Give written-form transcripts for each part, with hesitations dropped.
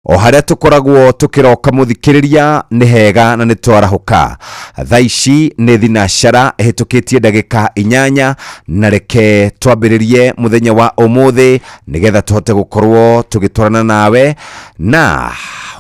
O harĩa tũkoragwo tũkĩroka mũthikĩrĩria nĩ hega na nĩ twarahũka. Thaa ici nĩ thinacara ĩhĩtũkĩtie ndagĩka 8, na reke twambĩrĩrie mũthenya wa ũmũthĩ nĩgetha tũhote gũkorwo tũgĩtwarana nawe. Na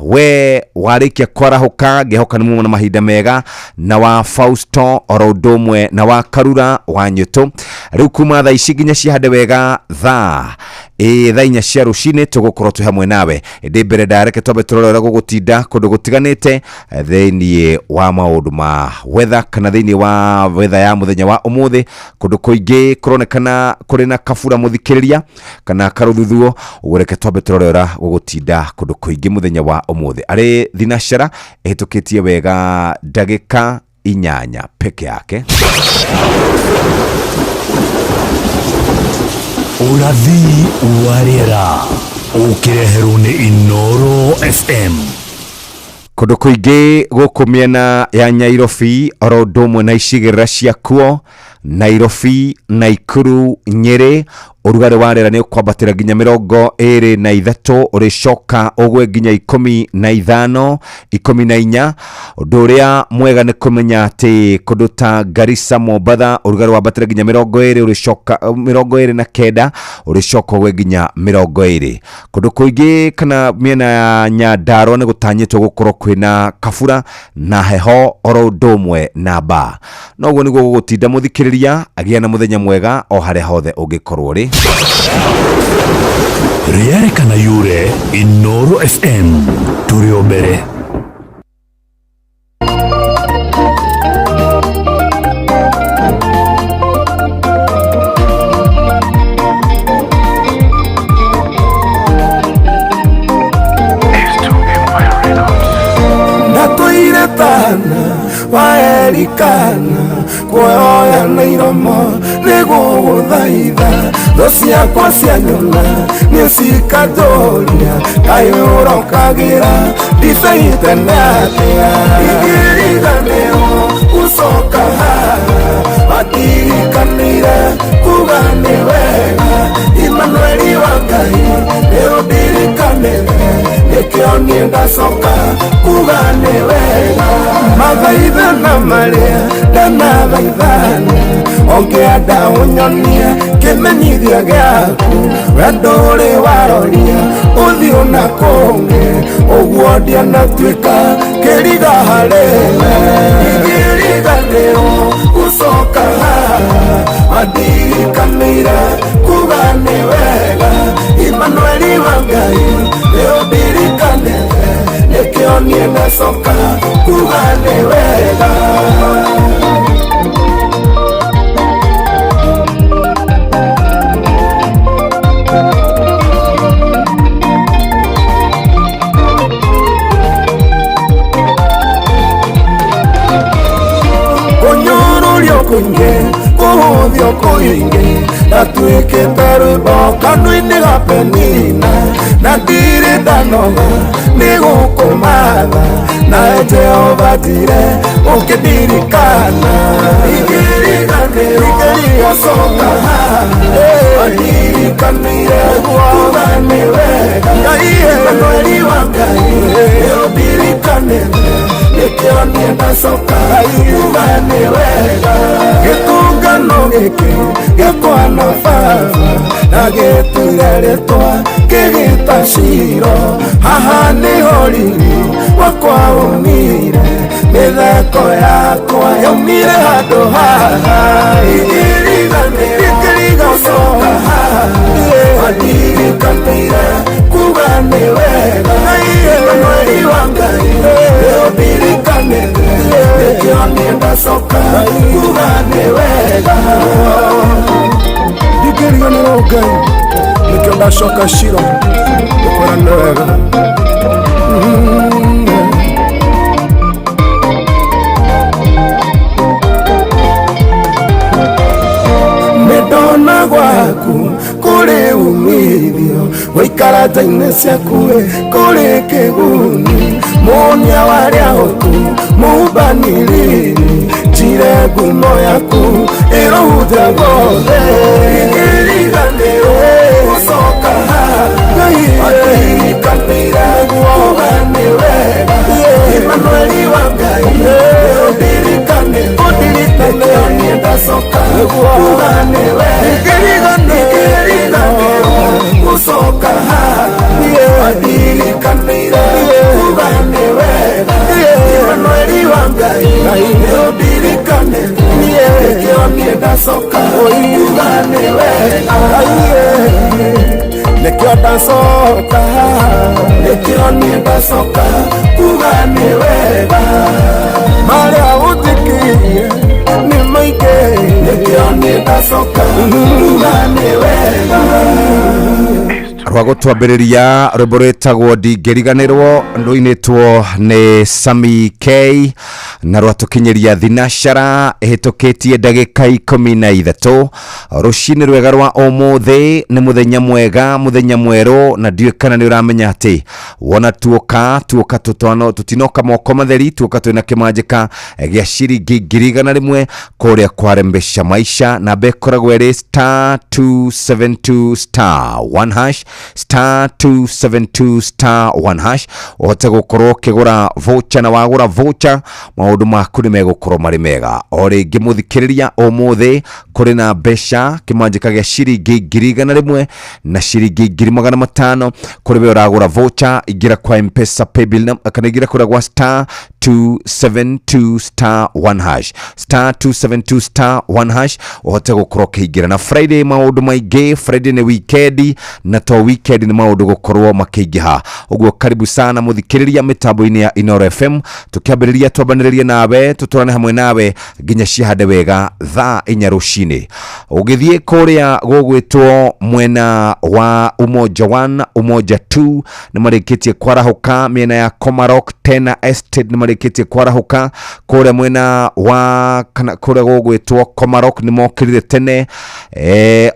we warĩkia kwarahũka, ngĩhoka nĩ muma na mahinda mega na wa Fausto oro ũndũ ũmwe na wa Karura wa Nyũtũ. Rĩu kuma thaa ici nginya cihande wega thaa ĩ thaa 4 cia rũcinĩ tũgũkorwo twĩ hamwe nawe. Ĩndĩ mbere ndareke twambe tũrore ũrĩa gũgũtinda kũndũ gũtiganĩte thĩinĩ wa maũndũ ma weather kana thĩinĩ wa weather ya mũthenya wa ũmũthĩ. Kũndũ kũingĩ kũronekana kũrĩ na kabura mũthikĩrĩria kana karũthuthuo. Ũguo reke twambe tũrore ũrĩa gũgũtinda kũndũ kũingĩ mũthenya wa ũmũthĩ. Arĩ thinacara ĩhĩtũkĩtie wega ndagĩka 8 peke yake. Ũrathi wa rĩera ũkĩreherwo nĩ Inoro FM. Kũndũ kũingĩ gũkũ mĩena ya Nyairobi oro ũndũ ũmwe na icigĩrĩra ciakuo, Nairobi, Naikuru, Nyĩrĩ, ũrugarĩ wa rĩera nĩ ũkwambatĩra nginya 23, ũrĩcoka ũgwe nginya 15, 14. Ũndũ ũrĩa mwega nĩ kũmenya atĩ kũndũ ta Garissa, Mombatha, ũrugarĩ wambatĩra nginya 20, ũrĩcoka 29, ũrĩcoka ũgwe nginya 20. Kũndũ kũingĩ kana mĩena ya Nyandarua nĩ gũtanyĩtwo gũkorwo kwĩna kabura na heho oro ũndũ ũmwe na mbaa. Noguo nĩguo gũgũtinda mũthikĩrĩria, agĩa na mũthenya mwega o harĩa hothe ũngĩkorwo ũrĩ. Rĩarĩ kana yure Inoro FM tũrĩ o mbere. Ndatũire tana waerikana kuoya na iromo nĩgũgũthaitha thũ ciakwa cianyona nĩcikanjũria kaĩ ũrokagĩra ndibei tene atĩa. Ingĩriganĩrwo gũcoka haha watirikanĩire kuga nĩ wega. Imanueli wa Ngai nĩũndirikanĩre nĩkĩo niĩ ndacoka kuga nĩ wega. Mathaithana marĩa ndanathaithana ũngĩenda ũnyonie kĩmenyithia gĩaku wendo ũrĩ waroria ũthiũ na kũngĩ ũguo ndianatuĩka kĩriga harĩ we. Ingĩriganĩrwo gũcoka haha wandirikanĩire kuga nĩ wega. Imanueli wa Ngai nĩũndirikanĩte nĩkĩo niĩ ndacoka kuga nĩ wega. Kũnyũrũrio kũingĩ kũhũthio kũingĩ ndatuĩkĩte rwĩmbo kanua-inĩ ga Penina na ndirĩ ndanoga nĩ gũkũmatha nawe Jehova njire ũkĩndirikana. Ingĩriganĩrwo gũcoka haha wandirikanĩire kuga nĩ wega. Imanueli wa Ngai nĩũndirikanĩte nĩkĩo niĩ ndacoka kuga nĩ wega. Gĩtũngano gĩkĩ gĩakwa na baba na gĩtuire rĩtwa kĩgĩta Shiro haha nĩho riri wakwa umire mĩtheko yakwa yaumire handũ haha. Ingĩriganĩrwo haha wandirikanĩire kuga nĩ wega. Imanueli wa Ngai nĩũndirikanĩte nĩkĩo niĩ ndacoka kuga nĩ wega. Ndingĩriganĩrwo Ngai nĩkĩo ndacoka Shiro gũkwĩra nĩ wega. Nĩndona gwaku kũrĩ umithio gũikara nja-inĩ ciaku kũrĩ kĩguni mũnia warĩa ũtu mũhumbani riri njire ngumo yaku ĩrohunja guothe. Ingĩriganĩrwo gũcoka haha Ũndirikanĩire kuga nĩ wega. Emmanueli wa Ngai, ũndirikane, nĩkĩo niĩ ndacoka kuga nĩ wega. Ndingĩriganĩrwo gũcoka haha. Wandirikanĩire kuga nĩ wega. Emmanueli wa Ngai, ũndirikane, nĩkĩo niĩ ndacoka kuga nĩ wega. Nĩkĩo ndacoka, nĩkĩo niĩ ndacoka kuga nĩ wega. Marĩa ũnjĩkĩire nĩ maingĩ, nĩkĩo niĩ ndacoka kuga nĩ wega. Rwa gũtwambĩrĩria rwĩmbo rwĩtagwo Ndingĩriganĩrwo, rũinĩtwo nĩ Sami K, na rwatũkinyĩria thinashara ĩhĩtũkĩtie ndagĩka 13 rũcinĩ rwega rwa ũmũthĩ. Nĩ mũthenya mwega, mũthenya mwerũ, na ndiũĩ kana nĩ ũramenya atĩ wona tuoka tuoka tũtano tũtinoka moko matheri, tuoka twĩna kĩmanjĩka gĩa ciringi 100,000 kũrĩa kwarembesha maisha. Namba ĩkoragwo ĩrĩ star 272 star 1 hash, star 272 star 1 hash, ũhote gũkorwo ũkĩgũra voucher, na wagũra voucher maũndũ maku nĩ megũkorwo marĩ mega. O rĩngĩ mũthikĩrĩria, ũmũthĩ kũrĩ na mbeca, kĩmanjĩka gĩa ciringi 100,000 na ciringi 500,000 kũrĩ we ũragũra voucher. Ingĩra kwa Mpesa paybill kana ingĩra kũrĩa gwa star 272 star 1 hash, star 272 star 1 hash, ũhote gũkorwo ũkĩingĩra. Na Friday maũndũ maingĩ, Friday nĩ weekend, na to weekend nĩ maũndũ gũkorwo makĩingĩha ũguo. Karibu sana mũthikĩrĩria mĩtambo-inĩ ya Inoro FM. Tũkĩambĩrĩria twambanĩrĩrie nawe, tũtwarane hamwe nawe nginya cihande wega thaa 4 rũcinĩ. Ũgĩthiĩ kũrĩa gũgwĩtwo mwena wa Umoja 1, Umoja 2 nĩ marĩkĩtie kwarahũka. Mĩena ya Komarok Tena Estate nĩ marĩkĩtie kwarahũka. Kũrĩa mwena wa kana kũrĩa gũgwĩtwo Komarok nĩ mokĩrire tene.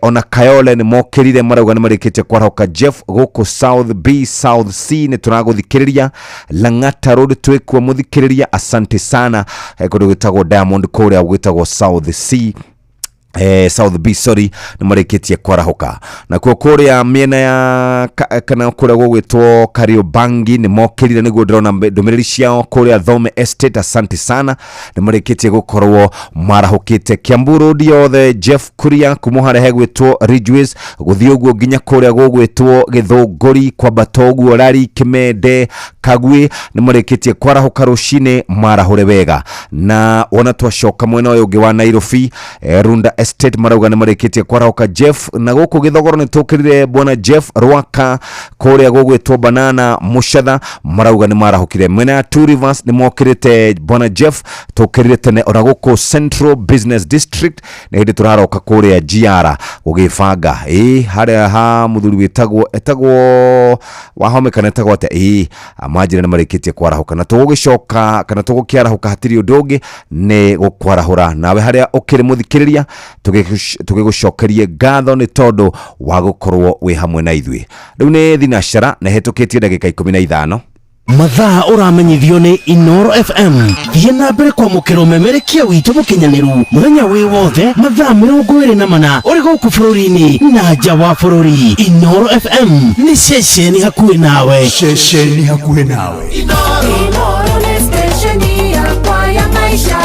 Ona Kayole nĩ mokĩrire, marauga nĩ marĩkĩtie kwarahũka. Jeff gũkũ South B, South C nĩ tũragũthikĩrĩria. Lang'ata Road twĩkuo mũthikĩrĩria, asante sana. Kũndũ gwĩtagwo Diamond kũrĩa gwĩtagwo South C, South B, sorry, nĩ marĩkĩtie kwarahũka. Nakuo kũrĩa mĩena ya kana kũrĩa gũgwĩtwo Kariobangi nĩ mokĩrire, nĩguo ndĩrona ndũmĩrĩri ciao. Kũrĩa Thome Estate, asante sana, nĩ marĩkĩtie gũkorwo marahũkĩte. Kiambu Road yothe, Jeff Kuria, kuma harĩa hegwĩtwo Ridgeways gũthiĩ ũguo nginya kũrĩa gũgwĩtwo Gĩthũngũri, kwambata ũguo Rari, Kĩmende, Kagui nĩ marĩkĩtie kwarahũka rũcinĩ, marahũre wega. Na wona twacoka mwena ũyũ ũngĩ wa Nairobi, Runda Estate marauga nĩ marĩkĩtie kwarahũka, Jeff. Na gũkũ Gĩthogoro nĩ tũkĩrire bwana Jeff Rwaka. Kũrĩa gũgwĩtwo Banana Mũcatha marauga nĩ marahũkire. Mwena ya Two Rivers nĩ mokĩrĩte, bwana Jeff, tũkĩrire tene. Ona gũkũ Central Business District nĩ hĩndĩ tũraroka kũrĩa GR gũgĩbanga ĩ harĩa ha mũthuri wĩtagwo etagwo Wahome kana etagwo atĩa, ĩ manjĩra nĩ marĩkĩtie kwarahũka. Na tũgũgĩcoka kana tũgũkĩarahũka, hatirĩ ũndũ ũngĩ nĩ gũkwarahũra nawe harĩa ũkĩrĩ mũthikĩrĩria, tũgĩgũcokerie ngatho nĩ tondũ wa gũkorwo wĩ hamwe na ithuĩ. Rĩu nĩ thinacara na ĩhĩtũkĩtie ndagĩka 15. Mathaa ũramenyithio nĩ Inoro FM. Thiĩ na mbere kwamũkĩra ũmemerekia witũ mũkinyanĩru mũthenya wĩ wothe, mathaa 24, ũrĩ gũkũ bũrũri-inĩ na nja wa bũrũri. Inoro FM nĩ ceceni hakuhĩ nawe. Ceceni hakuhĩ nawe. Inoro nĩ stesheni yakwa ya maisha,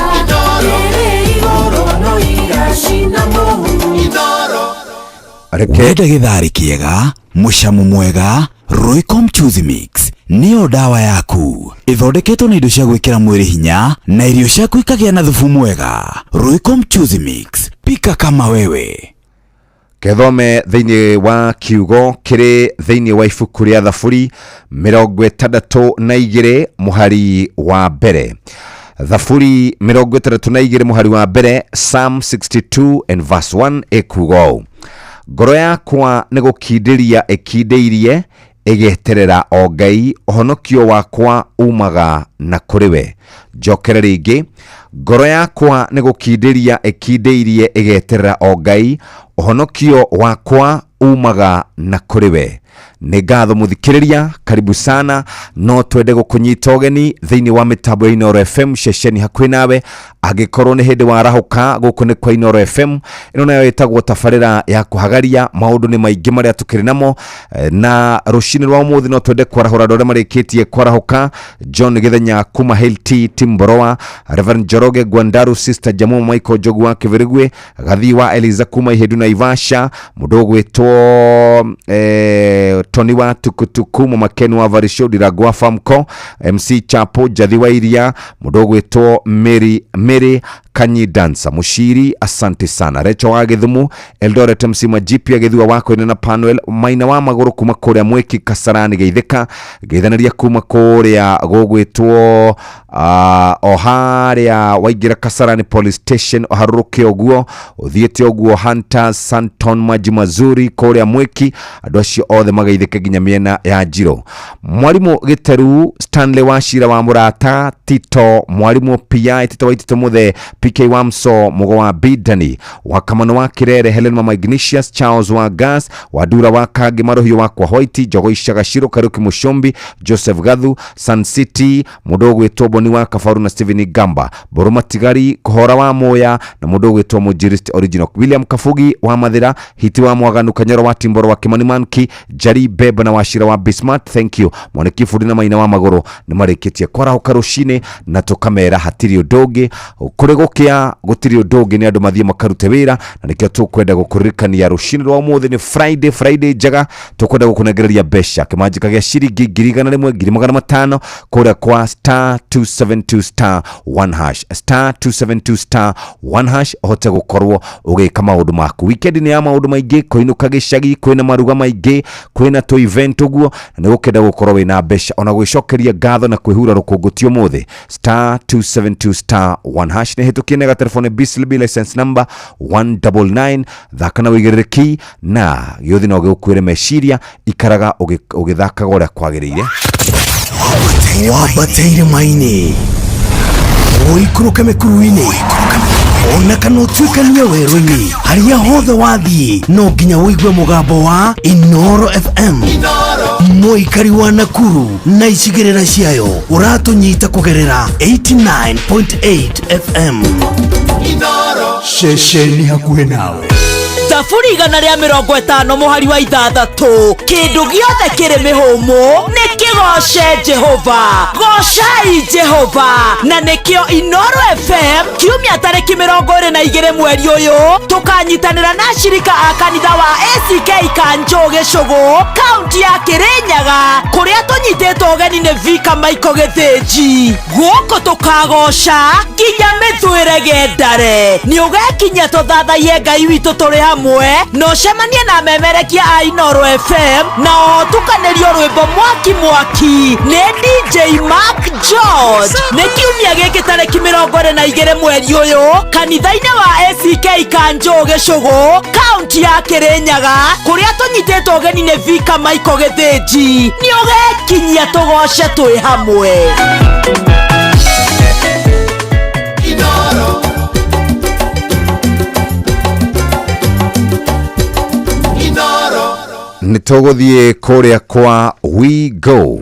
ĩrĩ igũrũ no iracina mũhu. Reke. Wenda gĩtharĩ kĩega, mũcamo mwega, Royco Mchuzi Mix nĩyo ndawa yaku. Ĩthondeketwo na indo cia gwĩkĩra mwĩrĩ hinya na irio ciaku ikagĩa na thubu mwega. Royco Mchuzi Mix, pika kama wewe. Kethome thĩinĩ wa kiugo kĩrĩ thĩinĩ wa ibuku rĩa Thaburi 62 mũhari wa mbere. Thaburi 62 mũhari wa mbere, Psalm 62 and verse 1, ĩkuga ũũ: "Ngoro yakwa nĩ gũkindĩria ĩkindĩirie ĩgeterera o Ngai, ũhonokio wakwa umaga na kũrĩ we." Njokere rĩngĩ: "Ngoro yakwa nĩ gũkindĩria ĩkindĩirie ĩgeterera o Ngai, ũhonokio wakwa umaga na kũrĩ we." Nĩ ngatho mũthikĩrĩria, karibu sana. No twende gũkũnyita ũgeni thĩinĩ wa mĩtambo ya Inooro FM ceceni hakuhĩ nawe. Angĩkorwo nĩ hĩndĩ warahũka, gũkũ nĩ kwa Inooro FM. Ĩno nayo ĩtagwo tabarĩra ya kũhagaria. Maũndũ nĩ maingĩ marĩa tũkĩrĩ namo. Na rũcinĩ rwa ũmũthĩ no twende kwarahũra andũ arĩa marĩkĩtie kwarahũka: John Gĩthenya kuma Hilti Timboroa, Reverend Njoroge Gwandaru, Sister Jamu Michael Njogu wa Kĩbĩrĩgwe, Gathii wa Eliza kuma Ihindu Naivasha, mũndũ ũgwĩtwo Tony wa Tukutuku, Mũmakeni wa Varisho, Ndirango wa Famco, MC Chapo, Njathi wa Iria, mũndũ ũgwĩtwo Mary Mary Kanyi Dansa Mushiri, asante sana. Recho wa Githumu, Eldoret, MC Majipia Githua wa Koine na Panuel Maina wa Magũrũ kuma kũrĩa Mwĩki Kasarani Geithĩka, geithanĩria kuma kũrĩa gũgwĩtwo o harĩa waingĩra Kasarani Police Station, ũharũrũke ũguo ũthiĩte ũguo Hunter Santon Maji Mazuri kũrĩa Mwĩki. Andũ acio othe mageithĩke nginya mĩena ya Njiro. Mwarimũ Gĩteru Stanley wa Cira wa Mũrata Tito, mwarimũ PI Tito wa Itito, Mũthe PK wa Mso, Mũgo wa Bidani wa Kamano wa Kirere, Helen Mama Ignatius Charles wa Gas wa Dura wa Kangi Maruhio wa kwa White Njogo Icagaciro Kariuki Mucumbi Joseph Gathu Sun City, mũndũ ũgwĩtwo Boni wa Kabaru na Stephen Gamba Mbũrũ Matigari Kũhora wa Moya na mũndũ ũgwĩtwo Mũnjirist Original William Kabugi wa Mathira, Hiti wa Mwaganu, Kanyoro wa Timboro wa Kimani Manki Jari Beba na Wachira wa Bismart, thank you. Mwaniki Fundi na Maina wa Magũrũ nĩ marĩkĩtie kwarahũka rũcinĩ na tũkamera hatirĩ ũndũ ũngĩ kũrĩ gũkĩa, gũtirĩ ũndũ ũngĩ, nĩ andũ mathiĩ makarute wĩra. Na nĩkĩo tũkwenda gũkũririkania rũcinĩ rwa ũmũthĩ nĩ Friday, Friday njega. Tũkwenda gũkũnengereria mbeca kĩmanjĩka gĩa ciringi 100,000, 500,000 kũrĩa kwa *272*1#, *272*1#, ũhote gũkorwo ũgĩka maũndũ maku. Weekend nĩ ya maũndũ maingĩ, kũinũka gĩcagi, kwĩna maruga maingĩ, kwĩna tũ event ũguo, na nĩ gũkenda gũkorwo wĩna mbeca ona gwĩcokeria ngatho na kwĩhura rũkũngũ ti ũmũthĩ. *272*1# nĩ hĩtũkie nega. Telefone BCLB license number 199. Thaka na wĩigĩrĩrĩki na gĩũthi no gĩgũkuĩre meciria. Ikaraga ũgĩthakaga ũrĩa kwagĩrĩire. Wambate irĩma-inĩ, ũikũrũke mĩkuru-inĩ, ona kana ũtuĩkanie werũ-inĩ, harĩa hothe wathiĩ no nginya ũigue mũgambo wa Inoro FM. Mũikari wa Nakuru na icigĩrĩra ciayo, ũratũnyita kũgerera 89.8 FM. Ceceni hakuhĩ nawe. Thaburi 150 mũhari wa 6: kĩndũ gĩothe kĩrĩ mĩhũmũ nĩ kĩgoce Jehova, gocai Jehova. Na nĩkĩo Inoro FM kiumia tarĩki 22 mweri ũyũ tũkanyitanĩra na ashirika a kanitha wa ACK Kanjũ Gĩcũgũ, kaunti ya Kĩrĩnyaga, kũrĩa tũnyitĩtwo ũgeni nĩ Vika Michael Gĩthĩnji. Gũkũ tũkagoca nginya mĩthwĩre gendare. Nĩ ũgekinyia tũthathaiye Ngai witũ tũrĩ hamwe na ũcemanie na memerekia a Inoro FM na oho tukanĩrio rwĩmbo mwaki mwaki nĩ DJ Mark George. Nĩ kiumia gĩkĩ tarĩki 22 mweri ũyũ kanitha-inĩ wa ACK Kanjũ Gĩcũgũ, kaunti ya Kĩrĩnyaga, kũrĩa tũnyitĩtwo ũgeni nĩ Vika Michael Gĩthĩnji. Nĩ ũgekinyia tũgoce twĩ hamwe. Inoro. Inoro. Nĩ tũgũthiĩ kũrĩa kwa We Go.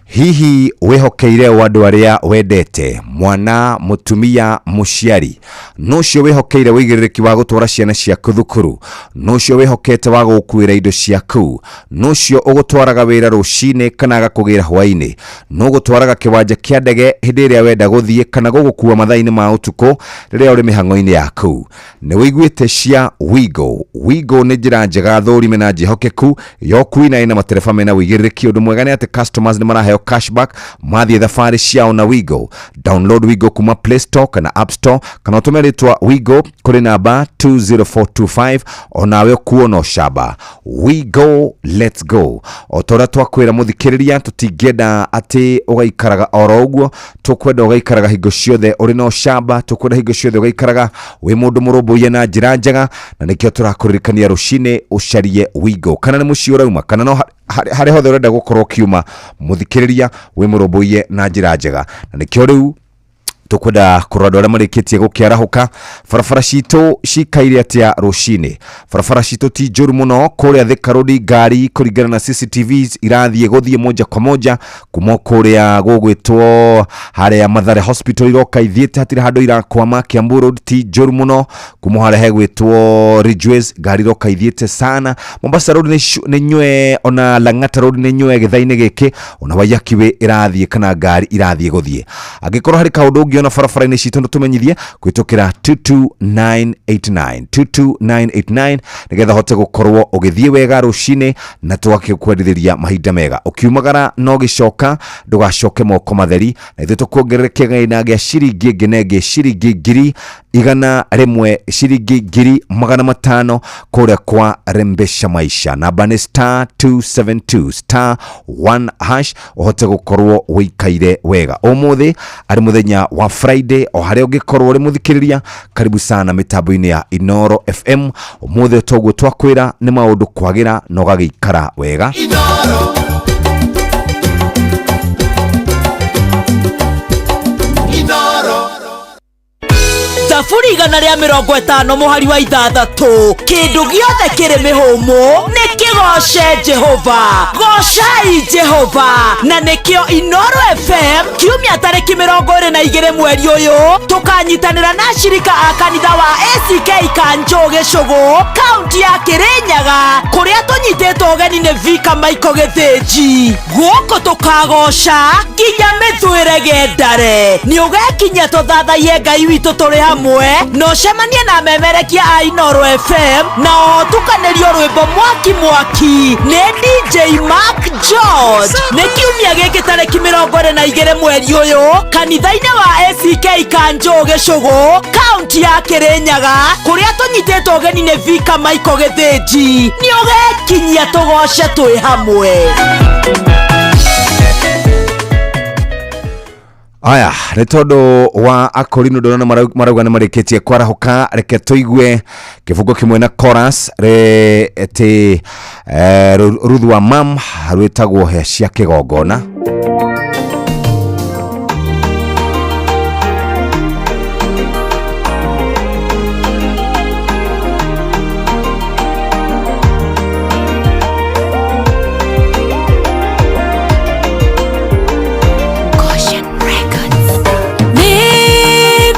Hihi wĩhokeire o andũ arĩa wendete, mwana, mũtumia, mũciari, no ũcio wĩhokeire wĩigĩrĩrĩki wa gũtwara ciana ciaku thukuru, no ũcio wĩhokete wa gũgũkuĩra indo ciaku, no ũcio ũgũtwaraga wĩra rũcinĩ kana agakũgĩra hwaĩ-inĩ, no ũgũtwaraga kĩwanja kĩa ndege hĩndĩ ĩrĩa wenda gũthiĩ, kana gũgũkua mathaa-inĩ ma ũtukũ rĩrĩa ũrĩ mĩhang'o-inĩ yaku? Nĩ wĩiguĩte cia Wigo? Wigo nĩ njĩra njega, thũrime na njĩhokeku ya ũkui na ĩna matereba mena wĩigĩrĩrĩki. Ũndũ mwega nĩ atĩ customers nĩ maraheo cashback mathiĩ thabarĩ ciao na Wigo. Download Wigo kuma Play Store kana App Store, kana ũtũme rĩtwa Wigo kũrĩ namba 20425, onawe ũkuo no camba. We go, let's go. O ta ũrĩa twakwĩra mũthikĩrĩria, tũtingĩenda atĩ ũgaikaraga oro ũguo. Tũkwenda ũgaikaraga hingo ciothe ũrĩ na ũcamba, tũkwenda hingo ciothe ũgaikaraga wĩ mũndũ mũrũmbũiye na njĩra njega, na nĩkĩo tũrakũririkania rũcinĩ ũcarie Wigo. Kana nĩ mũciĩ ũrauma, kana no harĩa hothe ũrenda gũkorwo ũkiuma, mũthikĩrĩria, wĩ mũrũmbũiye na njĩra njega, na nĩkĩo rĩu Nĩtũkwenda kũrora andũ arĩa marĩkĩtie gũkĩarahũka. Barabara citũ cikaire atĩa rũcinĩ? Barabara citũ ti njũru mũno. Kũrĩa Thika Road ngari kũringana na CCTVs irathiĩ gũthiĩ moja kwa moja kuma kũrĩa gũgwĩtwo harĩa Mathare Hospital, iroka ithiĩte, hatirĩ handũ irakwama. Kiambu Road ti njũru mũno, kuma harĩa hegwĩtwo Ridgeways ngari iroka ithiĩte sana. Mombasa Road nĩ nywe, ona Lang'ata Road nĩ nywe gĩthaa-inĩ gĩkĩ, ona Waiyaki Way ĩrathiĩ kana ngari irathiĩ gũthiĩ. Angĩkorwo harĩ kaũndũ ũngĩona barabara-inĩ citũ, nĩtũmenyithie kũhĩtũkĩra 22989, 22989, nĩgetha hote gũkorwo ũgĩthiĩ wega rũcinĩ na tũgakĩkwendithĩria mahinda mega ũkiumagara no gĩcoka, ndũgacoke moko matheri, na ithuĩ tũkuongerere kĩgĩna gĩa ciringi ĩngĩ na ĩngĩ, ciringi 100,000, ciringi 500,000 kũrĩa kwa Rembesha Maisha. Namba nĩ star 272 star 1 hash, ũhote gũkorwo ũikaire wega ũmũthĩ arĩ mũthenya wa Friday. O harĩa ũngĩkorwo ũrĩ mũthikĩrĩria, karibu sana mĩtambo-inĩ ya Inoro FM. Ũmũthĩ toguo twakwĩra nĩ maũndũ kwagĩra na ũgagĩikara wega. Inoro. Inoro. Thaburi 150 mũhari wa 6: kĩndũ gĩothe kĩrĩ mĩhũmũ nĩ kĩgoce Jehova. Gocai Jehova. Na nĩkĩo Inoro FM kiumia tarĩki 22 mweri ũyũ tũkanyitanĩra na ashirika a kanitha wa ACK Kanjũ, Gĩcũgũ, kaunti ya Kĩrĩnyaga, kũrĩa tũnyitĩtwo ũgeni nĩ Vika Michael Gĩthĩnji. Gũkũ tũkagoca nginya mĩthwĩre gendare. Nĩ ũgekinyia tũthathaiye Ngai witũ tũrĩ hamwe, na ũcemanie na memerekia a Inoro FM, na oho tukanĩrio rwĩmbo mwaki mwaki nĩ DJ Mark George. Nĩ kiumia gĩkĩ tarĩki 22 mweri ũyũ, kanitha-inĩ wa ACK Kanjũ, Gĩcũgũ, kaunti ya Kĩrĩnyaga, kũrĩa tũnyitĩtwo ũgeni nĩ Vika Michael Gĩthĩnji. Nĩ ũgekinyia tũgoce twĩ hamwe. Aya nĩ tondũ wa akorino ndona marauga nĩ marĩkĩtie kwarahũka. Reke tũigue kĩbungo kĩmwe na chorus rĩ ĩtĩ ruthu wa mam rwĩtagwo Hĩa cia Kĩgongona.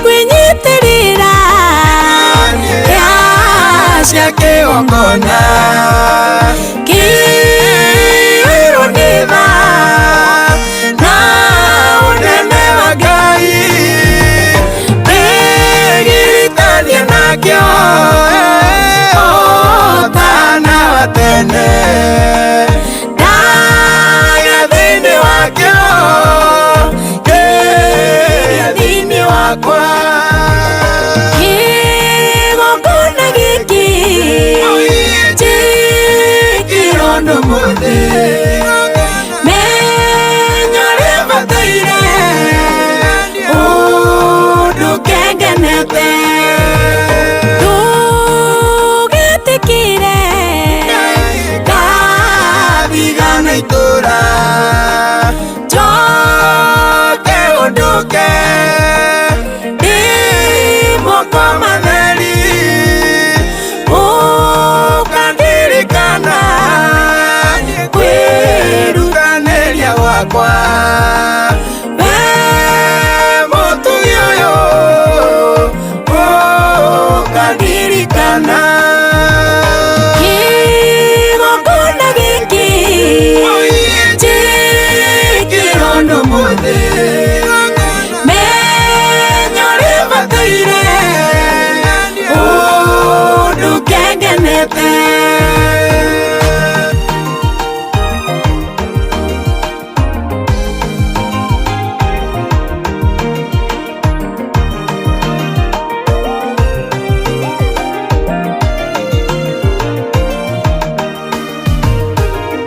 Nĩngwĩnyitĩrĩra Cia kĩgongona. Kĩirwo nĩ tha na ũnene wa Ngai, ndĩgiritania nakĩo ũtana wa tene, ndaga thĩinĩ wakĩo, kĩrĩa thĩinĩ wakwa. Kĩgongona gĩkĩ njĩkĩrwo ndũmũthĩ, menyo rĩbataire ũndũ kengenete. Tũgĩtĩkĩre Ndathigana itũra, njoke ũndũke ndĩ moko matheri, ũkandirikana kwĩrutanĩria gwakwa. We mũtugi ũyũ, ũkandirikana. Kĩgongona gĩkĩ njĩkĩrwo ndũmũthĩ, menyo rĩbataire ũndũ kengenete.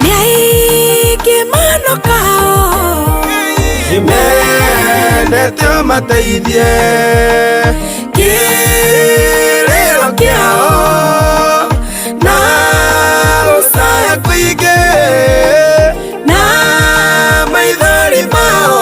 Nĩ aingĩ manokao Mendete ũmateithie kĩrĩro kĩao na gũcaya kũingĩ na maithori mao.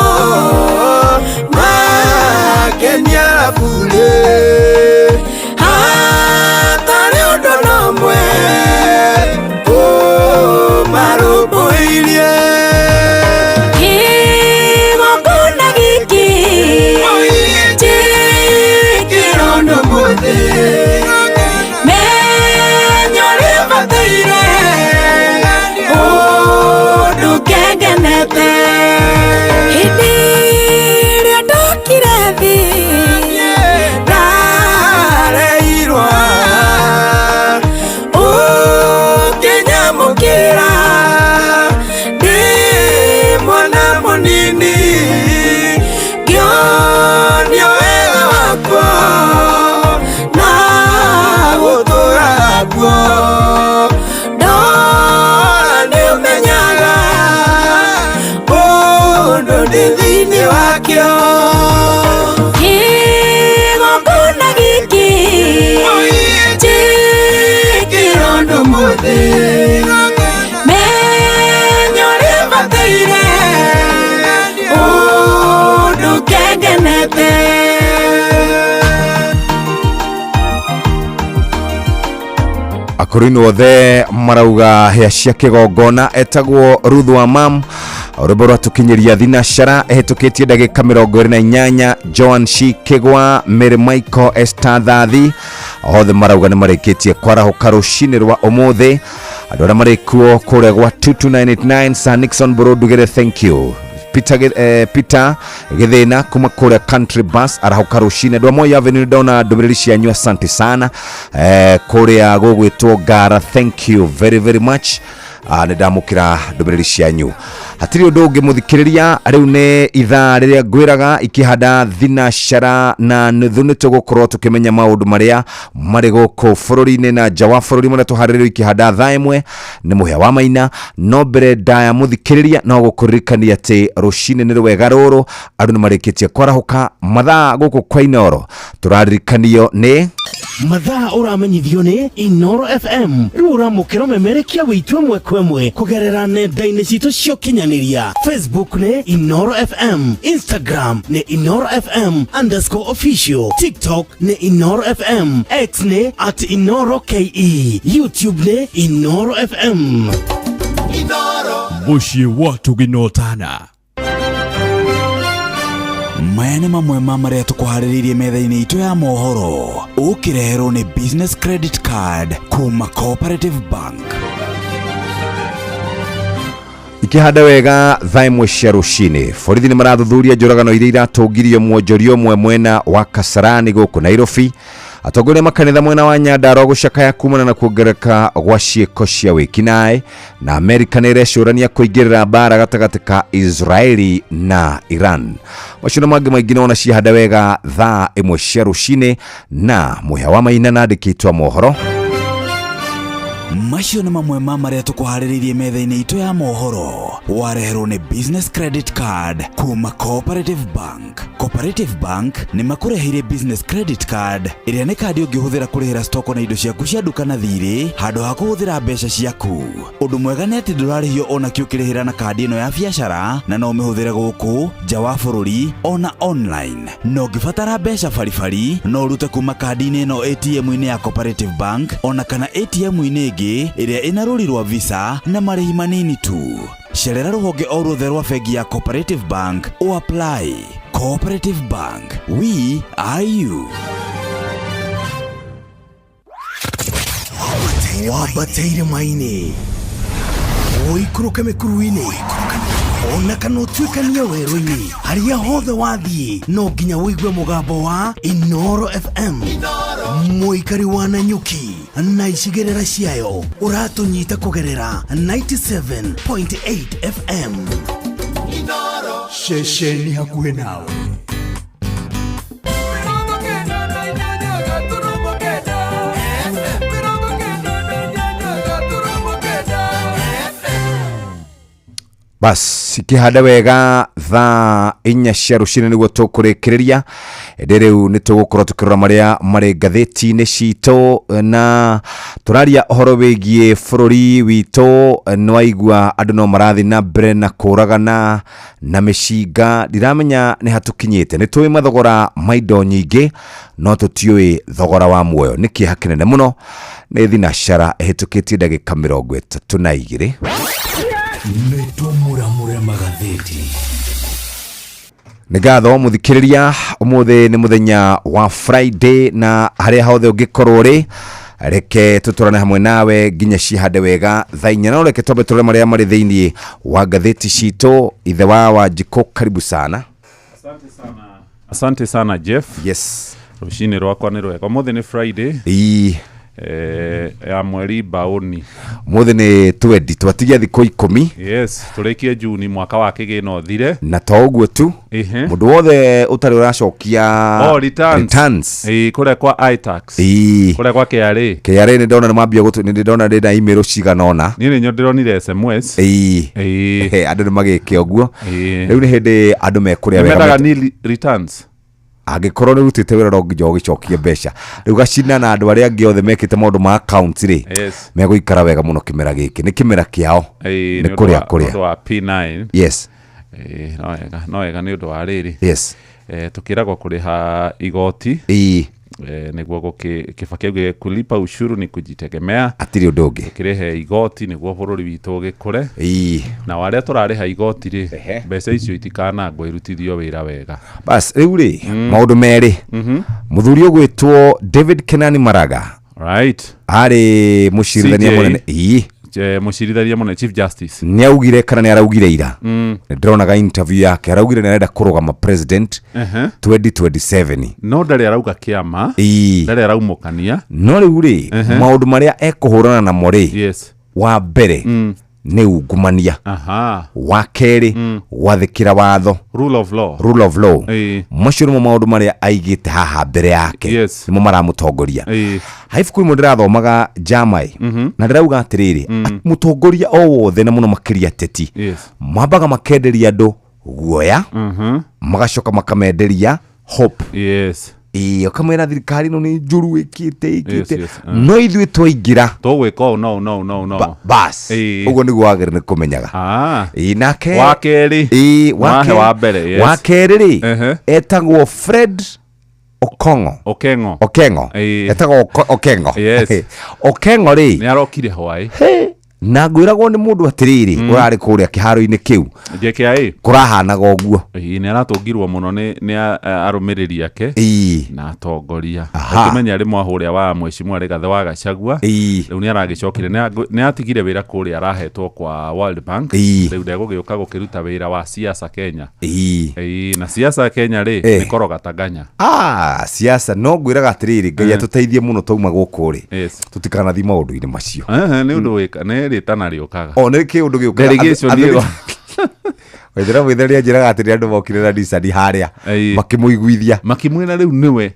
Tondũ ndĩ thĩinĩ wakĩo. Kĩgongona gĩkĩ njĩkĩrwo ũndũ mũthĩ, menya ũrĩa bataire, ũndũ kengenete. Akũrũ-inĩ othe marauga hĩa cia kĩgongona. Etagwo Ruth wa mam, rwĩmbo rwatũkinyĩria thinacara ĩhĩtũkĩtie ndagĩka 28. Joan Shi Kĩgwa, Mary Michael, Esther Thathi, othe marauga nĩ marĩkĩtie kwarahũka rũcinĩ rwa ũmũthĩ. Andũ arĩa marĩ kuo kũrĩa gwa 22989, Sir Nixon Burundugĩre, thank you. Peter, Peter Gĩthĩna kuma kũrĩa Country Bus, arahũka rũcinĩ. Andũ a Moi Avenue, ndona ndũmĩrĩri cianyu, asante sana. Kũrĩa gũgwĩtwo Ngara, thank you very very much. Nĩ ndamũkĩra ndũmĩrĩri cianyu, hatirĩ ũndũ ũngĩ mũthikĩrĩria. Rĩu nĩ ithaa rĩrĩa ngwĩraga ikĩhanda thinacara na nuthu, nĩ tũgũkorwo tũkĩmenya maũndũ marĩa marĩ gũkũ bũrũri-inĩ na nja wa bũrũri marĩa tũharĩrĩrio. Ikĩhanda thaa 1 nĩ mũhĩa wa maina, no mbere ndaya mũthikĩrĩria no gũkũririkania atĩ rũcinĩ nĩ rwega rũrũ, andũ nĩ marĩkĩtie kwarahũka. Mathaa gũkũ kwa Inoro tũraririkanio nĩ Mathaa ũramenyithio nĩ Inoro FM. Rĩu ũramũkĩra ũmemerekia witũ ĩmwe kwa ĩmwe kũgerera nenda-inĩ citũ cia ũkinyanĩria. Facebook nĩ Inoro FM, Instagram nĩ InoroFM_official, TikTok nĩ Inoro FM, X nĩ @InoroKE, YouTube nĩ Inoro FM. Mũciĩ wa tũginotana. Maya nĩ mamwe ma marĩa tũkũharĩrĩirie metha-inĩ itũ ya mohoro, ũkĩreherwo nĩ Business Credit Card kuma Cooperative Bank. Ikĩhanda wega thaa 1 cia rũcinĩ, borithi nĩ marathuthuria njũragano iria iratũngirio mwonjoria ũmwe mwena wa Kasarani gũkũ Nairobi. Atongoria makanitha mwena wa Nyandarua gũcakaya kumana na kuongerereka gwa ciĩko cia wĩkinaĩ, na Amerika nĩ ĩrecũrania kũingĩrĩra mbara gatagatĩ ka Israeli na Iran. Macio na mangĩ maingĩ nĩwona ciahanda wega thaa 1 cia rũcinĩ na mũhĩa wa maina na andĩkĩtwo mohoro. Macio nĩ mamwe ma marĩa tũkũharĩrĩirie metha-inĩ itũ ya mohoro, wareherwo nĩ Business Credit Card kuma Cooperative Bank. Cooperative Bank nĩ makũreheire Business Credit Card, ĩrĩa nĩ kandi ũngĩhũthĩra kũrĩhĩra stoko na indo ciaku cia nduka na thirĩ handũ ha kũhũthĩra mbeca ciaku. Ũndũ mwega nĩ atĩ ndũrarĩhio ona kĩ ũkĩrĩhĩra na kandi ĩno ya biacara, na no ũmĩhũthĩre gũkũ nja wa bũrũri ona online. Na ũngĩbatara mbeca baribari, no ũrute kuma kandi-inĩ ĩno ATM-inĩ ya Cooperative Bank ona kana ATM-inĩ ĩngĩ ĩrĩa ĩna rũri rwa Visa na marĩhi manini tu. Cerera rũhonge o ruothe rwa bengi ya Cooperative Bank o apply. Cooperative Bank, we are you. Wambate irĩma-inĩ, ũikũrũke mĩkuru-inĩ, ona kana ũtuĩkanie werũ-inĩ, harĩa hothe wathiĩ no nginya ũigue mũgambo wa Inoro FM. Mũikari wa Nanyuki na icigĩrĩra ciayo, ũratũnyita kũgerera 97.8 FM. Ceceni hakuhĩ nawe. 98.8. Bas, ikĩhanda wega thaa 4 cia rũcinĩ nĩguo tũkũrĩkĩrĩria, ĩndĩ rĩu nĩ tũgũkorwo tũkĩrora marĩa marĩ ngathĩti-inĩ citũ, na tũraria ũhoro wĩgiĩ bũrũri witũ. Nĩwaigua andũ no marathiĩ na mbere na kũragana na mĩcinga, ndiramenya nĩ hatũkinyĩte. Nĩ tũĩ mathogora ma indo nyingĩ, no tũtiũĩ thogora wa muoyo. Nĩ kĩeha kĩnene mũno. Nĩ thinacara ĩhĩtũkĩtie ndagĩka 32. Nĩ tũmuramure magathĩti. Nĩ ngatho mũthikĩrĩria. Ũmũthĩ nĩ mũthenya wa Friday, na harĩa hothe ũngĩkorwo rĩ, reke tũtũrane hamwe nawe nginya cihande wega thaa 4. No reke twambe tũrore marĩa marĩ thĩinĩ wa ngathĩti citũ. Ithe wa Wanjikũ, karibu sana. Asante sana, Jeff. Yes. Rũcinĩ rwakwa nĩ rwega, ũmũthĩ nĩ Friday. Ii. Ya mweri mbaũni. Mũthĩ nĩ twendi, twatigia thikũ 10. Yes, tũrĩkie Juni, mwaka wa kĩgĩna ũthire. Na to ũguo tu, mũndũ wothe ũtarĩ ũracokia Oh, returns. Returns. Ĩĩ, kũrĩa kwa iTax, kũrĩa kwa KRA. KRA, nĩ ndona nĩ mambia gũtũ, nĩ ndona ndĩ na email cigana ũna. Niĩ nĩ ndĩronire SMS. Ehe, andũ nĩ magĩke ũguo. Rĩu nĩ hĩndĩ andũ mekũrĩa wega. Nĩmendaga nil returns. Angĩkorwo nĩ ũrutĩte wĩra, no nginya ũgĩcokie mbeca. Rĩu gacina na andũ arĩa angĩ othe mekĩte maũndũ ma accounts rĩ, megũikara wega mũno. Kĩmera gĩkĩ nĩ kĩmera kĩao. Nĩ nĩ ũndũ kũrĩa nĩ ũndũ kũrĩa wa P9. No wega, no wega, nĩ ũndũ wa rĩrĩ, tukĩragwo kũrĩha igoti, nĩguo Kibaki augire kulipa ushuru ni kujitegemea. Hatirĩ ũndũ ũngĩ. Tukĩrĩhe igoti nĩguo bũrũri witũ ũgĩkũre. Na arĩa tũrarĩha igoti rĩ, mbeca icio itikanangwo, irutithio wĩra wega. Bas, rĩu rĩ, maũndũ merĩ. Mũthuri ũgwĩtwo David Kenani Maraga arĩ mũcirithania CJ. mũnene. Mũcirithania mũnene, Chief Justice. Nĩ augire, kana nĩ araugire ira, nĩ ndĩronaga interview yake, araugire nĩ arenda kũrũgama president 2027. No ndarĩ arauga kĩama, ndarĩ araumũkania. No rĩu rĩ, maũndũ marĩa ekũhũrana namo rĩ, wa mbere nĩ ungumania, wa kerĩ gwathĩkĩra watho, Rule of law. Rule of law. Macio nĩmo maũndũ marĩa aigĩte haha mbere yake, nĩmo maramũtongoria. Harĩ ibuku rĩmwe ndĩrathomaga jamai, na ndĩrauga atĩrĩrĩ, mũtongoria o wothe, na mũno makĩria ateti, mambaga makenderia andũ guoya, magacoka makamenderia hope. Ĩĩ, ũkamwĩra thirikari ĩno nĩ njũru, ĩkĩte ĩkĩte, no ithuĩ twaingĩra tũgwĩka ũũ, no no no no. Bas, ũguo nĩguo wagĩrĩire nĩ kũmenyaga. Ĩĩ, nake Wa kerĩ. Ĩĩ, wa Wahe wa mbere, yes. Wa kerĩ rĩ, etagwo Fred Okongo. Okengo. Okengo. Etagwo Okengo. Okengo rĩ, nĩ arokire hwaĩ. Na ngwĩragwo nĩ mũndũ atĩrĩrĩ, ũrarĩ kũrĩa kĩharo-inĩ kĩu, JKIA, kũrahanaga ũguo. Ĩĩ, nĩ aratũngirwo mũno nĩ arũmĩrĩri ake na atongoria. Ũkĩmenya arĩ mwahũrĩa wa mheshimiwa Rigathĩ wa Gachagua. Rĩu nĩ aragĩcokire, nĩ atigire wĩra kũrĩa arahetwo kwa World Bank. Rĩu ndegũgĩũka gũkĩruta wĩra wa siasa Kenya. Ĩĩ, na siasa Kenya rĩ, nĩ koroga tanganya. Ah, siasa, no ngwĩraga atĩrĩrĩ, Ngai atũteithie mũno twauma gũkũ rĩ, tũtikanathiĩ maũndũ-inĩ macio. Ehe, nĩ ũndũ wĩka nĩ rĩtana rĩũkaga. O nĩ kĩũndũ gĩũkaga. Delegation ĩyo. Waithera mwĩtheri anjĩraga atĩrĩ, andũ mokire na Nissan harĩa, makĩmũiguithia, makĩmwĩra rĩu nĩwe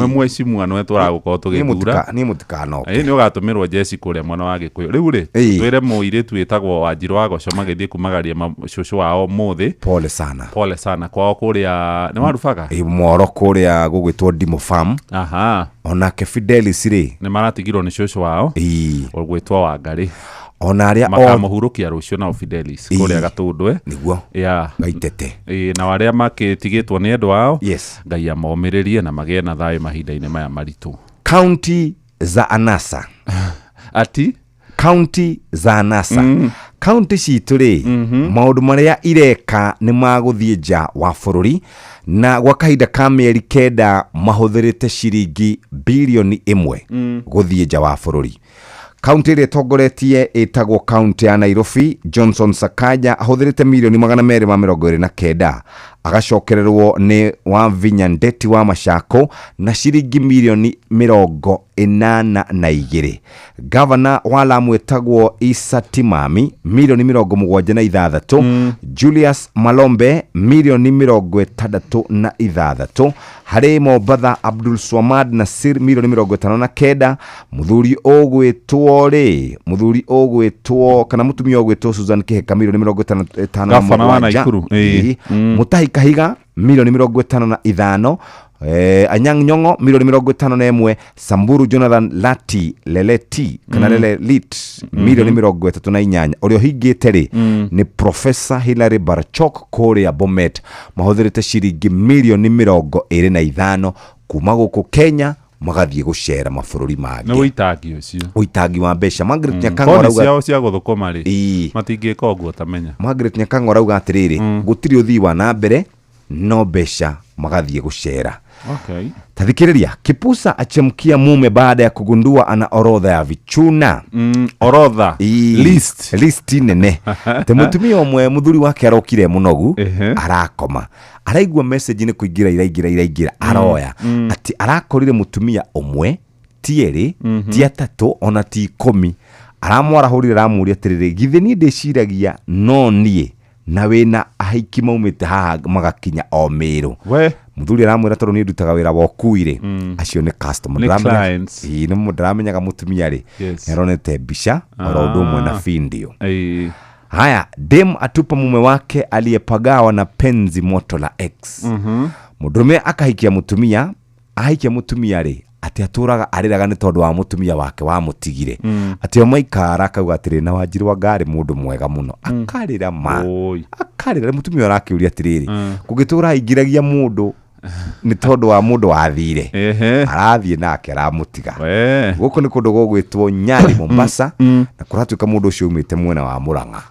mheshimiwa, nĩwe tũragũkorwo tũgĩthura. Niĩ mũtikanoke. Ĩĩ, nĩ ũgatũmĩrwo jeci kũrĩa mwena wa Gĩkũyũ. Rĩu rĩ, twĩre mũirĩtu wĩtagwo Wanjirũ wa Goco magĩthiĩ kumagaria cũcũ wao mũthĩ. Pole sana. Pole sana kwao kũrĩa nĩ warubaga. Ĩĩ, mworo kũrĩa gũgwĩtwo Ndimo Farm. Onake Fidelis rĩ, nĩ maratigirwo nĩ cũcũ wao ũgwĩtwo Wangarĩ. Ona arĩa makamũhurũkia rũciũ nao Fidelis kũrĩa Gatũndwe. Nĩguo. Gaitete. Ĩĩ, na arĩa makĩtigĩtwo nĩ endwa ao, Ngai amomĩrĩrie na magĩe na thayũ mahinda-inĩ maya maritũ. Kaunti za anasa. Ati? Kaunti za anasa. Kaunti citũ rĩ, maũndũ marĩa ireka nĩ magũthiĩ nja wa bũrũri, na gwa kahinda ka mĩeri 9 mahũthĩrĩte ciringi birioni 1 gũthiĩ nja wa bũrũri. Kaunti ĩrĩa ĩtongoretie ĩtagwo kaunti ya Nairobi. Johnson Sakaja ahũthĩrĩte mirioni 229, agacokererwo nĩ Wavinya Ndeti wa Machako na ciringi mirioni 82. Gavana wa Lamu ĩtagwo Isa Timami, mirioni 76. Julius Malombe, mirioni 66. Harĩ Mombatha, Abdul Swamad Nasir, mirioni 59. Mũthuri ũgwĩtwo rĩ, mũthuri ũgwĩtwo kana mũtumia ũgwĩtwo Susan Kihika, mirioni 55 na Gavana wa mũgwanja. Nakuru. Ĩĩ. Mutahi Kahiga, mirioni 55. Anyang' Nyong'o, mirioni 51. Samburu Jonathan Lati Leleti kana Lelelit, mirioni 38. Ũrĩa ũhingĩte rĩ, nĩ Professor Hilary Barchok kũrĩa Bomet, mahũthĩrĩte ciringi mirioni 25 kuma gũkũ Kenya magathiĩ gũcera mabũrũri Nĩ mangĩ. Ũitangi ũcio. Ũitangi wa mbeca. Margaret Nyakang'o Koni arauga ciao cia gũthũkũma rĩ, matingĩka ũguo tamenya. Margaret Nyakang'o arauga atĩrĩrĩ, gũtirĩ ũthii wa na mbere, no mbeca magathiĩ gũcera. Tathikĩrĩria, Kipusa achemkia mume baada ya kugundua ana orodha ya vichuna. Orodha. List, list nene. Te mũtumia ũmwe, mũthuri wake arokire mũnogu, arakoma, araigua message nĩ kũingĩra iraingĩra iraingĩra, aroya atĩ arakorire mũtumia ũmwe Ti erĩ, ti atatũ, ona ti 10. Aramwarahũrire, aramũria atĩrĩrĩ, githĩ niĩ ndĩciragia no niĩ na wĩna ahiki maumĩte haha magakinya o Mĩrũ? We. Mũthuri aramwĩra, tondũ niĩ ndutaga wĩra wa ũkui rĩ, acio nĩ customer. Nĩ clients. Ĩĩ, nĩ ndĩramenyaga mũtumia rĩ, nĩaronete mbica oro ũndũ ũmwe na video. Haya, dem atupa mume wake aliyepagawa na penzi moto la ex. Mũndũrũme akahikia mũtumia, ahikia mũtumia rĩ, atĩ atũraga arĩraga nĩ tondũ wa mũtumia wake wamũtigire. Atĩ o maikara akauga atĩrĩ, na Wanjirũ anga arĩ mũndũ mwega mũno, akarĩra ma. Oi. Akarĩra. Mũtumia ũrakĩũria atĩrĩrĩ, kũngĩtũra aingĩragia mũndũ nĩ tondũ wa mũndũ wathire, arathiĩ nake aramũtiga. We. Gũkũ nĩ kũndũ gũgwĩtwo Nyali, Mombasa, na kũratuĩka mũndũ ũcio umĩte mwena wa Mũrang'a.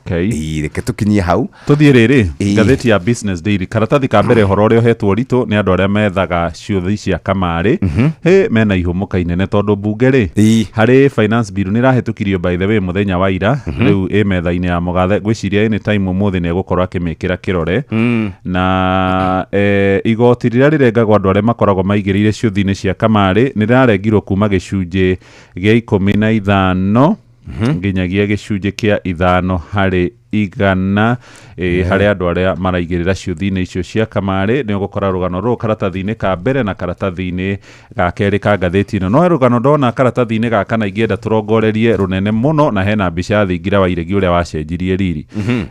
Ĩĩ, reke tũkinyie hau. Tũthiĩ rĩrĩ ngathĩti ya Business Daily, karatathi ka mbere, ũhoro ũrĩa ũhetwo ũritũ nĩ andũ arĩa methaga ciũthi cia kamarĩ. Hĩ, mena ihũmũka inene tondũ mbunge rĩ, harĩ finance bill nĩ ĩrahĩtũkirio, by the way, mũthenya wa ira. Rĩu ĩ metha-inĩ ya mũgathe, ngwĩciria anytime ũmũthĩ nĩ egũkorwo akĩmĩkĩra kĩrore. Na igoti rĩrĩa rĩrengagwo andũ arĩa makoragwo maigĩrĩire ciũthi-inĩ cia kamarĩ nĩ rĩrarengirwo kuma gĩcunjĩ gĩa 15 nginyagia gĩcunjĩ kĩa 5%, harĩ andũ arĩa maraigĩrĩra ciũthi-inĩ icio cia kamarĩ. Nĩ ũgũkora rũgano rũrũ karatathi-inĩ ka mbere na karatathi-inĩ ga kerĩ ka ngathĩti ĩno. No he rũgano ndona karatathi-inĩ gaka na ingĩenda tũrongorerie rũnene mũno, na hena mbica ya thingira wa iregi ũrĩa wacenjirie riri.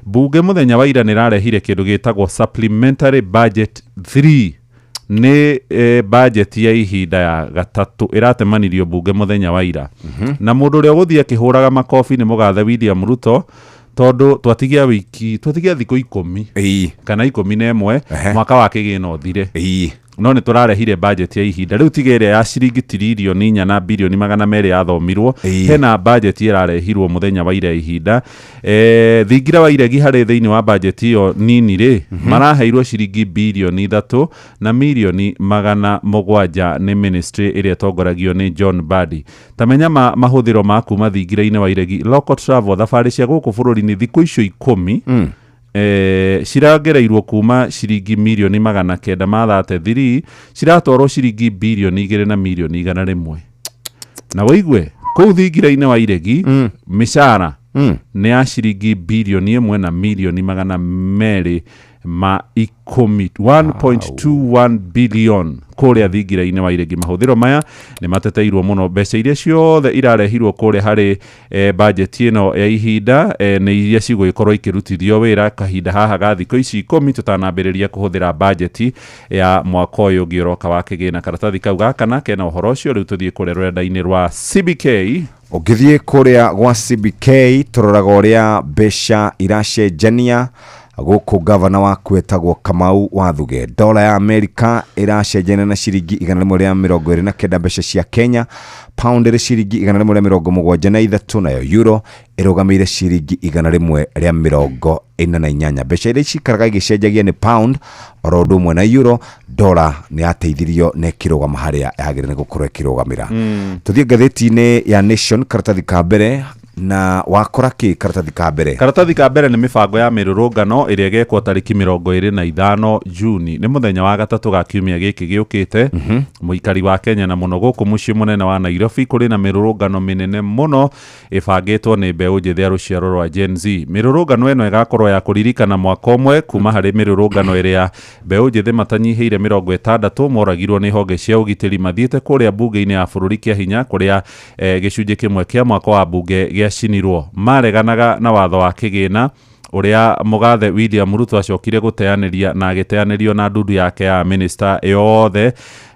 Mbunge mũthenya wa ira nĩ ĩrarehire kĩndũ gĩtagwo supplementary budget 3, nĩ budget ya ihinda ya gatatũ ĩratemanirio mbunge mũthenya wa ira. Na mũndũ ũrĩa ũgũthiĩ akĩhũraga makobi nĩ mũgathe William Ruto, tondũ twatigia wiki, twatigia thikũ 10 kana 11 mwaka wa kĩgĩna ũthire, no nĩ tũrarehire budget ya ihinda rĩu, tiga ĩrĩa ya ciringi tiririoni 4 na birioni 200 yathomirwo. Hena budget ĩrarehirwo mũthenya wa ira ya ihinda. Thingira wa iregi harĩ thĩinĩ wa budget ĩyo nini rĩ, maraheirwo ciringi birioni 3 na mirioni 700 nĩ ministry ĩrĩa ĩtongoragio nĩ John Mbadi. Tamenya mahũthĩro ma kuma thingira-inĩ wa iregi, local travel, thabarĩ cia gũkũ bũrũri-inĩ thikũ icio 10, cirongereirwo kuma ciringi mirioni 933 ciratwarwo ciringi birioni 2 na mirioni 100. Na wĩigue kũu thingira-inĩ wa iregi mĩcara nĩ ya ciringi birioni 1 na mirioni 210, 1.21 billion kũrĩa thingira-inĩ wa iregi. Mahũthĩro maya nĩ mateteirwo mũno. Mbeca iria ciothe irarehirwo kũrĩa harĩ budget ĩno ya ihinda, nĩ iria cigũgĩkorwo ikĩrutithio wĩra kahinda haha ga thikũ ici 10 tũtanambĩrĩria kũhũthĩra budget ya mwaka ũyũ ũngĩ ũroka wa kĩgĩna. Karatathi kau gaka kena ũhoro ũcio. Rĩu tũthiĩ kũrĩa rũrenda-inĩ rwa CBK. Ũngĩthiĩ kũrĩa gwa CBK, tũroraga ũrĩa mbeca iracenjania gũkũ. Gavana waku etagwo Kamau Wathuge. Dola ya Amerika ĩracenjania na ciringi 129 mbeca cia Kenya, pound ĩrĩ ciringi 173, nayo euro ĩrũgamĩire ciringi 148. Mbeca iria cikaraga igĩcenjagia nĩ pound oro ũndũ ũmwe na euro. Dola nĩ yateithirio na ĩkĩrũgama harĩa yagĩrĩire nĩ gũkorwo ĩkĩrũgamĩra. Tũthiĩ ngathĩti-inĩ ya Nation, karatathi ka mbere, na wakora kĩ karatathi ka mbere? Karatathi ka mbere nĩ mĩbango ya mĩrũrũngano ĩrĩa ĩgekwo tarĩki 25 Juni, nĩ mũthenya wa gatatũ ga kiumia gĩkĩ gĩũkĩte. Mũikari wa Kenya na mũno gũkũ mũciĩ mũnene wa Nairobi, kũrĩ na mĩrũrũngano mĩnene mũno ĩbangĩtwo nĩ mbeũ njĩthĩ ya rũciaro rwa Gen Z. Mĩrũrũngano ĩno ĩgakorwo ya kũririkana mwaka ũmwe kuma harĩ mĩrũrũngano ĩrĩa mbeũ njĩthĩ matanyihĩire 60 moragirwo nĩ honge cia ũgitĩri mathiĩte kũrĩa mbunge-inĩ ya bũrũri kĩa hinya, kũrĩa gĩcunjĩ kĩmwe kĩa mwaka wa mbunge gĩacinirwo. Mareganaga na watho wa kĩgĩna ũrĩa mũgathe William Ruto acokire gũteanĩria na agĩteanĩrio na ndundu yake ya minista yothe.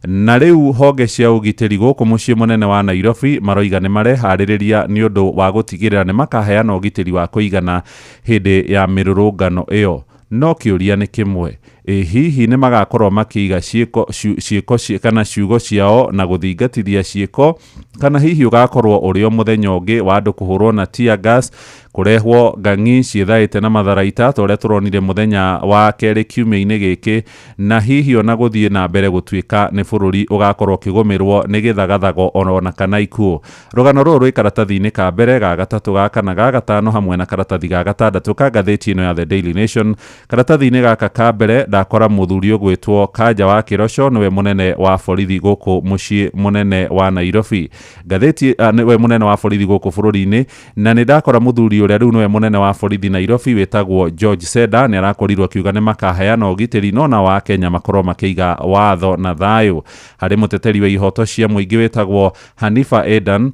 Na rĩu honge cia ũgitĩri gũkũ mũciĩ mũnene wa Nairobi maroiga nĩ mareharĩrĩria nĩ ũndũ wa gũtigĩrĩra nĩ makaheana ũgitĩri wa kũigana hĩndĩ ya mĩrũrũngano ĩyo. No kĩũria nĩ kĩmwe, ĩ hihi nĩ magakorwo makĩiga ciĩko kana ciugo ciao na gũthingatithia ciĩko, kana hihi ũgakorwo ũrĩ o mũthenya ũngĩ wa andũ kũhũrwo na tear gas? Kũrehwo ng'ang'i ciĩthaĩte na matharaita ta ũrĩa tũronire mũthenya wa kerĩ kiumia-inĩ gĩkĩ, na hihi ona gũthiĩ na mbere gũtuĩka nĩ bũrũri ũgakorwo ũkĩgũmĩrwo nĩ gĩthagathago ona kana ikuũ. Rũgano rũrũ rwĩ karatathi-inĩ ka mbere, ga gatatũ, ga kana, ga gatano hamwe na karatathi ga gatandatũ ka ngathĩti ĩno ya The Daily Nation. Karatathi-inĩ gaka ka mbere ndakora mũthuri ũgwĩtwo Kanja wa Kĩroco, nĩwe mũnene wa borithi gũkũ mũciĩ mũnene wa Nairobi. Ngathĩti nĩwe mũnene wa borithi gũkũ bũrũri-inĩ, na nĩ ndakora mũthuri ũrĩa rĩu nĩwe mũnene wa borithi Nairobi wĩtagwo George Seda, nĩ arakorirwo akiuga nĩ makaheana ũgitĩri no na wa Kenya makorwo makĩiga watho na thayũ. Harĩ mũteteri wa ihoto cia mũingĩ wĩtagwo Hanifa Edan,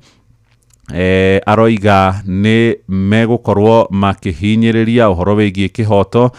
aroiga nĩ megũkorwo makĩhinyĩrĩria ũhoro wĩgiĩ kĩhoto,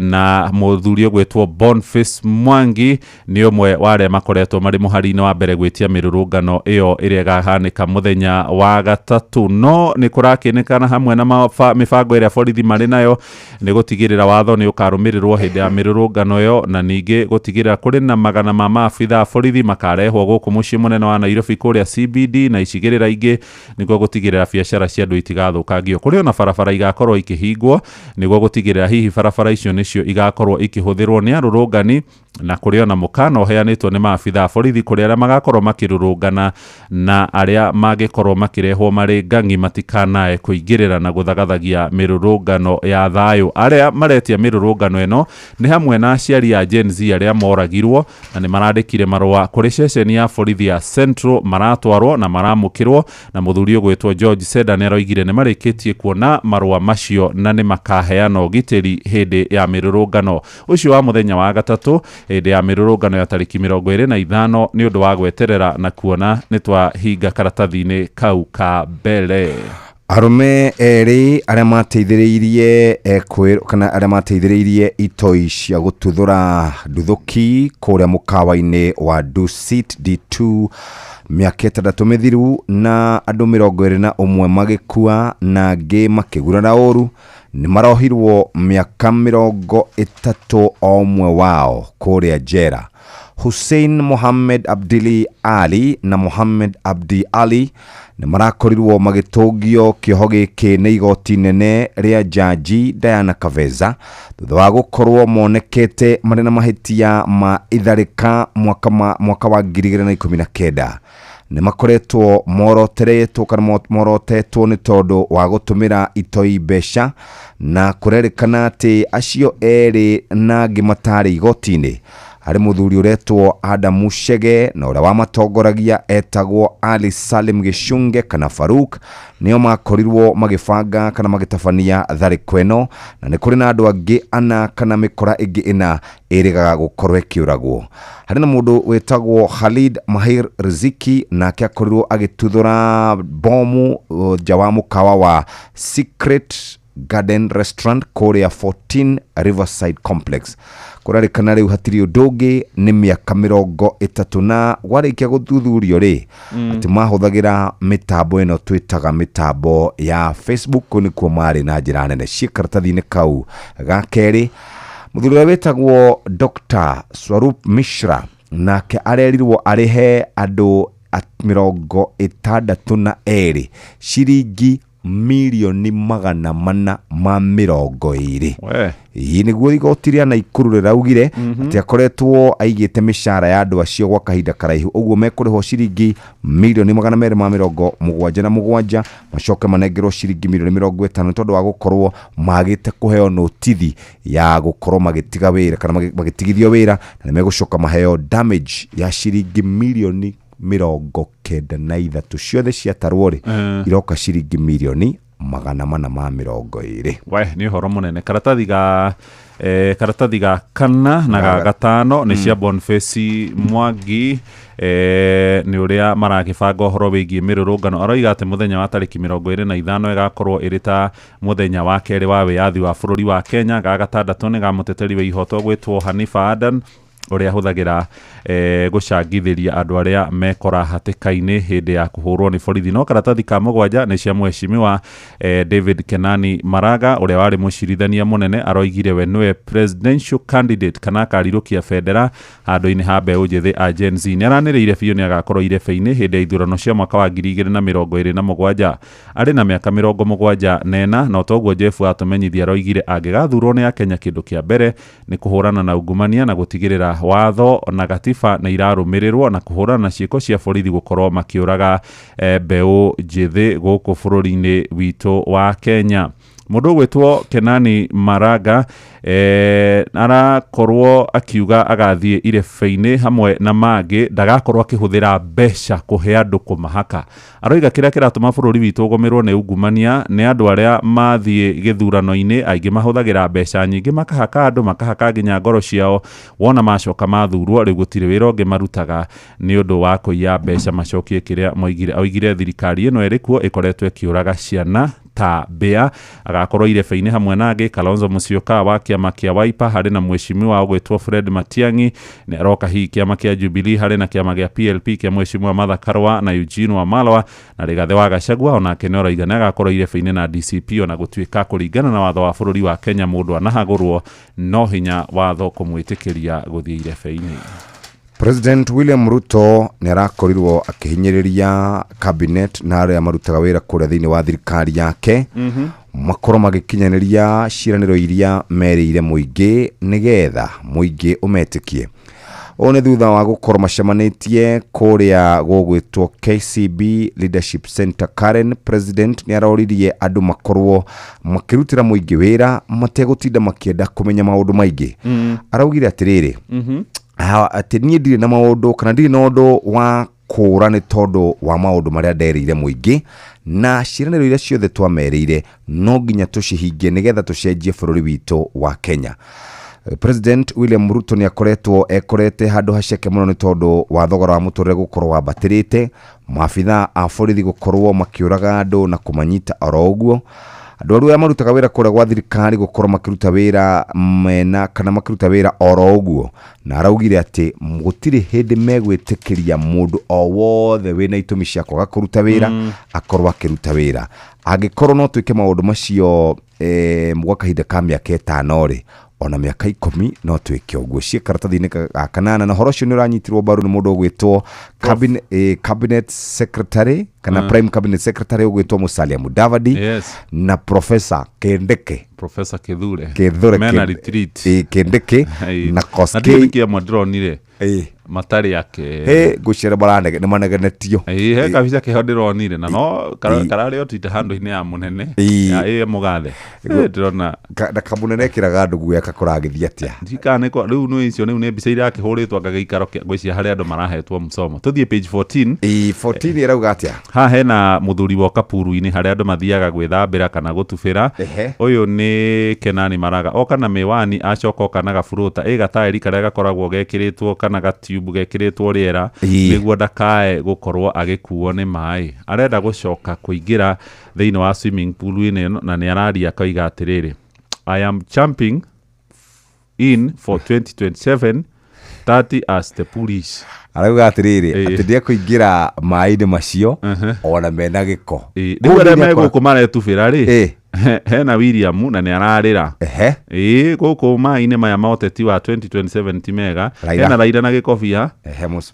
na mũthuri ũgwĩtwo Boniface Mwangi nĩ ũmwe wa arĩa makoretwo marĩ mũhari-inĩ wa mbere gwĩtia mĩrũrũngano ĩyo ĩrĩa ĩgahanĩka mũthenya wa gatatũ. No nĩ kũrakĩnĩkana hamwe na mĩbango ĩrĩa borithi marĩ nayo nĩ gũtigĩrĩra watho nĩ ũkarũmĩrĩrwo hĩndĩ ya mĩrũrũngano ĩyo, na ningĩ gũtigĩrĩra kũrĩ na magana ma maabitha a borithi makarehwo gũkũ mũciĩ mũnene wa Nairobi kũrĩa CBD na icigĩrĩra ingĩ nĩguo gũtigĩrĩra biacara cia andũ itigathũkangio. Kũrĩ ona barabara igakorwo ikĩhingwo nĩguo gũtigĩrĩra hihi barabara icio nĩcio igakorwo ikĩhũthĩrwo nĩ arũrũngani, na kũrĩ ona mũkana ũheanĩtwo nĩ maabitha a borithi kũrĩ arĩa magakorwo makĩrũrũngana na arĩa mangĩkorwo makĩrehwo marĩ ng'ang'i matikanae kũingĩrĩra na gũthagathagia mĩrũrũngano ya thayũ. Arĩa maretia mĩrũrũngano ĩno nĩ hamwe na aciari a Gen Z arĩa moragirwo na nĩ marandĩkire marũa kũrĩ ceceni ya borithi ya Central, maratwarwo na maramũkĩrwo, na mũthuri ũgwĩtwo George Seda nĩ aroigire nĩ marĩkĩtie kuona marũa macio na nĩ makaheana ũgitĩri hĩndĩ ya mĩrũrũngano ũcio wa mũthenya wa gatatũ hĩndĩ ya mĩrũrũngano ya tarĩki 25 nĩ ũndũ wa gweterera na kuona nĩ twahinga karatathi-inĩ kau ka mbere. Arũme erĩ arĩa mateithĩrĩirie kana arĩa mateithĩrĩirie itoi cia gũtuthũra nduthũki kũrĩa mũkawa-inĩ wa Dusit D2 mĩaka 6 mĩthiru na andũ 21 magĩkua na angĩ makĩgurara ũru nĩ marohirwo mĩaka 30 o ũmwe wao kũrĩa njera. Hussein Mohammed Abdili Ali na Mohammed Abdi Ali nĩ marakorirwo magĩtũngio kĩoho gĩkĩ nĩ igoti nene rĩa jaji Diana Kaveza thutha wa gũkorwo monekete marĩ na mahĩtia ma itharĩka mwaka wa 2019. Nĩ makoretwo moroteretwo kana morotetwo nĩ tondũ wa gũtũmĩra itoi mbeca, na kũrerĩkana atĩ acio erĩ na angĩ matarĩ igoti-inĩ. Harĩ mũthuri ũretwo Adamu Shege na ũrĩa wamatongoragia etagwo Ali Salim Gĩcunge kana Faruk nĩo makorirwo magĩbanga kana magĩtabania tharĩko ĩno, na nĩ kũrĩ na andũ angĩ ana kana mĩkora ĩngĩ ĩna ĩrĩgaga gũkorwo ĩkĩũragwo. Harĩ na mũndũ wĩtagwo Khalid Mahir Riziki nake akorirwo agĩtuthũra bomu nja wa mũkawa wa Secret Garden Restaurant kũrĩa 14 Riverside Complex. Kũrarĩkana rĩu hatirĩ ũndũ ũngĩ nĩ mĩaka 30 na gwarĩkia gũthuthurio rĩ atĩ mahũthagĩra mĩtambo ĩno twĩtaga mĩtambo ya Facebook, kũu nĩkuo marĩ na njĩra nene. Ciĩ karatathi-inĩ kau ga kerĩ, mũthuri ũrĩa wĩtagwo Dr. Swarup Mishra nake arerirwo arĩhe andũ 62 ciringi milioni 420. Ĩĩ nĩguo igoti rĩa Naikuru rĩraugire atĩ akoretwo aigĩte mĩcara ya andũ acio gwa kahinda karaihu, ũguo mekũrĩhwo ciringi milioni 277 macoke manengerwo ciringi milioni 50 tondũ wa gũkorwo magĩte kũheo notithi ya gũkorwo magĩtiga wĩra kana magĩtigithio wĩra, na nĩmegũcoka maheo damage ya ciringi milioni 93 ciothe ciatarwo rĩ iroka ciringi milioni 420. We nĩ ũhoro mũnene. Karatathi ga karatathi ga kana na ga gatano nĩ cia Boniface Mwangi, nĩ ũrĩa maragĩbanga ũhoro wĩgiĩ mĩrũrũngano. Aroiga atĩ mũthenya wa tarĩki 25 ĩgakorwo ĩrĩ ta mũthenya wa kerĩ wa wĩyathi wa bũrũri wa Kenya. Ga gatandatũ nĩ ga mũteteri wa ihoto gwĩtwo Hanifa Adan. Ũrĩa ahũthagĩra gũcangithĩria andũ arĩa mekora hatĩka-inĩ hĩndĩ ya kũhũrwo nĩ borithi. No karatathi ka mũgwanja nĩ cia mheshimiwa David Kenani Maraga, ũrĩa warĩ mũcirithania mũnene, aroigire we nĩwe presidential candidate kana akarirũkia bendera handũ-inĩ ha mbeũ njĩthĩ a Gen Z. Nĩ aranĩrĩire biũ nĩ agakorwo irebe-inĩ hĩndĩ ya ithurano cia mwaka wa 2027 arĩ na mĩaka 74. Na toguo Jeff atũmenyithia, aroigire angĩgathurwo nĩ Akenya, kĩndũ kĩa mbere nĩ kũhũrana na ungumania na gũtigĩrĩra watho na gatiba nĩ irarũmĩrĩrwo, na kũhũrana na ciĩko cia borithi gũkorwo makĩũraga mbeũ njĩthĩ gũkũ bũrũri-inĩ witũ wa Kenya. Mũndũ ũgwĩtwo Kenani Maraga arakorwo akiuga agathiĩ irebe-inĩ hamwe na mangĩ, ndagakorwo akĩhũthĩra mbeca kũhe andũ kũmahaka. Aroiga kĩrĩa kĩratũma bũrũri witũ ũgũmĩrwo nĩ ungumania nĩ andũ arĩa mathiĩ gĩthurano-inĩ aingĩ mahũthagĩra mbeca nyingĩ, makahaka andũ, makahaka nginya ngoro ciao. Wona macoka mathurwo, rĩu gũtirĩ wĩra ũngĩ marutaga nĩ ũndũ wa kũiya mbeca macokie kĩrĩa moigire. Oigire thirikari ĩno ĩrĩ kuo ĩkoretwo ĩkĩũraga ciana ta mbĩa. Agakorwo irebe-inĩ hamwe na angĩ Kalonzo Musyoka wa kĩama kĩa Wiper, harĩ na mheshimiwa ũgwĩtwo Fred Matiang'i nĩ aroka hihi kĩama kĩa Jubilee, harĩ na kĩama gĩa PLP kĩa mheshimiwa Martha Karua na Eugene Wamalwa, na Rigathĩ wa Gachagua onake nĩ aroiga nĩ agakorwo irebe-inĩ na DCP, ona gũtuĩka kũringana na watho wa bũrũri wa Kenya mũndũ anahagũrwo no hinya watho kũmwĩtĩkĩria gũthiĩ irebe-inĩ. President William Ruto nĩ arakorirwo akĩhinyĩrĩria cabinet na arĩa marutaga wĩra kũrĩa thĩinĩ wa thirikari yake makorwo magĩkinyanĩria ciĩranĩro iria merĩire mũingĩ nĩgetha mũingĩ ũmetĩkie. Ũũ nĩ thutha wa gũkorwo macemanĩtie kũrĩa gũgwĩtwo KCB Leadership Center Karen. President nĩ aroririe andũ makorwo makĩrutĩra mũingĩ wĩra mategũtinda makĩenda kũmenya maũndũ maingĩ. Araugire atĩrĩrĩ, atĩ niĩ ndirĩ na maũndũ kana ndirĩ na ũndũ wa kũũra nĩ tondũ wa maũndũ marĩa nderĩire mũingĩ, na ciĩranĩro iria ciothe twamerĩire no nginya tũcihingie nĩgetha tũcenjie bũrũri witũ wa Kenya. President William Ruto nĩ akoretwo ekorete handũ haceke mũno nĩ tondũ wa thogora wa mũtũrĩre gũkorwo wambatĩrĩte, maabithaa a borithi gũkorwo makĩũraga andũ na kũmanyita oro ũguo, andũ arĩa marutaga wĩra kũrĩa gwa thirikari gũkorwo makĩruta wĩra mena kana makĩruta wĩra oro ũguo, na araugire atĩ gũtirĩ hĩndĩ megwĩtĩkĩria mũndũ o wothe wĩna itũmi cia kwaga kũruta wĩra akorwo akĩruta wĩra. Angĩkorwo no twĩke maũndũ macio gwa kahinda ka mĩaka 5 rĩ, ona mĩaka 10 no twĩke ũguo. Ciĩ karatathi-inĩ ga kanana, na ũhoro ũcio nĩ ũranyitirwo mbaru nĩ mũndũ ũgwĩtwo cabinet secretary kana prime cabinet secretary ũgwĩtwo Musalia Mudavadi, na Professor Kindiki, Professor Kithure Kithure mena retreat Kindiki na Koskei. Na kĩamwe ndĩronire matarĩ ake ngũcere maranege nĩ manegenetio. He kabica keho ndĩronire na no kararĩ o Twitter handũ-inĩ ya mũnene ya ĩ mũgathe ndĩrona na kamũnene ekĩraga andũ guoya kakũragĩthiĩ atĩa. Ndikanĩ kwa rĩu nĩ icio rĩu nĩ mbica irakĩhũrĩtwo anga gĩikaro kĩa ngwĩciria harĩa andũ marahetwo msomo. Tũthiĩ page 14. 14 ĩrauga atĩa? Haha hena mũthuri woka puru-inĩ harĩa andũ mathiaga gwĩthambĩra kana gũtubĩra. Ũyũ nĩ Kenani Maraga, oka na mĩwani, acoka oka na gaburuta ĩ gataĩri karĩa gakoragwo gekĩrĩtwo kana gatiubu gekĩrĩtwo rĩera nĩguo ndakae gũkorwo agĩkuo nĩ maĩ. Arenda gũcoka kũingĩra thĩinĩ wa swimming pool-inĩ ĩno, na nĩ araria akauga atĩrĩrĩ, I am jumping in for 2027 30 as the police. Arauga atĩrĩrĩ atĩ ndĩekũingĩra maĩ-inĩ macio ona mena gĩko. Rĩu arĩa me gũkũ maretubĩra rĩ, hena William na nĩ ararĩra gũkũ maĩ-inĩ maya ma ũteti wa 2027 ti mega. Hena Raila na gĩkobia,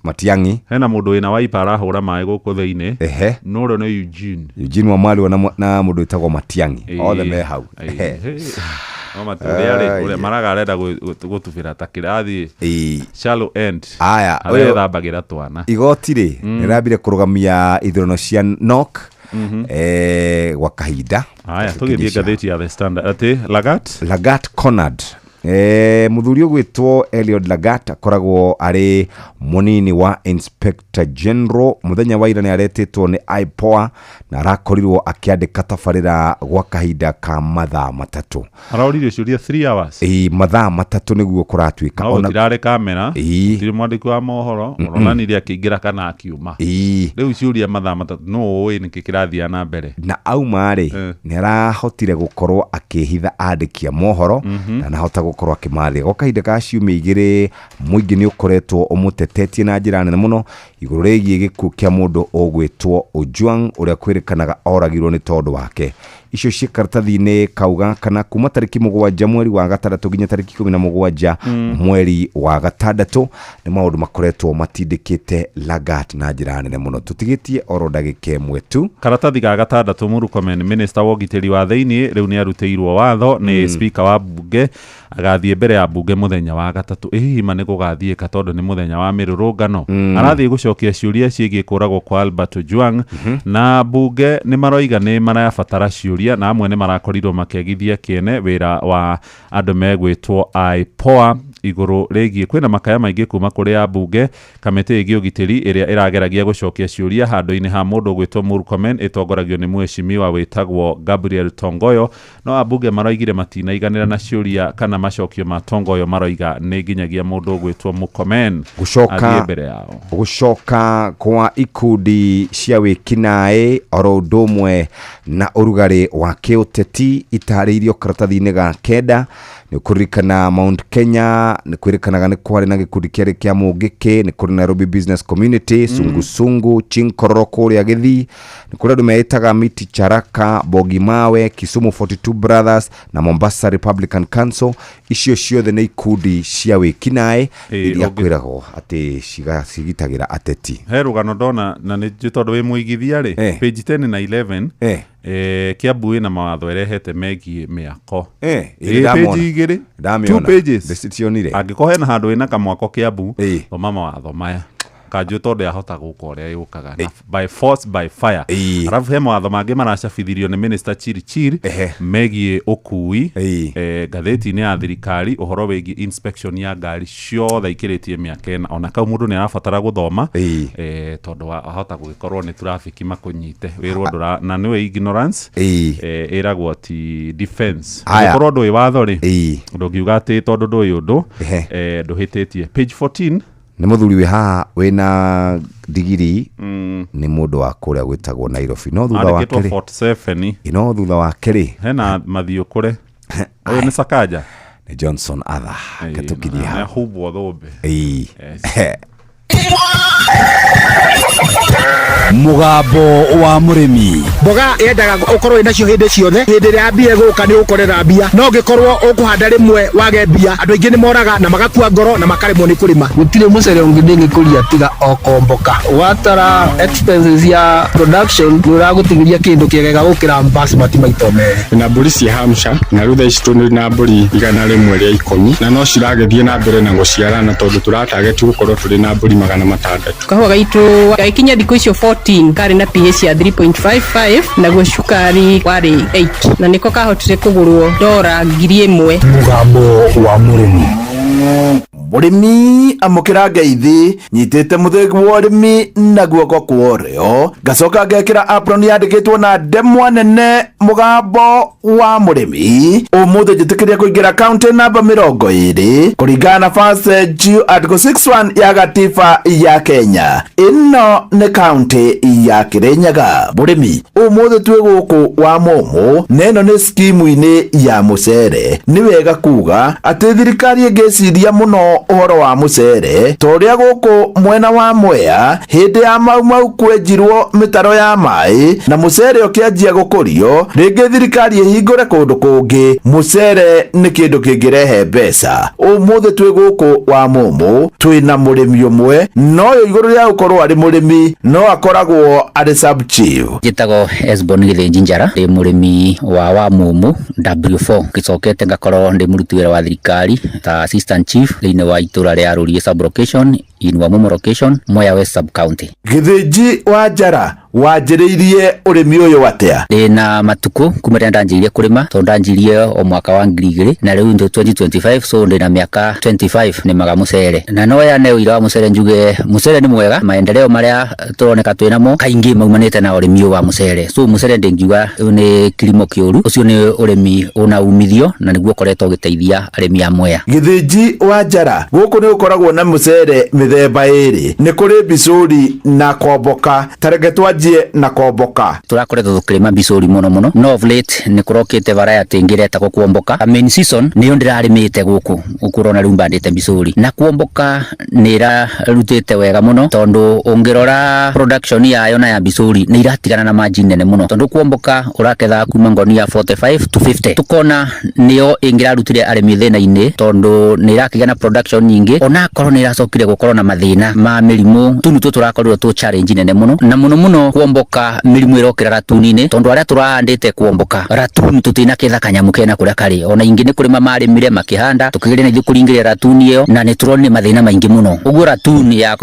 Matiang'i, hena mũndũ wĩna waipa arahũra maĩ gũkũ thĩinĩ, no ũrĩa nĩ Eugene Wamalwa na mũndũ wĩtagwo Matiang'i, othe me hau. No matũrĩa rĩ, ũrĩa Maraga arenda gũtubĩra ta kĩrathiĩ shallow end harĩa ethambagĩra twana. Igoti rĩ nĩrambire kũrũgamia ithurano cia NOC gwa kahinda. Aya, tũgĩthiĩ ngathĩti ya The Standard atĩ Lagat Conard, mũthuri ũgwĩtwo Eliud Lagat akoragwo arĩ mũnini wa Inspector General. Mũthenya wa ira nĩ aretĩtwo nĩ IPOA na arakorirwo akĩandĩka tabarĩra gwa kahinda ka mathaa 3. Aroririo ciũria 3 hours. Mathaa 3 nĩguo kũratuĩka. Ona gũtirarĩ kamera, gũtirĩ mwandĩki wa mohoro ũronanirie akĩingĩra kana akiuma. Rĩu ciũria mathaa 3 no ũĩ nĩkĩ kĩrathiĩ na mbere. Na auma rĩ, nĩ arahotire gũkorwo akĩhitha andĩki a mohoro na anahota gũkorwo akĩmathĩga. Gwa kahinda ka ciumia igĩrĩ mũingĩ nĩ ũkoretwo ũmũtetetie na njĩra nene mũno igũrũ rĩgiĩ gĩkuũ kĩa mũndũ ũgwĩtwo Ojwang ũrĩa kwĩrĩkanaga oragirwo nĩ tondũ wake. Icio ciĩ karatathi-inĩ kauga kana kuma tarĩki 7 mweri wa gatandatũ nginya tarĩki 17 mweri wa gatandatũ nĩ maũndũ makoretwo matindĩkĩte Lagat na njĩra nene mũno. Tũtigĩtie oro ndagĩka ĩmwe tu. Karatathi ga gatandatũ, Murkomen, minister wa ũgitĩri wa thĩinĩ, rĩu nĩ arutĩirwo watho nĩ speaker wa bunge agathiĩ mbere ya bunge mũthenya wa gatatũ. Ĩ hihi ma nĩ gũgathiĩka tondũ nĩ mũthenya wa mĩrũrũngano? Arathiĩ gũcokia ciũria ciĩgiĩ kũragwo kwa Albert Ojwang, na bunge nĩ maroiga nĩ marabatara ciũria, na amwe nĩ marakorirwo makĩagithia kĩene wĩra wa andũ megwĩtwo IPOA igũrũ rĩgiĩ kwĩna makaya maingĩ kuma kũrĩ ambunge. Kamĩtĩ ĩgiĩ ũgitĩri ĩrĩa ĩrageragia gũcokia ciũria handũ-inĩ ha mũndũ ũgwĩtwo Murkomen ĩtongoragio nĩ mheshimiwa wĩtagwo Gabriel Tongoyo, no ambunge maroigire matinaiganĩra na ciũria kana macokio ma Tongoyo, maroiga nĩ nginyagia mũndũ ũgwĩtwo Murkomen athiĩ mbere yao. Gũcoka kwa ikundi cia wĩkinaĩ oro ũndũ ũmwe na ũrugarĩ wa kĩũteti itarĩirio karatathi-inĩ ga 9. Nĩ kũririkana Mount Kenya nĩ kwĩrĩkanaga nĩ kwarĩ na gĩkundi kĩarĩ kĩa Mũngĩkĩ, nĩ kũrĩ Nairobi Business Community, Sungusungu, Chinkororo kũrĩa Gĩthii, nĩ kũrĩ andũ meĩtaga Miti Charaka, Bogi Mawe, Kisumu 42 Brothers na Mombasa Republican Council. Icio ciothe nĩ ikundi cia wĩkinaĩ iria kwĩragwo atĩ cigitagĩra ateti. He rũgano ndona na nĩ njũĩ tondũ wĩ mũigithia rĩ, page 10 na 11, Kiambu ĩna mawatho ĩrehete megiĩ mĩako. Ndamona. Page igĩrĩ, Ndamĩona. two pages. Ndĩcitionire. Angĩkorwo hena handũ ĩna kamwako Kiambu, thoma mawatho maya kanjũ tondũ yahota gũka ũrĩa yũkaga na by force by fire. Arabu he mawatho mangĩ maracabithirio nĩ Minister Chirchir megiĩ ũkui, ngathĩti-inĩ ya thirikari ũhoro wĩgiĩ inspection ya ngari ciothe ikĩrĩtie mĩaka 4, ona kau mũndũ nĩ arabatara gũthoma, tondũ ahota gũgĩkorwo nĩ traffic makũnyite wĩrwo ndũra, na nĩwe ignorance ĩragwo ti defense. Angĩkorwo ndũĩ watho rĩ, ndũngiuga atĩ tondũ ndũĩ ũndũ, ndũhĩtĩtie. Page 14. Nĩ mũthuri wĩ haha wĩna digiri, nĩ mũndũ wa kũrĩa gwĩtagwo Nairobi, no thutha wake Andĩkĩtwo rĩ, 47. No thutha wake rĩ, hena mathiũ kũre. Ũyũ nĩ Sakaja, nĩ Johnson Atha. Ketũkinyie hau. Humbwo thũmbĩ. Mũgambo wa mũrĩmi. Mboga yendaga ũkorwo wĩnacio hĩndĩ ciothe, hĩndĩ ĩrĩa mbia ĩgũka nĩ ũgũkorera mbia, no ũngĩkorwo ũkũhanda rĩmwe wage mbia, andũ aingĩ nĩ moraga na magakua ngoro na makaremwo nĩ kũrĩma. Gũtirĩ mũcere ũngĩ ndĩngĩkũria tiga o komboka. Watara expenses ya production nĩ ũragũtigĩria kĩndũ kĩega gũkĩra basmati maita merĩ. Na mbũri cia Hampshire, na rĩu thaa ici tũrĩ na mbũri 110, na no ciragĩthiĩ na mbere na gũciarana tondũ tũratageti gũkorwo tũrĩ na mbũri 600. Kahũa gaitũ gagĩkinya thikũ icio 14 karĩ na pH ya 3.55, naguo cukari warĩ 8, na nĩko kahotire kũgũrwo dora 1000. Mũgambo wa mũrĩmi. Mũrĩmi amũkĩra ngeithi, nyitĩte mũthĩgi wa ũrĩmi na guoko kwa ũrĩo, ngacoka ngekĩra apron yandĩkĩtwo na ndemwa nene mũgambo wa mũrĩmi. Ũmũthĩ njĩtĩkĩria kũingĩra kaunti namba 20 kũringana na First G Article 61 ya gatiba ya Kenya. Ĩno nĩ kaunti ya Kĩrĩnyaga. Mũrĩmi, ũmũthĩ twĩ gũkũ wa Mũmũ, na ĩno nĩ skimu-inĩ ya mũcere. Nĩ wega kuga atĩ thirikari ĩngĩciria mũno ũhoro wa mũcere, ta ũrĩa gũkũ mwena wa Mwea hĩndĩ ya Mau Mau kwenjirwo mĩtaro ya maĩ na mũcere ũkĩanjia gũkũrio, rĩngĩ thirikari ĩhingũre kũndũ kũngĩ. Mũcere nĩ kĩndũ kĩngĩrehe mbeca. Ũmũthĩ twĩ gũkũ wa Mũmũ, twĩna mũrĩmi ũmwe, no ũyũ igũrũ rĩa gũkorwo arĩ mũrĩmi no akoragwo arĩ sub chief. Njĩtagwo Esbon Gĩthĩnji Njara, ndĩ mũrĩmi wa Mũmũ W4, ngĩcokete ngakorwo ndĩ mũruti wĩra wa thirikari ta assistant chief thĩinĩ wa itũra rĩa Rũriĩ sub location in Wamumu location, Mwea West sub county. Gĩthĩnji wa Njara, wanjĩrĩirie ũrĩmi ũyũ atĩa? Ndĩna matukũ kuma rĩrĩa ndanjĩrĩirie kũrĩma, tondũ ndanjirie o mwaka wa 2000 na rĩu ndĩ 2025, so ndĩna mĩaka 25 nĩmaga mũcere. Na no yane ũira wa mũcere njuge mũcere nĩ mwega, maendeleo marĩa tũroneka twĩnamo kaingĩ maumanĩte na ũrĩmi ũyũ wa mũcere. So mũcere ndĩngiuga nĩ kilimo kĩũru, ũcio nĩ ũrĩmi ũna umithio na nĩguo ũkoretwo ũgĩteithia arĩmi a Mwea. Gĩthĩnji wa Njara, gũkũ nĩ gũkoragwo na mũcere Mĩthemba ĩrĩ nĩ kũrĩ mbicũri na komboka. Tareke twanjie na komboka. Tũrakoretwo tũkĩrĩma mbicũri mũno mũno, no of late nĩ kũrokĩte variety ĩngĩ ĩretagwo kuomboka. Main season nĩyo ndĩrarĩmĩte gũkũ gũkũ ũrona rĩu mbandĩte mbicũri, na kuomboka nĩ ĩrarutĩte wega mũno, tondũ ũngĩrora production yayo na ya mbicũri nĩ iratigana na margin nene mũno, tondũ kuomboka ũraketha kuma ngonia 45 to 50. Tukona nĩyo ĩngĩrarutire arĩmi thĩna-inĩ, tondũ nĩ ĩrakĩgĩa na production nyingĩ, onakorwo nĩ ĩracokire gũkorwo na mathĩna ma mĩrimũ. Tu nĩtuo tũrakorirwo tũ challenge nene mũno, na mũno mũno kuomboka mĩrimũ ĩrokĩra ratuni-inĩ, tondũ arĩa tũrahandĩte kuomboka ratuni tũtinaketha kanyamũ kena kũrĩa karĩ. Ona ingĩ nĩ kũrĩma marĩmire makĩhanda, tũkĩgeria na ithuĩ kũringĩrĩra ratuni ĩyo, na nĩ tũronire mathĩna maingĩ mũno. Ũguo ratuni ya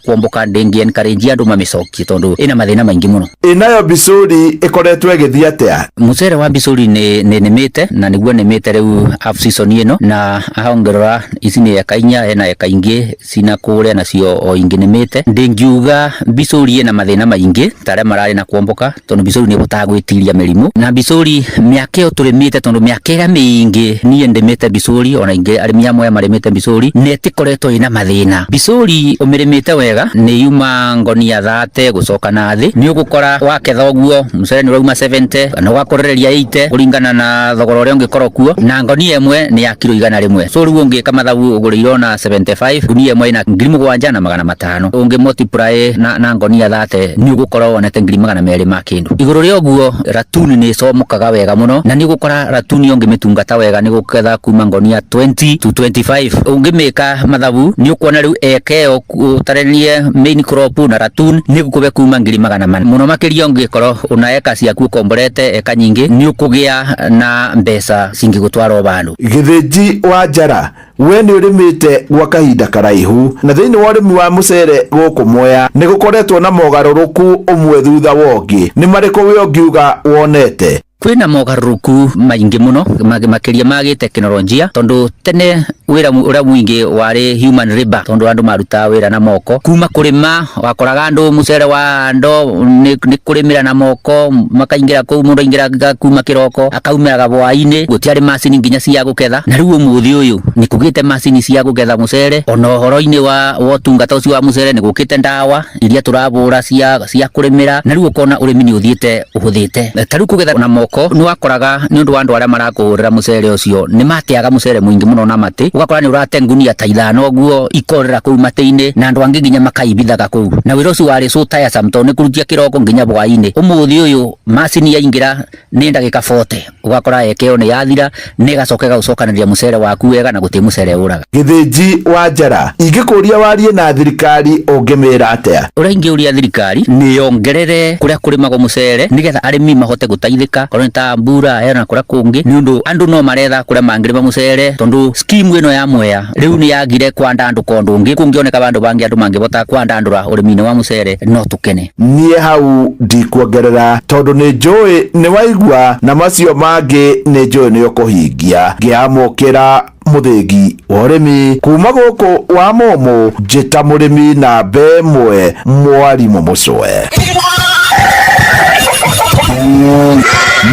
kuomboka ndĩngĩ encourage andũ mamĩcokie, tondũ ĩna mathĩna maingĩ mũno. Ĩnayo mbicũri ĩkoretwo ĩgĩthiĩ atĩa? Mũcere wa mbicũri nĩ nĩmĩte, na nĩguo nĩmĩte rĩu half season ĩno, na haha ũngĩrora ici nĩ eka 4, hena eka ingĩ cina kũrĩa nacio o ingĩ nĩmĩte. Ndĩngiuga mbicũri ĩna mathĩna maingĩ ta arĩa mararĩ na kuomboka, tondũ mbicũri nĩ ĩhotaga gwĩtiria mĩrimũ. Na mbicũri mĩaka ĩyo tũrĩmĩte, tondũ mĩaka ĩrĩa mĩingĩ niĩ ndĩmĩte mbicũri, ona ingĩ arĩmi amwe marĩmĩte mbicũri, nĩ ĩtĩkoretwo ĩna mathĩna. Mbicũri ũmĩrĩmĩte wega nĩ yuma ngonia 30 gũcoka na thĩ, nĩ ũgũkora waketha ũguo mũcere nĩ ũrauma 70 kana ũgakũrĩrĩria 80 kũringana na thogora ũrĩa ũngĩkorwo kuo, na ngonia ĩmwe nĩ ya kiro 100. So rĩu ũngĩka mathabu ũgũrĩire ona 75, ngunia ĩmwe ĩna 7,500, ũngĩ multiply na ngonia 30 nĩ ũgũkorwo wonete 200,000 ma kĩndũ. Igũrũ rĩa ũguo ratuni nĩ ĩcomokaga wega mũno, na nĩ ũgũkora ratuni ũngĩmĩtungata wega nĩ gũketha kuma ngonia 20 to 25. Ũngĩmĩka mathabu nĩ ũkuona rĩu eka ĩyo ũtaranie main crop na ratuni nĩ gũkũbe kuma 400,000 mũno makĩria. Ũngĩkorwo una eka ciaku ũkomborete eka nyingĩ, nĩ ũkũgĩa na mbeca cingĩgũtwara o vandũ. Gĩthĩnji wa Njara, we nĩ ũrĩmĩte gwa kahinda karaihu, na thĩinĩ wa ũrĩmi wa mũcere gũkũ Mwea nĩ gũkoretwo na mogarũrũku ũmwe thutha wa ũngĩ. Nĩ marĩkũ we ũngiuga wonete? Kwĩna mogarũrũku maingĩ mũno makĩria ma gĩtekinoronjia, tondũ tene wĩra ũrĩa mũingĩ warĩ human labor, tondũ andũ marutaga wĩra na moko. Kuma kũrĩma wakoraga andũ mũcere wa ando nĩ kũrĩmĩra na moko, makaingĩra kũu, mũndũ aingĩraga kuma kĩroko akaumĩraga hwaĩ-inĩ, gũtiarĩ macini nginya cia gũketha. Na rĩu ũmũthĩ ũyũ nĩ kũgĩte macini cia gũketha mũcere, ona ũhoro-inĩ wa ũtungata ũcio wa mũcere nĩ gũkĩte ndawa iria tũrabũra cia kũrĩmĩra, na rĩu ũkona ũrĩmi nĩ ũthiĩte ũhũthĩte. Ta rĩu kũgetha na moko nĩ wakoraga nĩ ũndũ wa andũ arĩa marakũhũrĩra mũcere ũcio nĩ mateaga mũcere mũingĩ mũno na matĩ, ũgakora nĩ ũrate ngunia ta 5 ũguo ikorera kũu matĩ-inĩ, na andũ angĩ nginya makaibithaga kũu, na wĩra ũcio warĩ so tiresome tondũ nĩ kũrutia kĩroko nginya hwaĩ-inĩ. Ũmũthĩ ũyũ macini yaingĩra nĩ ndagĩka 40 ũgakora eka ĩyo nĩ yathira, nĩ ĩgacoka ĩgagũcokanĩrĩria mũcere waku wega, na gũtirĩ mũcere ũraga. Gĩthĩnji wa Njara, ingĩkũria warie na thirikari ũngĩmĩra atĩa? Ũrĩa ingĩũria thirikari nĩ yongerere kũrĩa kũrĩmagwo mũcere, nĩgetha arĩmi mahote gũteithĩka, korwo nĩ ta mbura na kũrĩa kũngĩ, nĩ ũndũ andũ no maretha kũrĩa mangĩrĩma mũcere, tondũ scheme ĩno ya Mwea rĩu nĩ yagire kwandandũka ũndũ ũngĩ. Kũngĩoneka vandũ bangĩ andũ mangĩbota kwandandũra ũrĩmi-inĩ wa mũcere no tũkene. Niĩ hau ndikuongerera, tondũ nĩ njũĩ nĩ waigua, na macio mangĩ nĩ njũĩ nĩ ũkũhingia. Ngĩamũkĩra mũthĩgi wa ũrĩmi kuma gũkũ wa mũmũ, njĩta mũrĩmi namba 1 mwarimũ Mũcwe.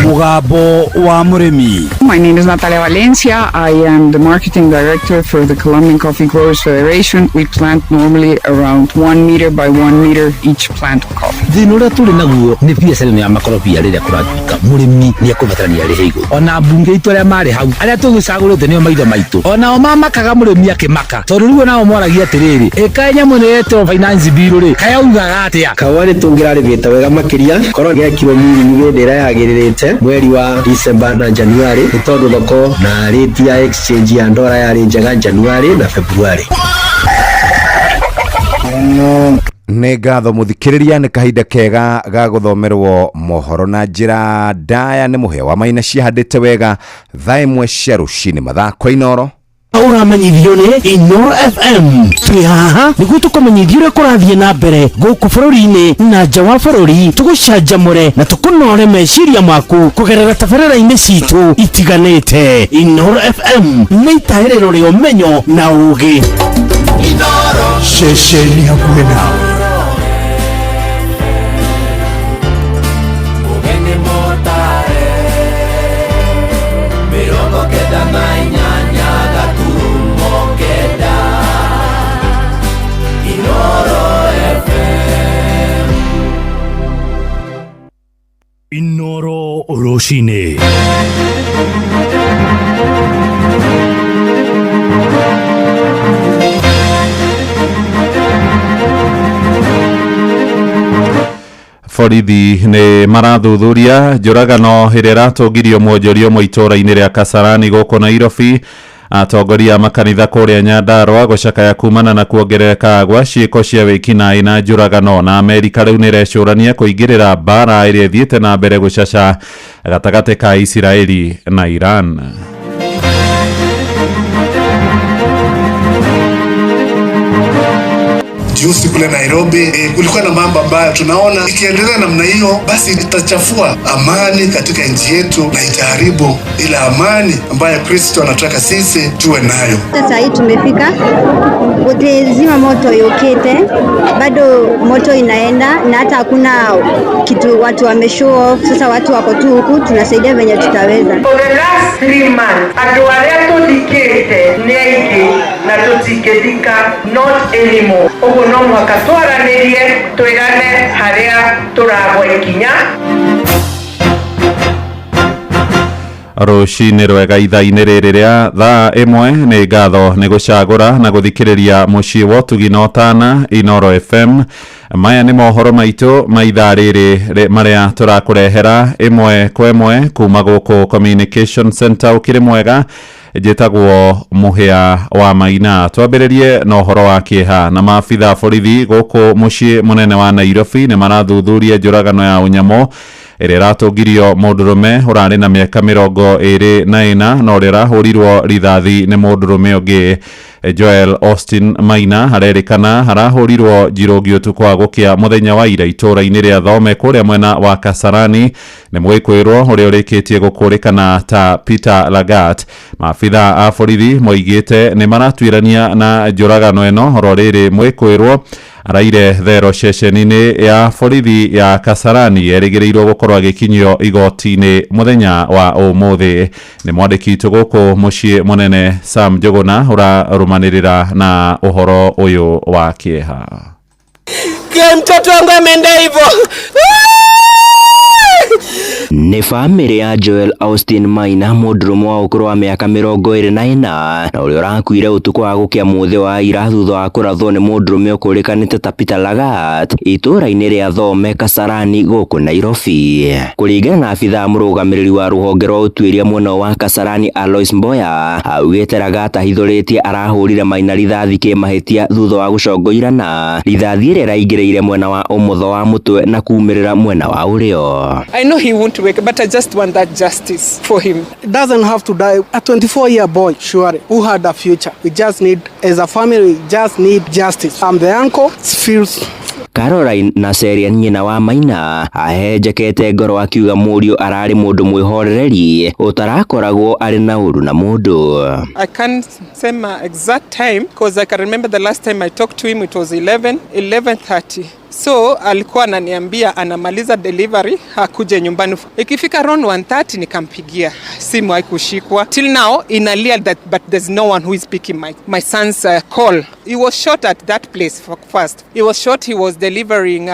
Mũgambo wa mũrĩmi. My name is Natalia Valencia. I am the marketing director for the Colombian Coffee Growers Federation. We plant normally around 1 meter by 1 meter each plant of coffee. Thĩna ũrĩa tũrĩ naguo nĩ biacara ĩno ya makorobia, rĩrĩa kũratuĩka mũrĩmi nĩ ekũbatarania arĩhe igũrũ. Ona mbunge itũ arĩa marĩ hau, arĩa tũgĩcagũrĩte nĩo maitho maitũ, onao mamakaga mũrĩmi akĩmaka, tondũ rĩu onao moragia atĩrĩrĩ, ĩkaĩ nyamũ ĩno yetwo finance bill rĩ, kayaugaga atĩa? Kahũa nĩ tũngĩrarĩmĩte wega makĩria korwo gekirwo mĩrimũ hĩndĩ ĩrĩa yagĩrĩrĩte mweri wa December na January, nĩ tondũ thoko na rate ya exchange ya ndora yarĩ njega January na February. Nĩ ngatho mũthikĩrĩria, nĩ kahinda kega ga gũthomerwo mohoro na njĩra ndaya nĩ mũheo wa Maina ciahandĩte wega thaa 1 cia rũcinĩ. Mathaa kwa Inoro Ũramenyithio nĩ Inoro FM. Twĩ haha nĩguo tũkũmenyithie ũrĩa kũrathiĩ na mbere gũkũ bũrũri-inĩ na nja wa bũrũri, tũgũcanjamũre na tũkũnore meciria maku kũgerera tabarĩra-inĩ citũ itiganĩte. Inoro FM nĩ itahĩrĩro rĩa ũmenyo na ũũgĩ. Ceceni hakuhĩ nawe. Rũcinĩ. Borithi nĩ marathuthuria njũragano ĩrĩa ĩratũngirio mwonjoria ũmwe itũũra-inĩ rĩa Kasarani gũkũ Nairobi. Atongoria a makanitha kũrĩa Nyandarua gũcakaya kumana na kuongerereka gwa ciĩko cia wĩkinaĩ na njũragano. Na Amerika rĩu nĩ ĩrecũrania kũingĩrĩra mbara ĩrĩa ĩthiĩte na mbere gũcaca gatagatĩ ka Isiraeli na Iran. Juzi kule Nairobi kulikuwa na mambo ambayo tunaona ikiendelea namna hiyo, basi itachafua amani katika nchi yetu na itaharibu ile amani ambayo Kristo anataka sisi tuwe nayo. Sasa hii tumefika gutizima moto yukite, bado moto inaenda na hata hakuna kitu, watu wame show off. Sasa watu wako tu huku, tunasaidia venye tutaweza. For the last 3 months, andũ arĩa tũthikĩte nĩ aingĩ na tũtingĩthika, not anymore. Ũguo no mũhaka twaranĩrie, twĩrane harĩa tũragwa ikinya. Rũcinĩ rwega ithaa-inĩ rĩrĩ rĩa thaa 1. Nĩ ngatho nĩ gũcagũra na gũthikĩrĩria mũciĩ wa ũtugi na ũtana, Inoro FM. Maya nĩ mohoro maitũ ma ithaa rĩrĩ marĩa tũrakũrehera ĩmwe kwa ĩmwe kuma gũkũ Communication Center. Ũkĩrĩ mwega, njĩtagwo Mũhĩa wa Maina. Twambĩrĩrie na ũhoro wa kĩeha. Na maabitha a borithi gũkũ mũciĩ mũnene wa Nairobi nĩ marathuthuria njũragano ya ũnyamũ ĩrĩa ĩratũngirio mũndũrũme ũrarĩ na mĩaka 24 na ũrĩa ũrahũrirwo rithathi nĩ mũndũrũme ũngĩ. Joel Austin Maina harerĩkana harahũrirwo njirũngi ũtukũ wa gũkĩa mũthenya wa ira itũũra-inĩ rĩa Thome kũrĩa mwena wa Kasarani nĩ mwĩkwĩrwo ũrĩa ũrĩkĩtie gũkũrĩkana ta Peter Lagat. Maabitha a borithi moigĩte nĩ maratuĩrania na njũragano ĩno. Oro rĩrĩ, mwĩkwĩrwo araire thero ceceni-inĩ ya borithi ya Kasarani, erĩgĩrĩirwo gũkorwo agĩkinyio igoti-inĩ mũthenya wa ũmũthĩ. Nĩ mwandĩki witũ gũkũ mũciĩ mũnene Sam Njũgũna ũrarũmanĩrĩra na ũhoro ũyũ wa kĩeha. Mtoto wangu ameenda hivyo. Nĩ bamĩrĩ ya Joel Austin Maina, mũndũrũme wa ũkũrũ wa mĩaka 24 na ũrĩa ũrakuire ũtukũ wa gũkĩa mũthĩ wa ira thutha wa kũrathwo nĩ mũndũrũme ũkũrĩkanĩte ta Peter Lagat itũũra-inĩ rĩa Thome, Kasarani gũkũ Nairobi. Kũringana na abithaa mũrũgamĩrĩri wa rũhonge rwa ũtuĩria mwena wa Kasarani, Alois Mboya, augĩte Lagat ahithũrĩtie arahũrire Maina rithathi kĩmahĩtia thutha wa gũcongoirana, rithathi ĩrĩa ĩraingĩrĩire mwena wa ũmotho wa mũtwe na kumĩrĩra mwena wa ũrĩo. I know he won't wake, but I just want that justice for him. It doesn't have to die. A 24-year boy, surely, who had a future. We just need, as a family, we just need justice. I'm the uncle. It feels Caroline Naserian, nyina wa Maina, ahenjekete ngoro akiuga mũriũ ararĩ mũndũ mwĩhorereri ũtarakoragwo arĩ na ũru na mũndũ. I can't say my exact time because I can remember the last time I talked to him, it was 11, 11:30. So alikuwa ananiambia anamaliza delivery akuje nyumbani. Ikifika around 1:30 nikampigia simu, haikushikwa. Till now inalia that, but there's no one who is picking my son's call. He was shot at that place first. He was shot, he was delivering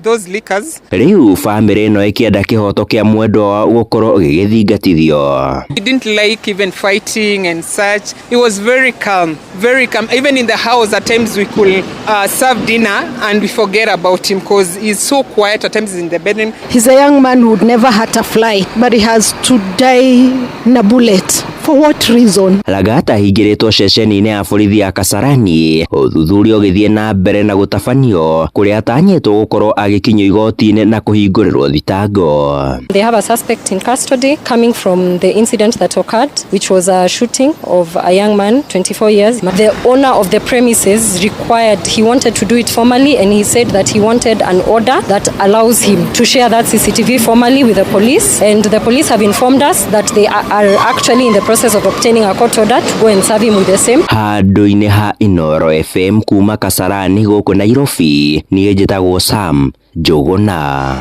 those liquors. Rĩu bamĩrĩ ĩno ĩkĩenda kĩhoto kĩa mwendwa wao gũkorwo gĩgĩthingatithio. He didn't like even fighting and such. He was very calm, very calm. Even in the house, at times we could serve dinner and we forget about him because he's so quiet. At times he's in the bedroom. He's a young man who would never hurt a fly, but he has to die in a bullet. For what reason? Lagat ahingĩrĩtwo ceceni-inĩ ya borithi ya Kasarani, ũthuthuria ũgĩthiĩ na mbere na gũtabanio kũrĩa atanyĩtwo gũkorwo agĩkinyio igoti-inĩ na kũhingũrĩrwo thitango. They have a suspect in custody coming from the incident that occurred, which was a shooting of a young man, 24 years. The owner of the premises required, he wanted to do it formally, and he said that he wanted an order that allows him to share that CCTV formally with the police. And the police have informed us that they are actually in the process of obtaining a court order to go and serve him with the same. Handũ-inĩ ha Inoro FM kuma Kasarani gũkũ Nairobi, niĩ njĩtagwo Sam Njũgũna.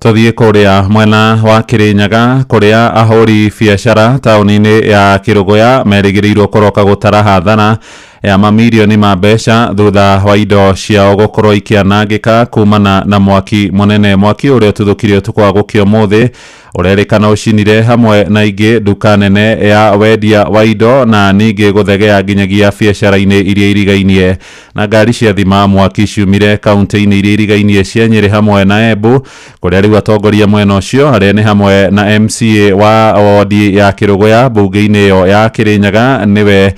Tũthiĩ kũrĩa mwena wa Kĩrĩnyaga, kũrĩa ahũri biacara taũni-inĩ ya Kĩrũgũya merĩgĩrĩirwo kũroka gũtara hathara ya mamirioni ma mbeca thutha wa indo ciao gũkorwo ikĩanangĩka kumana na mwaki mũnene, mwaki ũrĩa ũtuthũkire ũtukũ wa gũkĩa ũmũthĩ. Ũrerĩkana ũcinire hamwe na ingĩ nduka nene ya wendia wa indo na ningĩ gũthegea nginyagia biacara-inĩ iria irigainie na ngari cia thima mwaki ciumire kaunti-inĩ iria irigainie cia Nyĩrĩ hamwe na Embu, kũrĩa rĩu atongoria mwena ũcio arĩa nĩ hamwe na MCA wa wodi ya Kĩrũgũya mbunge-inĩ ĩyo ya Kĩrĩnyaga nĩwe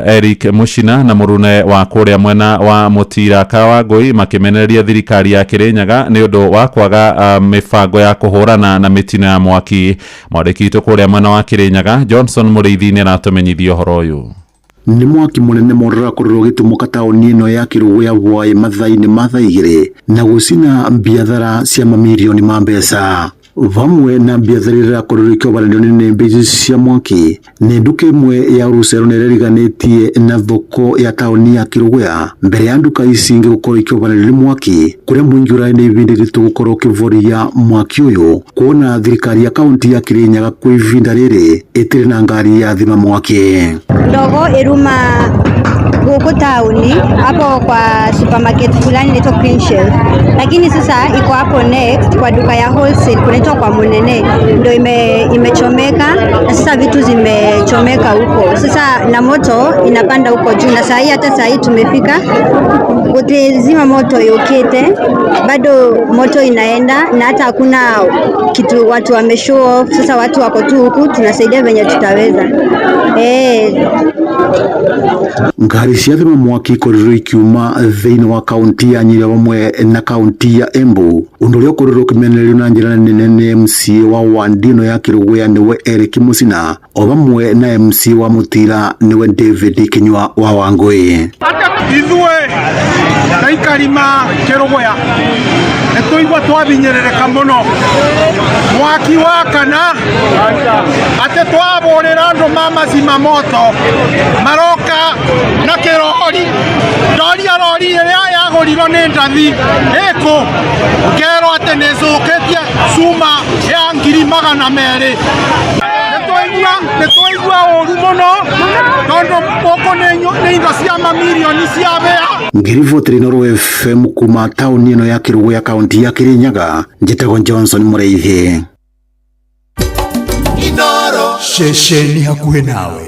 Eric Mushina na mũrune wa kũrĩa mwena wa Mũtira Kawangũi makĩmenereria thirikari ya Kĩrĩnyaga nĩ ũndũ wa kwaga mĩbango ya kũhũrana na mĩtino ya mwaki. Mwandĩki witũ kũrĩa mwena wa Kĩrĩnyaga Johnson Mũrĩithi nĩ aratũmenyithia ũhoro ũyũ. Nĩ mwaki mũnene mũno ũrakorirwo ũgĩtumũka taũni ĩno ya Kĩrũgũya Bwaĩ mathaa-inĩ ma thaa 2 na gũcina biathara cia mamirioni ma mbeca vamwe na biathara iria irakorirwo ikĩobanĩrio nĩ nĩnĩmbĩ ici cia mwaki. Nĩ nduka ĩmwe ya rũcero na ĩrĩa ĩriganĩtie na thoko ya taũni ya Kĩrũgũya mbere ya nduka ici ingĩ gũkorwo ikĩobanĩrio nĩ mwaki, kũrĩa mũingĩ ũrarĩ na ihinda iritũ gũkorwo ũkĩvoria mwaki ũyũ, kuona thirikari ya kaunti ya Kĩrĩnyaga kwa ihinda rĩrĩ ĩtirĩ na ngari ya thima mwaki. Ndogo iruma huko tauni hapo kwa supermarket fulani inaitwa Green Shelf, lakini sasa iko hapo next kwa duka ya wholesale kunaitwa kwa Munene, ndio imechomeka na sasa vitu zimechomeka huko sasa, na moto inapanda huko juu, na saa hii hata saa hii tumefika kutizima moto yokete, bado moto inaenda na hata hakuna kitu watu wame show off. Sasa watu wako tu huku, tunasaidia venye tutaweza. Ngari cia thima mwaki ikorirwo ikiuma thĩinĩ wa kaunti ya Nyĩrĩ hamwe na kaunti ya Embu, ũndũ ũrĩa ũkorirwo ũkĩmenererio na njĩra nene nĩ MCA wa wandi ĩno ya Kĩrũgũya nĩwe Eric Musina o vamwe na MCA wa Mũtira nĩwe David Kinyua wa Wangũi. Ithuĩ aikari ma Kĩrũgũya nĩtũigua twabinyĩrĩrĩka mũno mwaki wakana atĩ twabũrĩra andũ ma macima moto maroka na kĩrori ndoria rori ĩrĩa yagũrirwo nĩ ndathi ĩkũ ngerwo atĩ nĩcũkĩtie cuma ya 200,000. Nĩtwaigua ũru mũno tondũ gũkũ nĩ indo cia mamirioni cia mbĩa. Ngiriboteri Inooro FM kuma taũni ĩno ya Kĩrũgũya kaunti ya Kĩrĩnyaga, njĩtagwo Johnson Mũrĩithi. Inooro ceceni hakuhĩ nawe.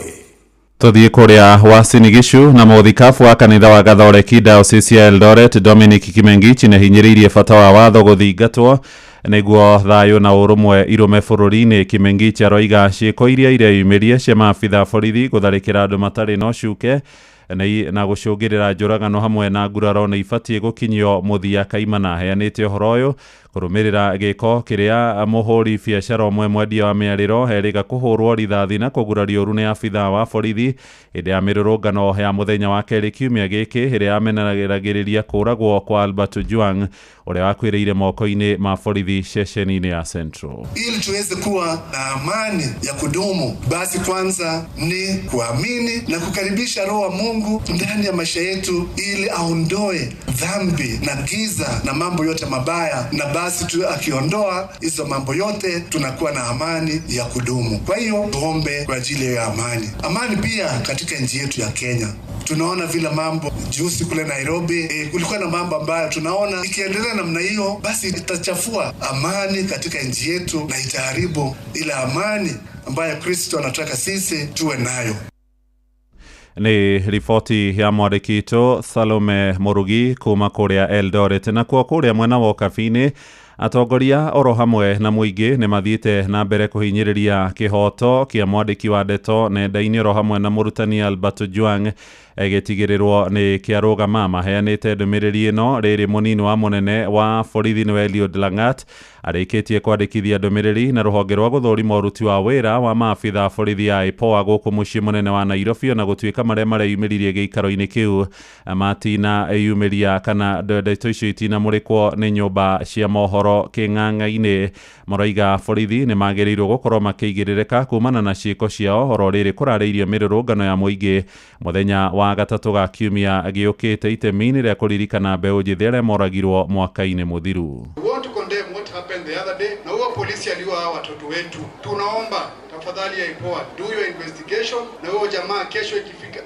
Tuthiĩ kũrĩa Uasin Gishu na mũthikabu wa kanitha wa Gathoreki Diocese ya Eldoret Dominic Kimengichi nĩahinyĩrĩirie bata wa watho gũthingatwo nĩguo thayũ na ũrũmwe irũme bũrũri-inĩ. Kimengichi aroiga ciĩko iria ireyumĩria cia maabitha borithi gũtharĩkĩra andũ matarĩ na ũcuke na gũcũngĩrĩra njũragano hamwe na nguraro nĩ ibatiĩ gũkinyio mũthia kaimana. Aheanĩte ũhoro ũyũ kũrũmĩrĩra gĩko kĩrĩa mũhũri biacara ũmwe mwendia wa mĩarĩro erĩga kũhũrwo rithathi na kũgurario ũru nĩ abithaa wa borithi hĩndĩ ya mĩrũrũngano ya mũthenya wa kerĩ kiumia gĩkĩ ĩrĩa yameneragĩrĩria kũragwo kwa Albert Ojwang ũrĩa wakuĩrĩire moko-inĩ ma borithi ceceni-inĩ ya Central. Ili tuweze kuwa na amani ya kudumu, basi kwanza ni kuamini na kukaribisha Roho wa Mungu ndani ya maisha yetu ili aondoe dhambi na giza na mambo yote mabaya, na basi tu akiondoa hizo mambo yote tunakuwa na amani ya kudumu. Kwa hiyo tuombe kwa ajili ya amani. Amani pia katika nchi yetu ya Kenya. Tunaona vile mambo juzi kule Nairobi, kulikuwa na mambo ambayo tunaona ikiendelea namna hiyo, basi itachafua amani katika nchi yetu na itaharibu ile amani ambayo Kristo anataka sisi tuwe nayo. Ni riboti ya mwandĩki witũ Salome Mũrugi kuma kũrĩa Eldoret. Na kuo kũrĩa mwena wa Ũkabi-inĩ atongoria oro hamwe na mũingĩ nĩ mathiĩte na mbere kũhinyĩrĩria kĩhoto kĩa mwandĩki wa ndeto nenda-inĩ oro hamwe na mũrutani Albert Ojwang gĩtigĩrĩrwo nĩ kĩarũgama. Maheanĩte ndũmĩrĩri ĩno rĩrĩ mũnini wa mũnene wa borithi nĩwe Eliud Langat arĩkĩtie kwandĩkithia ndũmĩrĩri na rũhonge rwa gũthũrima ũruti wa wĩra wa maabitha borithi ya IPOA gũkũ mũciĩ mũnene wa Nairobi, ona gũtuĩka marĩa mareyumĩririe gĩikaro-inĩ kĩu matinayumĩria kana ndeto icio itinamũrĩkwo nĩ nyũmba cia mohoro kĩng'ang'a-inĩ. Maroiga borithi nĩ magĩrĩirwo gũkorwo makĩigĩrĩrĩka kumana na ciĩko ciao oro rĩrĩ kũrarĩirio mĩrũrũngano ya mũingĩ mũthenya wa gatatũ ga kiumia gĩũkĩte itemi-inĩ rĩa kũririkana mbeũ njĩthĩ arĩa moragirwo mwaka-inĩ mũthiru. The other day, na huo polisi aliua watoto wetu. Tunaomba tafadhali ya IPOA do your investigation, na huo jamaa kesho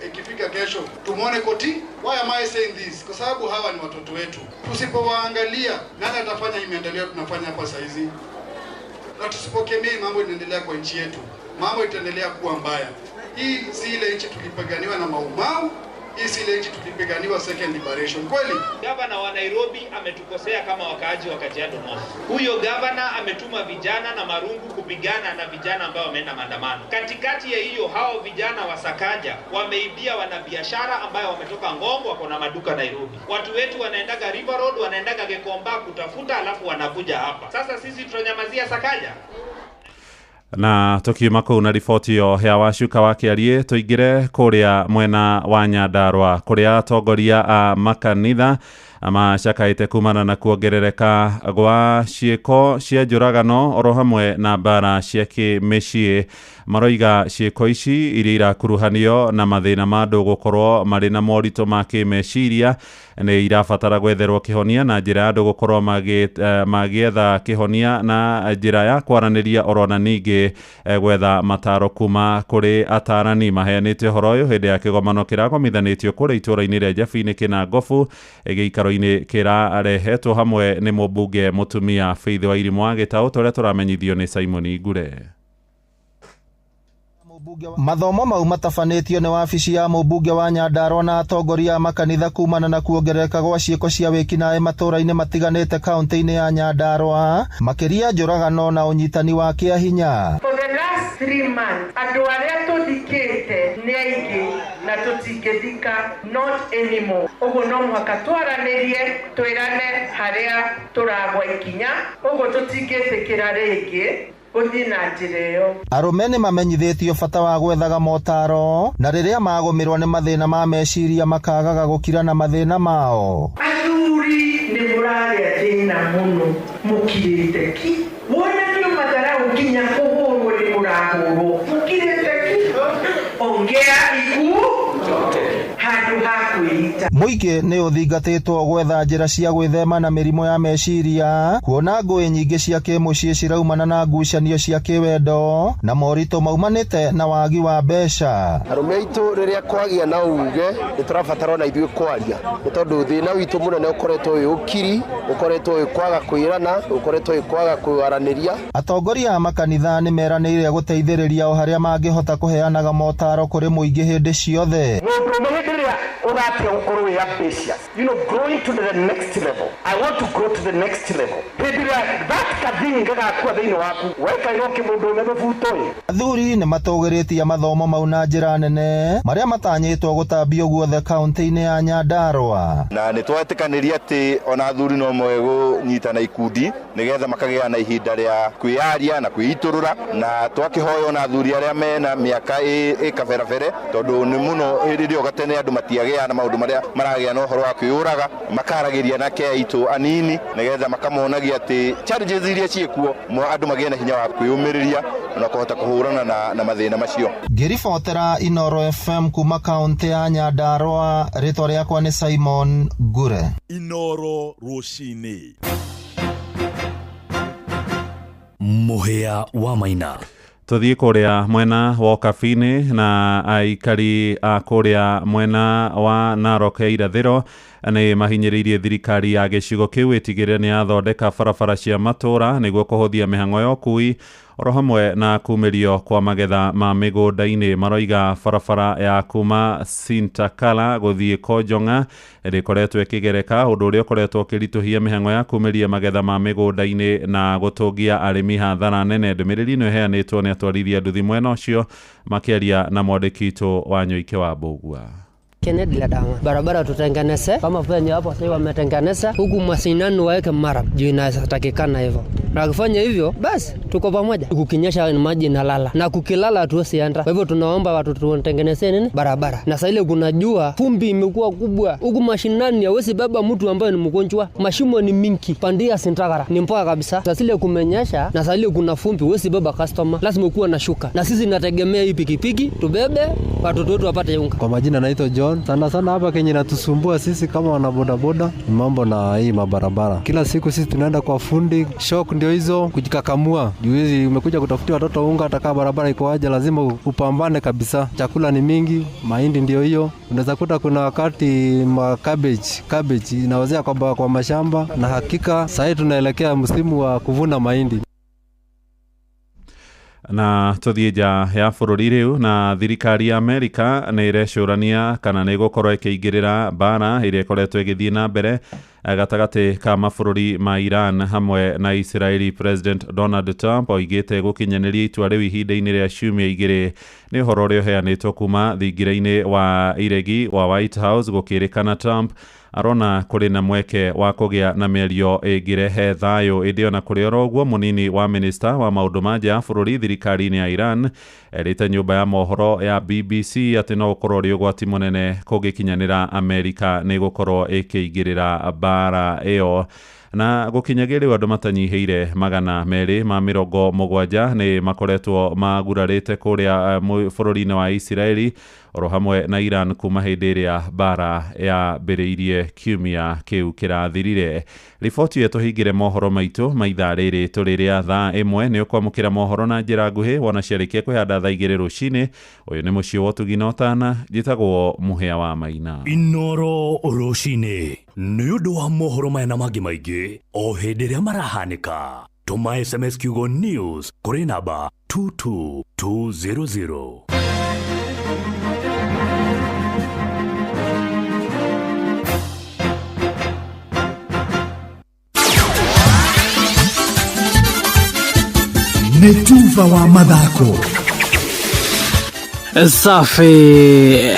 ikifika kesho tumuone koti. Why am I saying this? Kwa sababu hawa ni watoto wetu. Tusipowaangalia, nani atafanya hii maendeleo tunafanya hapa saa hizi? Na tusipokemea mambo inaendelea kwa nchi yetu, mambo itaendelea kuwa mbaya. Hii si ile nchi tulipiganiwa na Maumau, hii si ile nchi tulipiganiwa second liberation. Kweli? Gavana wa Nairobi ametukosea kama wakaaji wa Kajiado North. Huyo gavana ametuma vijana na marungu kupigana na vijana ambao wameenda maandamano. Katikati ya hiyo, hao vijana wa Sakaja wameibia wanabiashara ambayo wametoka Ngong, wako na maduka Nairobi. Watu wetu wanaendaga River Road, wanaendaga Gikomba kutafuta, alafu wanakuja hapa. Sasa sisi tutanyamazia Sakaja? Na tukiuma kũu na riboti ĩyo ya Wacuka wa Kĩariĩ, tũingĩre kũrĩa mwena wa Nyandarua kũrĩa atongoria a makanitha macakaĩte kumana na kuongerereka gwa ciĩko cia njũragano oro hamwe na mbara cia kĩmĩciĩ. Maroiga ciĩko ici iria irakuruhanio na mathĩna ma andũ gũkorwo marĩ na moritũ ma kĩmeciria nĩ irabatara gwetherwo kĩhonia na njĩra ya andũ gũkorwo magĩetha kĩhonia na njĩra ya kwaranĩria oro na ningĩ gwetha mataro kuma kũrĩ atarani. Maheanĩte ũhoro ũyũ hĩndĩ ya kĩgomano kĩragomithanĩtio kũrĩa itũũra-inĩ rĩa Njabi-inĩ Kĩnangobu gĩikaro-inĩ kĩrarehetwo hamwe nĩ mũmbunge mũtumia Faith Wairimu wa Gĩtaũ, ta ũrĩa tũramenyithio nĩ Simon Ngure. Mathomo mau matabanĩtio nĩ wabici ya mũmbunge wa Nyandarua na atongoria a makanitha kumana na kuongerereka gwa ciĩko cia wĩkinaĩ matũũra-inĩ matiganĩte kaunti-inĩ ya Nyandarua, makĩria njũragano na ũnyitani wa kĩahinya. For the last 3 months, andũ arĩa tũthikĩte nĩ aingĩ na tũtingĩthika, not anymore. Ũguo no mũhaka twaranĩrie, twĩrane harĩa tũragwa ikinya, ũguo tũtingĩtĩkĩra rĩngĩ gũthiĩ na njĩra ĩyo. Arũme nĩ mamenyithĩtio bata wa gwethaga motaro na rĩrĩa magũmĩrwo nĩ mathĩna ma meciria makagaga gũkira na mathĩna mao. Athuri nĩ mũrarĩa thĩna mũno mũkirĩte ki, wonanio matharaũ nginya kũhũrwo nĩ mũrahũrwo mũkirĩte ki, ongea iku handũ ha kwĩita. Mũingĩ nĩ ũthingatĩtwo gwetha njĩra cia gwĩthema na mĩrimũ ya meciria, kuona ngũĩ nyingĩ cia kĩmũciĩ ciraumana na ngucanio cia kĩwendo na moritũ maumanĩte na wagi wa mbeca. Arũme aitũ rĩrĩa kwagĩa na uge nĩ tũrabatara ona ithuĩ kwaria, nĩ tondũ thĩna witũ mũnene ũkoretwo wĩ ũkiri, ũkoretwo wĩ kwaga kwĩrana, ũkoretwo wĩ kwaga kwaranĩria. Atongoria a makanitha nĩ meranĩire gũteithĩrĩria o harĩa mangĩhota kũheanaga motaro kũrĩ mũingĩ hĩndĩ ciothe. Mũndũrũme hĩndĩ ĩrĩa ũratia gũkorwo wĩ ambitious, you know, growing to the next level. I want to grow to the next level. Hĩndĩ ĩrĩa that kathing gagakua thĩinĩ waku, wekairwo kĩmũndũrũme mũbuto ĩ. Athuri nĩ matũgĩrĩtie mathomo mau na njĩra nene marĩa matanyĩtwo gũtambio guothe kaunti-inĩ ya Nyandarua. Na nĩ twetĩkanĩria atĩ ona athuri no moe kũnyitana ikundi nĩgetha makagĩa na ihinda rĩa kwĩyaria na kwĩitũrũra, na twakĩhoya ona athuri arĩa mena mĩaka ĩ kaberabere, tondũ nĩ mũno hĩndĩ ĩrĩa gatene andũ matiagĩa na maũndũ marĩa maragĩa na ũhoro wa kwĩyũraga, makaragĩria na ke aitũ anini nĩgetha makamonagia atĩ challenges iria ciĩkuo andũ magĩe na hinya wa kwĩyũmĩrĩria na kũhota kũhũrana na mathĩna macio. Ngĩribotera Inoro FM kuma kaunti ya Nyandarua, rĩtwa rĩakwa nĩ Simon Ngure. Inoro rũcinĩ. Mũhĩa wa Maina. Tũthiĩ kũrĩa mwena wa Ũkabi-inĩ na aikari a kũrĩa mwena wa Narok ya irathĩro nĩ mahinyĩrĩirie thirikari ya gĩcigo kĩu ĩtigĩrĩre nĩ yathondeka barabara cia matũũra nĩguo kũhũthia mĩhang'o ya ũkui oro hamwe na kumĩrio kwa magetha ma mĩgũnda-inĩ. Maroiga barabara ya kuma Sintakala gũthiĩ Konjong'a ĩrĩkoretwo ĩkĩgereka, ũndũ ũrĩa ũkoretwo ũkĩritũhia mĩhang'o ya kumĩria magetha ma mĩgũnda-inĩ na gũtũngia arĩmi hathara nene. Ndũmĩrĩri ĩno ĩheanĩtwo nĩ atwarithia nduthi mwena ũcio makĩaria na mwandĩki witũ wa Nyoike wa Mbũgua. Kennedy Ladama. Barabara tutengeneze kama venye hapo sasa wametengeneza huku mashinani waeke mara juu inatakikana hivyo. Na wakifanya hivyo basi tuko pamoja. Kukinyesha maji inalala na kukilala hatuwezi enda. Kwa hivyo tunaomba watu tutengeneze nini barabara. Na sasa ile kuna jua vumbi imekuwa kubwa. Huku mashinani hawezi beba mtu ambaye ni mgonjwa. Mashimo ni mingi. Pandia Sintakara ni mpoa kabisa. Sasa ile kumenyesha na sasa ile kuna vumbi huwezi beba customer. Lazima kuwa na shuka. Na sisi tunategemea hii pikipiki tubebe watoto wetu wapate unga. Kwa majina naitwa John. Sana sana hapa Kenya inatusumbua sisi kama wanabodaboda mambo na hii mabarabara. Kila siku sisi tunaenda kwa fundi, shock ndio hizo kujikakamua. Juu hizi umekuja kutafutia watoto unga, hata kama barabara iko aje lazima upambane kabisa. Chakula ni mingi, mahindi ndio hiyo. Unaweza kuta kuna wakati ma cabbage inawazea kwa mashamba, na hakika sasa tunaelekea msimu wa kuvuna mahindi. Na tũthiĩ nja ya bũrũri rĩu. Na thirikari ya Amerika nĩ ĩrecũrania kana nĩ ĩgũkorwo ĩkĩingĩrĩra mbara ĩrĩa ĩkoretwo ĩgĩthiĩ na mbere gatagatĩ ka mabũrũri ma Iran hamwe na Israeli. President Donald Trump oigĩte gũkinyanĩria itua rĩu ihinda-inĩ rĩa ciumia 2. Nĩ ũhoro ũrĩa ũheanĩtwo kuma thingira-inĩ wa iregi wa White House, gũkĩrĩkana Trump arona kũrĩ na mweke wa kũgĩa na mĩario ĩngĩrehe thayũ. Ĩndĩ ona kũrĩ oro ũguo, mũnini wa minista wa maũndũ ma nja ya bũrũri thirikari-inĩ ya Iran erĩte nyũmba ya mohoro ya BBC atĩ no ũkorwo ũrĩ ũgwati mũnene kũngĩkinyanĩra Amerika nĩ gũkorwo ĩkĩingĩrĩra mbara ĩyo. Na gũkinyagia rĩu, andũ matanyihĩire 270 nĩ makoretwo magurarĩte kũrĩa bũrũri-inĩ wa Israeli oro hamwe na Iran kuma hĩndĩ ĩrĩa mbara yambĩrĩirie kiumia kĩu kĩrathirire. Riboti ĩyo tũhingĩre mohoro maitũ ma ithaa rĩrĩ tũrĩ rĩa thaa 1. Nĩ ũkwamũkĩra mohoro na njĩra nguhĩ wona ciarĩkia kwĩhanda thaa 2 rũcinĩ. Ũyũ nĩ mũciĩ wa ũtugi na ũtana. Njĩtagwo Mũhĩa wa Maina. Inoro rũcinĩ nĩ ũndũ wa mohoro maya na mangĩ maingĩ o hĩndĩ ĩrĩa marahanĩka, tũma SMS kiugo news kũrĩ namba 22200. Nĩ tuba wa mathako. Safi,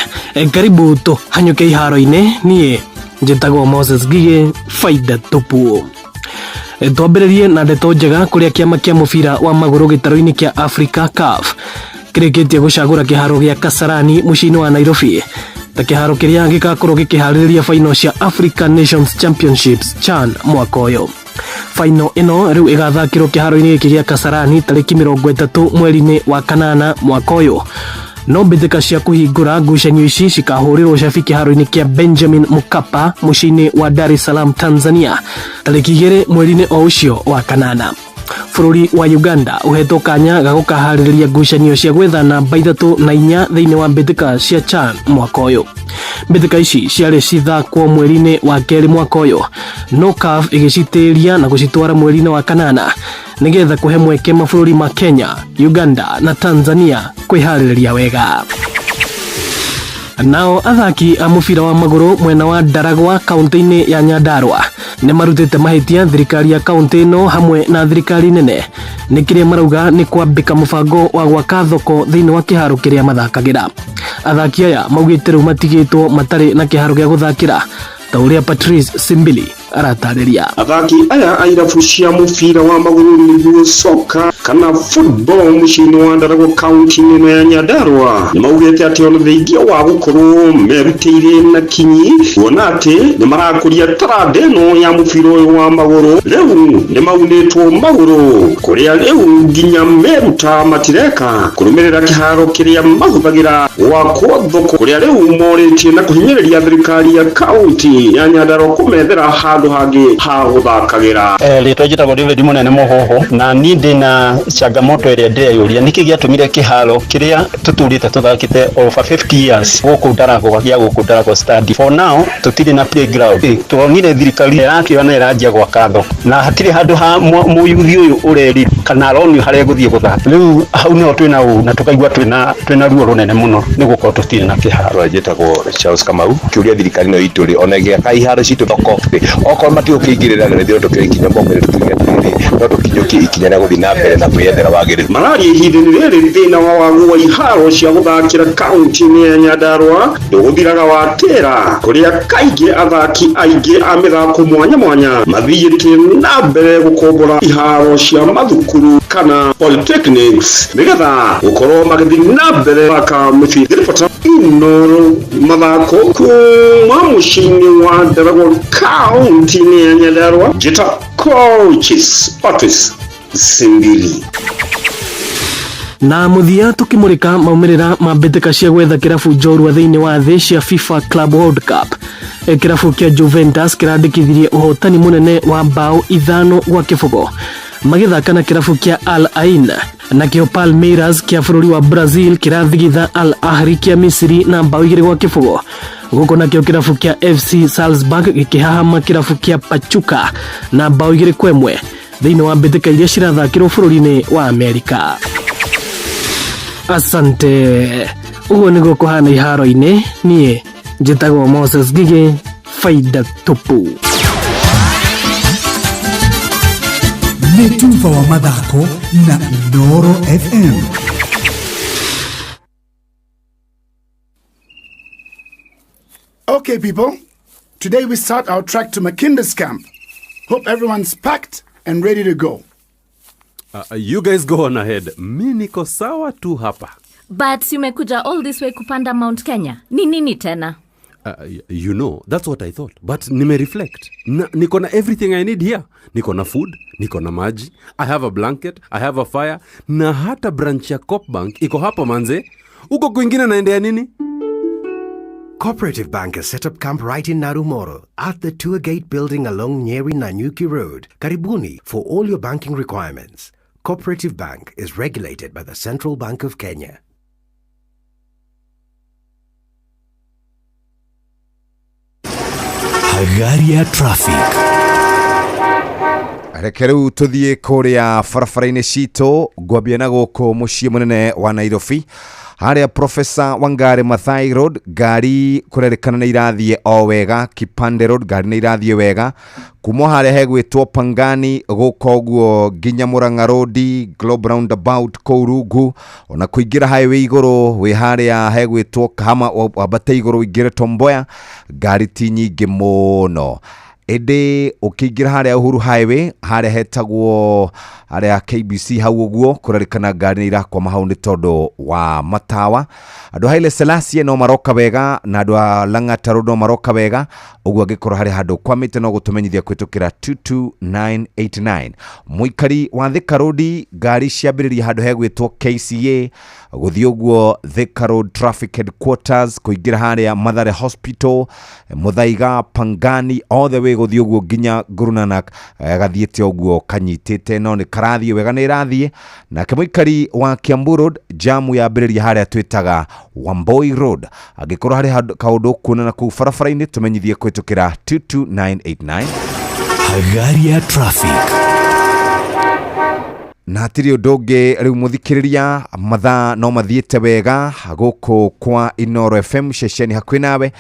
karibu tũhanyũke iharo-inĩ. Niĩ njĩtagwo Moses Ngigĩ, faida tupu. Twambĩrĩrie na ndeto njega, kũrĩa kĩama kĩa mũbira wa magũrũ gĩtarũ-inĩ kĩa Africa, CAF, kĩrĩkĩtie gũcagũra kĩharo gĩa Kasarani mũciĩ-inĩ wa Nairobi ta kĩharo kĩrĩa gĩgakorwo gĩkĩharĩrĩria final cia African Nations Championships, CHAN, mwaka ũyũ. Final ĩno rĩu ĩgathakĩrwo kĩharo-inĩ gĩkĩ gĩa Kasarani tarĩki 30 mweri-inĩ wa kanana mwaka ũyũ, no mbĩtĩka cia kũhingũra ngucanio ici cikahũrĩrwo cabi kĩharo-inĩ kĩa Benjamin Mkapa mũciĩ-inĩ wa Dar es Salaam, Tanzania, tarĩki 2 mweri-inĩ o ũcio wa kanana. Bũrũri wa Uganda ũhetwo kanya ga gũkaharĩrĩria ngucanio cia gwetha namba 3 na 4 thĩinĩ wa mbĩtĩka cia CHAN mwaka ũyũ. Mbĩtĩka ici ciarĩ cithakwo mweri-inĩ wa kerĩ mwaka ũyũ, no CAF ĩgĩcitĩria na gũcitwara mweri-inĩ wa kanana nĩgetha kũhe mweke mabũrũri ma Kenya, Uganda na Tanzania kwĩharĩrĩria wega. Nao athaki a mũbira wa magũrũ mwena wa Ndaragwa kaunti-inĩ ya Nyandarua nĩ marutĩte mahĩtia thirikari ya kaunti ĩno hamwe na thirikari nene nĩ kĩrĩa marauga nĩ kwambĩka mũbango wa gwaka thoko thĩinĩ wa kĩharo kĩrĩa mathakagĩra. Athaki aya maugĩte rĩu matigĩtwo matarĩ na kĩharo gĩa gũthakĩra, ta ũrĩa Patrice Simbili aratarĩria. Athaki aya a irabu cia mũbira wa magũrũ, nĩguo soka kana football, mũciĩ-inĩ wa Ndaragwa kaunti-inĩ ĩno ya Nyandarua, nĩ maugĩte atĩ ona thengia wa gũkorwo merutĩire na kinyi kuona atĩ nĩ marakũria taranda ĩno ya mũbira ũyũ wa magũrũ, rĩu nĩ maunĩtwo magũrũ, kũrĩa rĩu nginya meruta matireka kũrũmĩrĩra kĩharo kĩrĩa mahũthagĩra gwakwo thoko, kũrĩa rĩu morĩtie na kũhinyĩrĩria thirikari ya kaunti ya Nyandarua kũmethera handũ hangĩ ha gũthakagĩra. Rĩtwa njĩtagwo David Mũnene Mũhoho, na niĩ ndĩna changamoto ĩrĩa ndĩreyũria nĩkĩ gĩatũmire kĩharo kĩrĩa tũtũrĩte tũthakĩte over 50 years gũkũ Ndaragwa, gĩa gũkũ Ndaragwa Stadium, for now tũtirĩ na playground. Tuonire thirikari ĩrakĩoya na ĩranjia gwaka thoko na hatirĩ handũ ha mũyuthi ũyũ ũreri kana aronio harĩa egũthiĩ gũthaka. Rĩu hau nĩho twĩna ũũ na tũkaigua twĩna ruo rũnene mũno nĩ gũkorwo tũtirĩ na kĩharo. Njĩtagwo Charles Kamau. Kĩũria thirikari ĩno itũ rĩ, ona ĩgĩaka iharo citũ thoko rĩ, okorwo matigũkĩingĩrĩra, nĩ no tũkĩoya ikinya moko-inĩ, tũkiuge atĩrĩrĩ, no tũkinyũkie ikinya rĩa gũthiĩ na mbere na kwĩyethera wagĩrĩru. Mararia ihinda-inĩ rĩrĩ thĩna wa wagu wa iharo cia gũthakĩra kaunti-inĩ ya Nyandarua ndũgũthiraga wa tĩra, kũrĩa kaingĩ athaki aingĩ a mĩthako mwanya mwanya mathiĩte na mbere gũkombora iharo cia mathukuru kana polytechnics nĩgetha gũkorwo magĩthiĩ na mbere gũthaka mĩbira. Ribota Inoro mathako kuma mũciĩ-inĩ wa Ndaragwa kaunti-inĩ ya Nyandarua, njĩta Coaches Patrice Simbili. Na mũthia tũkĩmũrĩka maumĩrĩra ma mbĩtĩka cia gwetha kĩrabu njorua thĩinĩ wa thĩ cia FIFA Club World Cup. Kĩrabu kĩa Juventus kĩrandĩkithirie ũhotani mũnene wa mbaũ 5-0 magĩthaka na kĩrabu kĩa Al Ain. Nakĩo Palmeiras kĩa bũrũri wa Brazil kĩrathigitha Al Ahly kĩa Misiri na mbaũ 2-0. Gũkũ nakĩo kĩrabu kĩa FC Salzburg gĩkĩhahama kĩrabu kĩa Pachuca na mbaũ 2-1 thĩinĩ wa mbĩtĩka iria cirathakĩrwo bũrũri-inĩ wa Amerika. Asante. Ũguo nĩguo kũhana iharo-inĩ. Niĩ njĩtagwo Moses Ngigĩ, faida tupu. Nĩ tuba wa mathako na Inooro FM. Okay, people, today we start our trek to Makinda's camp. Hope everyone's packed and ready to go. You guys go on ahead. Mi niko sawa tu hapa. But si umekuja all this way kupanda Mount Kenya, ni nini tena? You know, that's what I thought. But nime-reflect. Na, niko na everything I need here. Niko na food, niko na maji, I have a blanket, I have a fire, na hata branch ya Coop Bank iko hapa manze. Huko kwingine naendea nini? Cooperative Bank has set up camp right in Narumoro at the Tour Gate building along Nyeri Nanyuki Road, Karibuni, for all your banking requirements. Cooperative Bank is regulated by the Central Bank of Kenya. Hagaria traffic. Reke rĩu tũthiĩ kũrĩa barabara-inĩ citũ, ngwambia na gũkũ mũciĩ mũnene wa Nairobi, harĩa Professor Wangari Maathai Road, ngari kũrerĩkana nĩ irathiĩ o wega. Kipande Road, ngari nĩ irathiĩ wega kuma harĩa hegwĩtwo Pangani gũka ũguo nginya Murang'a Road, Globe Roundabout kũu rungu, ona kũingĩra highway igũrũ wĩ harĩa hegwĩtwo Kahama, wambate igũrũ ũingĩre Tomboya, ngari ti nyingĩ mũno. Ĩndĩ ũkĩingĩra harĩa Uhuru Highway, harĩa hetagwo harĩa KBC hau ũguo, kũrerĩkana ngari nĩ irakwama hau nĩ tondũ wa matawa. Andũ a Haile Selassie no maroka wega, na andũ a Lang'ata Road no maroka wega. Ũguo angĩkorwo harĩ handũ kwamĩte, no gũtũmenyithia kũhĩtũkĩra 22989. Mũikari wa Thika Road, ngari ciambĩrĩria handũ hegwĩtwo KCA gũthiĩ ũguo Thika Road Traffic Headquarters, kũingĩra harĩa Mathare Hospital, Muthaiga, Pangani, all the way gũthiĩ ũguo nginya Guru Nanak, gathiĩte ũguo kanyitĩte, no nĩ karathiĩ wega, nĩ ĩrathiĩ. Nake mũikari wa Kiambu Road, jamu yambĩrĩria harĩa twĩtaga Wamboi Road. Angĩkorwo harĩ handũ kaũndũ ũkuona na kũu barabara-inĩ, tũmenyithie kũhĩtũkĩra 22989. Hagaria traffic. Na hatirĩ ũndũ ũngĩ rĩu mũthikĩrĩria, mathaa no mathiĩte wega gũkũ kwa Inooro FM, ceceni hakuhĩ nawe.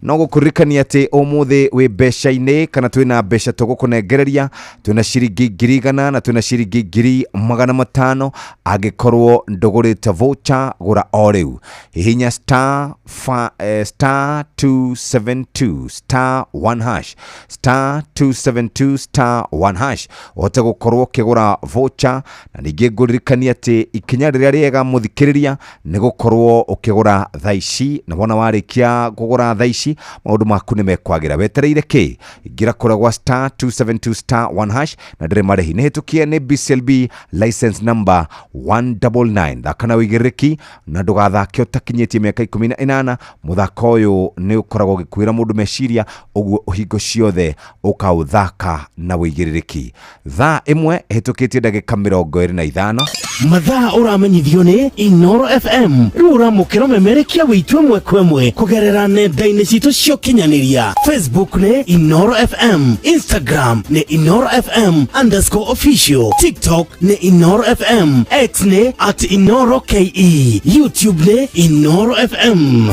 No gũkũririkania atĩ ũmũthĩ wĩ mbeca-inĩ, kana twĩna mbeca tũgũkũnengereria. Twĩna ciringi 100,000 na twĩna ciringi 500,000. Angĩkorwo ndũgũrĩte voucher, gũra o rĩu. Hihinya star 272 star 1 hash, star 272 star 1 hash, ũhote gũkorwo ũkĩgũra voucher. Na ningĩ ngũririkania atĩ ikinya rĩrĩa rĩega, mũthikĩrĩria, nĩ gũkorwo ũkĩgũra thaa ici, na wona warĩkia kũgũra thaa ici, maũndũ maku nĩ mekwagĩra. Wetereire kĩ? Ingĩra kũrĩa gwa star 272 star 1 hash, na ndĩrĩ marĩhi. Nĩ hĩtũkie nĩ BCLB license number 199. Thaka na ũigĩrĩrĩki, na ndũgathake ũtakinyĩtie mĩaka 18. Mũthako ũyũ nĩ ũkoragwo ũgĩkuĩra mũndũ meciria, ũguo hingo ciothe ũkaũthaka na ũigĩrĩrĩki. Thaa 1 ĩhĩtũkĩtie ndagĩka 25. Mathaa ũramenyithio nĩ Inoro FM. Rĩu ũramũkĩra ũmemerekia wĩitũ ĩmwe kwa ĩmwe kũgerera nenda-inĩ citũ cia ũkinyanĩria. Facebook nĩ Inoro FM, Instagram nĩ Inoro FM underscore official, TikTok nĩ Inoro FM, X nĩ at Inoro KE, YouTube nĩ Inoro FM.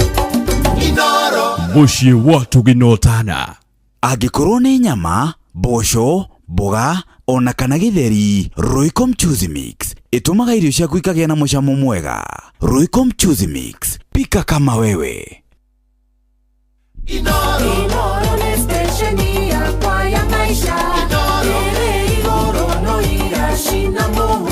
Mũciĩ wa tũgĩnotana. Angĩkorwo nĩ nyama, mboco, mboga ona kana gĩtheri, Royco Mchuzi Mix ĩtũmaga irio ciaku ikagĩa na mũcamo mwega. Royco Mchuzi Mix, pika kama wewe. Inoro nĩ stesheni yakwa ya maisha ĩrĩ igũrũ no iracina mũhu.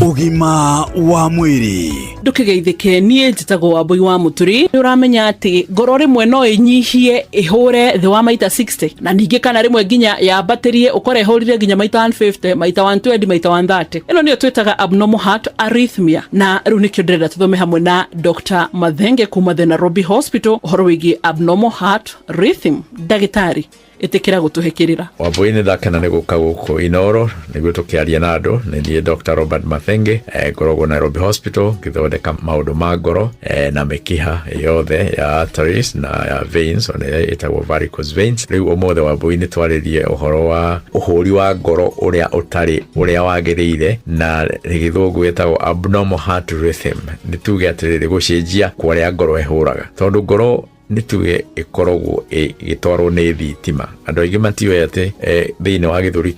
Ũgima wa mwĩrĩ. Ndũkĩgeithĩke, niĩ njĩtagwo Wambui wa Mũturi. Nĩ ũramenya atĩ ngoro rĩmwe no ĩnyihie ĩhũre thĩ wa maita 60, na ningĩ kana rĩmwe nginya yambatĩrie, ũkore ĩhũrire nginya maita 150, maita 120, maita 130. Ĩno nĩyo twĩtaga abnormal heart arrhythmia, na rĩu nĩkĩo ndĩrenda tũthome hamwe na Dr. Mathenge kuma the Nairobi Hospital ũhoro wĩgiĩ abnormal heart rhythm. Ndagĩtarĩ, ĩtĩkĩra gũtũhĩkĩrĩra. Wambui, nĩ ndakena nĩ gũka gũkũ Inoro nĩguo tũkĩaria na andũ. Nĩ niĩ Dr. Robert Mathenge, ngoragwo Ngoragwo Nairobi Hospital ngĩthondeka maũndũ ma ngoro na mĩkiha yothe ya arteries na ya veins, ona ĩrĩa ĩtagwo varicose veins. Rĩu ũmũthĩ Wambui nĩ twarĩrie ũhoro wa ũhũri wa ngoro ũrĩa ũtarĩ ũrĩa wagĩrĩire, na gĩthũngũ gĩtagwo abnormal heart rhythm. Nĩ tuge atĩrĩrĩ, gũcenjia kwa ũrĩa ngoro ĩhũraga, tondũ ngoro nĩ tuge ĩkoragwo ĩgĩtwarwo nĩ thitima. Andũ aingĩ matiũĩ atĩ thĩinĩ wa gĩthũri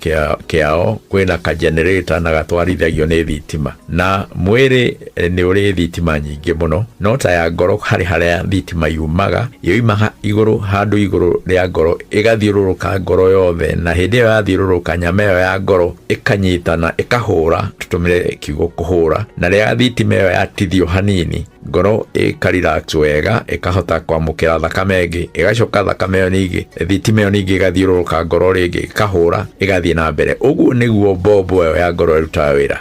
kĩao kwĩna ka generator na gatwarithagio nĩ thitima, na mwĩrĩ nĩ ũrĩ thitima nyingĩ mũno, no ta ya ngoro harĩ harĩa thitima yumaga, yoimaga igũrũ, handũ igũrũ rĩa ngoro, ĩgathiũrũrũka ngoro yothe, na hĩndĩ ĩyo yathiũrũrũka nyama ĩyo ya ngoro ĩkanyitana, ĩkahũra, tũtũmĩre kiugo kũhũra, na rĩrĩa thitima ĩyo yatithio hanini, ngoro ĩkarelax wega, ĩkahota kwamũkĩra thakame ĩngĩ, ĩgacoka thakame ĩyo ningĩ, thitima ĩyo ningĩ ĩgathiũrũrũka ngoro rĩngĩ, ĩkahũra, ĩgathiĩ na mbere. Ũguo nĩguo mbombo ĩyo ya ngoro ĩrutaga wĩra.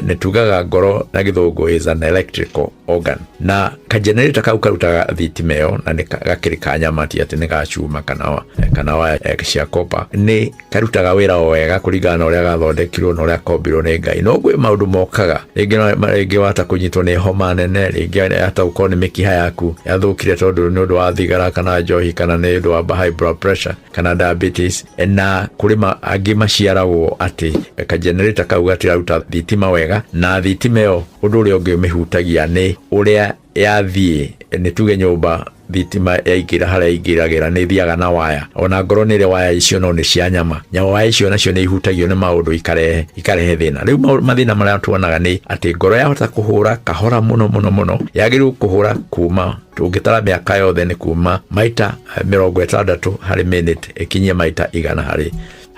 Nĩ tugaga ngoro na gĩthũngũ is an electrical organ, na kagenerator kau karutaga thitima ĩyo, na nĩ gakĩrĩ ka nyama, ti atĩ nĩ ga cuma kana waya cia copper. Nĩ karutaga wĩra o wega kũringana na ũrĩa gathondekirwo na ũrĩa kombirwo nĩ Ngai. No kwĩ maũndũ mokaga rĩngĩ, rĩngĩ wata kũnyitwo nĩ homa nene, rĩngĩ hata gũkorwo nĩ mĩkiha yaku yathũkire tondũ nĩ ũndũ wa thigara kana njohi, kana nĩ ũndũ wa high blood pressure kana diabetes. Na kũrĩ angĩ maciaragwo atĩ kagenerator kau gatiraruta thitima wega, na thitima ĩyo ũndũ ũrĩa ũngĩ ũmĩhutagia nĩ ũrĩa yathiĩ. Nĩ tuge nyũmba thitima yaingĩra harĩa ingĩragĩra nĩ ithiaga na waya, ona ngoro nĩ ĩrĩ waya icio, no nĩ cia nyama. Nyama waya icio nacio nĩ ihutagio nĩ maũndũ, ikarehe thĩna. Rĩu mathĩna marĩa tuonaga nĩ atĩ ngoro yahota kũhũra kahora mũno mũno mũno. Yagĩrĩirwo kũhũra kuma tũngĩtara mĩaka yothe nĩ kuma maita 60 harĩ minute ĩkinyie maita 100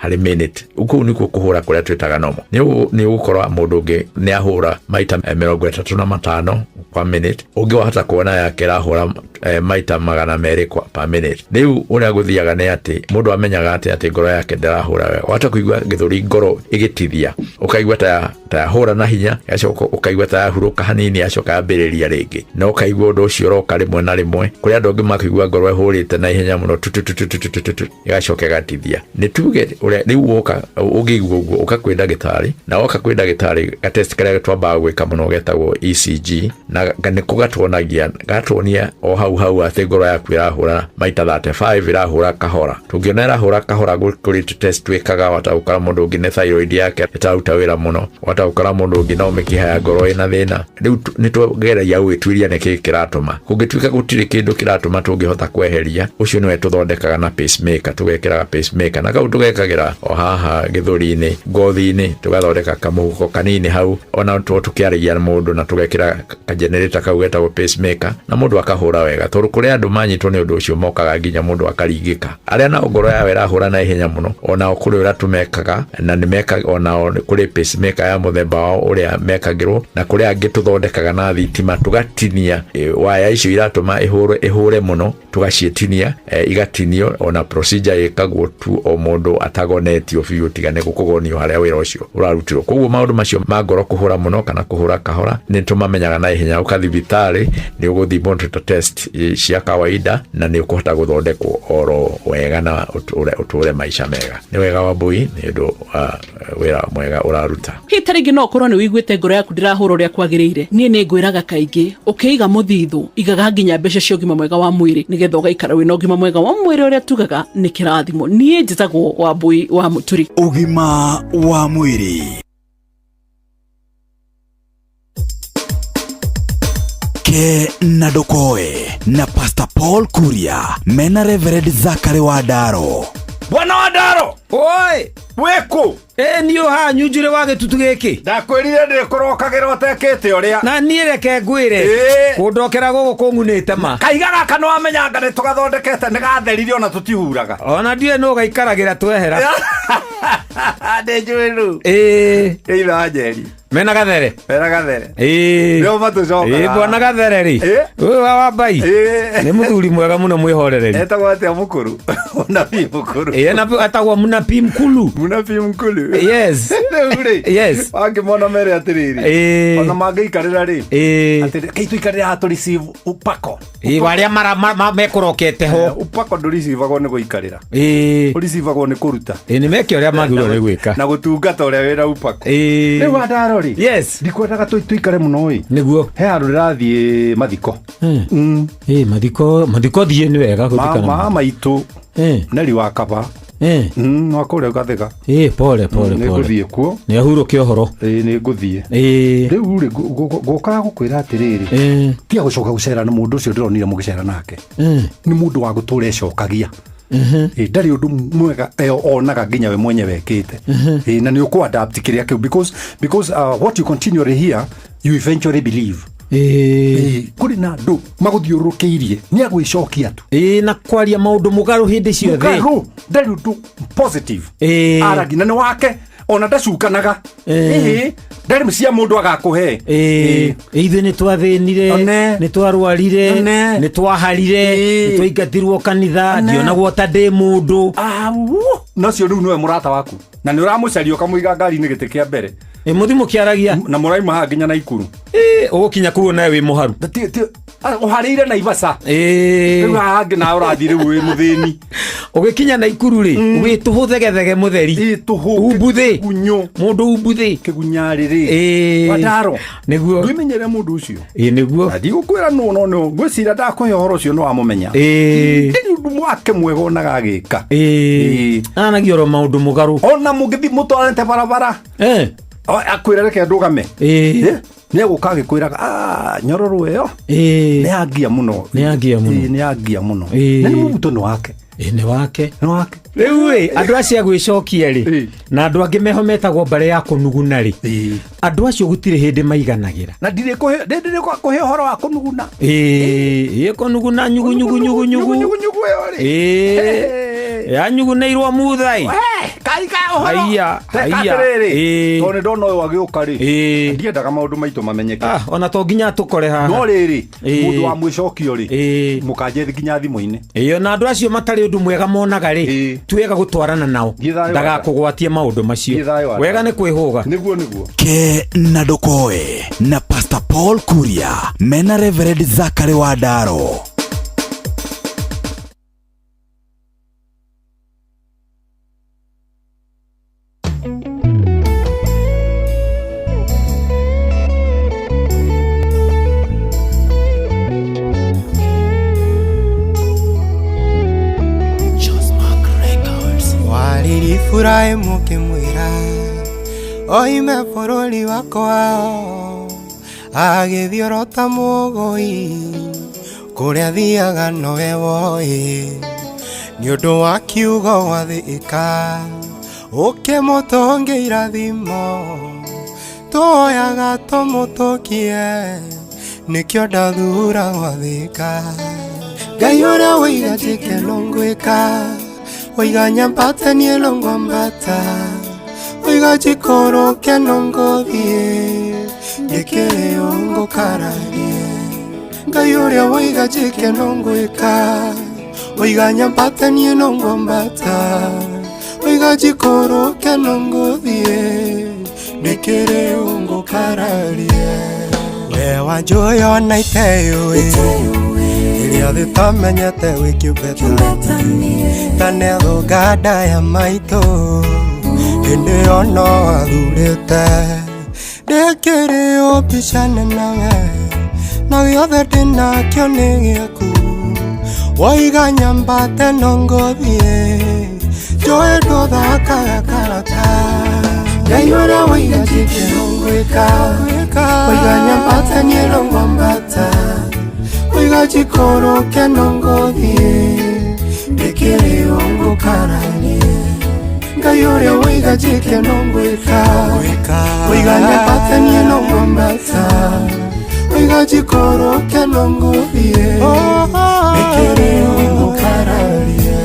harĩ minute. Kũu nĩkuo kũhũra kũrĩa twĩtaga normal. Nĩ ũgũkora mũndũ ũngĩ nĩ ahũra maita 35 kwa minute, ũngĩ wahota kuona yake ĩrahũra maita 200 kwa per minute. Rĩu ũrĩa gũthiaga nĩ atĩ mũndũ amenyaga atĩ ngoro yake ndĩrahũra wega. Wahota kũigua gĩthũri ngoro ĩgĩtithia, ũkaigua ta yahũra na hinya, yacoka ũkaigua ta yahurũka hanini, yacoka yambĩrĩria rĩngĩ, na ũkaigua ũndũ ũcio ũroka rĩmwe na rĩmwe. Kũrĩ andũ angĩ makũigua ngoro ĩhũrĩte na ihenya mũno, tu tu tu tu tu tu tu tu, ĩgacoka ĩgatithia. Nĩ tuge ũrĩa rĩu woka ũngĩigua ũguo, ũka kwĩ ndagĩtarĩ, na woka kwĩ ndagĩtarĩ, gatest karĩa twambaga gwĩka mũno getagwo ECG, na nĩko gatuonagia, gatuonia o hau hau atĩ ngoro yaku ĩrahũra maita 35, ĩrahũra kahora. Tũngĩona ĩrahũra kahora, kũrĩ test twĩkaga, wata gũkora mũndũ ũngĩ nĩ thyroid yake ĩtararuta wĩra mũno, wata gũkora mũndũ ũngĩ no mĩkiha ya ngoro ĩna thĩna. Rĩu nĩ tũgeragia gũgĩtuĩria nĩkĩ kĩratũma. Kũngĩtuĩka gũtirĩ kĩndũ kĩratũma tũngĩhota kweheria, ũcio nĩwe tũthondekaga na pacemaker, tũgekĩraga pacemaker, na kau tũgekagĩra o haha gĩthũri-inĩ, ngothi-inĩ, tũgathondeka kamũhuko kanini hau, ona tũkĩaragia mũndũ, na tũgekĩra kagenerator kau getagwo pacemaker, na mũndũ akahũra wega. Tondũ kũrĩ andũ manyitwo nĩ ũndũ ũcio mokaga nginya mũndũ akaringĩka. Arĩa nao ngoro yao ĩrahũra na ihenya mũno, onao kũrĩ ũrĩa tũmekaga, na nĩ mekaga onao kũrĩ pacemaker ya mũthemba wao ũrĩa mekagĩrwo, na kũrĩ angĩ tũthondekaga na thitima, tũgatinia waya icio iratũma ĩhũre mũno, tũgaciĩtinia, igatinio. Ona procedure ĩkagwo tu o mũndũ atagonetio biũ, tiga nĩ gũkũgonio harĩa wĩra ũcio ũrarutirwo. Koguo maũndũ macio ma ngoro kũhũra mũno kana kũhũra kahora nĩ tũmamenyaga na ihenya. Ũka thibitarĩ nĩ ũgũthimwo ta test cia kawaida, na nĩ ũkũhota gũthondekwo oro wega na ũtũre maica mega. Nĩ wega Wambui nĩ ũndũ wa wĩra mwega ũraruta. Hihi ta rĩngĩ no ũkorwo nĩ ũiguĩte ngoro yaku ndĩrahũra ũrĩa kwagĩrĩire. Niĩ nĩ ngwĩraga kaingĩ, ũkĩiga mũthithũ, igaga nginya mbeca cia ũgima mwega wa mwĩrĩ, nĩgetha ũgaikara wĩna ũgima mwega wa mwĩrĩ ũrĩa tugaga nĩ kĩrathimo. Niĩ njĩtagwo Wambui wa Mũturi. Ũgima wa mwĩrĩ. Ke na ndũkoe na Pastor Paul Kuria mena Reverend Zachary Wandaro. Bwana Wandaro. Oi, wĩkũ? Ĩ niĩ haha nyunjurĩ wa gĩtutu gĩkĩ. Ndakwĩrire ndĩkũrokagĩra ũtekĩte ũrĩa. Na niĩ reke ngwĩre, kũndokera gũkũ kũng'unĩte ma. Kaiga gaka nĩ wamenyanga nĩ tũgathondekete, nĩ gatherire, ona tũtihuraga. Ona ndiũĩ nũ gaikaragĩra twehera. Ndĩ njũĩ rĩu. Ĩĩ. Ĩ ithe wa Njeri. Mena Gathere. Mena Gathere. Ĩĩ. Nĩo matũcokaga. Ĩĩ bwana Gathere rĩ. Ũyũ wa Wambai. Nĩ mũthuri mwega mũno mwĩhorereri. Etagwo atĩa mũkũrũ? Mũnabii mũkũrũ. Ĩĩ etagwo Mũnabii Mkulu. Mũnabii Mkulu. Yes. Rĩu rĩ. Yes. Wangĩmona mere atĩrĩrĩ. Ĩĩ. Ona mangĩikarĩra rĩ. Ĩĩ. Atĩrĩ, kei tũikarĩre haha tũ receive upako. Ĩĩ arĩa mekũrokete ho. Upako ndũricivagwo nĩ gũikarĩra. Ĩĩ. Ũricivagwo nĩ kũruta. Ĩĩ nĩ meke ũrĩa magĩrĩirwo nĩ gwĩka. Na gũtungata ũrĩa wĩna upako. Ĩĩ. Rĩu Wandaro rĩ. rĩ, yes, ndikwendaga tũikare mũno ĩ. Nĩguo. He handũ ndĩrathiĩ mathiko. Ĩ mathiko, mathiko thiĩ nĩ wega gũthikana. Ma maitũ Neri wa Kaba. Wa kũrĩa Gathĩga. Ĩ pole pole Nĩ pole. ngũthiĩ kuo. Nĩ ahurũke ũhoro. Ĩ nĩ ngũthiĩ. Ĩ. Rĩu rĩ, ngũkaga gũkwĩra atĩrĩrĩ, tiga gũcoka gũcera na mũndũ ũcio ndĩronire mũgĩcera nake. Nĩ mũndũ wa gũtũra ecokagia. Ĩ, ndarĩ ũndũ mwega onaga nginya we mwenyewe ekĩte. Ĩ, na nĩ ũkũ adapt kĩrĩa kĩu because what you continually hear you eventually believe. Ĩ, kũrĩ na andũ magũthiũrũrũkĩirie nĩ agwĩcokia tu. Ĩ, na kwaria maũndũ mũgarũ hĩndĩ ciothe. Mũgarũ, ndarĩ ũndũ positive. Aragia na nĩ wake ona ndacukanaga. Ĩ, ndarĩ cia mũndũ agakũhe. Ĩ, ithuĩ nĩ twathĩnire, nĩ twarwarire, nĩ twaharire, nĩ twaingatirwo kanitha, ndionagwo ta ndĩ mũndũ. Na ũcio rĩu nĩwe mũrata waku na nĩ ũramũcaria ũkamũiga ngari-inĩ gĩtĩ kĩa mbere. Ĩ, mũthiĩ mũkĩaragia na mũraima haha nginya Naikuru. Ĩ, ũgũkinya kũu nawe wĩ mũharu. Ũharĩire Naivasha. Ĩ. Rĩu haha hangĩ nawe ũrathiĩ rĩu wĩ mũthĩni. Ũgĩkinya Naikuru rĩ, wĩ tũhũ thegethege mũtheri. Umbuthĩ. Mũndũ umbuthĩ. Kĩgunyarĩrĩ. Ĩ. Wandaro. Nĩguo. Ndwĩmenyere mũndũ ũcio. Ĩ, nĩguo. Na ndigũkwĩra nũ no nĩ ngwĩciria ndakũhe ũhoro ũcio nĩ wamũmenya. Ĩ. Ndĩrĩ ũndũ wake mwega onaga agĩka. Ĩ. Aranagia oro maũndũ mũgarũ. Ona mũngĩthiĩ mũtwarĩte barabara. Akwĩra reke ndũgame. Ĩ. Nĩ egũka agĩkwĩraga, nyororo ĩyo. Nĩ yangia mũno. Nĩ yangia mũno. Ĩ, nĩ yangia mũno. Na nĩ mũbuto nĩ wake. Ĩ, nĩ wake. Nĩ wake. Rĩu rĩ, andũ acio a gwĩcokia rĩ, na andũ angĩ meho metagwo mbarĩ ya kũnuguna rĩ, andũ acio gũtirĩ hĩndĩ maiganagĩra. Na ndirĩ kũhe ũhoro wa kũnuguna. Ĩ, kũnuguna nyugu nyugu nyugu nyugu. Nyugu nyugu ĩyo rĩ. Ĩ, yanyugunĩirwo muthai. Kai ka ũhoro. Haiya, Teka haiya. atĩrĩrĩ, Ĩ. tondũ nĩ ndona ũyũ agĩũka rĩ, ndiendaga maũndũ maitũ mamenyeke. Ona to nginya tũkore haha. No rĩrĩ, Ĩ. mũndũ wa mwĩcokio rĩ, mũkanjie nginya thimũ-inĩ. Ĩyo na andũ acio matarĩ ũndũ mwega monaga rĩ, ti wega gũtwarana nao ndagakũgwatie maũndũ macio. Wega nĩ kwĩhũga. Nĩguo nĩguo. Ke na ndũkoe na Pastor Paul Kuria mena Reverend Zachary Wandaro. Walilifurahi mukimwira oime bũrũri wa kwao agĩthiĩ ta mũgũi kũrĩa thiaga nowe woĩ nĩ ũndũ wa kiugo wathĩka ũkĩmũtũnge irathimo tuoyaga tũmũtũkie nĩkĩo ndathura gwathĩka Ngai ũrĩa wĩiga njĩke no ngwĩka Oiga nyambata niĩ no ngwambata Oiga njikũrũke no ngũthiĩ Ndĩkĩrĩ ũ ngũkararie Ngai ũrĩa woiga njĩke no ngwĩka Oiga nyambata niĩ no ngwambata Oiga njikũrũke no ngũthiĩ Ndĩkĩrĩ ũ ngũkararie We wanjũĩ ona iteyũĩ Iria thĩ tamenyete wĩ kĩũmbe ta nĩathũnga nda ya maitũ hĩndĩ ĩyo no athurĩte ndĩkĩrĩ ũmbicane nawe na gĩothe ndĩnakĩo nĩ gĩaku woiga nyambate no ngũthiĩ njũĩ ndũthakaga karata Ngai ũrĩa woiga njĩke no ngwĩka woiga nyambate niĩ no ngwambata woiga njikũrũke no ngũthiĩ ndĩkĩrĩ ũ ngũkararie Ngai ũrĩa woiga njĩke no ngwĩka woiga nyambate niĩ no ngwambata woiga njikũrũke no ngũthiĩ ndĩkĩrĩ ũ ngũkararie.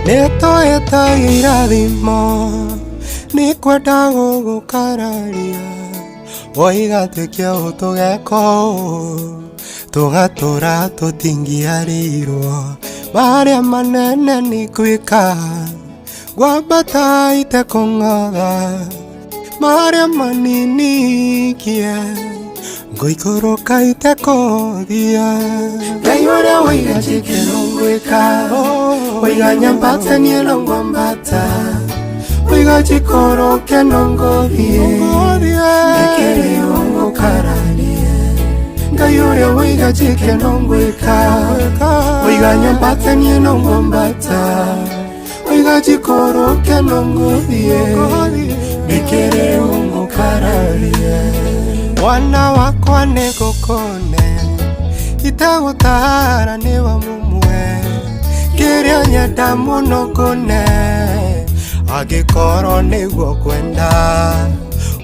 Nĩtũĩta irathimo nĩkwenda gũgũkararia woiga tuĩke ũũ tũgeka ũũ tũgatũra tũtingĩarĩirwo marĩa manene nĩ gwĩka ngwambata itekũng'otha marĩa manini ikie Ngũikũrũka itekũthia Ngai ũrĩa waiga njĩke no ngwĩka Waiga nyambate niĩ no ngwambata Waiga njikũrũke no ngũthiĩ Ndĩkĩrĩ ũngũkararie Ngai ũrĩa waiga njĩke no ngwĩka Waiga nyambate niĩ no ngwambata Waiga njikũrũke no ngũthiĩ Ndĩkĩrĩ ũngũkararie Mwana wakwa nĩ ngũkũne Itagũtara nĩ wa mũmwe Kĩrĩa nyenda mũno ngũne Angĩkorwo nĩguo kwenda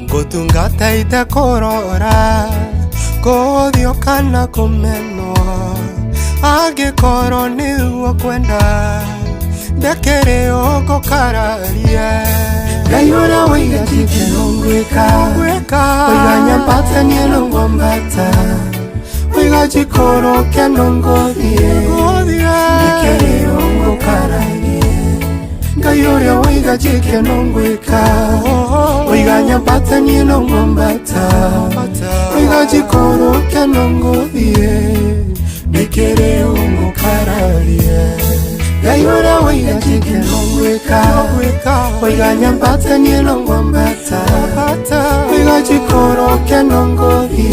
Ngũtungata itekũrora Kũũthio kana kũmenwo Angĩkorwo nĩguo kwenda Ndekĩrĩ ũngũkararie Ngai ũrĩa waiga njĩke no ngwĩka Waiga nyambate niĩ no ngwambata Waiga njikũrũke no ngũthiĩ Ndĩkĩrĩ ũngũkararie Ngai ũrĩa waiga njĩke no ngwĩka Waiga nyambate niĩ no ngwambata Waiga njikũrũke no ngũthiĩ Ndĩkĩrĩ ũngũkararie Ngai ũrĩa waiga njĩke no ngwĩka Waiga nyambate niĩ no ngwambata Waiga njikũrũke no ngũthiĩ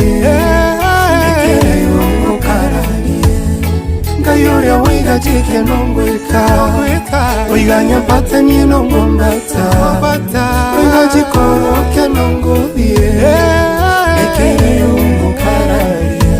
Ndĩkĩrĩ ũngũkararie Ngai ũrĩa waiga njĩke no ngwĩka Waiga nyambate niĩ no ngwambata Waiga njikũrũke no ngũthiĩ Ndĩkĩrĩ ũngũkararie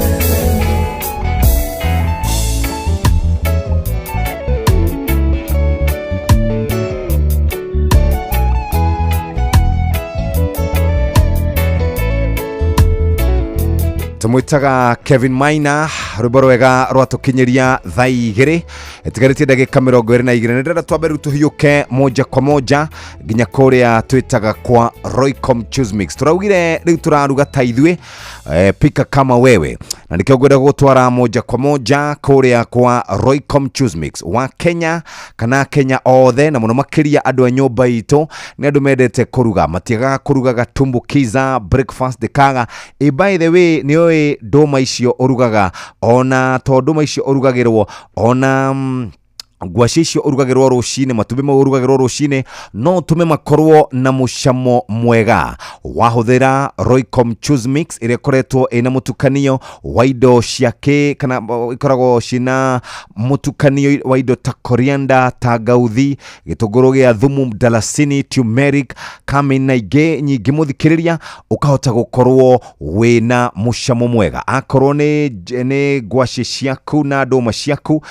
Tũmwĩtaga Kevin Maina rwĩmbo rwega rwatũkinyĩria thaa igĩrĩ ĩtigarĩtie ndagĩka 22 nĩ ndĩrenda twambe rĩu tũhiũke moja kwa moja nginya kũrĩa twĩtaga kwa Roycom Choose Mix tũraugire rĩu tũraruga ta ithuĩ pika kama wewe na nĩkĩo ngwenda gũgũtwara moja kwa moja kũrĩa kwa Roycom Choose Mix wa Kenya kana Kenya othe na mũno makĩria andũ a nyũmba itũ nĩ andũ mendete kũruga matiagaga kũruga gatumbukiza breakfast ndĩkaga ĩ by the way nĩ ũĩ ndũma icio ũrugaga ona to ndũma icio ũrugagĩrwo ona ngwacĩ icio ũrugagĩrwo rũcinĩ matumbĩ mau ũrugagĩrwo rũcinĩ no ũtũme makorwo na mũcamo mwega wahũthĩra Roycom Choose Mix ĩrĩa ĩkoretwo ĩna mũtukanio wa indo cia kĩ kana ikoragwo ciĩna mũtukanio wa indo ta coriander tangauthi gĩtũngũrũ gĩa thumu mdalasini turmeric cumin na ingĩ nyingĩ mũthikĩrĩria ũkahota gũkorwo wĩna mũcamo mwega akorwo nĩ ngwacĩ ciaku na ndũma ciaku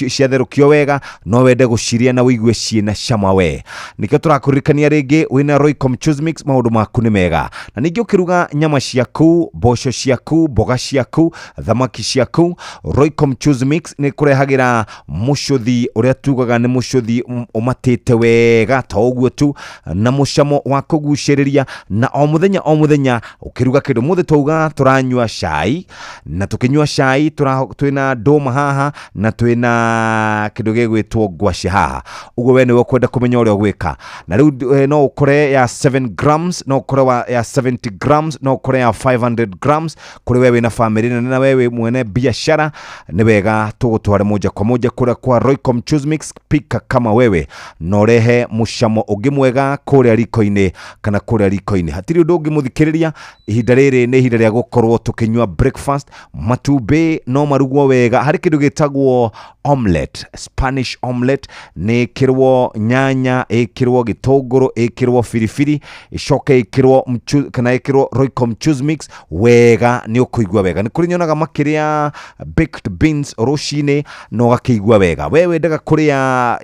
ciatherũkio wega no wende gũciria na ũigue ciĩna cama we nĩkĩo tũrakũririkania rĩngĩ wĩna Roycom Choose Mix maũndũ maku nĩ mega na ningĩ ũkĩruga nyama ciaku mboco ciaku mboga ciaku thamaki ciaku Roycom Choose Mix nĩ kũrehagĩra mũcũthi ũrĩa tugaga nĩ mũcũthi ũmatĩte wega to ũguo tu na mũcamo wa kũgucĩrĩria na o mũthenya ũkĩruga kĩndũ mũthĩ twauga tũranyua cai na tũkĩnyua cai twĩna ndũma haha na twĩna kĩndũ gĩgwĩtwo ngwacĩ haha ũguo we nĩwe ũkwenda kũmenya ũrĩa ũgwĩka na rĩu no ũkore ya 7 grams no ũkore ya 70 grams no ũkore ya 500 grams kũrĩ we wĩna famĩlĩ nene na we wĩ mwene biashara nĩ wega tũgũtware moja kwa moja kũrĩa kwa Roycom Choose Mix pika kama wewe na ũrehe mũcamo ũngĩ mwega kũrĩa riko-inĩ kana kũrĩa riko-inĩ hatirĩ ũndũ ũngĩ mũthikĩrĩria ihinda rĩrĩ nĩ ihinda rĩa gũkorwo tũkĩnyua breakfast matumbĩ no marugwo wega harĩ kĩndũ gĩtagwo omelette Spanish omelette nĩ ĩkĩrwo nyanya ĩkĩrwo gĩtũngũrũ ĩkĩrwo biribiri ĩcoke ĩkĩrwo kana ĩkĩrwo Roycom Choose Mix wega nĩ ũkũigua wega nĩ kũrĩ nyonaga makĩrĩa baked beans rũcinĩ na ũgakĩigua wega we wendaga kũrĩa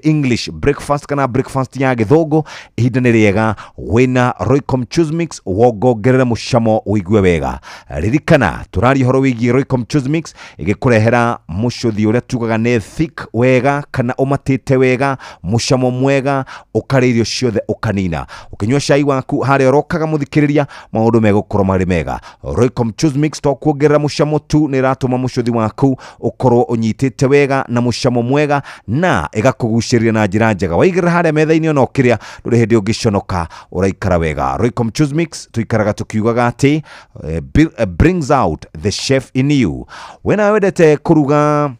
English breakfast kana breakfast ya gĩthũngũ ihinda nĩ rĩega wĩna Roycom Choose Mix wongongerere mũcamo ũigue wega ririkana tũraria ũhoro wĩgiĩ Roycom Choose Mix ĩgĩkũrehera mũcũthi ũrĩa tugaga nĩ thick wega kana ũmatĩte wega, mũcamo mwega, ũkarĩa irio ciothe ũkanina. Ũkĩnyua cai waku harĩa ũrokaga mũthikĩrĩria, maũndũ megũkorwo marĩ mega. Royco Mchuzi Mix to kuongerera mũcamo tu, nĩ ĩratũma mũcũthi waku ũkorwo ũnyitĩte wega na mũcamo mwega na ĩgakũgucĩrĩria na njĩra njega. Waigĩrĩra harĩa metha-inĩ ona ũkĩrĩa ndũrĩ hĩndĩ ũngĩconoka, ũraikara wega. Royco Mchuzi Mix tũikaraga tũkiugaga atĩ brings out the chef in you. We nawe wendete kũruga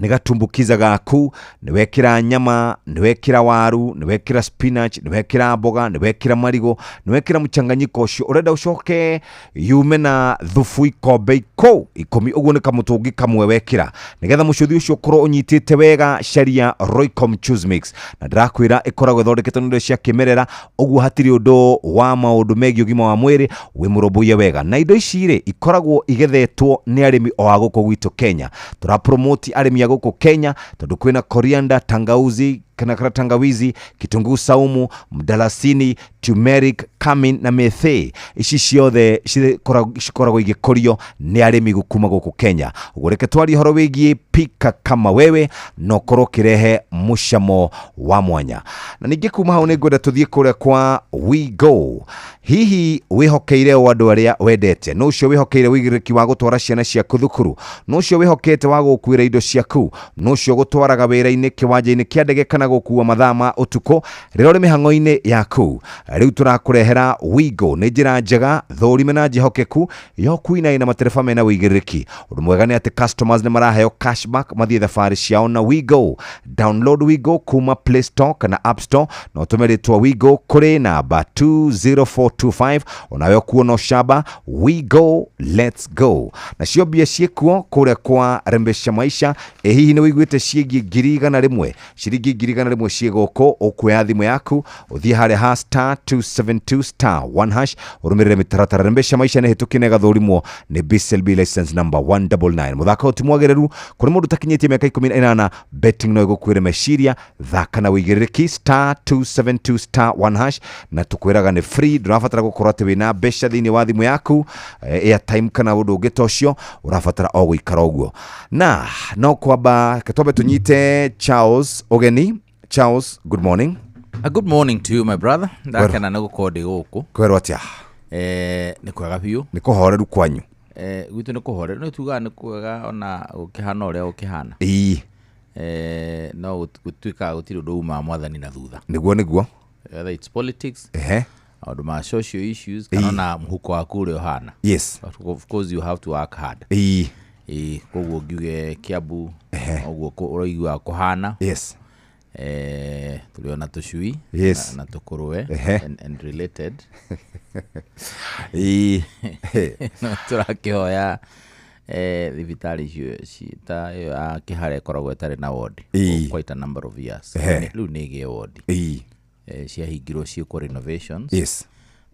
nĩ gatumbukiza gaku, nĩ wekĩra nyama, nĩ wekĩra waru, nĩ wekĩra spinach, nĩ wekĩra mboga, nĩ wekĩra marigũ, nĩ wekĩra mchanganyiko ũcio, ũrenda ũcoke yume na thubu ikombe 10 ũguo nĩ kamũtũngi kamwe wekĩra, nĩgetha mũcũthi ũcio ũkorwo ũnyitĩte wega. Caria Royco Mchuzi Mix, na ndĩrakwĩra ĩkoragwo ĩthondeketwo na indo cia kĩmerera, ũguo hatirĩ ũndũ wa maũndũ megiĩ ũgima wa mwĩrĩ, wĩ mũrũmbũiye wega. Na indo ici rĩ ikoragwo igethetwo nĩ arĩmi o a gũkũ gwitũ Kenya. Tũrapromoti arĩmi a gũkũ Kenya tondũ kwĩna coriander, tangauzi kana tangawizi, kitunguu saumu, mdalasini, turmeric, cumin na methĩ. Ici ciothe cikoragwo igĩkũrio nĩ arĩmi kuma gũkũ Kenya. Ũguo reke twarie ũhoro wĩgiĩ pika kama wewe na ũkorwo ũkĩrehe mũcamo wa mwanya. Na ningĩ kuma hau nĩ ngwenda tũthiĩ kũrĩa kwa WeGo. Hihi wĩhokeire o andũ arĩa wendete? Nũ ũcio wĩhokeire ũigĩrĩrĩki wa gũtwara ciana ciaku thukuru? Nũ ũcio wĩhokete wa gũkuĩra indo ciaku? Nũ ũcio gũtwaraga wĩra-inĩ, kĩwanja-inĩ kĩa ndege kana gũkua mathaa ma ũtukũ rĩrĩa ũrĩ mĩhang'o-inĩ yaku? Rĩu tũrakũrehera WeGo. Nĩ njĩra njega, thũrime na njĩhokeku ya ũkui na ĩna matereba mena ũigĩrĩrĩki. Ũndũ mwega nĩ atĩ customers nĩ maraheo cashback mathiĩ thabarĩ ciao na WeGo. Download WeGo kuma Play Store kana App Store na ũtũme rĩtwa WeGo kũrĩ namba 20425, onawe ũkuona ũcamba. WeGo, let's go. Nacio mbia ciĩkuo kũrĩa kwa Rembesha Maisha. Ĩ hihi nĩ wĩiguĩte ciĩgiĩ 100,000? Ciringi 100,000 ciĩ gũkũ. Ũkuoya thimũ yaku ũthiĩ harĩa ha star 272 star 1 hash ũrũmĩrĩre mĩtaratara. Rembesha Maisha nĩ hĩtũkie na ĩgathũrimwo nĩ BCLB license number 199. Mũthako ũyũ ti mwagĩrĩru kũrĩ mũndũ ũtakinyĩtie mĩaka 18. Betting no ĩgũkuĩre meciria. Thaka na ũigĩrĩrĩki star 272 star 1 hash, na tũkwĩraga nĩ free. Ndũrabatara gũkorwo atĩ wĩna mbeca thĩinĩ wa thimũ yaku, airtime kana ũndũ ũngĩ ta ũcio, ũrabatara o gũikara ũguo. Na no kwamba reke twambe tũnyite Charles ũgeni. Charles, good morning. Good morning to you, my brother. Ndakena nĩ gũkorwo ndĩ gũkũ. Kwerwo atĩa? Nĩ kwega biũ. Nĩ kũhoreru kwanyu? Gwitũ nĩ kũhoreru. Nĩ tugaga nĩ kwega ona gũkĩhana ũrĩa gũkĩhana. No gũtuĩkaga gũtirĩ ũndũ umaga mwathani na thutha. Nĩguo, nĩguo. Whether it's politics, maũndũ ma social issues, kana ona mũhuko waku ũrĩa ũhana. But of course you have to work hard. Koguo ngiuge Kiambu, ũguo ũraiguaga kũhana. Tũrĩ ona tũcui na tũkũrwe and related. No tũrakĩhoya thibitarĩ icio ta ĩyo ya Kĩhara ĩkoragwo ĩtarĩ na ward for quite a number of years. Rĩu nĩ ĩgĩe ward. Ciahingirwo ciĩkwo renovations.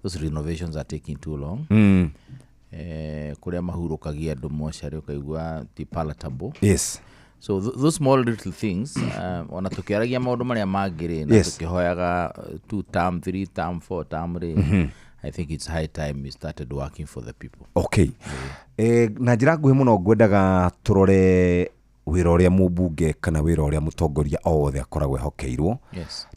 Those renovations are taking too long. Kũrĩa mahurũkagia andũ mocarĩ ũkaigua ti palatable. So those small little things, ona tũkĩaragia maũndũ marĩa mangĩ rĩ, na tũkĩhoyaga 2 term, 3 term, 4 term rĩ, I think it's high time we started working for the people. Okay. Na njĩra nguhĩ mũno ngwendaga tũrore wĩra ũrĩa mũmbunge kana wĩra ũrĩa mũtongoria o wothe akoragwo ehokeirwo.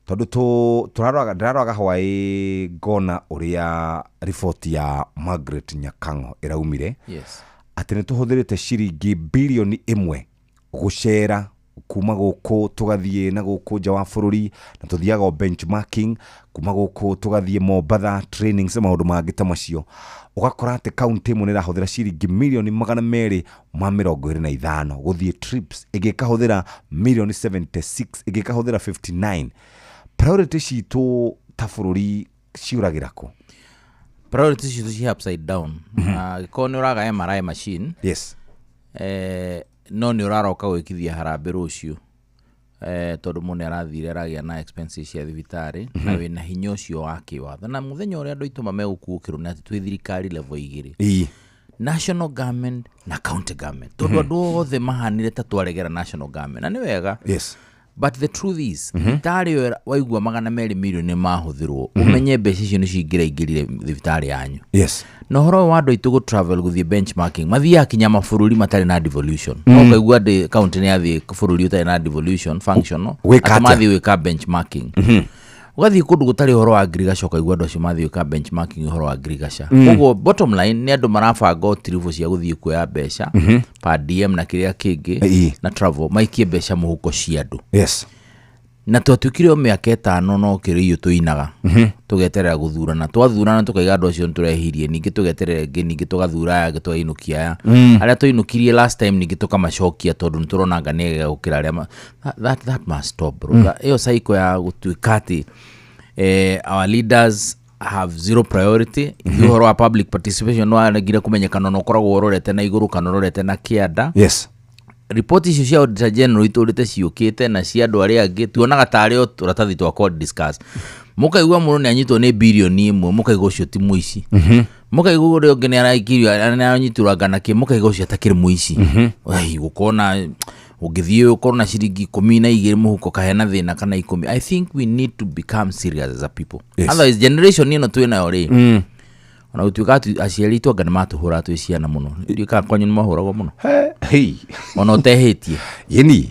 Tondũ ndĩraroraga hwaĩ ngona ũrĩa riboti ya Margaret Nyakang'o ĩraumire. Atĩ nĩ tũhũthĩrĩte ciringi birioni 1 gũcera kuma gũkũ tũgathiĩ na gũkũ nja wa bũrũri, na tũthiaga o benchmarking kuma gũkũ tũgathiĩ Mombatha trainings na maũndũ mangĩ ta macio. Ũgakora atĩ kaunti ĩmwe nĩ ĩrahũthĩra ciringi mirioni magana merĩ ma mĩrongo ĩrĩ na ithano gũthiĩ trips, ĩngĩ ĩkahũthĩra mirioni 76, ĩngĩ ĩkahũthĩra 59. Priority citũ ta bũrũri ciũragĩra kũ? Priority citũ ci upside down. Angĩkorwo nĩ ũraga MRI machine, no nĩ ũraroka gwĩkithia harambĩ rũciũ, tondũ mũndũ nĩ arathire aragĩa na expenses cia thibitarĩ, na wĩna hinya ũcio wa kĩwatho. Na mũthenya ũrĩa andũ aitũ mamegũkuũkĩrwo nĩ atĩ twĩ thirikari level igĩrĩ. National government na county government. Tondũ andũ othe mahanire ta twaregera national government. Na nĩ wega. But the truth is, thibitarĩ ĩyo waigua 200 mirioni mahũthĩrwo, ũmenye mbeca icio nĩcio ingĩraingĩrire thibitarĩ yanyu. Na ũhoro ũyũ wa andũ aitũ gũ travel gũthiĩ benchmarking, mathiaga kinya mabũrũri matarĩ na devolution. Ũkaigua ndĩ county nĩ yathiĩ bũrũri ũtarĩ na devolution functional, Gwĩka atĩ atĩa? mathiĩ gwĩka benchmarking. Ũgathiĩ kũndũ gũtarĩ ũhoro wa ngirigaca, ũkaigua andũ acio mathiĩ gwĩka benchmarking ũhoro wa ngirigaca. Koguo bottom line nĩ andũ marabanga ũtiribũ cia gũthiĩ kuoya mbeca per DM na kĩrĩa kĩngĩ na travel, maikie mbeca mũhuko cia andũ. Na twatuĩkire o mĩaka 5 no kĩrĩiũ tũinaga, tũgeterera gũthurana, twathurana tũkaiga andũ acio nĩtũrehirie, ningĩ tũgeterera ĩngĩ, ningĩ tũgathura aya angĩ, tũgainũkia aya. Arĩa tũinũkirie last time ningĩ tũkamacokia tondũ nĩtũrona anga nĩ ega gũkĩra arĩa that must stop, bro. Ĩyo cycle ya gũtuĩka atĩ our leaders have zero priority. Ithuĩ ũhoro wa public participation nĩwaregire kũmenyekana na ũkoragwo ũrorete na igũrũ kana ũrorete na kĩanda. Ripoti icio cia Auditor General itũrĩte ciũkĩte na cia andũ arĩa angĩ tuonaga tarĩ o tũratathi twakwa discuss. Mũkaigua mũndũ nĩ anyitwo nĩ birioni 1, mũkaigua ũcio ti mũici. Mũkaigua ũrĩa ũngĩ nĩ araikirio, nĩ aranyitirwo anga na kĩ, mũkaigua ũcio atakĩrĩ mũici. Ai, gũkona ũngĩthiĩ ũkorwo na ciringi 12 mũhuko kahena thĩna kana 10. I think we need to become serious as a people. Otherwise generation ĩno twĩ nayo rĩ, ona gũtuĩka atĩ aciari aitũ anga nĩ matũhũraga twĩ ciana mũno. Ndiũĩ kana kwanyu nĩ mahũragwo mũno. Ona ũtehĩtie. Yĩni,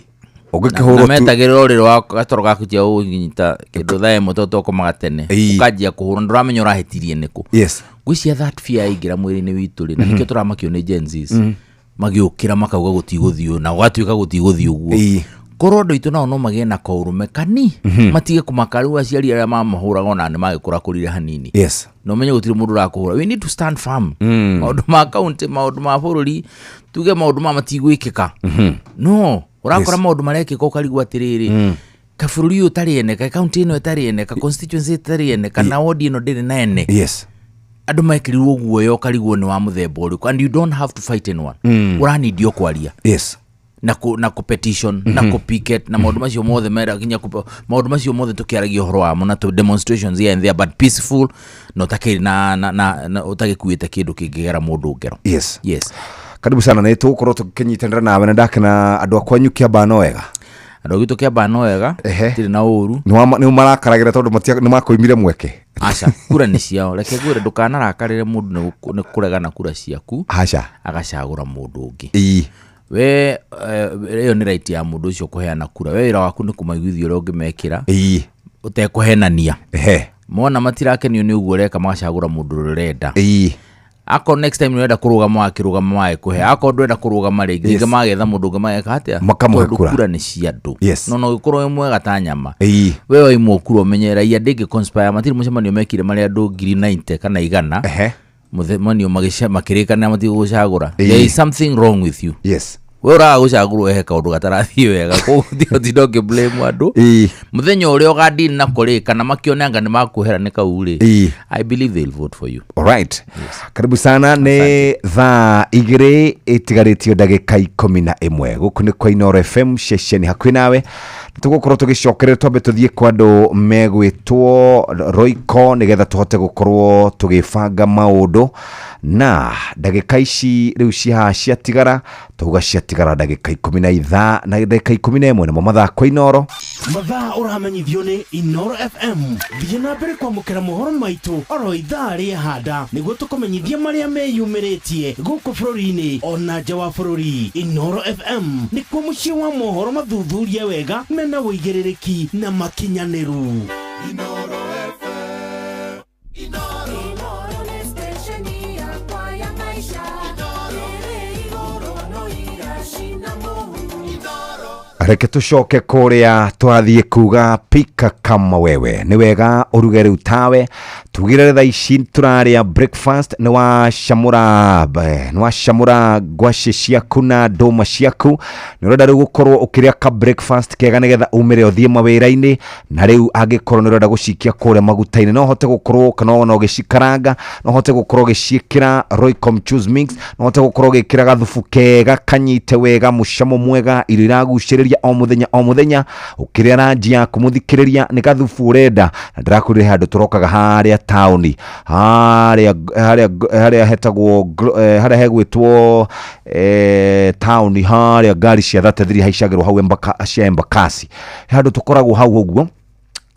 ũngĩkĩhũrwo Na metagĩrĩra ũrĩrĩ wa gatoro gaku tia ũnyita kĩndũ thaa 1 tondũ twakomaga tene. Ũkanjia kũhũrwo, ndũramenya ũrahĩtirie nĩkũ. Ngwĩciria that fear yaingĩra mwĩrĩ-inĩ witũ rĩ, na nĩkĩo tũramakio nĩ Gen Zs. Magĩũkĩra makauga gũtigũthiĩ ũũ, na gũgatuĩka gũtigũthiĩ ũguo. Korwo andũ aitũ nao no magĩe na kaũrũme kani, matige kũmaka rĩu aciari arĩa mamahũraga ona nĩ magĩkũrakũrire hanini. Na ũmenye gũtirĩ mũndũ ũrakũhũra. We need to stand firm. Maũndũ ma county, maũndũ ma bũrũri, tuge maũndũ ma matigwĩkĩka. No, ũrakora maũndũ marekĩka ũkarigwo atĩrĩrĩ, ka bũrũri ũyũ ũtarĩ ene, ka county ĩno ĩtarĩ ene, ka constituency ĩtarĩ ene, kana ward ĩno ndĩrĩ na ene. Andũ mekĩrirwo guoya ũkarigwo nĩ wa mũthemba ũrĩkũ, and you don't have to fight anyone. Ũranindio kwaria. Na ku petition, na ku picket, na maũndũ macio mothe mera nginya maũndũ macio mothe tũkĩaragia ũhoro wamo na demonstrations here and there, but peaceful, na ũtakĩrĩ na, na, na, na ũtagĩkuĩte kĩndũ kĩngĩgera mũndũ ngero. Karibu sana, nĩ tũgũkorwo tũkĩnyitanĩra nawe na ndakena andũ a kwanyu Kĩambaa no wega. Andũ a gwitũ Kĩambaa no wega, tirĩ na ũru. Nĩ marakaragĩra tondũ nĩ makũimire mweke. Aca, kura nĩ ciao. Reke ngwĩre ndũkanarakarĩre mũndũ nĩ kũregana kura ciaku. Aca. Agacagũra mũndũ ũngĩ. We ĩyo nĩ right ya mũndũ ũcio kũheana kura. We wĩra waku nĩ kũmaiguithia ũrĩa ũngĩmekĩra. Ũtekũhenania. Mona matirakenio nĩ ũguo ũreka, magacagũra mũndũ ũrĩa ũrenda. Akorwo next time nĩũrenda kũrũgama, wakĩrũgama magĩkũhe. Akorwo ndũrenda kũrũgama rĩngĩ, rĩngĩ magetha mũndũ ũngĩ mageka atĩa? Makamũhe Tondũ kura. kura nĩ cia andũ. No no ũgĩkorwo wĩ mwega ta nyama. We waimwo kura ũmenye raia ndĩngĩ conspire. Matirĩ mũcemanio mekire marĩa andũ ngiri 90 kana 100. Mũcemanio makĩrĩkanĩra matigũgũcagũra. There is something wrong with you. We ũraga gũcagũrwo ehe kaũndũ gatarathiĩ wega. Koguo ũtinda ũkĩ blame andũ. Mũthenya ũrĩa ũgandini nako rĩ, kana makĩone anga nĩ makuohera nĩ kau rĩ, I believe they'll vote for you. All right. Karibu sana. Nĩ thaa 2 ĩtigarĩtio ndagĩka 11. Gũkũ nĩ kwa Inooro FM, ceceni hakuhĩ nawe. Tũgũkorwo tũgĩcokerera, twambe tũthiĩ kwa andũ megwĩtwo Royco nĩgetha tũhote gũkorwo tũgĩbanga maũndũ. Na ndagĩka ici rĩu ci haha ciatigara, tauga ciatigara ndagĩka ikũmi na itha, na ndagĩka 11 nĩmo mathaa kwa Inooro. Mathaa ũramenyithio nĩ Inooro FM. Thiĩ na mbere kwamũkĩra mohoro maitũ oro ithaa rĩa handa nĩguo tũkũmenyithie marĩa meyumĩrĩtie gũkũ bũrũri-inĩ ona nja wa bũrũri. Inooro FM nĩkuo mũciĩ wa mohoro mathuthurie wega mena ũigĩrĩrĩki na makinyanĩru. Inooro FM. Inooro nĩ station yakwa ya maisha. Ĩrĩ igũrũ no iracina mũhu. Reke tũcoke kũrĩa twathiĩ kuga pika kama wewe. Nĩ wega ũruge rĩu tawe. Tugire thaa ici tũrarĩa breakfast, nĩ wacamũra ngwacĩ ciaku na ndũma ciaku. Nĩ ũrenda rĩu gũkorwo ũkĩrĩa ka breakfast kega nĩgetha umĩre ũthiĩ mawĩra-inĩ. Na rĩu angĩkorwo nĩ ũrenda gũcikia kũrĩa maguta-inĩ, no ũhote gũkorwo kana ona ũgĩcikaranga, no ũhote gũkorwo ũgĩciĩkĩra Royco Mchuzi Mix, no ũhote gũkorwo ũgĩkĩra gathubu kega kanyite wega, mũcamo mwega, irio iragucĩrĩria. mũthikĩrĩria o mũthenya o mũthenya. Ũkĩrĩa ranji yaku mũthikĩrĩria nĩ gathubu ũrenda, na ndĩrakwĩrire handũ tũrokaga harĩa taũni harĩa harĩa harĩa hetagwo harĩa hegwĩtwo taũni harĩa ngari cia 33 haicagĩrwo hau cia Embakasi, handũ tũkoragwo hau ũguo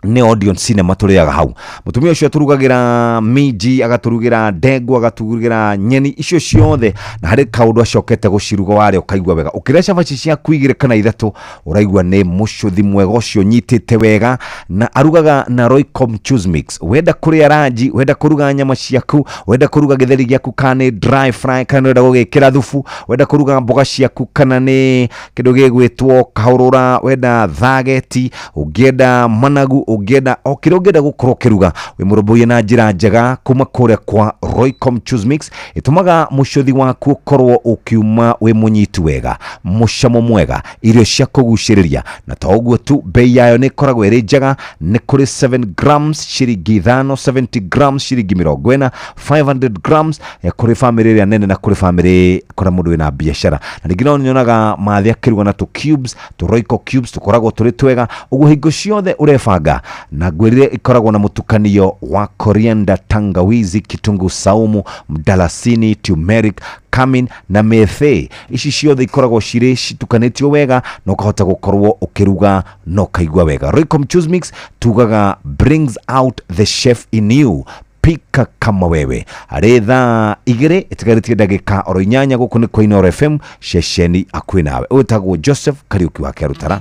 nĩ Odeon Cinema tũrĩaga hau. Mũtumia ũcio atũrugagĩra minji, agatũrugĩra ndengũ, agatũrugĩra nyeni icio ciothe, na harĩ kaũndũ acokete gũciruga warĩa ũkaigua wega. Ũkĩrĩa cabaci ciaku 2 kana 3 ũraigua nĩ mũcũthi mwega ũcio ũnyitĩte wega, na arugaga na Royco Mchuzi Mix. Wenda kũrĩa ranji, wenda kũruga nyama ciaku, wenda kũruga gĩtheri gĩaku kana nĩ dry fry, kana wenda gũgĩkĩra thubu, wenda kũruga mboga ciaku kana nĩ kĩndũ gĩgwĩtwo kahũrũra, wenda thageti, ũngĩenda managu, ũngĩenda o kĩrĩa ũngĩenda gũkorwo ũkĩruga, wĩ mũrũmbũiye na njĩra njega kuma kũrĩa kwa Royco Mchuzi Mix. Ĩtũmaga mũcũthi waku ũkorwo ũkiuma wĩ mũnyitu wega, mũcamo mwega, irio cia kũgucĩrĩria. Na to ũguo tu, bei yayo nĩ ĩkoragwo ĩrĩ njega. Nĩ kũrĩ 7 grams ciringi 5, 70 grams ciringi 40, 500 grams kũrĩ bamĩrĩ ĩrĩa nene na kũrĩ bamĩrĩ kũrĩa mũndũ wĩna biacara. Na rĩngĩ no nyonaga mathĩ akĩruga na tũ cubes, tũ Royco cubes tũkoragwo tũrĩ twega ũguo hingo ciothe ũrebanga. Na ngwĩrire ĩkoragwo na mũtukanio wa coriander, tangawizi, kitunguu saumu, mdalasini, turmeric, cumin na methe. Ici ciothe ikoragwo cirĩ citukanĩtio wega na ũkahota gũkorwo ũkĩruga na ũkaigua wega. Royco Mchuzi Mix tugaga brings out the chef in you, pika kama wewe. Harĩ thaa 2 ĩtigarĩtie ndagĩka oro 8 gũkũ nĩ kwa Inooro FM, ceceni akuĩ nawe. Ũyũ Joseph Kariuki wa Kĩarutara.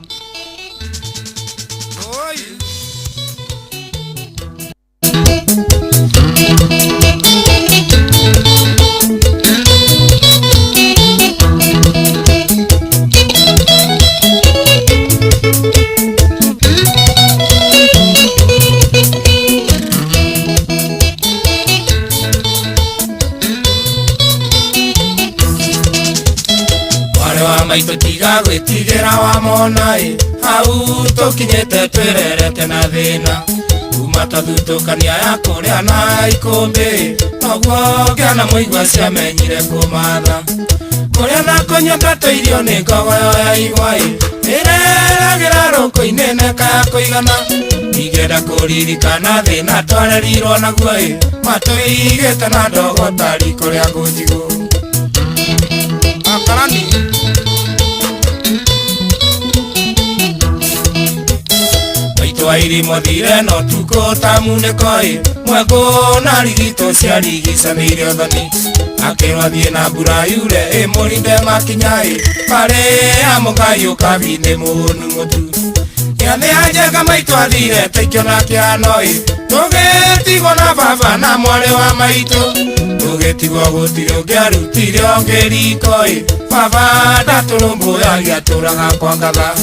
Maitũ tiga gwĩtigĩra wa mona ĩ, hau tũkinyĩte twĩrerete na thĩna, kuma twathutũkania ya kũrĩa na ikũmbĩ, noguo ngĩona mũigua ciamenyire kũmatha. Kũrĩa na kũnyua twatũirio nĩ ngogoyo ya igwa ĩ, ĩreragĩra rũkũ-inĩ neka ya kũigana, ingĩenda kũririkana thĩna twarerirwo naguo ĩ, matũigĩte na ndogo ta riko rĩa ngũnjigũ. Akarani Twairimo thire no tukũ ta munĩko ĩ, mwekũ na rigito ciarigicanĩire ũthoni, akĩrwo athiĩ na mbura yure ĩmũrinde makinya ĩ, barĩ ya mũgai ũkabi nĩ mũnu mũtu. Gĩathĩ ya njenga maitũ athire ta ikĩona kĩhano ĩ, tũgĩtigwo na baba na mwarĩ wa maitũ, tũgĩtigwo gũtirĩ ũngĩarutire ũngĩ riko ĩ, baba ndatũrũmbũyagia atũraga kwa ngatha.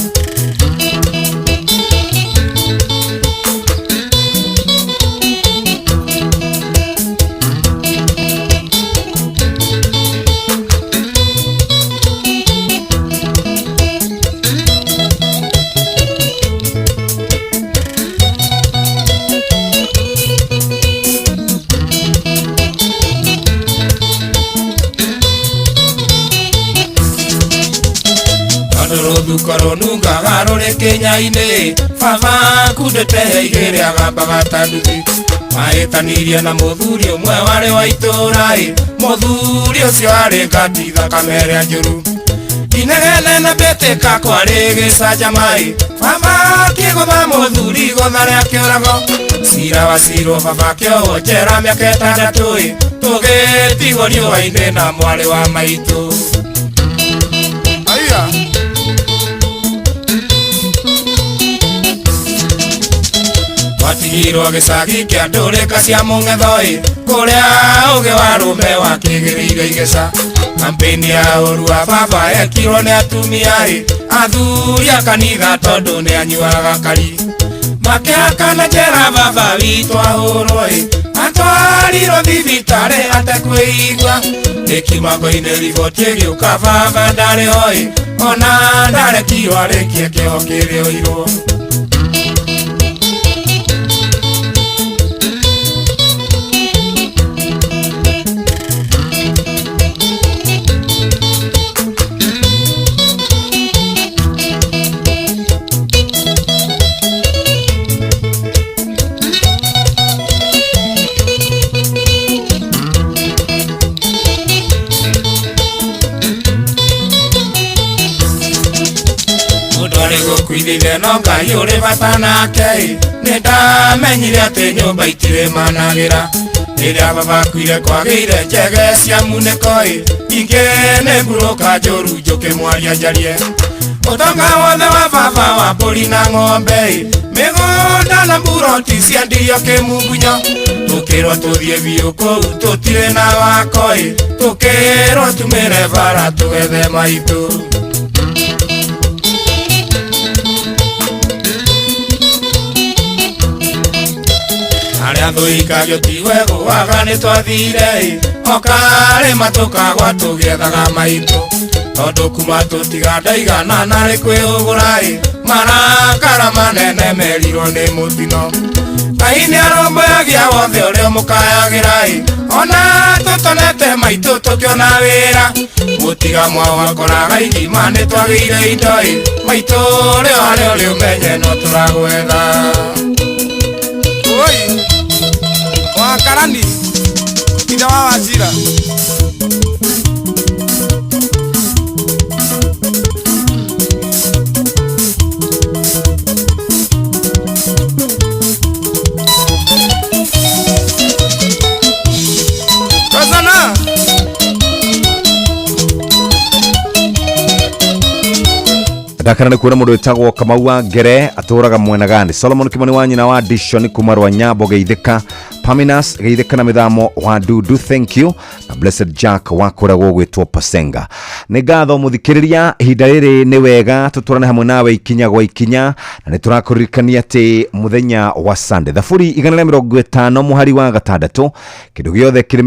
Rũthuko rũnungaga rũrĩ kĩnya-inĩ, baba kundĩte igĩrĩ agambaga ta nduthi. Mahĩtanirie na mũthuri ũmwe warĩ wa itũũra ĩ, mũthuri ũcio arĩ ngati thakame ĩrĩa njũru. Inegene na mbĩtĩka kwarĩ gĩcanjama ĩ, baba akĩgũtha mũthuri igũtha rĩa kĩũrago. Cira wacirwo baba akĩohwo njera mĩaka 6 ĩ, tũgĩtigwo riũa-inĩ na mwarĩ wa maitũ. Aya. Twatigirwo gĩcagi kĩa ndũrĩka cia mũng'etho ĩ, kũrĩa ũgĩ wa rũme wakĩgĩrĩire igeca. Kampeni ya ũru wa baba yekirwo nĩ atumia ĩ, athuri a kanitha tondũ nĩ anyuaga kari. Makĩhakana njera baba witũ ahũrwo ĩ, atwarirwo thibitarĩ atekwĩigua. Ĩkiuma ngo-inĩ riboti ĩgĩũka baba ndarĩ ho ĩ, ona ndarekirwo arĩkie kĩoho kĩrĩa oirwo. Akuire ithe no Ngai ũrĩ bata nake ĩ. Nĩ ndamenyire atĩ nyũmba itirĩ managĩra. Rĩrĩa baba akuire kwagĩire njege cia munĩko ĩ. Ingĩ nĩ ngurũka njũru njũkĩ mwaria njarie. Ũtonga wothe wa baba wa mbũri na ng'ombe ĩ. Mĩgũnda na mburoti ciendirio kĩmungunyo. Tũkĩrwo tũthiĩ biũ kũu tũtirĩ na wako ĩ. Tũkĩrwo tumĩre bara tũgethe maitũ. Arĩa thũikagio tiwe gũaga nĩ twathire ĩ. Okarĩma tũkagwa tũgĩethaga maitũ. Tondũ kuma tũtiga ndaigana narĩ kwĩhũgũra ĩ. Marakara manene merirwo nĩ mũtino. Ngai nĩ arũmbũyagia wothe ũrĩa ũmũkayagĩra ĩ. Ona tũtonete maitũ tũkĩona wĩra. Mũtiga mwao akoraga ithima nĩ twagĩire indo ĩ. Maitũ ũrĩa harĩa ũrĩ ũmenye no tũragwetha. Oi, wakarani ithe wa Wachira. Rosana. Ndakana nĩ kuona mũndũ wĩtagwo Kamau wa Ngere atũraga mwena gani. Solomon Kimani wa nyina wa Dishon kuma rwa Nyambo Geithĩka, Paminas Geithĩka na mĩthamo wa Dudu, thank you, na Blessed Jack wa kũrĩa gũgwĩtwo Pasenga. Nĩ ngatho mũthikĩrĩria, ihinda rĩrĩ nĩ wega tũtwarane hamwe nawe ikinya gwa ikinya, na nĩ tũrakũririkania atĩ mũthenya wa Sunday thaburi 150 mũhari wa 6, kĩndũ gĩothe kĩrĩ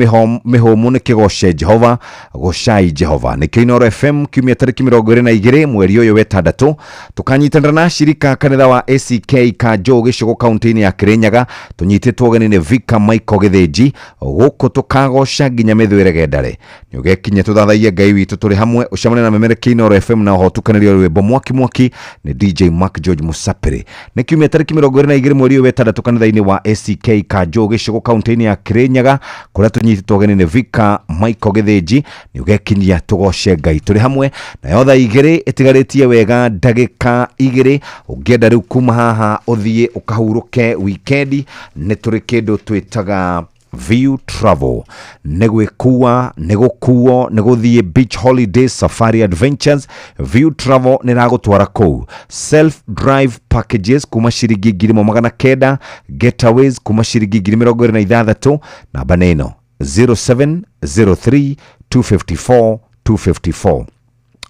mĩhũmũ nĩ kĩgoce Jehova, gocai Jehova. Nĩkĩo Inooro FM kiumia tarĩki 22 mweri ũyũ wetandatũ tũkanyitanĩra na ashirika kanitha wa ACK Kanjũ gĩcũgũ kaunti-inĩ ya Kĩrĩnyaga, tũnyitĩtwo ũgeni nĩ Vika Michael Gĩthĩnji. Gũkũ tũkagoca nginya mĩthwĩre gendare. Nĩ ũgekinya tũthathaiye Ngai witũ tũrĩ hamwe. Ũcemanie na memerekia Inooro FM na oho ũtukanĩrio rwĩmbo mwaki mwaki nĩ DJ Mark George Musapĩrĩ. Nĩ kiumia tarĩki 22 mweri ũyũ wetandatũ kanitha-inĩ wa ACK Kanjũ gĩcũgũ kaunti-inĩ ya Kĩrĩnyaga, kũrĩa tũnyitĩtwo ũgeni nĩ Vika Michael Gĩthĩnji. Nĩ ũgekinyia tũgoce Ngai tũrĩ hamwe. Nayo thaa 2 ĩtigarĩtie wega ndagĩka 2. Ũngĩenda rĩu kuma haha ũthiĩ ũkahurũke wikendi, nĩ tũrĩ kĩndũ twĩtaga View Travel. Nĩ gwĩkua, nĩ gũkuo, nĩ gũthiĩ beach holidays, safari adventures. View Travel nĩ ĩragũtwara kũu. Self drive packages kuma ciringi 1900, getaways kuma ciringi 26,000. Namba nĩ ĩno 0703 254 254.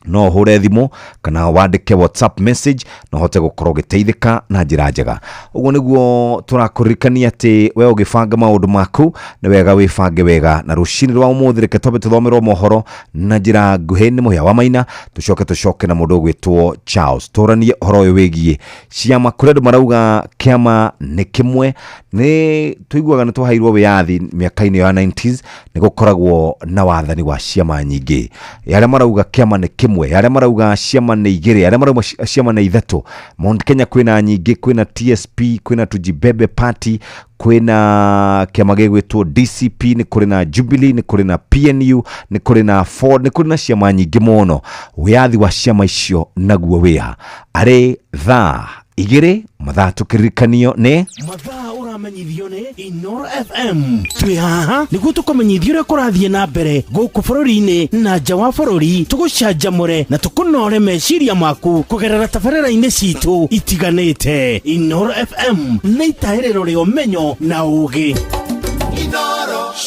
No ũhũre thimũ kana wandĩke WhatsApp message na ũhote gũkorwo ũgĩteithĩka na njĩra njega. Ũguo nĩguo tũrakũririkania atĩ we ũgĩbanga maũndũ maku nĩ wega wĩbange wega. Na rũcinĩ rwa ũmũthĩ reke twambe tũthomerwo mohoro na njĩra nguhĩ nĩ Mũhĩa wa Maina, tũcoke tũcoke na mũndũ ũgwĩtwo Charles tũranie ũhoro ũyũ wĩgiĩ ciama. Kũrĩ andũ marauga kĩama nĩ kĩmwe. Nĩ tũiguaga nĩ twaheirwo wĩyathi mĩaka-inĩ ya 90s, nĩ gũkoragwo na wathani wa ciama nyingĩ. Arĩa marauga kĩama nĩ kĩmwe, arĩa marauga ciama nĩ igĩrĩ, arĩa marauga ciama nĩ ithatũ. Mount Kenya kwĩna nyingĩ, kwĩna TSP, kwĩna Tujibebe Party, kwĩna kĩama gĩgwĩtwo DCP, nĩ kũrĩ na Jubilee, nĩ kũrĩ na PNU, nĩ kũrĩ na Ford, nĩ kũrĩ na ciama nyingĩ mũno. Wĩyathi wa ciama icio naguo wĩha. Arĩ thaa 2 mathaa tũkĩririkanio nĩ mathaa ũramenyithio nĩ Inooro FM. Twĩ haha nĩguo tũkũmenyithie ũrĩa kũrathiĩ na mbere gũkũ bũrũri-inĩ na nja wa bũrũri, tũgũcanjamũre na tũkũnore meciria maku kũgerera tabarĩra-inĩ citũ itiganĩte. Inooro FM nĩ itahĩrĩro rĩa ũmenyo na ũũgĩ.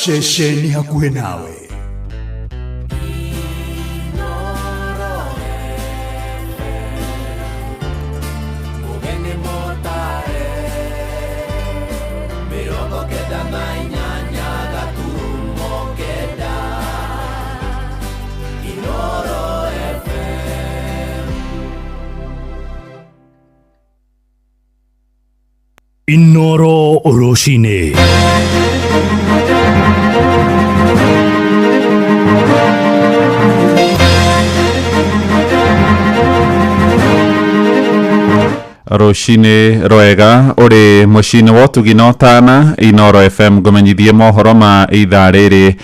Ceceni hakuhĩ nawe. Inooro rũcinĩ. Rũcinĩ rwega ũrĩ mũciĩ-inĩ wa ũtugi na ũtana Inooro FM ngũmenyithie mohoro ma ithaa rĩrĩ.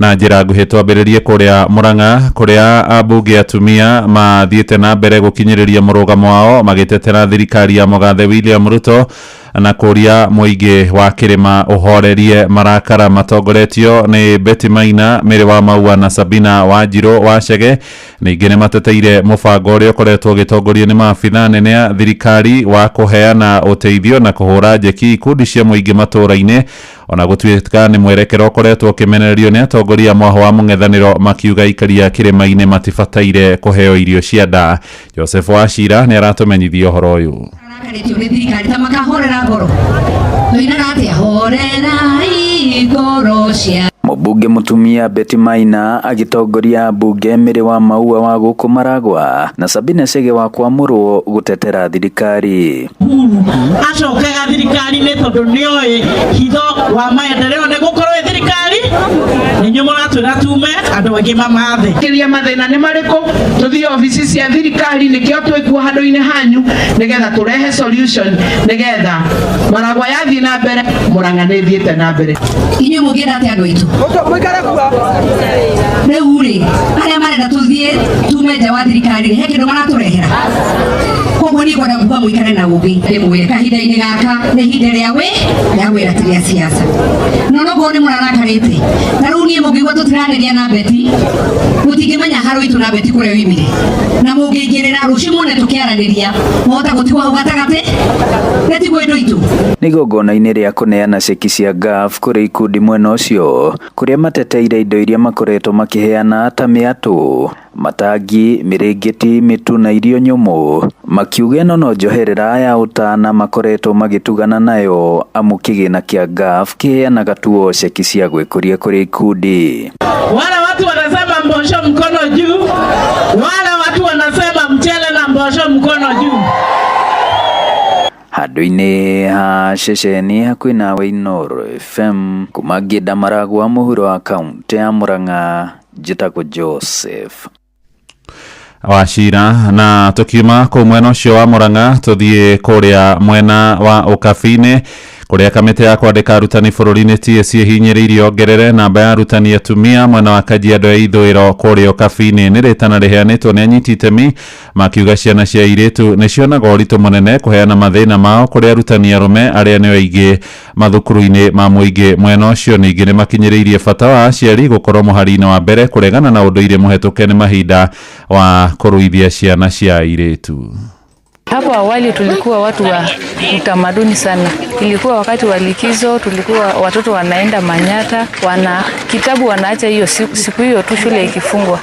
Na njĩra nguhĩ twambĩrĩrie kũrĩa Murang'a, kũrĩa ambunge atumia mathiĩte na mbere gũkinyĩrĩria mũrũgamo wao magĩtetera thirikari ya mũgathe William Ruto na kũria mũingĩ wa kĩrĩma ũhorerie marakara. Matongoretio nĩ Betty Maina, Mary wa Maua na Sabina Wanjirũ wa Chege. Ningĩ nĩ mateteire mũbango ũrĩa ũkoretwo ũgĩtongorio nĩ maabitha anene a thirikari wa kũheana ũteithio na kũhũra njeki ikundi cia mũingĩ matũũra-inĩ, ona gũtuĩka nĩ mwerekera ũkoretwo ũkĩmenererio nĩ atongoria a mwaho wa mũng'ethanĩro makiuga aikari a kĩrĩma-inĩ matibataire kũheo irio cia nda. Joseph Wachira nĩ aratũmenyithia ũhoro ũyũ. Arakarĩtio nĩ thirikari ta makahorera ngoro tũinaga atĩa horerai ngoro cia Mũmbunge mũtumia Betty Maina agĩtongoria mbunge Mary wa Maua wa gũkũ Maragwa na Sabina Chege wa Kwamũrwo gũtetera thirikari. Acokaga thirikari-inĩ tondũ nĩoĩ hitho wa maendeleo nĩ gũkorwo ĩ thirikari nĩ inyuĩ mũratwĩra tume andũ aingĩ mamathe. Kĩria mathĩna nĩ marĩkũ tũthiĩ obici cia thirikari nĩkĩo twĩkuo handũ-inĩ hanyu nĩgetha tũrehe solution nĩgetha Maragwa yathiĩ na mbere, Murang'a nĩ ĩthiĩte na mbere. Inyuĩ mũngĩenda atĩa andũ aitũ? Rĩu rĩ arĩa marenda tũthiĩ tume nja wa thirikari rĩ, he kĩndũ maratũrehera? Koguo niĩ ngwenda kuga mũikare na ũgĩ ndĩmwĩre kahinda-inĩ gaka nĩ ihinda rĩa wĩ rĩa wĩra ti rĩa siasa. No nokorwo nĩ mũrarakarĩte ta rĩu niĩ mũngĩigua tũtiranĩria na Betty mũtingĩmenya haro itũ na Betty kũrĩa oimire, na mũngĩingĩrĩra rũciũ muone tũkĩaranĩria mwahota gũtigwo hau gatagatĩ na tiguo indo itũ. Nĩ igongona-inĩ rĩa kũneana ceki cia GAF kũrĩ ikundi mwena ũcio kũrĩa mateteire indo iria makoretwo makĩheana ta mĩatũ, matangi, mĩrĩngĩti, mĩtu na irio nyũmũ, makiuga ĩno no njoherera ya ũtana makoretwo magĩtugana nayo amu kĩgĩna kĩa GAF kĩheanaga tu o ceki cia gwĩkũria kũrĩ ikundi. Wale watu wanasema mbosho mkono juu, wale watu wanasema mchele na mbosho mkono juu. Handũ-inĩ ha ceceni hakuhĩ nawe Inooro FM kuma Ngĩnda Maragwa mũhuro wa kaũntĩ ya Murang'a, njĩtagwo Joseph Wachira. Na tukiuma kũu mwena ũcio wa Murang'a tũthiĩ kũrĩa mwena wa Ũkabi-inĩ kũrĩa kamĩtĩ ya kwandĩka arutani bũrũri-inĩ TSC ĩhinyĩrĩirie ongerere namba ya arutani atumia mwena wa Kajiado ya ithũĩro kũrĩa Ũkabi-inĩ. Nĩ rĩtana rĩheanĩtwo nĩ anyiti itemi makiuga ciana cia airĩtu nĩ cionaga ũritũ mũnene kũheana mathĩna mao kũrĩ arutani arũme arĩa nĩo aingĩ mathukuru-inĩ ma mũingĩ mwena ũcio. Ningĩ nĩ makinyĩrĩirie bata wa aciari gũkorwo mũhari-inĩ wa mbere kũregana na ũndũire mũhetũke nĩ mahinda wa kũruithia ciana cia airĩtu. Hapo awali tulikuwa watu wa utamaduni sana. Ilikuwa wakati wa likizo, tulikuwa watoto wanaenda Manyata, wana kitabu wanaacha hiyo siku hiyo tu shule ikifungwa.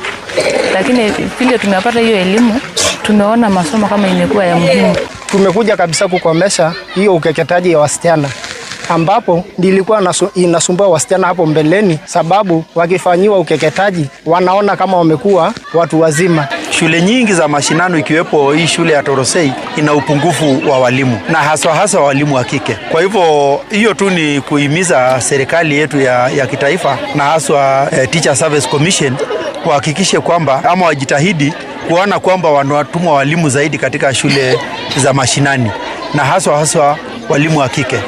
Lakini vile tumepata hiyo elimu, tumeona masomo kama imekuwa ya muhimu. Tumekuja kabisa kukomesha hiyo ukeketaji ya wasichana, ambapo nilikuwa inasumbua wasichana hapo mbeleni, sababu wakifanyiwa ukeketaji wanaona kama wamekuwa watu wazima. Shule nyingi za mashinano ikiwepo hii shule ya Torosei ina upungufu wa walimu na haswa haswa walimu wa kike. Kwa hivyo hiyo tu ni kuhimiza serikali yetu ya kitaifa na haswa Teacher Service Commission wahakikishe kwamba ama wajitahidi kuona kwamba wanatumwa walimu zaidi katika shule za mashinani na haswa haswa walimu wa kike.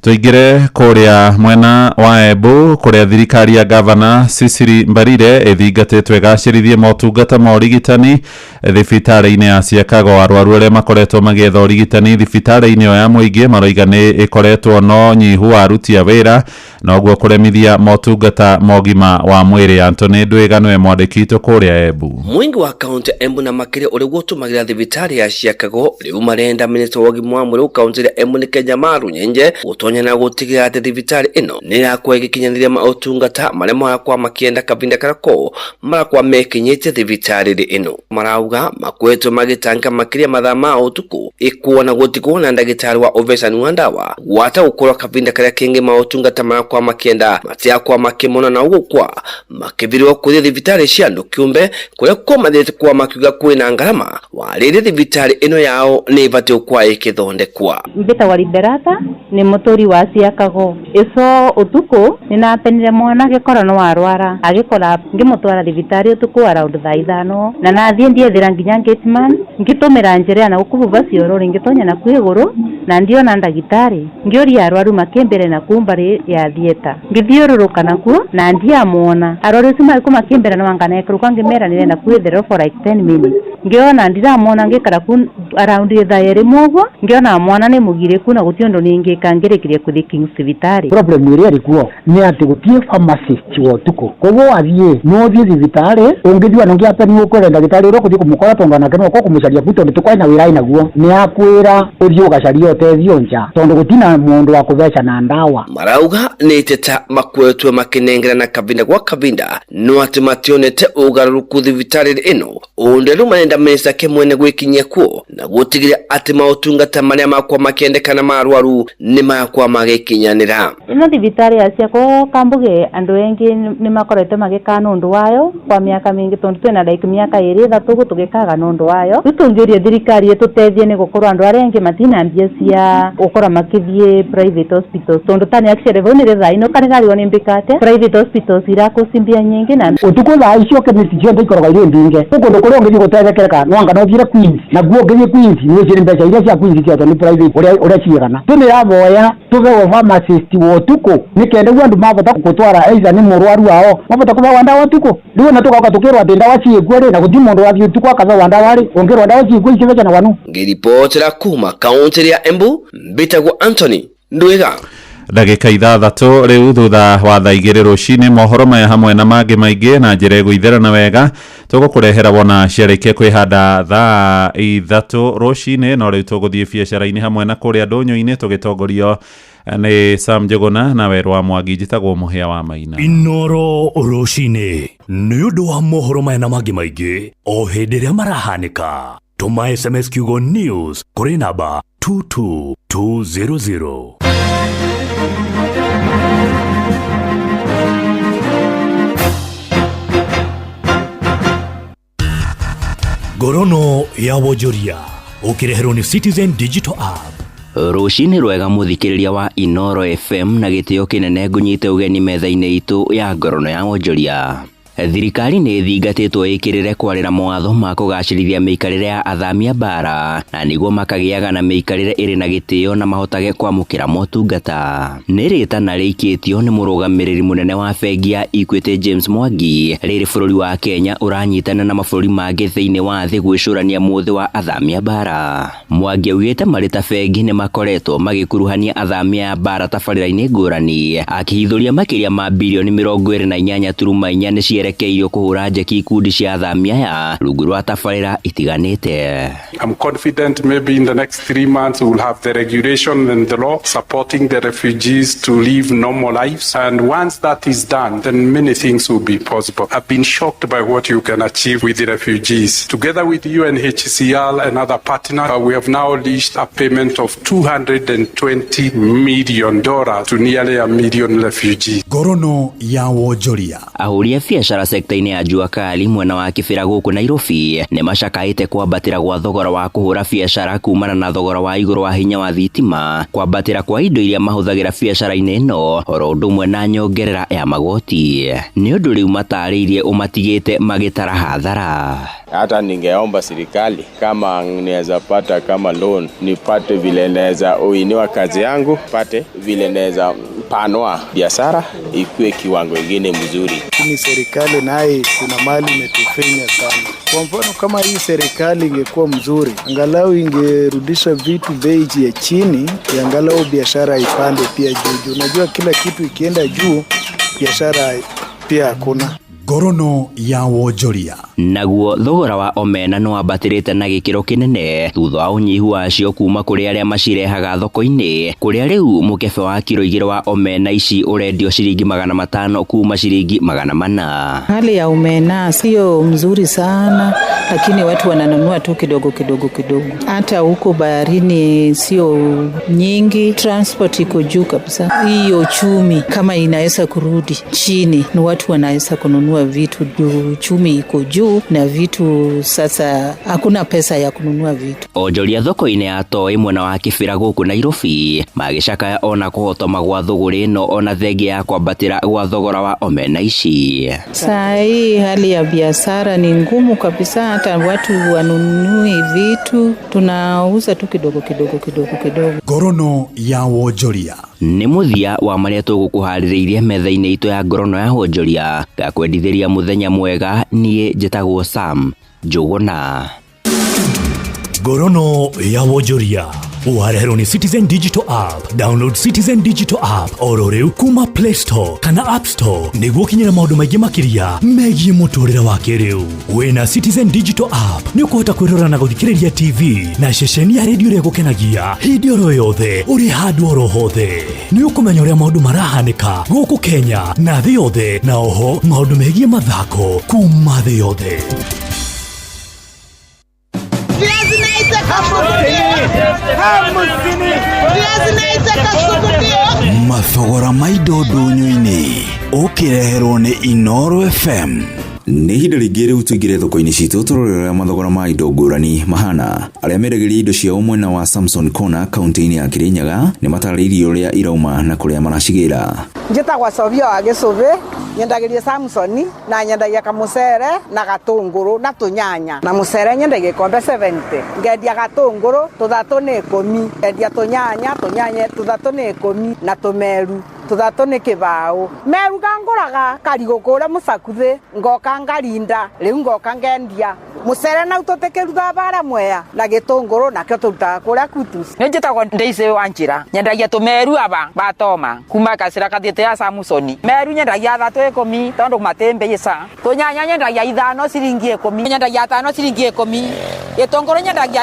Tuingire kuria mwena wa Embu kuria thirikari ya gavana Cecily Mbarire ĩthingatĩtwo ĩgacĩrithie motungata ma ũrigitani thibitarĩ-inĩ ya Ciakago. Arwaru arĩa makoretwo magĩetha ũrigitani thibitarĩ-inĩ ĩyo ya mũingĩ maroiga nĩ ĩkoretwo no nyihu wa aruti a wĩra na ũguo kũremithia motungata ma ũgima wa mwĩrĩ. Anthony Ndwiga nĩwe mwandĩki witũ kũrĩa Embu. Mũingĩ wa kaũntĩ ya Embu na makĩria ũrĩa gũtũmagĩra thibitarĩ ya Ciakago rĩu marenda minista wa ũgima wa mwĩrĩ kaũntĩ ya Embu nĩ Kenya Maru Nyenje gũtonya na gũtigĩrĩra atĩ thibitarĩ ĩno nĩ ĩrakorwo ĩgĩkinyanĩria maũtungata marĩa marakorwo makĩenda kavinda karĩa ko marakorwo mekinyĩtie thibitarĩ ĩno. Marauga makoretwo magĩtanga makĩria mathaa ma ũtukũ ĩkuona gũtikorwo na ndagĩtarĩ wa ũvecani wa ndawa gwata gũkorwo kavinda karĩa kĩngĩ maũtungata marakorwo makĩenda matiakorwo makĩmona na ũguo kwa makĩthirwo kũthiĩ thibitarĩ cia andũ kĩũmbe kũrĩa kwa mathiĩte kwa makiuga kwĩna ngarama warĩrĩ thibitarĩ ĩno yao nĩ ĩbatiĩ gũkorwo ĩkĩthondekwa. Mbĩtagwo Liberata nĩ mũtũri Bũrũri wa Ciakago ico utuku ninapenire mwana agikora no arwara agikora ngimutwara thibitari utuku around thaa 5 na nathie ndiethira nginya gateman ngitumira njira na gukububa cioro ngitonya na ku iguru na ndiona ndagitari ngiuria arwaru makimbere na kumbari ya thieta ngithiururuka nakuo na ndiamuona arwaru acio marĩ makimbere na wanganekũrũka ngimera nirenda kwithero for like 10 minutes ngiona ndiramuona ngikara ku around ithaa rimwe ũguo ngiona mwana ni mugiriku na guti undu ningika ngirikirie kuthi Kings thibitari. Problem iria iri kuo ni ati gutie pharmacist wa utuku, koguo wathie no uthie thibitari ungithia no ngiape ni ukwira ndagitari uria ukuthie kumukora tondu nake no ukorwo kumucaria ku tondu tukwai na wira naguo ni akwira uthie ugacaria utethio nja tondu gutina mundu wa kubeca na ndawa. Marauga ni iteta makwetwe makinengerana kavinda gwa kavinda no ati mationete ugaruruku thibitari ino undu riu marenda minista kimwene gwikinyia kuo na gutigira ati mautungata maria makwa makiendekana ma arwaru ni makwa magikinyanira. Ino thibitari ya Ciakago kambuge andu engi ni makorete magika nundu wayo kwa miaka mingi tondu twina like miaka 2 3 tugikaga nundu wayo. Riu tungiuria thirikari itutethie ni gukorwo andu aria engi matina mbia cia gukorwo makithie private hospitals tondu tani actually vau ni thaa ino kanigariwo ni mbikate private hospitals irakucimbia nyingi na utuku thaa icio chemist ciothe ikoragwo irĩ mbinge kundu kuria ũngĩthiĩ gũtethekereka no anga no ũthiire Queens naguo ũngĩthiĩ Queens nĩ ũcire mbeca iria cia Queens ciothe nĩ private ũrĩa cigana. Tũnĩravoya tũbewe pharmacist wa ũtukũ nĩ kenda guo andũ mabota gũtwara either nĩ mũrwaru wao mabota kũbewa ndawa ũtukũ. Rĩu ona tũgoka tũkĩrwo atĩ ndawa ciĩkuo rĩ na gũtirĩ mũndũ wathiĩ ũtukũ akabewa ndawa rĩ ũngĩrwo ndawa ciĩkuo icibeca na wanu. Ngiripotera kuma kaunti ya Embu mbitagwo Anthony Ndwiga. Ndagĩka 6 rĩu thutha wa thaa 2 rũcinĩ. Mohoro maya hamwe na mangĩ maingĩ na njĩra ĩgũitherana wega tũgũkũrehera wona ciarĩkia kwĩhanda thaa 3 rũcinĩ. No rĩu tũgũthiĩ biacara-inĩ hamwe na kũrĩa ndũnyũ-inĩ tũgĩtongorio nĩ Sam Njuguna na Werũ wa Mwangi. Njĩtagwo Mũhĩa wa Maina. Inoro rũcinĩ nĩ ũndũ wa mohoro maya na mangĩ maingĩ o hĩndĩ ĩrĩa marahanĩka. Tũma SMS kiugo news kũrĩ namba 22200. Ngorono ya wonjoria ũkĩreherwo nĩ Citizen Digital App. Rũcinĩ rwega mũthikĩrĩria wa Inoro FM na gĩtĩo kĩnene ngũnyite ũgeni metha-inĩ itũ ya ngorono ya wonjoria. Thirikari nĩ ĩthingatĩtwo ĩkĩrĩre kwarĩra mawatho ma kũgacĩrithia mĩikarĩre ya athami a mbara na nĩguo makagĩaga na mĩikarĩre ĩrĩ na gĩtĩo na mahotage kwamũkĩra motungata. Nĩ rĩtana rĩikĩtio nĩ mũrũgamĩrĩri mũnene wa bengi ya Equity James Mwangi rĩrĩ bũrũri wa Kenya ũranyitana na mabũrũri mangĩ thĩinĩ wa thĩ gwĩcũrania mũthĩ wa athami a mbara. Mwangi augĩte marĩ ta bengi nĩ makoretwo magĩkuruhania athami a mbara tabarĩra-inĩ ngũrani akĩhithũria makĩria ma birioni 28.4 nĩ cierekeirio kũhũra njeki ikundi cia athami aya rungu rwa tabarĩra itiganĩte. I'm confident maybe in the next 3 months we'll have the regulation and the law supporting the refugees to live normal lives, and once that is done then many things will be possible. I've been shocked by what you can achieve with the refugees. Together with UNHCR and other partners, we have now reached a payment of $220 million to nearly 1 million refugees. Ngorono ya wonjoria. Ahũri a biacara sekta-inĩ ya jua kali mwena wa Kibera gũkũ Nairobi nĩ macakaĩte kwambatĩra gwa thogora wa kũhũra biacara kumana na thogora wa igũrũ wa hinya wa thitima, kwambatĩra kwa indo iria mahũthagĩra biacara-inĩ ĩno oro ũndũ ũmwe na nyongerera ya magoti. Nĩ ũndũ rĩu matarĩirie ũmatigĩte magĩtara hathara. Hata ningeomba serikali kama niweza pata kama loan nipate vile naweza uinua kazi yangu, pate vile naweza panua biashara ikue kiwango kingine mzuri. Lakini serikali naye kuna mali imetufinya sana. Kwa mfano kama hii serikali ingekuwa mzuri, angalau ingerudisha vitu bei ya chini, angalau biashara ipande pia juu. Unajua kila kitu ikienda juu biashara pia hakuna. Ngorono ya wonjoria. Naguo thogora wa omena no wambatĩrĩte na gĩkĩro kĩnene thutha wa ũnyihu wacio kuma kũrĩ arĩa macirehaga thoko-inĩ, kũrĩa rĩu mũkebe wa kiro 2 wa omena ici ũrendio ciringi 500 kuma ciringi 400. Hali ya omena sio mzuri sana, lakini watu wananunua tu kidogo kidogo kidogo. Hata huko baharini sio nyingi, transport iko juu kabisa. Hiyo uchumi kama inaweza kurudi chini, ni watu wanaweza kununua kununua vitu juu uchumi iko juu na vitu sasa hakuna pesa ya kununua vitu. Onjoria thoko-inĩ ya Toi mwena wa Kibera gũkũ Nairobi magĩcakaya ona kũhotoma gwa thũgũrĩ ĩno ona thengia ya kwambatĩra gwa thogora wa omena ici. Saa hii hali ya biashara ni ngumu kabisa, hata watu wanunui vitu, tunauza tu kidogo kidogo kidogo kidogo. Ngorono ya wonjoria. Nĩ mũthia wa marĩa tũgũkũharĩrĩirie metha-inĩ itũ ya ngorono ya wonjoria. Ngakwendithĩria mũthenya mwega, niĩ njĩtagwo Sam Njũgũna. Ngorono ya wonjoria wareherwo nĩ Citizen Digital App. Download Citizen Digital App oro rĩu kuma Play Store kana App Store nĩguo ũkinyĩre maũndũ maingĩ makĩria megiĩ mũtũrĩre wa kĩrĩu. Wĩna Citizen Digital App nĩ ũkũhota kwĩrora na gũthikĩrĩria TV na ceceni ya redio ĩrĩa ĩgũkenagia hĩndĩ oro yothe ũrĩ handũ oro hothe. Nĩ ũkũmenya ũrĩa maũndũ marahanĩka gũkũ Kenya na thĩ yothe, na oho maũndũ megiĩ mathako kuma thĩ yothe. Mathogora ma indo ndũnyũ-inĩ ũkĩreherwo nĩ Inooro FM. Nĩ ihinda rĩngĩ rĩu tũingĩre thoko-inĩ citũ tũrore ũrĩa mathogora ma indo ngũrani mahana. Arĩa mendagĩria indo ciao mwena wa Samson Corner kaunti-inĩ ya Kirinyaga nĩ matarĩirie ũrĩa irauma na kũrĩa maracigĩra. Njĩtagwo Sofia wa Gĩcũbĩ, nyendagĩria Samsoni na nyendagia kamũcere na gatũngũrũ na tũnyanya. Na mũcere nyendagia ikombe 70, ngendia gatũngũrũ tũthatũ nĩ ikũmi, ngendia tũnyanya tũnyanya tũthatũ nĩ ikũmi na tũmeru tũthatũ nĩ kĩbaũ. Meru ngangũraga karigũ kũrĩa mũcakuthĩ, ngoka ngarinda, rĩu ngoka ngendia. Mũcere nau tũtĩkĩrutaga bara Mwea na gĩtũngũrũ nakĩo tũrutaga kũrĩa Kutus. Nĩ njĩtagwo Daisy Wanjĩra, nyendagia tũmeru aba batoma kuma gacĩra kathiĩte ya Samusoni. Meru nyendagia thatũ ikũmi tondũ matĩ mbeca. Tũnyanya nyendagia ithano ciringi ikũmi, nyendagia tano ciringi ikũmi. Gĩtũngũrũ nyendagia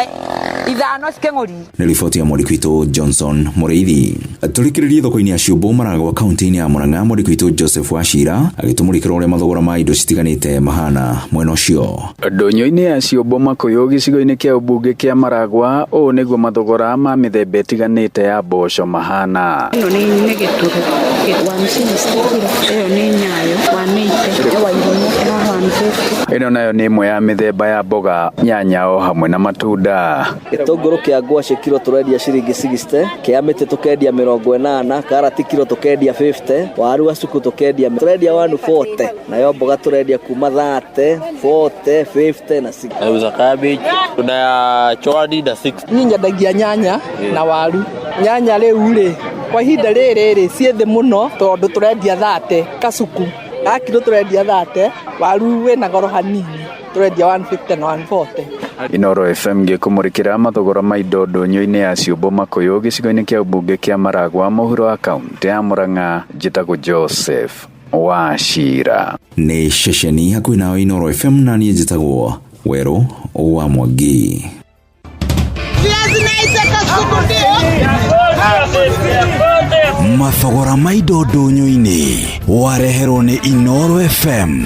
ithano kĩng'ori. Nĩ riboti ya mwandĩki witũ Johnson Mũrĩithi. Tũrĩkĩrĩrie thoko-inĩ ya Ciũmbũ Maragwa kaunti-inĩ ya Murang'a, mwandĩki witũ Joseph Wachira agĩtũmũrĩkĩra ũrĩa mathogora ma indo citiganĩte mahana mwena ũcio. Ndũnyũ-inĩ ya Ciũmbũ Makũyũ gĩcigo-inĩ kĩa ũmbunge kĩa Maragwa, ũũ nĩguo mathogora ma mĩthemba ĩtiganĩte ya mboco mahana. Ĩno nĩ gĩtũrũ 160 kilo, ĩyo nĩ nyayo 180, Wairimu 150. Ĩno nayo nĩ ĩmwe ya mĩthemba ya mboga, nyanya o hamwe na matunda. Gĩtũngũrũ kĩa ngwacĩ kilo tũrendia ciringi 60, kĩa mĩtĩ tũkendia 80, karati kilo tũkendia 50, waru wa cuku tũkendia tũrendia 140, nayo mboga tũrendia kuma 30, 40, 50 na 60. Nauza cabbage, tuna ya chwani na 60. Niĩ nyendagia nyanya na waru. Nyanya rĩu rĩ, kwa ihinda rĩrĩ rĩ, ciĩ thĩ mũno tondũ tũrendia 30 kacuku. Ga kilo tũrendia 30, waru wĩna goro hanini tũrendia 150 na 140. Inooro FM gĩkũmũrĩkĩra mathogora ma indo ndũnyũ-inĩ ya Ciũmbũ Makũyũ gĩcigo-inĩ kĩa ũmbunge kĩa Maragwa mũhuro wa kaunti ya Murang'a. Njĩtagwo Joseph Wachira. Nĩ ceceni hakuhĩ nawe Inooro FM na niĩ njĩtagwo Werũ wa Mwangi. Mathogora ma indo ndũnyũ-inĩ wareherwo nĩ Inooro FM.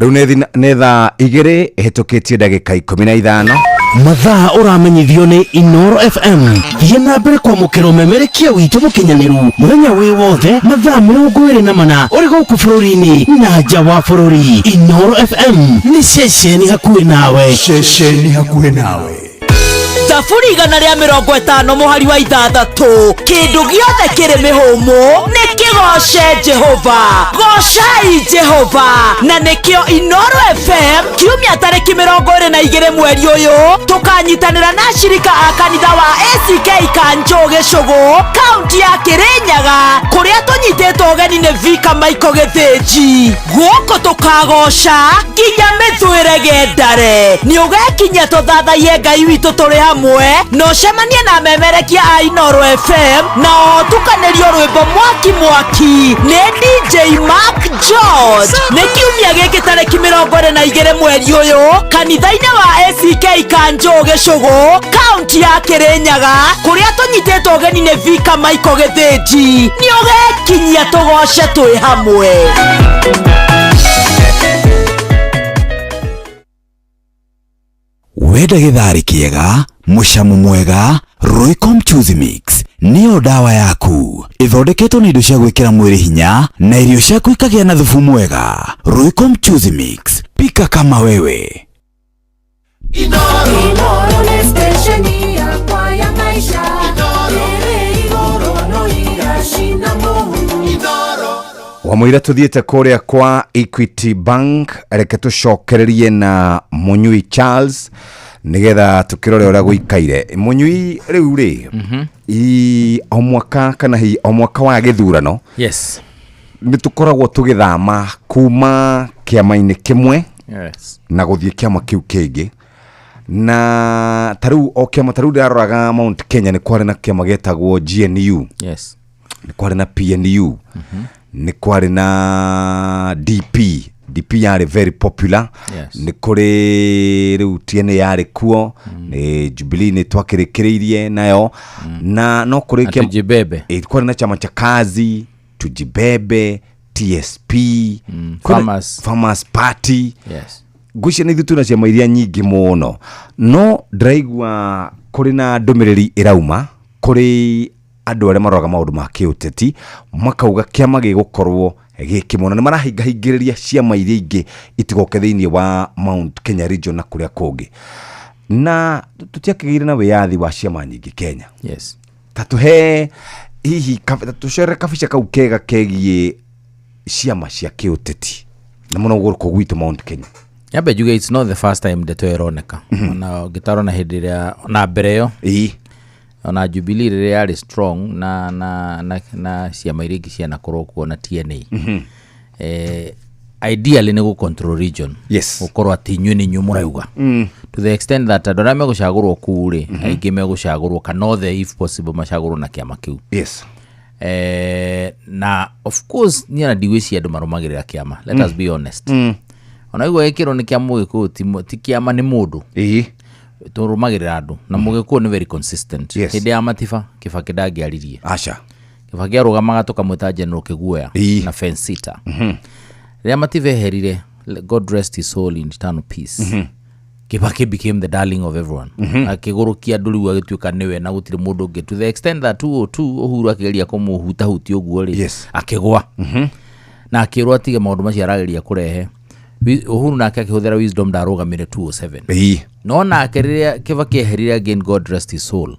Rĩu nĩ thaa igĩrĩ ĩhĩtũkĩtie ndagĩka 15. Mathaa ũramenyithio nĩ Inooro FM. Thiĩ na mbere kwamũkĩra ũmemerekia witũ mũkinyanĩru mũthenya wĩ wothe mathaa 24 ũrĩ gũkũ bũrũri-inĩ na nja wa bũrũri. Inooro FM nĩ ceceni hakuhĩ nawe. Ceceni hakuhĩ nawe. 150 mũhari wa 6 kĩndũ gĩothe kĩrĩ mĩhũmũ nĩ kĩgoce Jehova. Gocai Jehova. Na nĩkĩo Inooro FM kiumia tarĩki 22 mweri ũyũ tũkanyitanĩra na ashirika a kanitha wa ACK Kanjũ Gĩcũgũ kaunti ya Kĩrĩnyaga kũrĩa tũnyitĩtwo ũgeni nĩ Vika Michael Gĩthĩnji. Gũkũ tũkagoca nginya mĩthwĩre gendare. Nĩ ũgekinyia tũthathaiye Ngai witũ tũrĩ hamwe na ũcemanie na memerekia a Inooro FM na ũtukanĩrio rwĩmbo mwaki mwaki nĩ DJ Mark George. Nĩ kiumia gĩkĩ tarĩki 22 mweri ũyũ kanitha-inĩ wa ACK Kanjũ Gĩcũgũ kaunti ya Kĩrĩnyaga kũrĩa tũnyitĩtwo ũgeni nĩ Vika Michael Gĩthĩnji. Nĩ ũgekinyia tũgoce twĩ hamwe. Wenda gĩtharĩ kĩega, mũcamo mwega, Royco Mchuzi Mix Nĩyo ndawa yaku. Ĩthondeketwo na indo cia gwĩkĩra mwĩrĩ hinya na irio ciaku ikagĩa na thubu mwega. Royco Mchuzi Mix. Pika kama wewe. Inoro nĩ stesheni yakwa ya maisha ĩrĩ igũrũ no iracina mũhu. Wamũira tũthiĩte kũrĩa kwa Equity Bank, reke tũcokererie na Mũnyui Charles nĩgetha tũkĩrore ũrĩa gũikaire. Mũnyui, rĩu rĩ, o mwaka kana hihi o mwaka wa gĩthurano nĩ tũkoragwo tũgĩthama kuma kĩama-inĩ kĩmwe na gũthiĩ kĩama kĩu kĩngĩ, na ta rĩu o kĩama, ta rĩu ndĩraroraga Mount Kenya nĩ kwarĩ na kĩama gĩetagwo GNU, nĩ kwarĩ na PNU, nĩ kwarĩ na DP. DP yarĩ very popular. Nĩ kũrĩ rĩu TNA yarĩ kuo, nĩ Jubilee nĩ twakĩrĩkĩrĩirie nayo, na no kũrĩ Na Tujibebe. Kwarĩ na chama cha kazi, Tujibebe, TSP, Farmers. Farmers Party. Ngwĩciria nĩ ithuĩ twĩna ciama iria nyingĩ mũno, no ndĩraigua kũrĩ na ndũmĩrĩri ĩrauma kũrĩ andũ arĩa maroraga maũndũ ma kĩũteti, makauga kĩama gĩgũkorwo gĩ kĩmwe, na nĩ marahingahingĩrĩria ciama iria ingĩ itigoke thĩinĩ wa Mount Kenya region na kũrĩa kũngĩ, na tũtiakĩgĩire na wĩyathi wa ciama nyingĩ Kenya. Ta tũhe hihi ta tũcore kabica kau kega kegiĩ ciama cia kĩũteti na mũno gũkũ gwitũ Mount Kenya. Nyambe njuge it's not the first time ndeto ĩyo ĩroneka. Ona ũngĩtarwo na hĩndĩ ĩrĩa ona mbere ĩyo, ona Jubilee rĩrĩa yarĩ strong na ciama iria ingĩ cianakorwo kuo na TNA, ideally nĩ gũ control region, gũkorwo atĩ inyuĩ nĩ inyuĩ mũrauga, to the extent that andũ arĩa megũcagũrwo kũu rĩ, aingĩ megũcagũrwo kana othe if possible macagũrwo na kĩama kĩu. Na of course niĩ ona ndigwĩciria andũ marũmagĩrĩra kĩama, let us be honest. Ona igua gĩkĩrwo nĩ kĩa Mũgĩkũyũ, ti kĩama, nĩ mũndũ. Tũrũmagĩrĩra andũ, na Mũgĩkũyũ nĩ very consistent. Hĩndĩ ya Matiba, Kĩbakĩ ndangĩaririe. Aca. Kĩbakĩ arũgamaga tũkamwĩta General Kĩguoya na Fensita. Rĩrĩa Matiba eherire, God rest his soul in eternal peace, Kĩbakĩ became the darling of everyone. Akĩgũrũkia andũ rĩu, agĩtuĩka nĩwe na gũtirĩ mũndũ ũngĩ, to the extent that 202 Uhuru akĩgeria kũmũhutahutia ũguo rĩ, akĩgwa na akĩrwo atige maũndũ macio arageria kũrehe. Uhuru nake akĩhũthĩra wisdom, ndarũgamire 207. No nake rĩrĩa Kĩbakĩ eherire again, God rest his soul,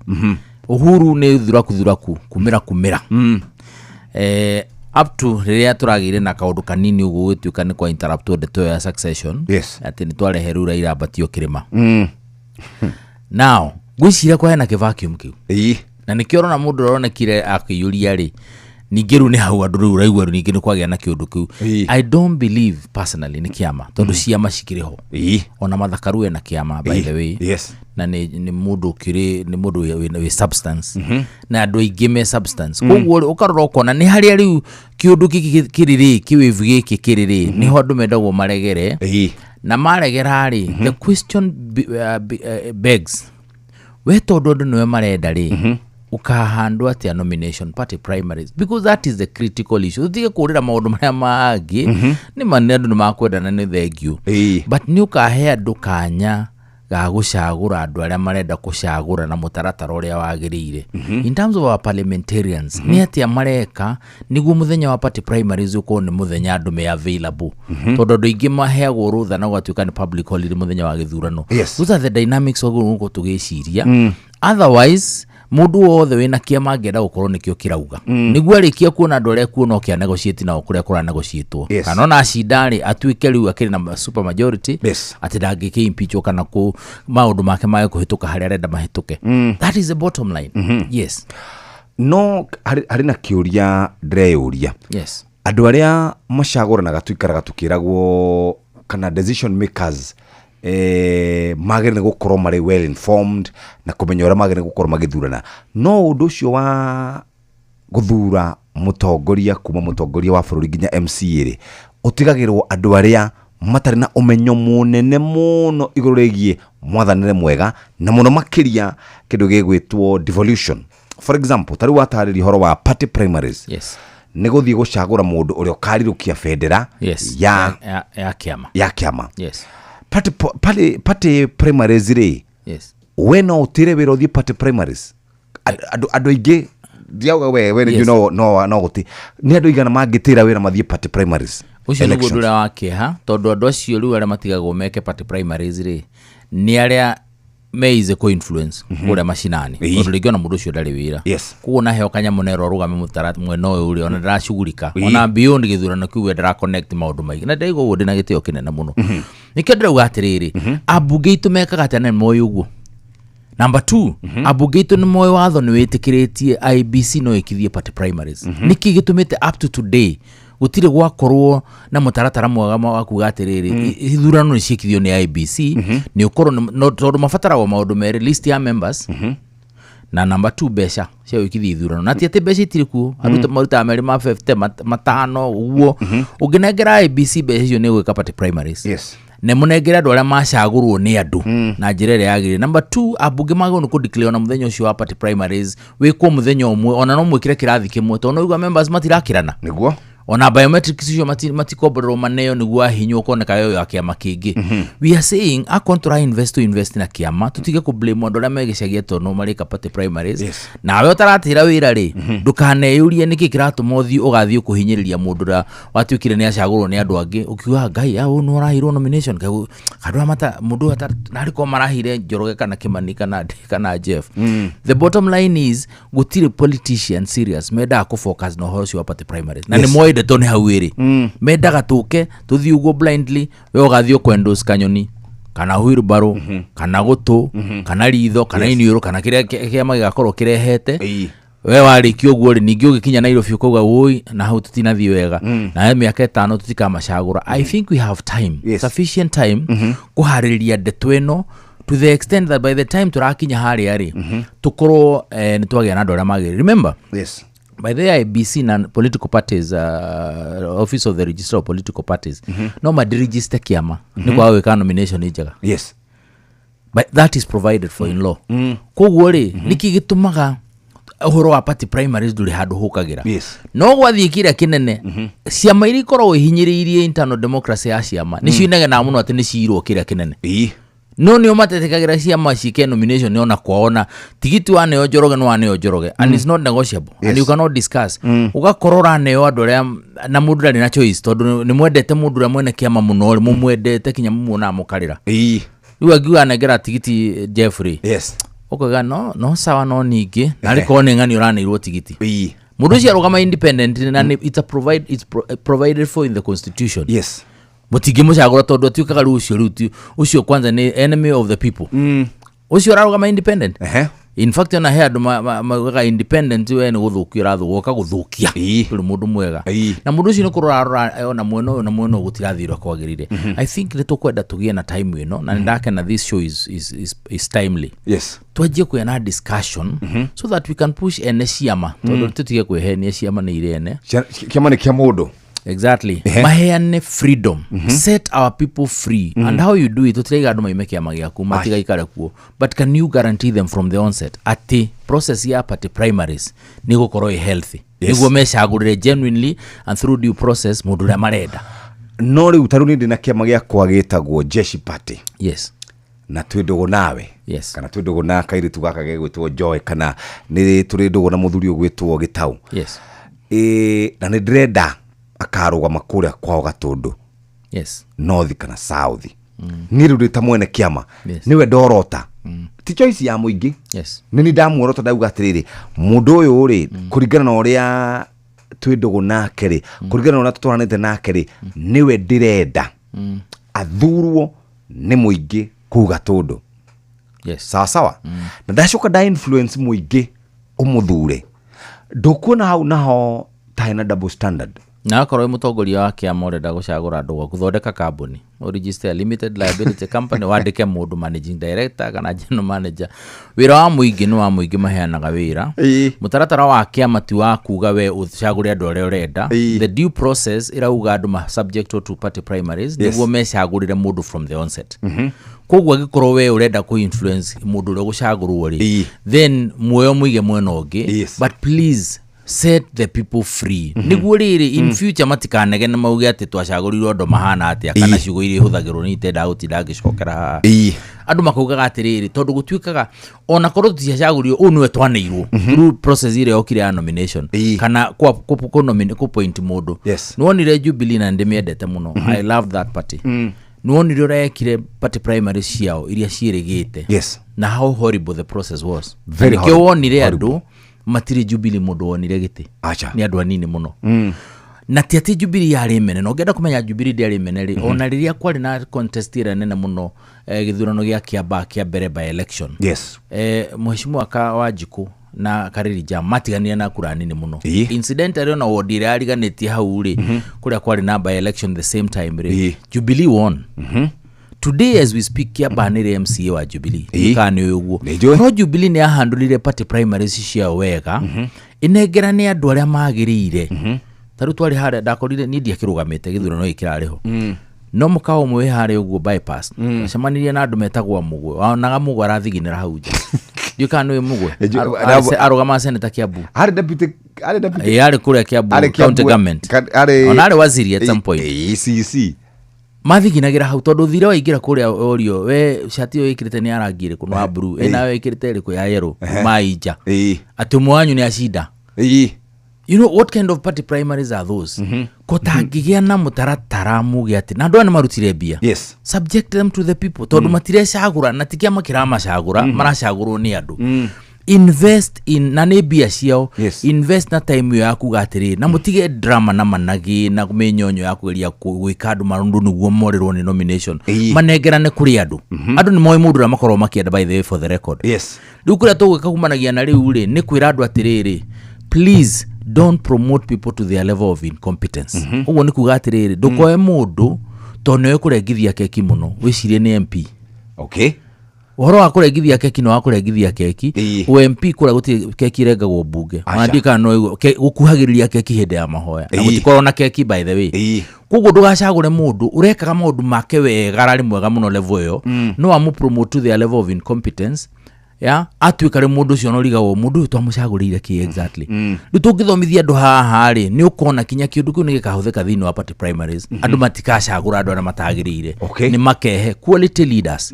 Uhuru nĩ thuraku thuraku, kumĩra kumĩra, up to rĩrĩa tũragĩire na kaũndũ kanini ũguo gũgĩtuĩka nĩ kwa interruptwo ndeto ĩyo ya succession, atĩ nĩ twarehe rĩu Raila ambatio kĩrĩma. Now ngwĩciria kwa hena kĩ-vacuum kĩu, na nĩkĩo ũrona mũndũ ũronekire akĩiyũria rĩ, ningĩ rĩu nĩ hau andũ rĩu ũraigua rĩu ningĩ nĩ kwagĩa na kĩũndũ kĩu. I don't believe personally nĩ kĩama, tondũ ciama cikĩrĩ ho. Ona Mathakaru ena kĩama, by the way, na nĩ mũndũ ũkĩrĩ, nĩ mũndũ wĩ substance, na andũ aingĩ me substance. Koguo rĩ, ũkarora ũkona nĩ harĩa rĩu kĩũndũ gĩkĩ kĩrĩ rĩ, kĩwĩvu gĩkĩ kĩrĩ rĩ, nĩho andũ mendagwo maregere, na maregera rĩ, the question begs, we tondũ andũ nĩwe marenda rĩ, ũkahandwo atĩa nomination party primaries? Because that is the critical issue. Tũtige kũrĩra maũndũ marĩa mangĩ, nĩ ma nĩ andũ nĩ makwendana, nĩ thengiũ, but nĩ ũkahe andũ kanya ga gũcagũra andũ arĩa marenda kũcagũra na mũtaratara ũrĩa wagĩrĩire. In terms of our parliamentarians, nĩ atĩa mareka nĩguo mũthenya wa party primaries ũkorwo nĩ mũthenya andũ me available? Tondũ andũ aingĩ maheagwo rũtha na gũgatuĩka nĩ public holiday mũthenya wa gĩthurano. Those are the dynamics wagĩrĩirwo gũkorwo tũgĩciria. Otherwise mũndũ wothe wĩna kĩama angĩenda gũkorwo nĩkĩo kĩrauga, nĩguo arĩkia kuona andũ arĩa kuona oke anegotiate nao kũrĩa kũranegotiatwo, kana ona acinda rĩ, atuĩke rĩu akĩrĩ na super majority, atĩ ndangĩkĩ impeachwo kana kũ maũndũ make mage kũhĩtũka harĩa arenda mahĩtũke. That is the bottom line. Yes. No harĩ na kĩũria ndĩreyũria. Andũ arĩa macagũranaga, tũikaraga tũkĩragwo kana decision makers magĩrĩire gũkorwo marĩ well informed na kũmenya ũrĩa magĩrĩire gũkorwo magĩthurana, no ũndũ ũcio wa gũthura mũtongoria, kuma mũtongoria wa bũrũri nginya MCA rĩ, ũtigagĩrwo andũ arĩa matarĩ na ũmenyo mũnene mũno igũrũ rĩgiĩ mwathanĩre mwega, na mũno makĩria kĩndũ gĩgwĩtwo devolution. For example, ta rĩu watarĩria ũhoro wa party primaries, nĩ gũthiĩ gũcagũra mũndũ ũrĩa ũkarirũkia bendera ya ya kĩama. Ya kĩama. Party primaries rĩ, we no ũtĩre wĩra ũthiĩ party primaries? Andũ aingĩ Ndiauga we Yes. no gũti nĩ andũ igana mangĩtĩra wĩra mathiĩ party primaries? Ũcio nĩguo ũndũ Elections. ũrĩa wa kĩeha, tondũ andũ acio rĩu arĩa matigagwo meke party primaries rĩ, nĩ arĩa me easy kũ influence kũrĩa macinani, tondũ rĩngĩ ona mũndũ ũcio ndarĩ wĩra. Koguo naheo kanyamũ nerwo arũgame mũtara mwena ũyũ rĩ, ona ndaracugurika, ona beyond gĩthurano kĩu we ndara connect maũndũ maingĩ. Na ndĩraigua ũguo ndĩna gĩtĩo kĩnene mũno. Nĩkĩo ndĩrauga atĩrĩrĩ, ambunge aitũ mekaga atĩa na nĩ moĩ ũguo? Number two, ambunge aitũ nĩ moĩ watho nĩ wĩtĩkĩrĩtie IBC no ĩkithie party primaries. Nĩkĩ gĩtũmĩte up to today gũtirĩ gwakorwo na mũtaratara mwega wa kuga atĩrĩrĩ, ithurano nĩ ciĩkithio nĩ IBC? Nĩ ũkorwo tondũ mabataragwo maũndũ merĩ, list ya members na number two, mbeca cia gwĩkithia ithurano. Na ti atĩ mbeca itirĩ kuo, andũ marutaga merĩ ma 50, matano ũguo. Ũngĩnengera IBC mbeca icio, nĩ gwĩka party primaries na mũnengere andũ arĩa macagũrwo nĩ andũ na njĩra ĩrĩa yagĩrĩire. Number two, ambunge magĩrĩirwo nĩ kũdeclare ona mũthenya ũcio wa party primaries wĩkwo mũthenya ũmwe, ona no mwĩkĩre kĩrathi kĩmwe, tondũ no igua members matirakĩrana. Ona biometrics icio matikomborerwo maneo nĩguo ahinywo ũkoneka we wa kĩama kĩngĩ. We are saying akorwo tũra invest, to invest na kĩama, tũtige kũ blame andũ arĩa me gĩcagi atĩ no marĩka party primaries. Nawe ũtaratĩra wĩra rĩ, ndũkaneyũrie nĩkĩ kĩratũma ũthiĩ ũgathiĩ kũhinyĩrĩria mũndũ ũrĩa watuĩkire nĩ acagũrwo nĩ andũ angĩ, ũkiuga ngai ũyũ nĩ ũraheirwo nomination. Kaĩ andũ aya mata mũndũ ũyũ narĩ korwo maraheire Njoroge kana Kimani kana Jeff. The bottom line is gũtirĩ politician serious mendaga kũ focus na ũhoro ũcio wa party primaries, na nĩ moĩ ndeto nĩ hau ĩrĩ. Mendaga tũke tũthiĩ ũguo blindly, we ũgathiĩ ũkwendos kanyoni kana wheelbarrow kana gũtũ kana ritho kana iniũrũ kana kĩrĩa kĩama gĩgakorwo kĩrehete. We warĩkia ũguo rĩ, ningĩ ũgĩkinya Nairobi ũkauga wũi na hau tũtinathiĩ wega, na mĩaka 5 tũtikamacagũra. I think we have time, sufficient time, kũharĩrĩria ndeto ĩno to the extent that by the time tũrakinya harĩa rĩ, tũkorwo nĩ twagĩa na andũ arĩa magĩrĩire. Remember, by the IBC na political parties, office of the registrar of political parties, no madiregister kĩama nĩ kwaga gwĩka nomination njega. But that is provided for in law. Koguo rĩ, nĩkĩ gĩtũmaga ũhoro wa party primaries ndũrĩ handũ hũkagĩra? No gwathiĩ kĩrĩa kĩnene, ciama iria ikoragwo ihinyĩrĩirie internal democracy ya ciama nĩcio inegenaga mũno atĩ nĩ ciirwo kĩrĩa kĩnene, no nĩo matetĩkagĩra ciama ciĩke nomination ona kwao, na tigiti waneo Njoroge nĩ waneo Njoroge, and it's not negotiable and you cannot discuss. Ũgakorwo ũraneo andũ arĩa na mũndũ ndarĩ na choice, tondũ nĩ mwendete mũndũ ũrĩa mwene kĩama mũno rĩ, mũmwendete kinya mũmuonaga mũkarĩra. Rĩu angiuga nengera tigiti Jeffrey, ũkauga no sawa, no ningĩ narĩ korwo nĩ ng'ani ũraneirwo tigiti mũndũ ũcio arũgama independent, na it's provided for in the constitution. Mũtingĩmũcagũra tondũ atuĩkaga rĩu ũcio rĩu ũcio kwanza nĩ enemy of the people, ũcio ũrarũgama independent. In fact, ona he andũ maugaga independent we nĩ gũthũkia ũrathũka, ũka gũthũkia ndũrĩ mũndũ mwega, na mũndũ ũcio nĩ kũrora arora ona mwena ũyũ na mwena ũyũ gũtirathiĩ ũrĩa kwagĩrĩire. I think nĩ tũkwenda tũgĩe na time ĩno, na nĩ ndakena this show is timely. Twanjie kũgĩa na discussion so that we can push ene ciama, tondũ tũtige kwĩhenia, ciama nĩ irĩ ene. Kĩama nĩ kĩa mũndũ. Exactly. Maheane freedom, set our people free. And how you do it, tũtiraiga andũ maime kĩama gĩaku matigaikare kuo, but can you guarantee them from the onset atĩ process ya party primaries nĩ gũkorwo ĩ healthy, nĩguo mecagũrĩre genuinely and through due process mũndũ ũrĩa marenda? No rĩu ta rĩu nĩ ndĩ na kĩama gĩakwa gĩtagwo Jeshi Party. Na twĩ ndũgũ nawe, kana twĩ ndũgũ na kairĩtu gaka gegwĩtwo Joy, kana nĩ tũrĩ ndũgũ na mũthuri ũgwĩtwo Gĩtau. Ĩ, na nĩ ndĩrenda akarũgama kũrĩa kwao Gatũndũ north kana south. Niĩ rĩu ndĩ ta mwene kĩama, nĩwe ndorota, ti choice ya mũingĩ. Nĩ ni ndamuorota, ndauga atĩrĩrĩ, mũndũ ũyũ rĩ, kũringana na ũrĩa twĩ ndũgũ nake rĩ, kũringana na ũrĩa tũtwaranĩte nake rĩ, nĩwe ndĩrenda athurwo nĩ mũingĩ kũu Gatũndũ. Sawa sawa. Na ndacoka nda influence mũingĩ ũmũthure, ndũkuona hau naho ta hena double standard? Na akorwo wĩ mũtongoria wa kĩama ũrenda gũcagũra andũ gwaku, thondeka kambuni, ũregister a limited liability company, wandĩke mũndũ managing director kana general manager. Wĩra wa mũingĩ nĩ wa mũingĩ, maheanaga wĩra. Mũtaratara wa kĩama ti wa kuga we ũcagũre andũ arĩa ũrenda. The due process ĩrauga andũ ma subject to party primaries nĩguo mecagũrĩre mũndũ from the onset. Koguo angĩkorwo we ũrenda kũ influence mũndũ ũrĩa ũgũcagũrwo rĩ, then muoyo mũige mwena ũngĩ. But please Set the people free nĩguo rĩrĩ in future matikanegene mauge atĩ twacagũrirwo andũ mahana atĩa kana ciugo iria ihũthagĩrwo nĩ itendaga gũtinda ngĩcokera haha. Andũ makaugaga atĩrĩrĩ, tondũ gũtuĩkaga ona korwo tũtiacagũrirwo, ũũ nĩwe twaneirwo through process ĩrĩa yokire ya nomination kana kũ point mũndũ. Nĩwonire Jubilee, na nĩndĩmĩendete mũno, I love that party. Nĩwonire ũrĩa ekire party primary ciao iria ciĩrĩgĩte na how horrible the process was. Very Nĩkĩo horrible. wonire andũ matirĩ Jubilee mũndũ wonire gĩtĩ. Acha. Nĩ andũ anini mũno. Na ti atĩ Jubilee yarĩ mene, na ũngĩenda kũmenya Jubilee ndĩarĩ mene rĩ, ona rĩrĩa kwarĩ na contest ĩrĩa nene mũno, gĩthurano gĩa Kĩambaa kĩa mbere, by election, mheshimiwa ka Wanjikũ na Karĩri Jam matiganire na kura nini mũno. Incidentally, ona wodi ĩrĩa yariganĩtie hau rĩ, kũrĩa kwarĩ na by election the same time rĩ, Jubilee won. Today as we speak, Kĩambaa nĩrĩ MCA wa Jubilee. Kana nĩ ũĩ ũguo? No Jubilee nĩ yahandũrire party primaries ciao wega, ĩnengerane andũ arĩa magĩrĩire. Ta rĩu twarĩ harĩa, ndakorire niĩ ndiakĩrũgamĩte gĩthurano gĩkĩ kĩrarĩ ho, no mũkawa ũmwe wĩ harĩa ũguo bypass, acemanirie na andũ metagwo Mũgwe. Wonaga Mũgwe arathiginĩra hau nja. Ndiũĩ kana nĩ ũĩ Mũgwe. Arũgamaga seneta Kiambu. Arĩ deputy, arĩ deputy. Ĩ, arĩ kũrĩa Kiambu Arĩ county Kiambu- government. Arĩ Ona arĩ waziri at some point. CC. Mathiginagĩra hau tondũ thire waingĩra kũrĩa orio, we cati ĩyo ĩkĩrĩte nĩ ya rangi ĩrĩkũ? Nĩ wa blue. Ĩ nawe ĩkĩrĩte ĩrĩkũ? Ya yellow. Mainja atĩ ũmwe wanyu nĩ acinda. You know what kind of party primaries are those? Kũtangĩgĩa na mũtaratara muge atĩ na andũ aya nĩ marutire mbia, subject them to the people, tondũ matirecagũra na ti kĩama kĩramacagũra, maracagũrwo nĩ andũ. Invest in na nĩ mbia ciao. Invest na time ĩyo ya kuga atĩrĩ, na mũtige drama na managĩ na mĩnyonyo ya kũgeria gwĩka andũ maũndũ nĩguo morĩrwo nĩ nomination. Manengerane kũrĩ andũ. Andũ nĩ moĩ mũndũ ũrĩa makoragwo makĩenda. By the way, for the record, rĩu kũrĩa tũgwĩka kumanagia na rĩu rĩ, nĩ kwĩra andũ atĩrĩrĩ, please don't promote people to their level of incompetence. Ũguo nĩ kuga atĩrĩrĩ, ndũkoe mũndũ tondũ nĩwe kũrengithia keki mũno wĩcirie nĩ MP. Ũhoro wa kũrengithia keki nĩ wa kũrengithia keki. UMP kũrĩa gũtirĩ keki ĩrengagwo mbunge. Aca. Ona ndiũĩ kana no gũkuhagĩrĩria keki hĩndĩ ya mahoya na gũtikoragwo na keki, by the way. Koguo ndũgacagũre mũndũ ũrekaga maũndũ make wega, ararĩ mwega mũno level ĩyo, no amũ promote to their level of incompetence ya atuĩka rĩ mũndũ ũcio norigagwo mũndũ ũyũ twamũcagũrĩire kĩ exactly. Rĩu tũngĩthomithia andũ haha rĩ, nĩ ũkona kinya kĩũndũ kĩu nĩ gĩkahũthĩka thĩinĩ wa party primaries. Andũ matikacagũra andũ arĩa matagĩrĩire. Nĩ makehe quality leaders.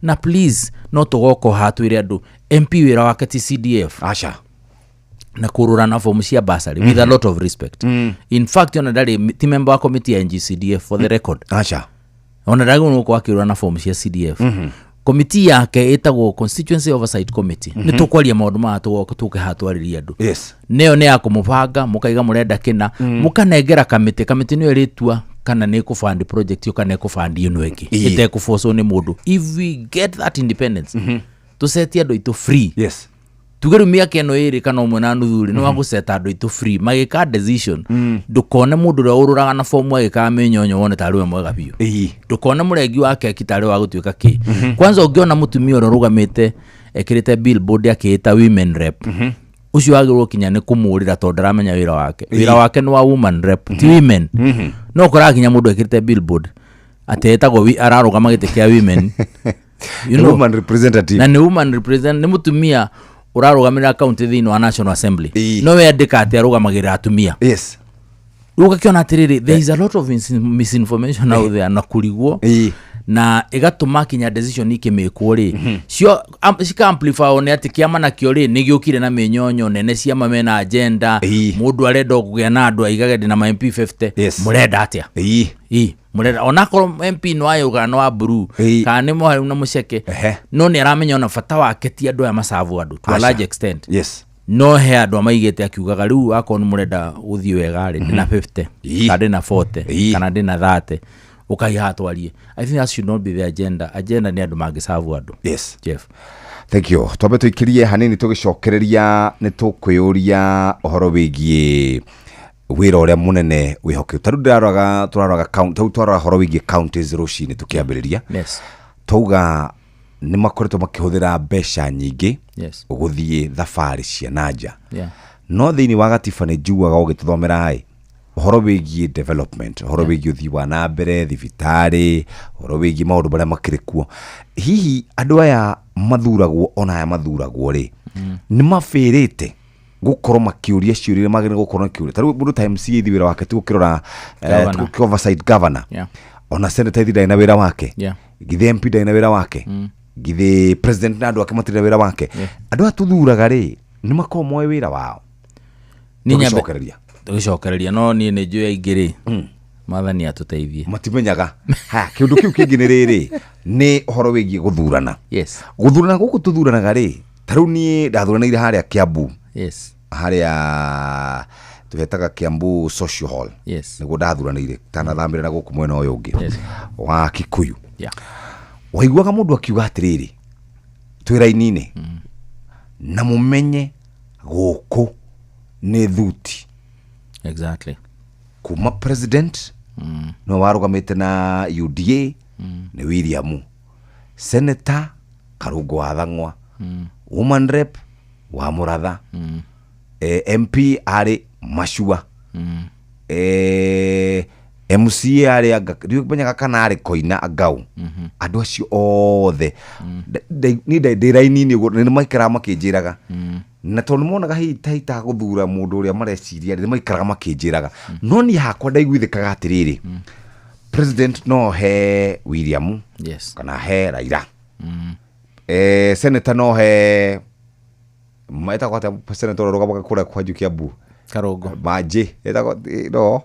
Na please, no tũgoka haha twĩre andũ MP wĩra wake ti CDF. Aca. Na kũrũra na fomu cia bursary, with a lot of respect. In fact, ona ndarĩ ti member wa committee ya NGCDF, for the record. Aca. Ona ndagĩrĩirwo nĩ gũkorwo akĩrũra na fomu cia CDF. Committee yake ĩtagwo Constituency Oversight Committee. Nĩ tũkwaria maũndũ maya, tũgoka tũke haha twarĩrie andũ. Nĩyo nĩ ya kũmũbanga, mũkaiga mũrenda kĩna, mũkanengera kamĩtĩ. Kamĩtĩ nĩyo ĩrĩtua kana nĩ ĩkũbandi project ĩyo kana ĩkũbandi ĩno ĩngĩ, ĩtekũbocwo nĩ mũndũ. If we get that independence, tũcetie andũ aitũ free. Tuge rĩu mĩaka ĩno 2.5 rĩ, nĩ wagũceta andũ aitũ free magĩka decision. Ndũkone mũndũ ũrĩa ũrũraga na fomu agĩkaga mĩnyonyo wone tarĩ we mwega biũ. Ndũkone mũrengi wa keki tarĩ wa gũtuĩka kĩ. Kwanza ũngĩona mũtumia ũrĩa ũrũgamĩte ekĩrĩte billboard akĩĩta women rep, ũcio wagĩrĩirwo kinya nĩ kũmũrĩra tondũ ndaramenya wĩra wake. Wĩra wake nĩ wa woman rep, ti women. No ũkoraga kinya mũndũ ekĩrĩte billboard atĩ etagwo ararũgama gĩtĩ kĩa women, you Nĩ know, woman representative. Na nĩ woman represent, nĩ mũtumia ũrarũgamĩrĩra county thĩinĩ wa National Assembly, no we andĩka atĩ arũgamagĩrĩra atumia. Rĩu ũgakĩona atĩrĩrĩ, there is a lot of misinformation out there na kũrigwo na ĩgatũma kinya decision ikĩmĩkwo rĩ, cio cika-amplify nĩ atĩ kĩama nakĩo rĩ nĩ gĩũkire na mĩnyonyo nene, ciama mena agenda. Mũndũ arenda kũgĩa na andũ aigage ndĩ na ma MP 50. Mũrenda atĩa? Ĩ, mũrenda onakorwo MP nĩ wa yũgana, nĩ wa blue, kana nĩ mũharu na mũceke, no nĩ aramenya ona bata wake ti andũ aya macabu andũ to a Aca. large extent. No he andũ amaigĩte akiugaga rĩu akorwo nĩ mũrenda gũthiĩ wega rĩ, ndĩna 50 kana ndĩna 40 kana ndĩna 30, ũkaiha twarie. I think that should not be the agenda. Agenda nĩ andũ mangĩcabu andũ. Jeff. Thank you. Twambe tũikĩrie hanini, tũgĩcokereria nĩ tũkwĩyũria ũhoro wĩgiĩ wĩra ũrĩa mũnene wĩhokeku. Ta rĩu ndĩraroraga, tũraroraga rĩu twarora ũhoro wĩgiĩ counties rũcinĩ tũkĩambĩrĩria, twauga nĩ makoretwo makĩhũthĩra mbeca nyingĩ gũthiĩ thabarĩ cia na nja. No thĩinĩ wa gatiba nĩ njiguaga ũgĩtũthomera ĩ ũhoro wĩgiĩ development, ũhoro wĩgiĩ ũthii wa na mbere, thibitarĩ, ũhoro wĩgiĩ maũndũ marĩa makĩrĩ kuo. Hihi andũ aya mathuragwo ona aya mathuragwo rĩ, nĩ mabĩrĩte Gũkorwo makĩũria ciũria iria magĩrĩire gũkorwo makĩũria. Ta rĩu mũndũ ta MCA ithi wĩra wake ti gũkĩrora, Governor. ti gũkĩ oversight governor. Ona senator ithi ndarĩ na wĩra wake. Githĩ MP ndarĩ na wĩra wake? Githĩ president na andũ ake matirĩ na wĩra wake? Andũ aya tũthuraga rĩ, nĩ makoragwo moĩ wĩra wao? Niĩ nyambe- Tũgĩcokereria. Tũgĩcokereria, no niĩ nĩ njũĩ aingĩ rĩ, Mwathani atũteithie. Matimenyaga. Haya, kĩũndũ kĩu kĩngĩ nĩ rĩrĩ, nĩ ũhoro wĩgiĩ gũthurana. Gũthurana gũkũ tũthuranaga rĩ, ta rĩu niĩ ndathuranĩire harĩa Kiambu. Harĩa tũhetaga Kiambu Social Hall. Nĩguo ndathuranĩire, tanathamĩra na gũkũ mwena ũyũ ũngĩ wa Kikuyu. Waiguaga mũndũ akiuga atĩrĩrĩ, twĩ raini-inĩ, na mũmenye gũkũ nĩ thuti. Kuma president, nĩwe warũgamĩte na UDA, nĩ William. Senator Karungo wa Thang'wa. Woman rep wa Mũratha. MP arĩ Macua. MCA arĩ anga, ndimenyaga kana arĩ Koina Angau. Andũ acio othe. Niĩ ndĩ raini-inĩ ũguo, nĩ maikaraga makĩnjĩraga. Na tondũ nĩmonaga hihi ta itagũthura mũndũ ũrĩa mareciria, nĩ maikaraga makĩnjĩraga. No niĩ hakwa ndaiguithĩkaga atĩrĩrĩ, president no he William, kana he Raila. Senator no he, etagwo atĩa senator ũrĩa ũrũgamaga kũrĩa kwanyu Kiambu? Karũngo. Manjĩ, etagwo, no,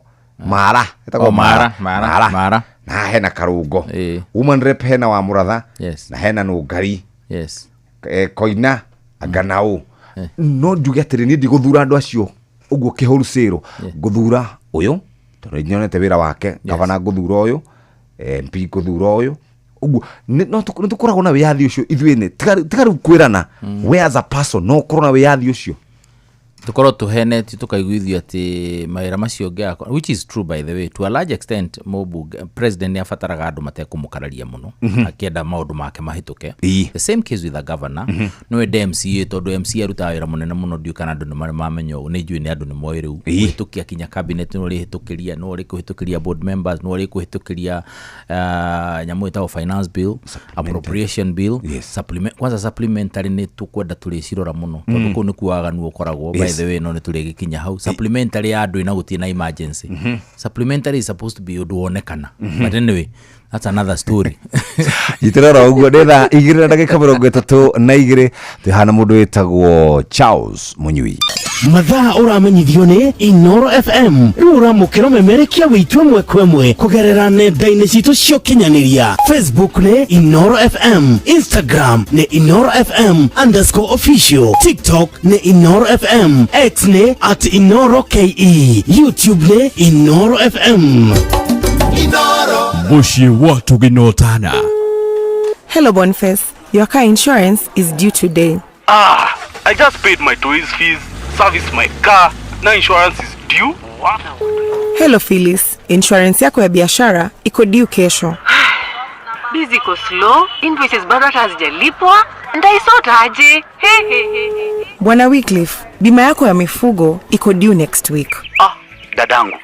Mara, etagwo Oh, Mara, Mara. Mara, Mara. Mara. Na hena Karũngo. Woman rep hena wa Mũratha. Na hena Nũngari. Koina, Anganau. No njuge atĩrĩ, niĩ ndigũthura andũ acio ũguo kĩhũrũcĩrũ. Ngũthura ũyũ, tondũ nĩnyonete wĩra wake. Gavana ngũthura ũyũ, MP ngũthura ũyũ. Ũguo, no nĩ tũkoragwo na wĩyathi ũcio ithuĩ ene. Tiga rĩu kwĩrana. We as a person, no ũkorwo na wĩyathi ũcio. Tũkorwo tũhenetio tũkaiguithio atĩ mawĩra macio ũngĩaga, which is true by the way, to a large extent, mũmbunge, president nĩ abataraga andũ matekũmũkararia mũno, akĩenda maũndũ make mahĩtũke. The same case with the governor. No ende MCA, tondũ MCA arutaga wĩra mũnene mũno, ndiũĩ kana andũ nĩ marĩ mamenya ũguo, nĩ njũĩ nĩ andũ nĩ moĩ rĩu. Kũhĩtũkia kinya cabinet nĩ ũrĩhĩtũkĩria, nĩ ũrĩkũhĩtũkĩria board members, nĩ ũrĩkũhĩtũkĩria, nyamũ ĩtagwo finance bill, appropriation bill, kwanza supplementary nĩ tũkwenda tũrĩcirora mũno, tondũ kũu nĩkuo waganu ũkoragwo, by the way, no nĩ tũrĩgĩkinya hau. Supplementary ya andũ ĩna gũtirĩ na emergency. Supplementary is supposed to be ũndũ wonekana. But anyway, that's another story. Njitĩrĩra oro ũguo, nĩ thaa igĩrĩ na ndagĩka mĩrongo ĩtatũ na igĩrĩ, twĩ haha na mũndũ wĩtagwo Charles Mũnyui. Mathaa ũramenyithio nĩ Inoro FM. Rĩu ũramũkĩra ũmemerekia witũ ĩmwe kwa ĩmwe kũgerera nenda-inĩ citũ cia ũkinyanĩria. Facebook nĩ Inoro FM, Instagram nĩ Inoro FM underscore official, TikTok nĩ Inoro FM, X nĩ at Inoro KE, YouTube nĩ Inoro FM. Inoro. Mũciĩ wa tũgĩnotana. Hello Boniface, your car insurance is due today. I just paid my toys fees, serviced my car, now insurance is due. Hello Phyllis, insurance yako ya biashara iko due kesho. Biz iko slow, invoices bado hata hazijalipwa, nitaisort aje? He, he, he, he. Bwana Wycliffe, bima yako ya mifugo iko due next week. Dadangu,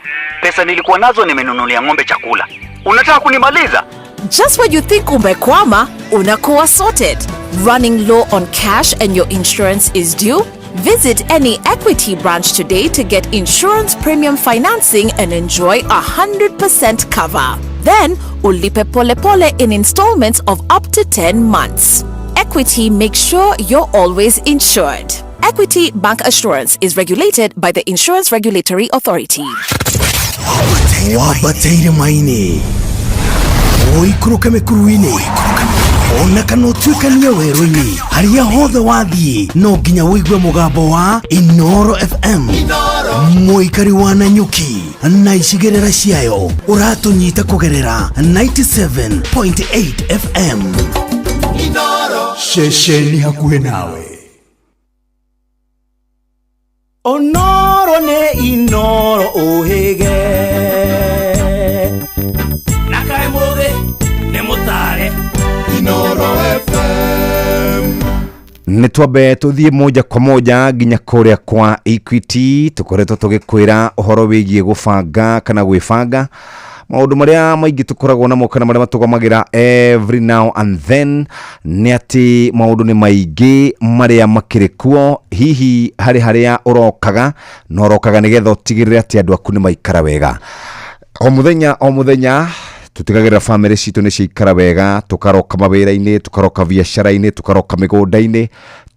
pesa nilikuwa nazo nimenunulia ng'ombe chakula. Unataka kunimaliza? Just when you think umekwama, unakuwa sorted. Running low on cash and your insurance is due? Visit any Equity branch today to get insurance premium financing and enjoy 100% cover. Then, ulipe pole pole in installments of up to 10 months. Equity makes sure you're always insured. Equity Bank Assurance is regulated by the Insurance Regulatory Authority. Wambateire maini ũikũrũke mĩkuru-inĩ ona kana ũtuĩkanie werũ-inĩ harĩa hothe wathiĩ no nginya ũigue mũgambo wa Inoro FM. Mũikari wa Nanyuki na icigĩrĩra ciayo ũratũnyita kũgerera 97.8 FM. Inoro. Ceceni hakuhĩ nawe. Onoro nĩ Inoro ũhĩge. Na kaĩ mũthĩ nĩ mũtare. Inoro FM. Nĩ twambe tũthiĩ moja kwa moja nginya kũrĩa kwa Equity. Tũkoretwo tũgĩkwĩra ũhoro wĩgiĩ gũbanga kana gwĩbanga Maũndũ marĩa maingĩ tũkoragwo namo kana marĩa matũgomagĩra every now and then nĩ atĩ maũndũ nĩ maingĩ marĩa makĩrĩ kuo. Hihi harĩ harĩa ũrokaga na ũrokaga nĩgetha ũtigĩrĩre atĩ andũ aku nĩ maikara wega. O mũthenya o mũthenya tũtigagĩrĩra bamĩrĩ citũ nĩ ciaikara wega, tũkaroka mawĩra-inĩ, tũkaroka biacara-inĩ, tũkaroka mĩgũnda-inĩ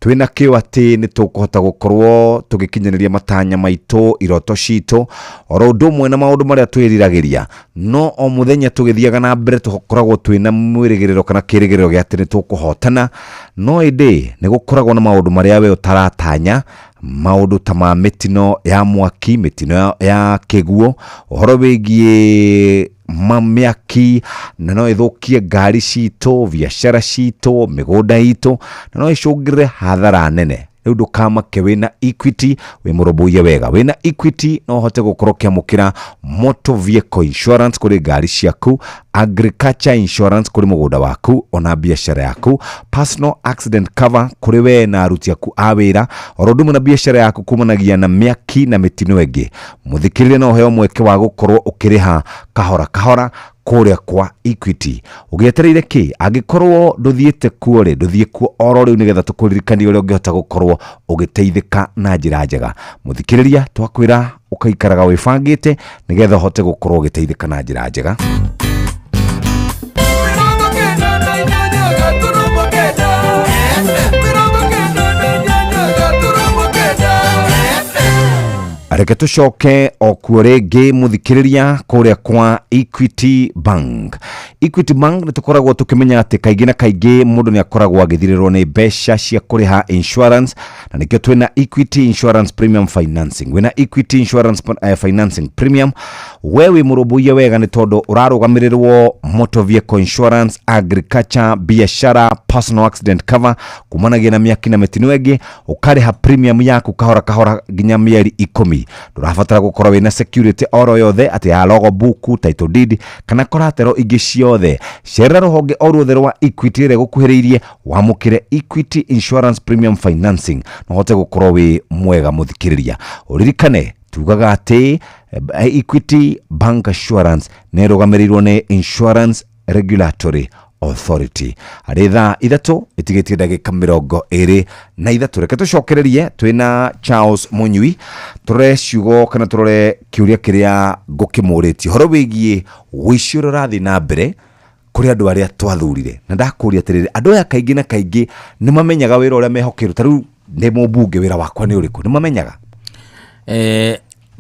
twĩna kĩo atĩ nĩ tũkũhota gũkorwo tũgĩkinyanĩria matanya maitũ, iroto citũ, oro ũndũ ũmwe na maũndũ marĩa twĩriragĩria. No o mũthenya tũgĩthiaga na mbere tũkoragwo twĩna mwĩrĩgĩrĩro kana kĩrĩgĩrĩro gĩa atĩ nĩ tũkũhotana, no ĩndĩ nĩ gũkoragwo na maũndũ marĩa we ũtaratanya, maũndũ ta ma mĩtino ya mwaki, mĩtino ya kĩguũ, ũhoro wĩgiĩ mĩaki, na no ĩthũkie ngari citũ, biacara citũ, mĩgũnda itũ, na no ĩcũngĩrĩre hathara nene. Rĩu ndũkamake, wĩna Equity wĩ mũrũmbũiye wega. Wĩna Equity no ũhote gũkorwo ũkĩamũkĩra motor vehicle insurance kũrĩ ngari ciaku, agriculture insurance kũrĩ mũgũnda waku ona biacara yaku, personal accident cover kũrĩ we na aruti aku a wĩra, oro ũndũ ũmwe na biacara yaku kumanagia na mĩaki na mĩtino ĩngĩ. Mũthikĩrĩria no ũheo mweke wa gũkorwo ũkĩrĩha kahora kahora kũrĩa kwa Equity. Ũgĩetereire kĩ? Angĩkorwo ndũthiĩte kuo rĩ, ndũthiĩ kuo oro rĩu nĩgetha tũkũririkanie ũrĩa ũngĩhota gũkorwo ũgĩteithĩka na njĩra njega. Mũthikĩrĩria, twakwĩra ũkaikaraga wĩbangĩte nĩgetha ũhote gũkorwo ũgĩteithĩka na njĩra njega. Reke tũcoke o kuo rĩngĩ, mũthikĩrĩria, kũrĩa kwa Equity Bank. Equity Bank nĩ tũkoragwo tũkĩmenya atĩ kaingĩ na kaingĩ mũndũ nĩ akoragwo agĩthirĩrwo nĩ mbeca cia kũrĩha insurance, na nĩkĩo twĩna Equity Insurance Premium Financing. Wĩna Equity Insurance Financing Premium, we wĩ mũrũmbũiye wega nĩ tondũ ũrarũgamĩrĩrwo motor vehicle insurance, agriculture, biashara, personal accident cover kumanagia na mĩaki na mĩtino ĩngĩ, ũkarĩha premium yaku kahora kahora nginya mĩeri 10. Ndũrabatara gũkorwo wĩna security oro yothe atĩ ya logo book, title deed kana collateral ingĩ ciothe. Cerera rũhonge o ruothe rwa Equity rĩrĩa gũkuhĩrĩirie, wamũkĩre Equity Insurance Premium Financing na ũhote gũkorwo wĩ mwega. Mũthikĩrĩria, ũririkane tugaga atĩ Equity Bank Assurance nĩ ĩrũgamĩrĩirwo nĩ Insurance Regulatory Authority. Arĩ thaa 3 ĩtigĩtie ndagĩka 23. Reke tũcokererie twĩna Charles Mũnyui, tũrore ciugo kana tũrore kĩũria kĩrĩa ngũkĩmũrĩtie ũhoro wĩgiĩ ũici ũrĩa ũrathiĩ na mbere kũrĩ andũ arĩa twathurire. Na ndakũria atĩrĩrĩ, andũ aya kaingĩ na kaingĩ nĩ mamenyaga wĩra ũrĩa mehokeirwo? Ta rĩu ndĩ mũmbunge, wĩra wakwa nĩ ũrĩkũ? Nĩ mamenyaga?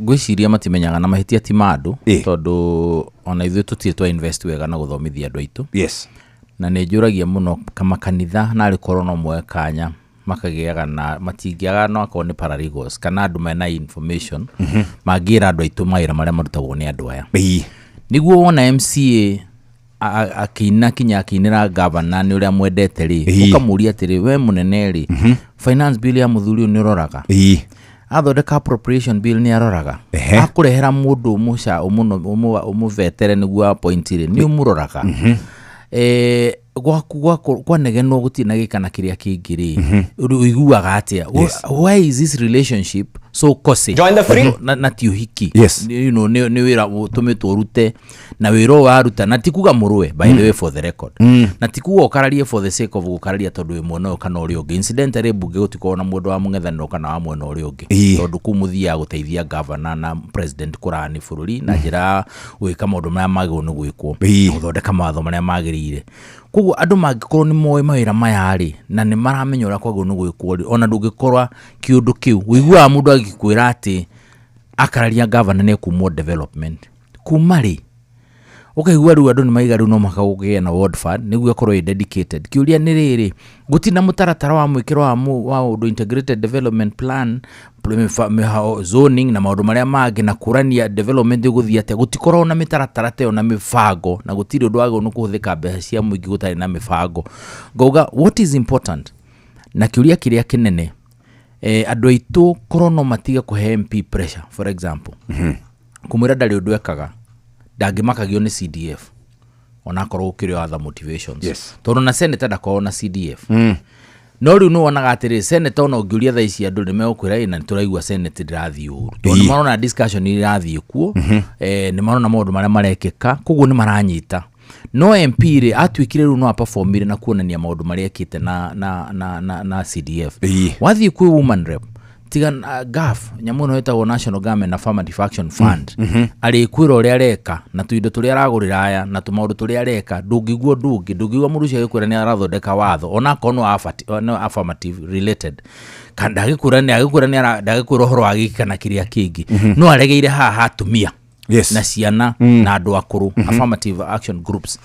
Ngwĩciria matimenyaga, na mahĩtia ti ma andũ, tondũ ona ithuĩ tũtirĩ twa invest wega na gũthomithia andũ aitũ. Na nĩ njũragia mũno makanitha, narĩ korwo no moe kanya makagĩaga na matingĩaga, no akorwo nĩ paralegals kana andũ mena information mangĩra andũ aitũ mawĩra marĩa marutagwo nĩ andũ aya. Nĩguo wona MCA akĩina kinya akĩinĩra gavana nĩ ũrĩa mwendete rĩ, ũkamũria atĩrĩ, we mũnene rĩ, finance bill ya mũthuri ũyũ nĩ ũroraga? Athondeka appropriation bill nĩ aroraga? Akũrehera mũndũ ũmũca ũmũvetere nĩguo appoint rĩ, nĩ ũmũroraga? Gwaku kwanegenwo gũtirĩ na gĩka na kĩrĩa kĩngĩ rĩ, ũiguaga atĩa? Why is this relationship so costly? Join the free. Na ti ũhiki. Nĩ wĩra ũtũmĩtwo ũrute, na wĩra ũyũ waruta, na ti kuga mũrũe, by the way, for the record, na ti kuga ũkararie for the sake of gũkararia tondũ wĩ mwena ũyũ kana ũrĩa ũngĩ. Incidentally, mbunge gũtikoragwo na mũndũ wa mũng'ethanĩro kana wa mwena ũrĩa ũngĩ, tondũ kũu mũthiaga gũteithia gavana na president kũrani bũrũri na njĩra ya gwĩka maũndũ marĩa magĩrĩirwo nĩ gwĩkwo na gũthondeka mawatho marĩa magĩrĩire. Koguo andũ mangĩkorwo nĩ moĩ mawĩra maya rĩ, na nĩ maramenya ũrĩa kwagĩrĩirwo nĩ gwĩkwo rĩ, ona ndũngĩkorwa kĩũndũ kĩu ũiguaga mũndũ agĩkwĩra atĩ akararia gavana nĩ ekumwo development kuma rĩ, ũkaigua rĩu andũ nĩ maiga rĩu no mũhaka gũkĩgĩe na ward fund nĩguo ĩkorwo ĩ dedicated. Kĩũria nĩ rĩrĩ, gũtirĩ na mũtaratara wa mwĩkĩro wa ũndũ integrated development plan, zoning na maũndũ marĩa mangĩ, na kũrania development ĩgũthiĩ atĩa. Gũtikoragwo na mĩtaratara ta ĩyo na mĩbango, na gũtirĩ ũndũ wagĩrĩirwo nĩ kũhũthĩka mbeca cia mũingĩ gũtarĩ na mĩbango. Ngauga what is important na kĩũria kĩrĩa kĩnene, andũ aitũ korwo no matige kũhe MP pressure, for example, kũmwĩra ndarĩ ũndũ ekaga, ndangĩmakagio nĩ CDF onakorwo gũkĩrĩ other motivations, tondũ na senator ndakoragwo na CDF. No rĩu nĩ wonaga atĩrĩ, senate ona ũngĩũria thaa ici andũ nĩ megũkwĩra ĩ na nĩ tũraigua senate ndĩrathiĩ ũru, tondũ nĩ marona discussion iria irathiĩ kuo, nĩ marona maũndũ marĩa marekĩka, koguo nĩ maranyita. No MP rĩ, atuĩkire rĩu no aperformire na kuonania maũndũ marĩa ekĩte na CDF. Wathiĩ kwĩ woman rep, tiga GAF, nyamũ ĩno ĩtagwo National Government Affirmative Action Fund, arĩkwĩra ũrĩa areka na tũindo tũrĩa aragũrĩra aya na tũmaũndũ tũrĩa areka. Ndũngĩigua ũndũ ũngĩ, ndũngĩigua mũndũ ũcio agĩkwĩra nĩ arathondeka watho onakorwo no affirmative related, kana ndagĩkwĩra nĩ agĩkwĩra nĩ ndagĩkwĩra ũhoro wa gĩkĩ kana kĩrĩa kĩngĩ. No aregeire haha ha atumia na ciana na andũ akũrũ, affirmative action groups.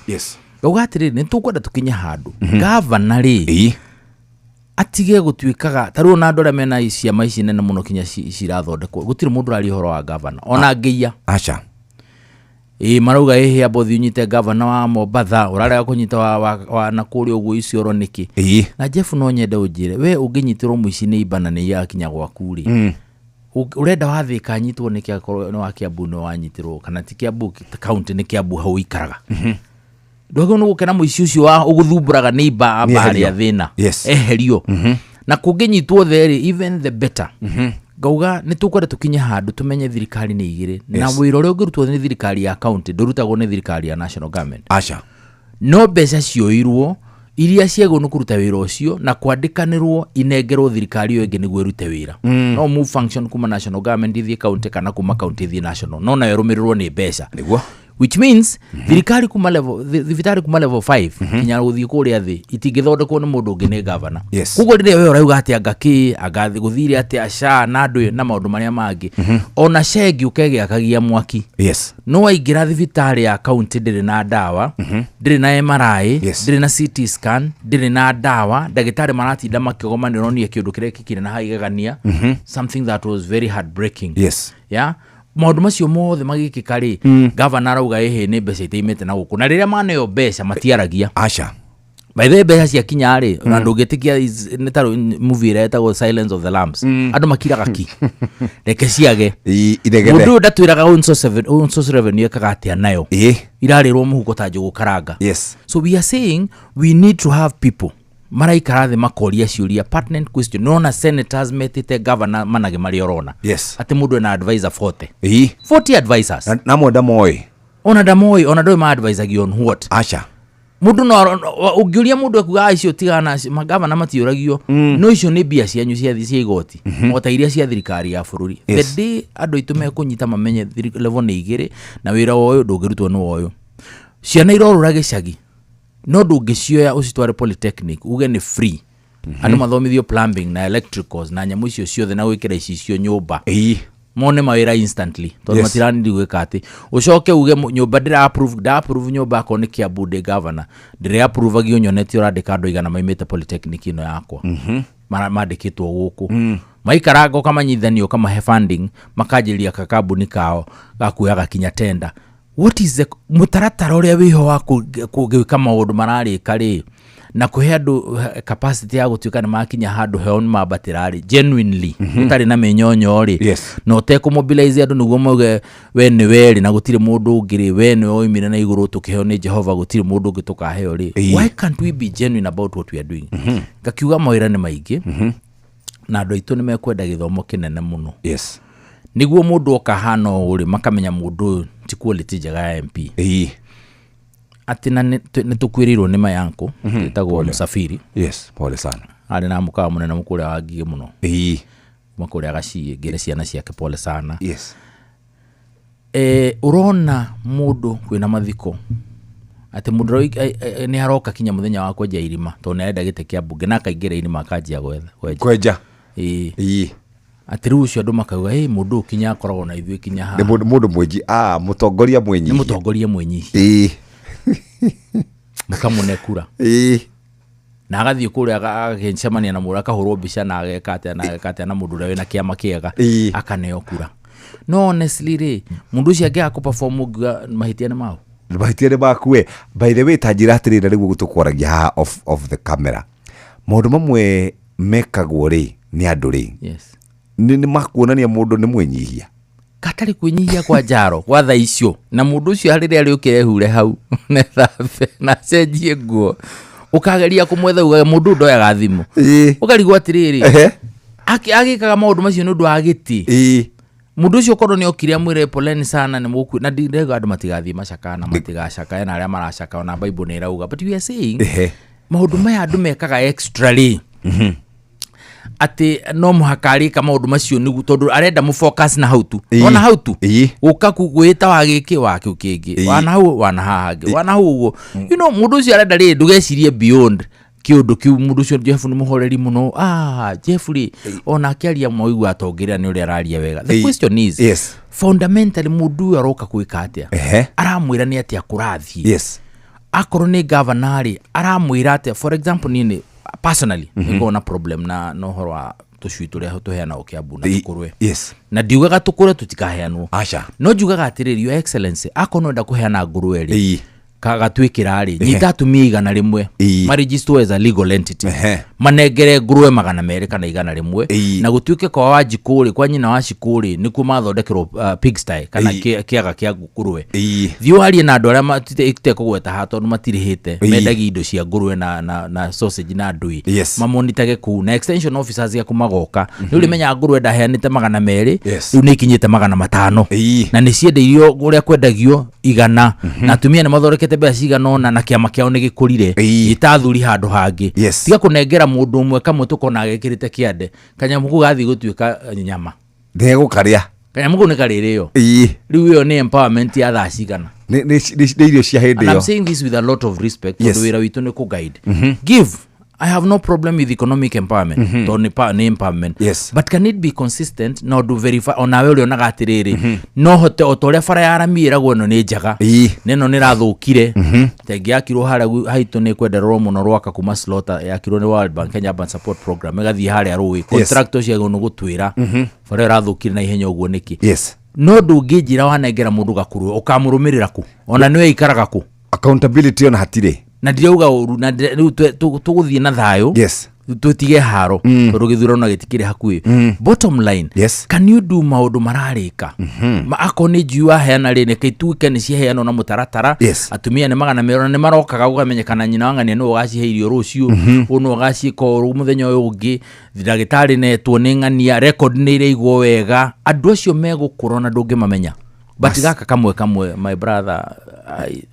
Ngauga atĩrĩrĩ, nĩ tũkwenda tũkinye handũ gavana rĩ atige gũtuĩkaga ta rĩu ona andũ arĩa mena ciama ici nene mũno kinya cirathondekwo, gũtirĩ mũndũ ũraria ũhoro wa gavana ona ngĩia. Aca. Ĩ marauga ĩhĩ amba ũthiĩ ũnyite gavana wa Mombatha, ũrarega kũnyita wa na kũrĩa ũguo Isiolo nĩkĩ? Na Jeff, no nyende ũnjĩre, we ũngĩnyitĩrwo mũici nĩ imba na nĩ yakinya gwaku rĩ, ũrenda wathĩka anyitwo nĩkĩ akorwo nĩ wa Kiambu nĩ wanyitĩrwo, kana ti Kiambu county, nĩ Kiambu hau ũikaraga? Ndwagĩrĩirwo nĩ gũkena mũici ũcio wa ũgũthumbũraga nĩ imba amba Nĩeherio. harĩa thĩna eherio, na kũngĩnyitwo therĩ even the better. Ngauga nĩ tũkwenda tũkinye handũ tũmenye thirikari nĩ igĩrĩ na wĩra ũrĩa ũngĩrutwo nĩ thirikari ya county ndũrutagwo nĩ thirikari ya national government. Aca. No mbeca cioirwo iria ciagwo nĩ kũruta wĩra ũcio na kwandĩkanĩrwo inengerwo thirikari ĩyo ĩngĩ nĩguo ĩrute wĩra. No move function kuma national government ithiĩ county kana kuma county ithiĩ national, no nayo ĩrũmĩrĩrwo nĩ mbeca. Which means thirikari kuma level thibitarĩ kuma level 5 kinya gũthiĩ kũrĩa thĩ itingĩthondekwo nĩ mũndũ ũngĩ, nĩ gavana. Koguo rĩrĩa we ũrauga atĩ anga kĩ anga gũthire atĩa SHA na andũ na maũndũ marĩa mangĩ, ona SHA ĩngĩũka ĩgĩakagia mwaki, no waingĩra thibitarĩ ya county ndĩrĩ na ndawa, ndĩrĩ na MRI, ndĩrĩ na CT scan, ndĩrĩ na ndawa, ndagĩtarĩ maratinda makĩgoma nĩ ũronire kĩũndũ kĩrĩa kĩkire na haigegania, something that was very heartbreaking. Yeah, maũndũ macio mothe magĩkĩka rĩ, gavana arauga ĩhĩ nĩ mbeca itaimĩte na gũkũ, na rĩrĩa maneo mbeca matiaragia. Aca. By the way, mbeca ciakinya rĩ, na ndũngĩtĩkia, nĩ ta movie ĩrĩa ĩtagwo Silence of the Lambs, andũ makiraga ki, reke ciage. Iregere. Mũndũ ũyũ ndatwĩraga own source revenue ekaga atĩa nayo, irarĩrwo mũhuko ta njũgũ karanga. So we are saying we need to have people maraikara thĩ makoria ciũria, pertinent question. Nona senators metĩte governor manage marĩa ũrona atĩ mũndũ ena advisor 40, 40 advisors. Na namwe ndamoĩ. Ona ndamoĩ, ona ndũĩ ma-advisagio on what. Aca. Mũndũ no ũngĩũria mũndũ ekuga, "Ah, icio tigana magavana matiũragio." No icio nĩ mbia cianyu cia igoti o ta iria cia thirikari ya bũrũri. The day andũ aitũ mekũnyita mamenye level nĩ igĩrĩ na wĩra wa ũyũ ndũngĩrutwo nĩ wa ũyũ. Ciana irorũra gĩcagi no ndũngĩcioya ũcitware polytechnic uge nĩ free, andũ mathomithio plumbing na electricals na nyamũ icio ciothe na gwĩkĩra icicio nyũmba, mone mawĩra instantly, tondũ matiranindi gwĩka atĩ ũcoke uge nyũmba ndĩra approve, nda approve nyũmba akorwo nĩ Kiambu ndĩ governor, ndĩrĩ approve nyonete ũrandĩka andũ 100 maimĩte polytechnic ĩno yakwa. Mandĩkĩtwo gũkũ maikaranga, ũkamanyitithania, ũkamahe funding, makanjĩrĩria kakambuni kao gakuoyaga kinya tenda. What is the mũtaratara ũrĩa wĩho wa gwĩka maũndũ mararĩka rĩ na kũhe andũ capacity ya gũtuĩka nĩ makinya handũ heo nĩ mambatĩra rĩ, genuinely, ũtarĩ na mĩnyonyo rĩ, na ũtekũmobilize andũ nĩguo mauge we nĩ werĩ na gũtirĩ mũndũ ũngĩ rĩ, we nĩwe woimire na igũrũ tũkĩheo nĩ Jehova, gũtirĩ mũndũ ũngĩ tũkaheo rĩ. Why can't we be genuine about what we are doing? Ngakiuga mawĩra nĩ maingĩ na andũ aitũ nĩ mekwenda gĩthomo kĩnene mũno nĩguo mũndũ oka hana ũũ rĩ, makamenya mũndũ ũyũ ti quality njega ya MP. Atĩ na nĩ tũkuĩrĩirwo nĩ mayanko ĩtagwo Msafiri. Yes, pole sana. Arĩ na mũkawa mũnene mũkũrĩa wa Ngigĩ mũno, kuma kũrĩa Gaciĩ, ngĩre ciana ciake pole sana. Ũrona mũndũ kwĩna mathiko atĩ mũndũ nĩ aroka kinya mũthenya wa kwenja irima tondũ nĩ arenda gĩtĩ kĩa mbunge, na akaingĩra irima akanjia gwetha kwenja. Kwenja. Ĩĩ. Atĩ rĩu ũcio andũ makauga, "Ĩ mũndũ ũyũ kinya akoragwo na ithuĩ kinya haha." Nĩ mũndũ mwĩnyi, mũtongoria mwĩnyihia. Nĩ mũtongoria mwĩnyihia. Mũkamũne kura. Na agathiĩ kũrĩa agagĩcemania na mũndũ, akahũrwo mbica na ageka atĩa na ageka atĩa na mũndũ ũrĩa wĩna kĩama kĩega, akaneo kura. No honestly rĩ, mũndũ ũcio angĩaga kũ-perform, ũngiuga mahĩtia nĩ mao? Mahĩtia nĩ maku we. By the way, ta njĩra atĩrĩrĩ, na rĩu tũkwaragia haha off the camera, maũndũ mamwe mekagwo rĩ nĩ andũ rĩ, nĩ makuonania mũndũ nĩ mwĩnyihia. Gatarĩ kwĩnyihia kwa njaro gwa thaa icio, na mũndũ ũcio rĩrĩa arĩũkĩra ehure hau nethambe na acenjie nguo, Ũkageria kũmwetha ugaga mũndũ ũyũ ndoyaga thimũ. Ũkarigwo atĩrĩrĩ, agĩkaga maũndũ macio nĩ ũndũ wa gĩtĩ. Mũndũ ũcio korwo nĩ okire amwĩre poleni sana nĩ mũkue na ndĩrauga andũ matigathiĩ macakaya na matigacakaye na arĩa maracakaya ona Bible nĩ ĩrauga, but we are saying maũndũ maya andũ mekaga extra rĩ, atĩ no mũhaka arĩka maũndũ macio nĩguo tondũ arenda mũ focus na hau tu. Ona hau tu gũka gwĩta wa gĩkĩ wa kĩu kĩngĩ, wana hau wana haha hangĩ, wana hau ũguo, mũndũ ũcio arenda rĩrĩ ndũgecirie beyond kĩũndũ kĩu. Mũndũ ũcio Jeff nĩ mũhoreri mũno, Jeff rĩ, ona akĩaria mwaigua atongerera nĩ ũrĩa araria wega. The question is, fundamentally mũndũ ũyũ aroka gwĩka atĩa? Aramwĩra nĩ atĩa kũrathiĩ? Akorwo nĩ governor rĩ, aramwĩra atĩa? For example, niĩ nĩ personally nĩngoragwo na problem na ũhoro wa tũcui tũrĩa tũheanagwo Kiambu na tũkũrwe. Na ndiugaga tũkũrwe tũtikaheanwo. Aca. No njugaga atĩrĩrĩ, Your Excellency, akorwo nĩwenda kũheana ngũrwe rĩ, gatuĩkĩra rĩ, nyita atumia 100 marejistwo as a legal entity, manengere ngũrwe 200 kana 100, na gũtuĩke kwa Wanjikũ rĩ, kwa nyina wa Cikũ rĩ, nĩkuo mathondekerwo pigsty kana kĩaga kĩa ngũrwe. Thiĩ warie na andũ arĩa itekũgweta haha tondũ matirĩhĩte, mendagia indo cia ngũrwe na sausage na ndũĩ, mamonitage kũu na extension officers aku magoka. Rĩu rĩmenyaga ngũrwe ndaheanĩte 200, rĩu nĩ ikinyĩte 500 na nĩ ciendeirio ũrĩa kwendagio 100, na atumia nĩ mathondekete mbeca cigana ũna na kĩama kĩao nĩ gĩkũrire. Ĩta athuri handũ hangĩ. Tiga kũnengera mũndũ ũmwe kamwe tũkona agekĩrĩte kĩande, kanyamũ kau gathiĩ gũtuĩka nyama. Ndegũkarĩa. Kanyamũ kau nĩ karĩrĩo. Rĩu ĩyo nĩ empowerment ya thaa cigana? Nĩ irio cia hĩndĩ And I'm ĩyo. saying this with a lot of respect, tondũ wĩra witũ nĩ kũ-guide. Give. I have no problem with economic empowerment, tondũ nĩ empowerment. But can it be consistent na ũndũ verify onawe ũrĩonaga atĩrĩrĩ, no hote o ta ũrĩa bara ya rami ĩragwo ĩno nĩ njega na ĩno nĩ ĩrathũkire, ta ĩngĩ yakirwo harĩa haitũ nĩ kwendererwo mũno Rwaka kuma Slaughter, yakirwo nĩ World Bank Kenya Urban Support Program ĩgathiĩ harĩa rũĩ. Contractor ũcio agĩrĩirwo nĩ gũtwĩra bara ĩyo ĩrathũkire na ihenya ũguo nĩkĩ. No ndũngĩnjĩra wanengera mũndũ gakũrwe ũkamũrũmĩrĩra kũ, ona nĩwe ikaraga kũ? Accountability ona hatirĩ. Na ndirauga ũru na rĩu tũgũthiĩ na thayũ, tũtige haro, tondũ gĩthurano gĩtikĩrĩ hakuhĩ. Bottom line, can you do maũndũ mararĩka? Akorwo nĩ njui waheana rĩ, reke ituĩke nĩ ciaheanwo na mũtaratara. Atumia nĩ 200 na nĩ marokaga gũkamenyekana nyina wa ng'ania nĩwe ũgacihe irio rũciũ, ũyũ nĩwe ũgaciĩka ũũ mũthenya ũyũ ũngĩ, ndagĩtarĩ netwo nĩ ng'ania, record nĩ iraigwo wega, andũ acio megũkũra ona ndũngĩmamenya. But gaka kamwe kamwe, my brother,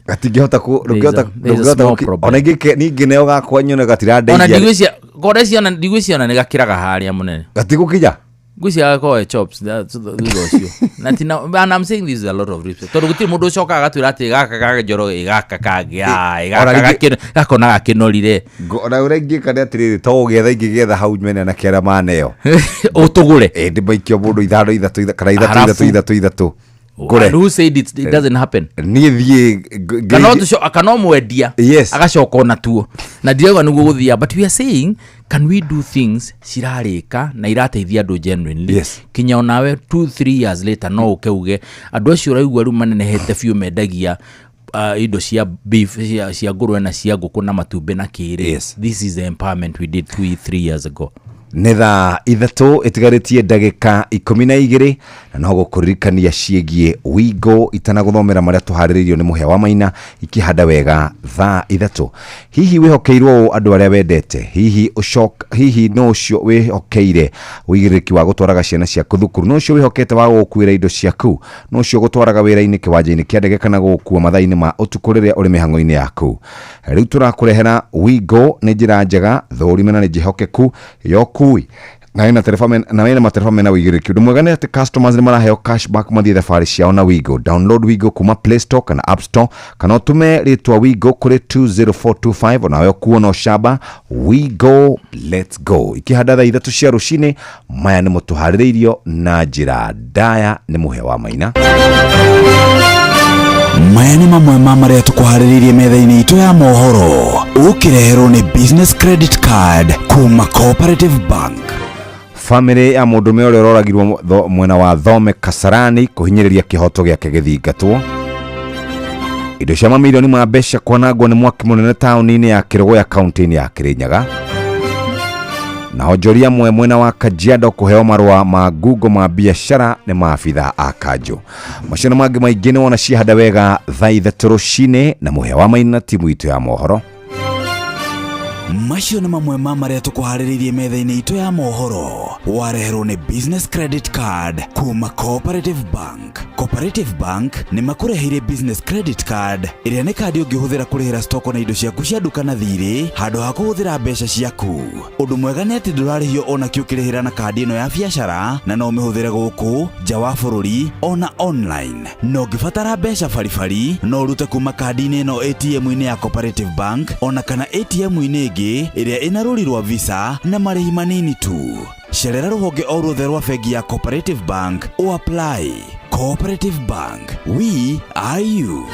Gatingĩhota ku There is a- ndũngĩhota there is a ndũngĩhota small problem. Ona ingĩ ningĩ neo gakwa nyone Ona gatirandeithia. Ndigwĩciria ona nĩ gakĩraga harĩa mũnene. Gatigũkinya. Ngwĩciria gakorwo chops thutha ũcio. Na tina, and I'm saying this with a lot of respect, tondũ gũtirĩ mũndũ ũcokaga agatwĩra atĩ gaka ka Njoroge, gaka kangĩ, Ona gaka gakona gakĩnorire. Ona ũrĩa ingĩka nĩ atĩrĩrĩ, to gũgĩetha ingĩgĩetha hau mene na kĩarĩa maneo. Ũtũgũre. Ndĩmaikio mũndũ ithano ithatũ kana ithatũ Halafu. ithatũ ithatũ ithatũ. Ngũre. And who said it doesn't happen? Niĩ thiĩ Kana kana ũmwendia agacoka ona tuo na ndirauga nĩguo gũthiaga, but we are saying, can we do things cirarĩka na irateithia andũ genuinely? Kinya onawe 2 3 years later no ũke uge andũ acio ũraigua rĩu manenehete biũ mendagia indo cia beef, cia ngũrwe na cia ngũkũ na matumbĩ na kĩrĩ. This is the empowerment we did 2 3 years ago. Nĩ thaa 3 ĩtigarĩtie ndagĩka 12, na no gũkũririkania ciĩgiĩ wingo itanagũthomera marĩa tũharĩrĩirio nĩ mũhĩa wa maina ikĩhanda wega thaa 3. Hihi wĩhokeirwo ũũ andũ arĩa wendete? Hihi ũcoka, hihi no ũcio wĩhokeire ũigĩrĩrĩki wa gũtwaraga ciana ciaku thukuru? No ũcio wĩhokete wa gũgũkuĩra indo ciaku? No ũcio gũtwaraga wĩra-inĩ, kĩwanja-inĩ kĩa ndege, kana gũgũkua mathaa-inĩ ma ũtukũ rĩrĩa ũrĩ mĩhang'o-inĩ yaku? Rĩu tũrakũrehera Wingo. Nĩ njĩra njega, thũrime na nĩ njĩhokeku ya ũkui, na wĩna matereba mena ũigĩrĩrĩki. Ũndũ mwega nĩ atĩ customers nĩ maraheo cashback mathiĩ thabarĩ ciao na Wigo. Download Wigo kuma Play Store kana App Store, kana ũtũme rĩtwa Wigo kũrĩ 20425, onawe ũkuo no camba. Wigo, let's go. Ikĩhanda thaa 3 cia rũcinĩ, maya nĩ mũtũharĩrĩirio na njĩra ndaya nĩ mũhĩa wa maina. Maya nĩ mamwe ma marĩa tũkũharĩrĩirie metha-inĩ itũ ya mohoro, ũkĩreherwo nĩ business credit card kuma Cooperative Bank. Bamĩrĩ ya mũndũme ũrĩa ũroragirwo mwena wa Thome Kasarani kũhinyĩrĩria kĩhoto gĩake gĩthingatwo. Indo cia mamirioni ma mbeca kwanangwo nĩ mwaki mũnene taũni-inĩ ya Kĩrũgũya, kaunti-inĩ ya Kĩrĩnyaga. Na onjoria amwe mwena wa Kajiado kũheo marũa ma ngungo ma biacara nĩ maabitha a kanjũ. Macio na mangĩ maingĩ nĩ wona ciahanda wega thaa 3 rũcinĩ na mũhĩa wa maina na timu itũ ya mohoro. Macio nĩ mamwe ma marĩa tũkũharĩrĩirie metha-inĩ itũ ya mohoro. Wareherwo nĩ Business Credit Card kuma Cooperative Bank. Cooperative Bank nĩ makũreheire Business Credit Card ĩrĩa nĩ kandi ũngĩhũthĩra kũrĩhĩra stoko na indo ciaku cia nduka na thirĩ handũ ha kũhũthĩra mbeca ciaku. Ũndũ mwega nĩ atĩ ndũrarĩhio ona kĩ ũkĩrĩhĩra na kandi ĩno ya biacara na no ũmĩhũthĩre gũkũ nja wa bũrũri ona online. Na ũngĩbatara mbeca baribari no ũrute kuma kandi-inĩ ĩno ATM-inĩ ya Cooperative Bank ona kana ATM-inĩ ĩngĩ ĩrĩa ĩna rũri rwa Visa na marĩhi manini tu. Cerera rũhonge o ruothe rwa bengi ya Cooperative Bank o apply. Cooperative Bank, we are you.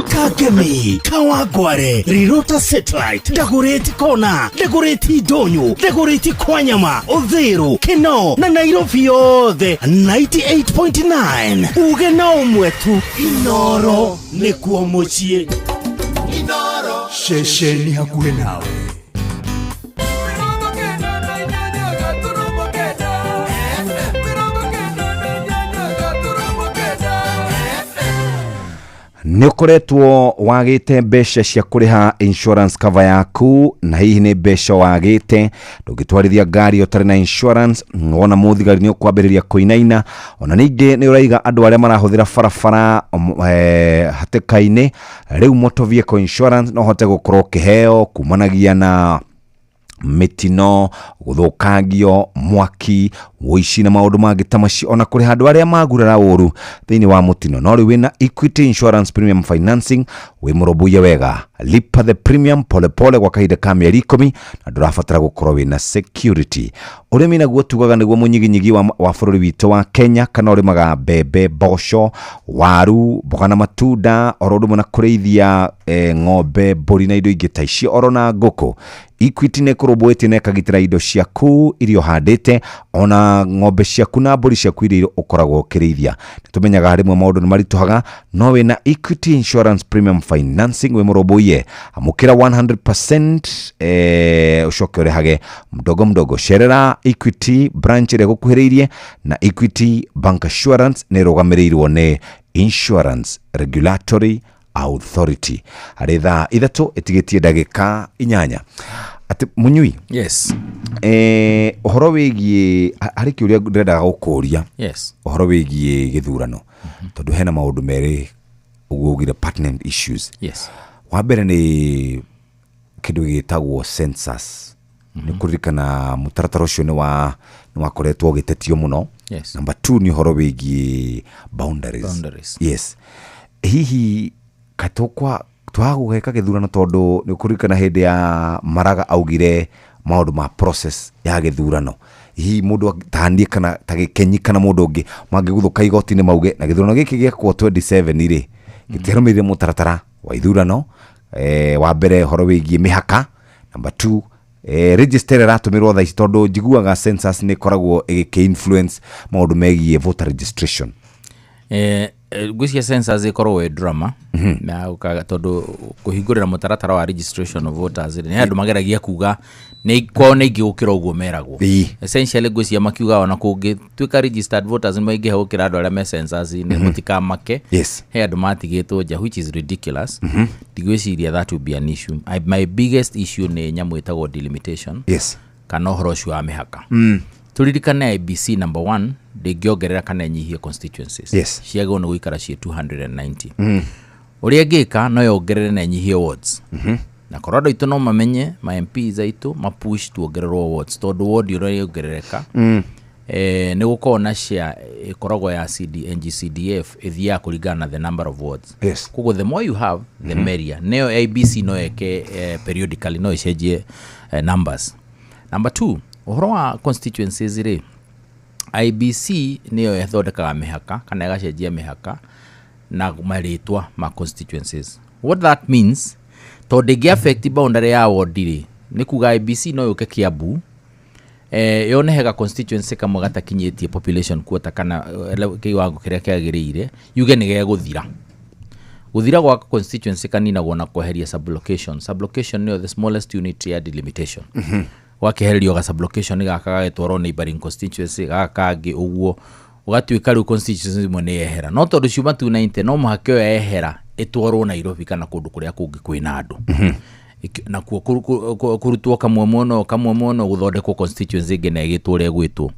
Kangemi, Kawangware, Rirota Satellite, Dagoretti Kona, Dagoretti Ndonyo, Dagoretti Kwanyama, Uthiru, Kinoo na Nairobi yothe 98.9. Uge na ũmwe tu, Inoro nĩkuo mũciĩ. Ceceni hakuhĩ nawe. Nĩ ũkoretwo wagĩte mbeca cia kũrĩha insurance cover yaku, na hihi nĩ mbeca wagĩte, ndũngĩtwarithia ngari ũtarĩ na insurance, wona mũthigari nĩ ũkwambĩrĩria kũinaina. Ona ningĩ nĩ ũraiga andũ arĩa marahũthĩra barabara hatĩka-inĩ. Rĩu motor vehicle insurance no ũhote gũkorwo ũkĩheo kumanagia na mĩtino, gũthũkangio, mwaki, ũici na maũndũ mangĩ ta macio, ona kũrĩha andũ arĩa magurara ũru thĩinĩ wa mũtino. No rĩu wĩna Equity Insurance Premium Financing wĩ mũrũmbũiye wega, lipa the premium polepole gwa kahinda ka mĩeri 10, na ndũrabatara gũkorwo wĩna security. Ũrĩmi naguo tugaga nĩguo mũnyiginyigi wa bũrũri witũ wa Kenya, kana ũrĩmaga mbembe, mboco, waru, mboga na matunda, oro ũndũ ũmwe na kũrĩithia ng'ombe, mbũri na indo ingĩ ta icio, oro na ngũkũ. Equity nĩ ĩkũrũmbũĩtie na ĩkagitĩra indo ciaku iria ũhandĩte, ona ng'ombe ciaku na mbũri ciaku iria ũkoragwo ũkĩrĩithia. Nĩ tũmenyaga rĩmwe maũndũ nĩ maritũhaga, no wĩna Equity Insurance Premium Financing wĩ mũrũmbũiye, amũkĩra 100%, ũcoke ũrĩhage mdogo mdogo. Cerera Equity branch ĩrĩa ĩgũkuhĩrĩirie, na Equity Bank Assurance nĩ ĩrũgamĩrĩirwo nĩ Insurance Regulatory Authority. Harĩ thaa 3 ĩtigĩtie ndagĩka 8. Atĩ Mũnyui. Yes. Ũhoro wĩgiĩ harĩ kĩũria ndĩrendaga gũkũria. Yes. Ũhoro wĩgiĩ gĩthurano. Tondũ hena maũndũ merĩ ũguo ugire pertinent issues. Yes. Wa mbere nĩ kĩndũ gĩtagwo census. Nĩ kũririkana mũtaratara ũcio nĩ wakoretwo ũgĩtetio mũno. Yes. Number 2 nĩ ũhoro wĩgiĩ boundaries. Boundaries. Yes. Hihi katokwa twagũgeka gĩthurano, tondũ nĩ ũkũririkana hĩndĩ ya Maraga augire maũndũ ma process ya gĩthurano. Hihi mũndũ ta niĩ kana ta Gĩkenyi kana mũndũ ũngĩ mangĩguthũka igoti-inĩ mauge na gĩthurano gĩkĩ gĩekwo 27 rĩ, gĩtiarũmĩrĩire mũtaratara wa ithurano. Wa mbere ũhoro wĩgiĩ mĩhaka, number 2 register ĩratũmĩrwo thaa ici, tondũ njiguaga census nĩ ĩkoragwo ĩgĩkĩ influence maũndũ megiĩ voter registration. Ngwĩciria census ĩkoragwo ĩ drama, na ũkaga tondũ kũhingũrĩra mũtaratara wa registration of voters rĩ, nĩ andũ mageragia kuga nĩ kwao nĩ aingĩ gũkĩra ũguo meragwo. Essentially ngwĩciria makiuga ona kũngĩtuĩka registered voters nĩ maingĩha gũkĩra andũ arĩa me census-inĩ, mũtikamake. Yes. He andũ matigĩtwo nja, which is ridiculous. Ndigwĩciria that will be an issue. My biggest issue nĩ nyamũ ĩtagwo delimitation. Yes. Kana ũhoro ũcio wa mĩhaka. Tũririkane IEBC number 1 ndĩngĩongerera kana ĩnyihie constituencies. Yes. Ciagĩrĩirwo nĩ gũikara ciĩ 290. Ũrĩa ĩngĩka no yongerere na ĩnyihie wards. Na korwo andũ aitũ no mamenye, ma MPs aitũ mapush tuongererwo wards, tondũ ward ũrĩa yongerereka, nĩ gũkoragwo na share ĩkoragwo ya CD, NGCDF ĩthiaga kũringana na the number of wards. Yes. Koguo the more you have, the merrier. Nĩyo IEBC no ĩke periodically, no ĩcenjie numbers. Number 2, ũhoro wa constituencies rĩ, IEBC nĩyo ĩthondekaga mĩhaka kana ĩgacenjia mĩhaka na marĩtwa ma constituencies. What that means, tondũ ĩngĩ affect boundary ya ward rĩ, nĩ kuga IEBC no yũke Kiambu, yone hega constituency kamwe gatakinyĩtie population quota kana kĩwango kĩrĩa kĩagĩrĩire, yuge nĩ gegũthira. Gũthira gwa constituency kaninagwo na kweheria sublocation. Sublocation nĩyo the smallest unit ya delimitation. Wakĩhererio ga sublocation gaka gagĩtwarwo neighboring constituency, gaka kangĩ ũguo, ũgatuĩka rĩu constituency imwe nĩ yehera. No tondũ ciuma 290, no mũhaka ĩyo yehera ĩtwarwo Nairobi kana kũndũ kũrĩa kũngĩ kwĩna andũ. Nakuo kũrutwo kamwe mwena kamwe mwena gũthondekwo constituency ĩngĩ na ĩgĩtwo ũrĩa ĩgwĩtwo.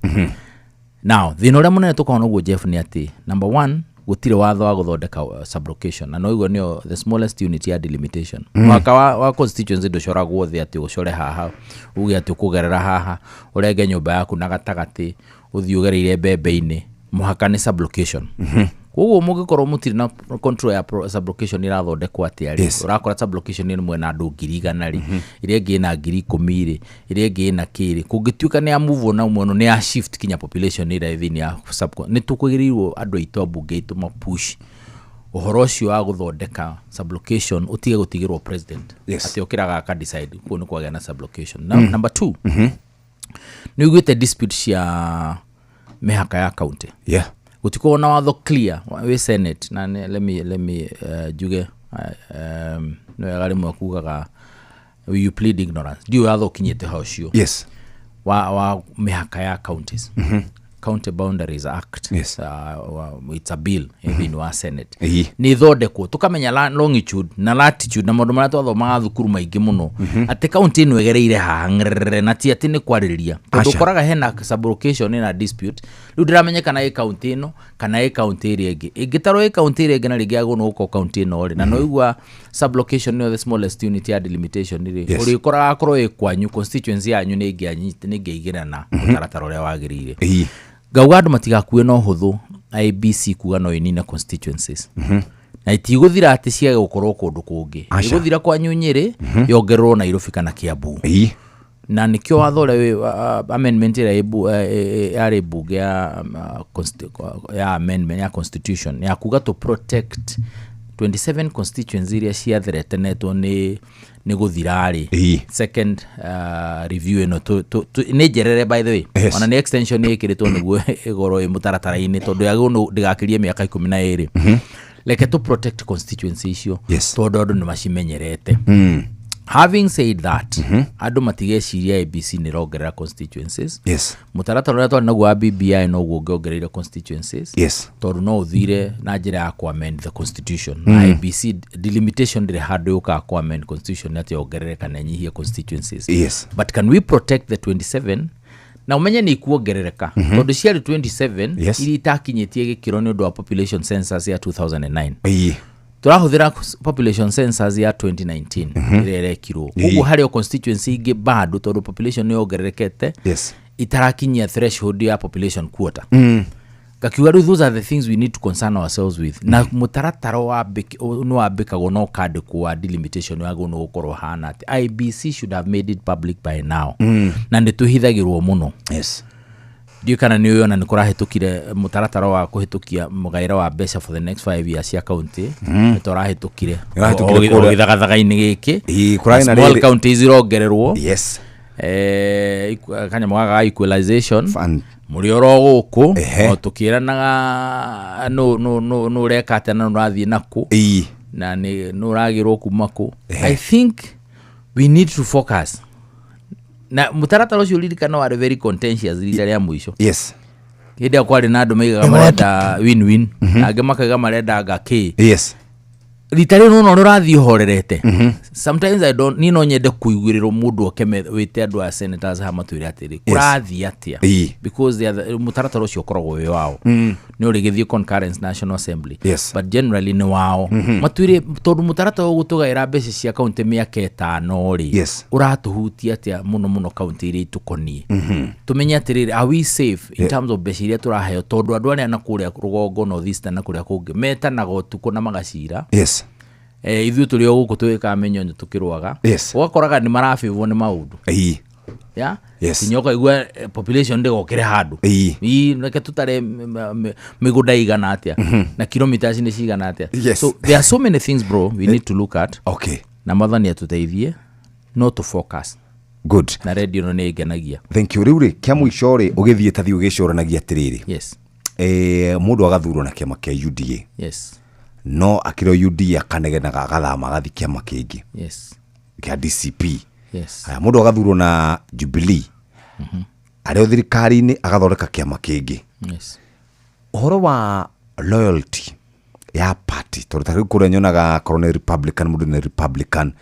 Now thĩna ũrĩa mũnene tũkoragwo naguo, Jeff, nĩ atĩ number one, gũtirĩ watho wa gũthondeka sublocation, na noiguo nĩyo the smallest unit ya delimitation. Mũhaka wa constituency ndũcoragwo thĩ atĩ ũcore haha, uge atĩ ũkũgerera haha, ũrenge nyũmba yaku na gatagatĩ, ũthiĩ ũgereire mbembe-inĩ. Mũhaka nĩ sublocation. Koguo mũngĩkorwo mũtirĩ na control ya sublocation ĩrathondekwo atĩa rĩ, ũrakora sublocation ĩmwe na andũ 100,000 rĩ, ĩrĩa ĩngĩ ĩna 10,000 rĩ, ĩrĩa ĩngĩ ĩna kĩ rĩ, kũngĩtuĩka nĩ ya move na ũmwe nĩ ya shift kinya population ĩrĩa ĩ thĩinĩ ya sub, nĩ tũkwĩrĩirwo andũ aitũ, ambunge aitũ, mapush ũhoro ũcio wa gũthondeka sublocation ũtige gũtigĩrwo president, atĩ ũkĩraga aka decide kũu nĩ kwagĩa na sublocation. Now, number two, nĩ ũiguĩte dispute cia mĩhaka ya county. Gũtikoragwo na watho clear wĩ Senate na let me njuge, nĩ wega rĩmwe kugaga you plead ignorance, ndiũĩ watho ũkinyĩte ha ũcio wa mĩhaka ya counties. County Boundaries Act. It's a bill thĩinĩ wa Senate. Nĩ ĩthondekwo tũkamenya longitude na latitude na maũndũ marĩa twathomaga thukuru maingĩ mũno, atĩ kaunti ĩno ĩgereire haha ng'rĩrĩ, na ti atĩ nĩ kwarĩrĩria, tondũ Aca. ũkoraga hena sublocation ĩna dispute, rĩu ndĩramenyekana ĩ kaunti ĩno kana ĩ kaunti ĩrĩa ĩngĩ. Ĩngĩtarwo ĩ kaunti ĩrĩa ĩngĩ na rĩngĩ yagĩrĩirwo nĩ gũkorwo kaunti ĩno rĩ, na no igua sublocation nĩyo the smallest unit ya delimitation rĩ, ũrĩkoraga akorwo ĩ kwanyu, constituency yanyu nĩ ĩngĩaigĩrana mũtaratara ũrĩa wagĩrĩire. Ngauga andũ matigakue na ũhũthũ IEBC kuga no ĩnine constituencies, na itigũthira atĩ ciage gũkorwo kũndũ kũngĩ. Aca. Ĩgũthira kwanyu Nyĩrĩ, yongererwo Nairobi kana Kiambu. Na nĩkĩo watho ũrĩa amendment ĩrĩa yarĩ mbunge ya ya amendment ya constitution ya kuga to protect 27 constituency iria ciathreatenetwo nĩ gũthira rĩ, second review ĩno nĩ njerere, by the way. Ona nĩ extension ĩkĩrĩtwo nĩguo ĩgorwo ĩ mũtaratara-inĩ, tondũ yagĩrĩirwo ndĩgakĩrie mĩaka 12. Reke tũ protect constituency icio, tondũ andũ nĩ macimenyerete. Having said that, andũ matigeciria IEBC nĩ ĩrongerera constituencies. Mũtaratara ũrĩa twarĩ naguo wa BBI noguo ũngĩongereire constituencies, tondũ no ũthire na njĩra ya kũ-amend the constitution. Na IEBC delimitation ndĩrĩ handũ yũkaga kũ-amend constitution atĩ yongerere kana ĩnyihie constituencies. But can we protect the 27, na ũmenye nĩ ikuongerereka, tondũ ciarĩ 27 iria itakinyĩtie gĩkĩro nĩ ũndũ wa population census ya 2009. Tũrahũthĩra population census ya 2019 ĩrĩa ĩrekirwo. Koguo harĩ o constituency ingĩ bado, tondũ population nĩ yongererekete, itarakinyia threshold ya population quota. Ngakiuga rĩu those are the things we need to concern ourselves with. Na mũtaratara nĩ wambĩkagwo na ũkandĩkwo wa delimitation wagĩrĩirwo nĩ gũkorwo hana atĩ IEBC should have made it public by now, na nĩ tũhithagĩrwo mũno. Ndiũĩ kana nĩ ũĩ ona nĩ kũrahĩtũkire mũtaratara wa kũhĩtũkia mũgaĩre wa mbeca for the next 5 years cia county. Nĩ tũrahĩtũkire Ĩrahĩtũkire o gĩthagathagainĩ gĩkĩ. Ĩĩ, kũrarĩ na small rĩrĩ- counties irongererwo. Kanyamũ gaka ga equalization mũrĩ oro gũkũ o tũkĩranaga nũ ũreka atĩa na nũ ũrathiĩ nakũ na nĩ nũ ũragĩrwo kuma kũ. I think we need to focus na mũtaratara ũcio. Ririkana warĩ very contentious rita rĩa mũico. Hĩndĩ ĩyo kwarĩ na andũ maigaga marenda win win, angĩ makaiga marenda nga kĩ. Rita rĩrĩ nona ũrĩa ũrathiĩ ũhorerete. Sometimes I don't, niĩ no nyende kũiguĩrĩrwo mũndũ oke wĩte andũ a senators haha matwĩre atĩrĩ, kũrathiĩ atĩa, because mũtaratara ũcio ũkoragwo wĩ wao. Nĩ ũrĩgĩthiĩ concurrence National Assembly, but generally nĩ wao. Matwĩre, tondũ mũtaratara ũyũ gũtũgaĩra mbeca cia kaunti mĩaka 5 rĩ, ũratũhutia atĩa mũno mũno kaunti iria itũkoniĩ? Tũmenye atĩrĩrĩ, are we safe in terms of mbeca iria tũraheo? Tondũ andũ arĩa na kũrĩa rũgongo, North Eastern na kũrĩa kũngĩ metanaga ũtukũ na magacira. Ithuĩ tũrĩ o gũkũ tũgĩkaga mĩnyonyo tũkĩrũaga. Ũgakoraga nĩ marabĩvwo nĩ maũndũ ya kinya ũkaigua population ndĩgokĩre handũ. Ii, reke tũtare mĩgũnda igana atĩa na kilometers nĩ cigana atĩa. So there are so many things, bro, we need to look at. Na Mwathani atũteithie no to focus. Good. Na radio ĩno nĩ ĩngenagia. Thank you. Rĩu rĩ, kĩa mũico rĩ, ũgĩthiĩ ta thiĩ ũgĩcũranagia atĩrĩrĩ, mũndũ agathurwo na kĩama kĩa UDA, no akĩrĩ UDA akanegenaga agathama agathiĩ kĩama kĩngĩ kĩa DCP. Haya, mũndũ agathurwo na Jubilee, arĩ o thirikari-inĩ agathondeka kĩama kĩngĩ. Ũhoro wa loyalty ya party, tondũ ta rĩu kũrĩa nyonaga akorwo nĩ Republican, mũndũ nĩ Republican.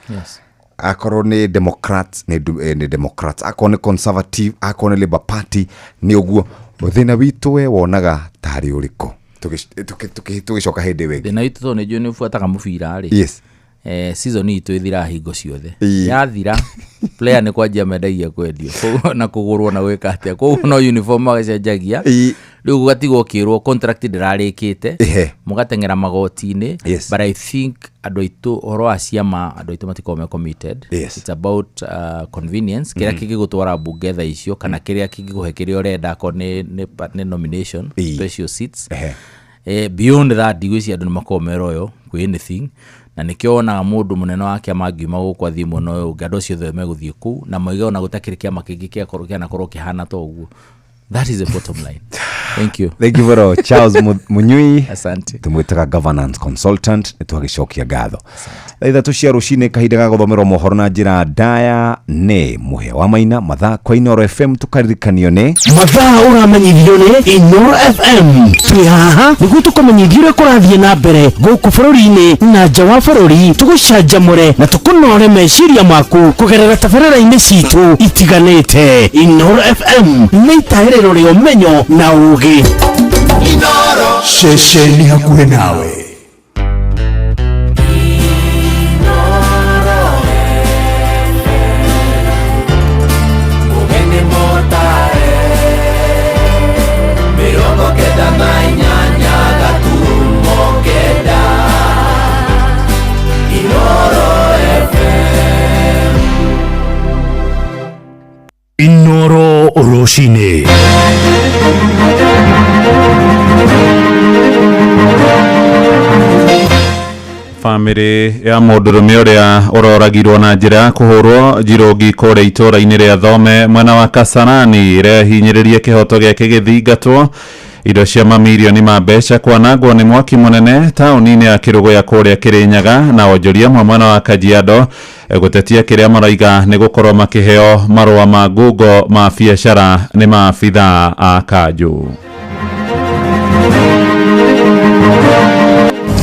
Akorwo nĩ Democrats nĩ Democrats, akorwo nĩ Conservative, akorwo nĩ Labour Party, nĩ ũguo. Thĩna witũ we wonaga tarĩ ũrĩkũ? Tũgĩcoka hĩndĩ ĩyo ĩngĩ. Thĩna witũ, tondũ nĩ njũĩ nĩ ũbuataga mũbira rĩ, season itũ ĩthiraga hingo ciothe. Yathira, player nĩ kwanjia mendagia kwendio. Koguo na kũgũrwo na gwĩka atĩa, koguo no uniform magacenjagia. Rĩu ũgatigwo ũkĩrwo contract ndĩrarĩkĩte, mũgateng'era magoti-inĩ. But I think andũ aitũ, ũhoro wa ciama, andũ aitũ matikoragwo me committed. It's about convenience, kĩrĩa kĩngĩgũtwara mbunge thaa icio, kana kĩrĩa kĩngĩkũhe kĩrĩa ũrenda, akorwo nĩ nomination, special seats. Beyond that, ndigwĩciria andũ nĩ makoragwo me loyal kwĩ anything, na nĩkĩo wonaga mũndũ mũnene wa kĩama angiuma gũkũ athiĩ mwena ũyũ ũngĩ, andũ acio othe megũthiĩ kũu na moige ona gũtakĩrĩ kĩama kĩngĩ kĩakorwo kĩanakorwo kĩhana ta ũguo. That is the bottom line. Thank you. Thank you very much, Charles Munyui. Asante. Tumwĩtaga governance consultant, nĩ twagĩcokia ngatho. Thaa 3 cia rũcinĩ, kahinda ga gũthomerwo mohoro na njĩra ndaya nĩ Mũhĩa wa Maina. Mathaa kwa Inoro FM tũkaririkanio nĩ Mathaa ũramenyithio nĩ Inoro FM. Twĩ haha nĩguo tũkũmenyithia ũrĩa kũrathiĩ na mbere gũkũ bũrũri-inĩ na nja wa bũrũri, tũgũcanjamũre na tũkũnore meciria maku kũgerera tabarĩra-inĩ citũ itiganĩte. Inoro FM nĩ itahĩrĩro rĩa ũmenyo na ũgĩ. Ceceni hakuhĩ nawe. Ũgeni mũtare 98.9 Inoro FM. Inoro Rũcinĩ. Bamĩrĩ ya mũndũrũme ũrĩa ũroragirwo na njĩra ya kũhũrwo njirũngi kũrĩa itũũra-inĩ rĩa Thome mwena wa Kasarani ĩrehinyĩrĩria kĩhoto gĩake gĩthingatwo. Indo cia mamirioni ma mbeca kwanangwo nĩ mwaki mũnene taũni-inĩ ya Kĩrũgũya kũrĩa Kĩrĩnyaga, na onjoria amwe mwena wa Kajiado gũtetia kĩrĩa maraiga nĩ gũkorwo makĩheo marũa ma ngungo ma biacara nĩ maabithaa a kanjũ.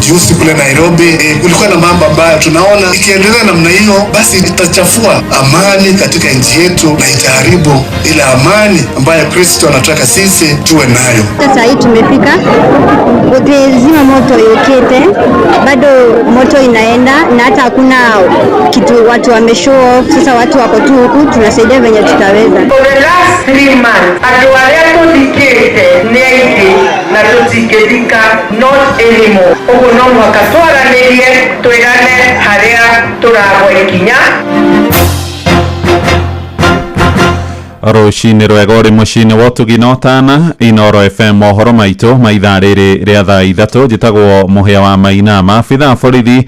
Juzi kule Nairobi kulikuwa na mambo ambayo tunaona ikiendelea namna hiyo, basi itachafua amani katika nchi yetu na itaharibu ile amani ambayo Kristo anataka sisi tuwe nayo. Sasa hii tumefika kuzima moto yokete, bado moto inaenda na hata hakuna kitu watu wame show off. Sasa watu wako tu huku, tunasaidia venye tutaweza. For the last 3 months, andũ arĩa tũthikĩte nĩ aingĩ na tũtingĩthika not anymore. Ũguo no mũhaka twaranĩrie, twĩrane harĩa tũragwa ikinya. Rũcinĩ rwega ũrĩ mũciĩ-inĩ wa ũtugi na ũtana. Inoro FM, mohoro maitũ ma ithaa rĩrĩ rĩa thaa 3. Njĩtagwo Mũhĩa wa Maina. Maabitha a borithi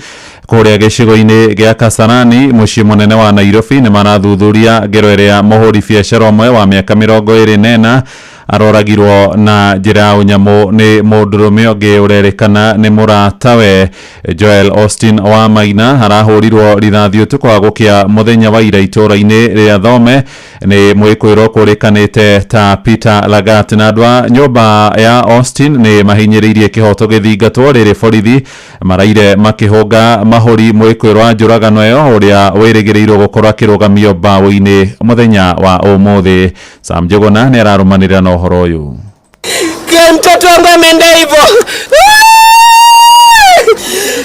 kũrĩa gĩcigo-inĩ gĩa Kasarani mũciĩ mũnene wa Nairobi nĩ marathuthuria ngero ĩrĩa mũhũri biacara ũmwe wa mĩaka 24 aroragirwo na njĩra ya ũnyamũ nĩ mũndũrũme ũngĩ ũrerĩkana nĩ mũratawe. Joel Austin wa Maina arahũrirwo rithathi ũtukũ wa gũkĩa mũthenya wa ira itũũra-inĩ rĩa Thome nĩ mwĩkũĩrwo kũrĩkanĩte ta Peter Lagat, na andũ a nyũmba ya Austin nĩ mahinyĩrĩirie kĩhoto gĩthingatwo rĩrĩ borithi maraire makĩhũnga mahũri mwĩkũĩrwo wa njũragano ĩyo, ũrĩa wĩrĩgĩrĩirwo gũkorwo akĩrũgamio mbaũ-inĩ mũthenya wa ũmũthĩ. Sam Njũgũna nĩ ararũmanĩrĩra na ũhoro ũyũ. Mtoto wangu ameenda hivyo.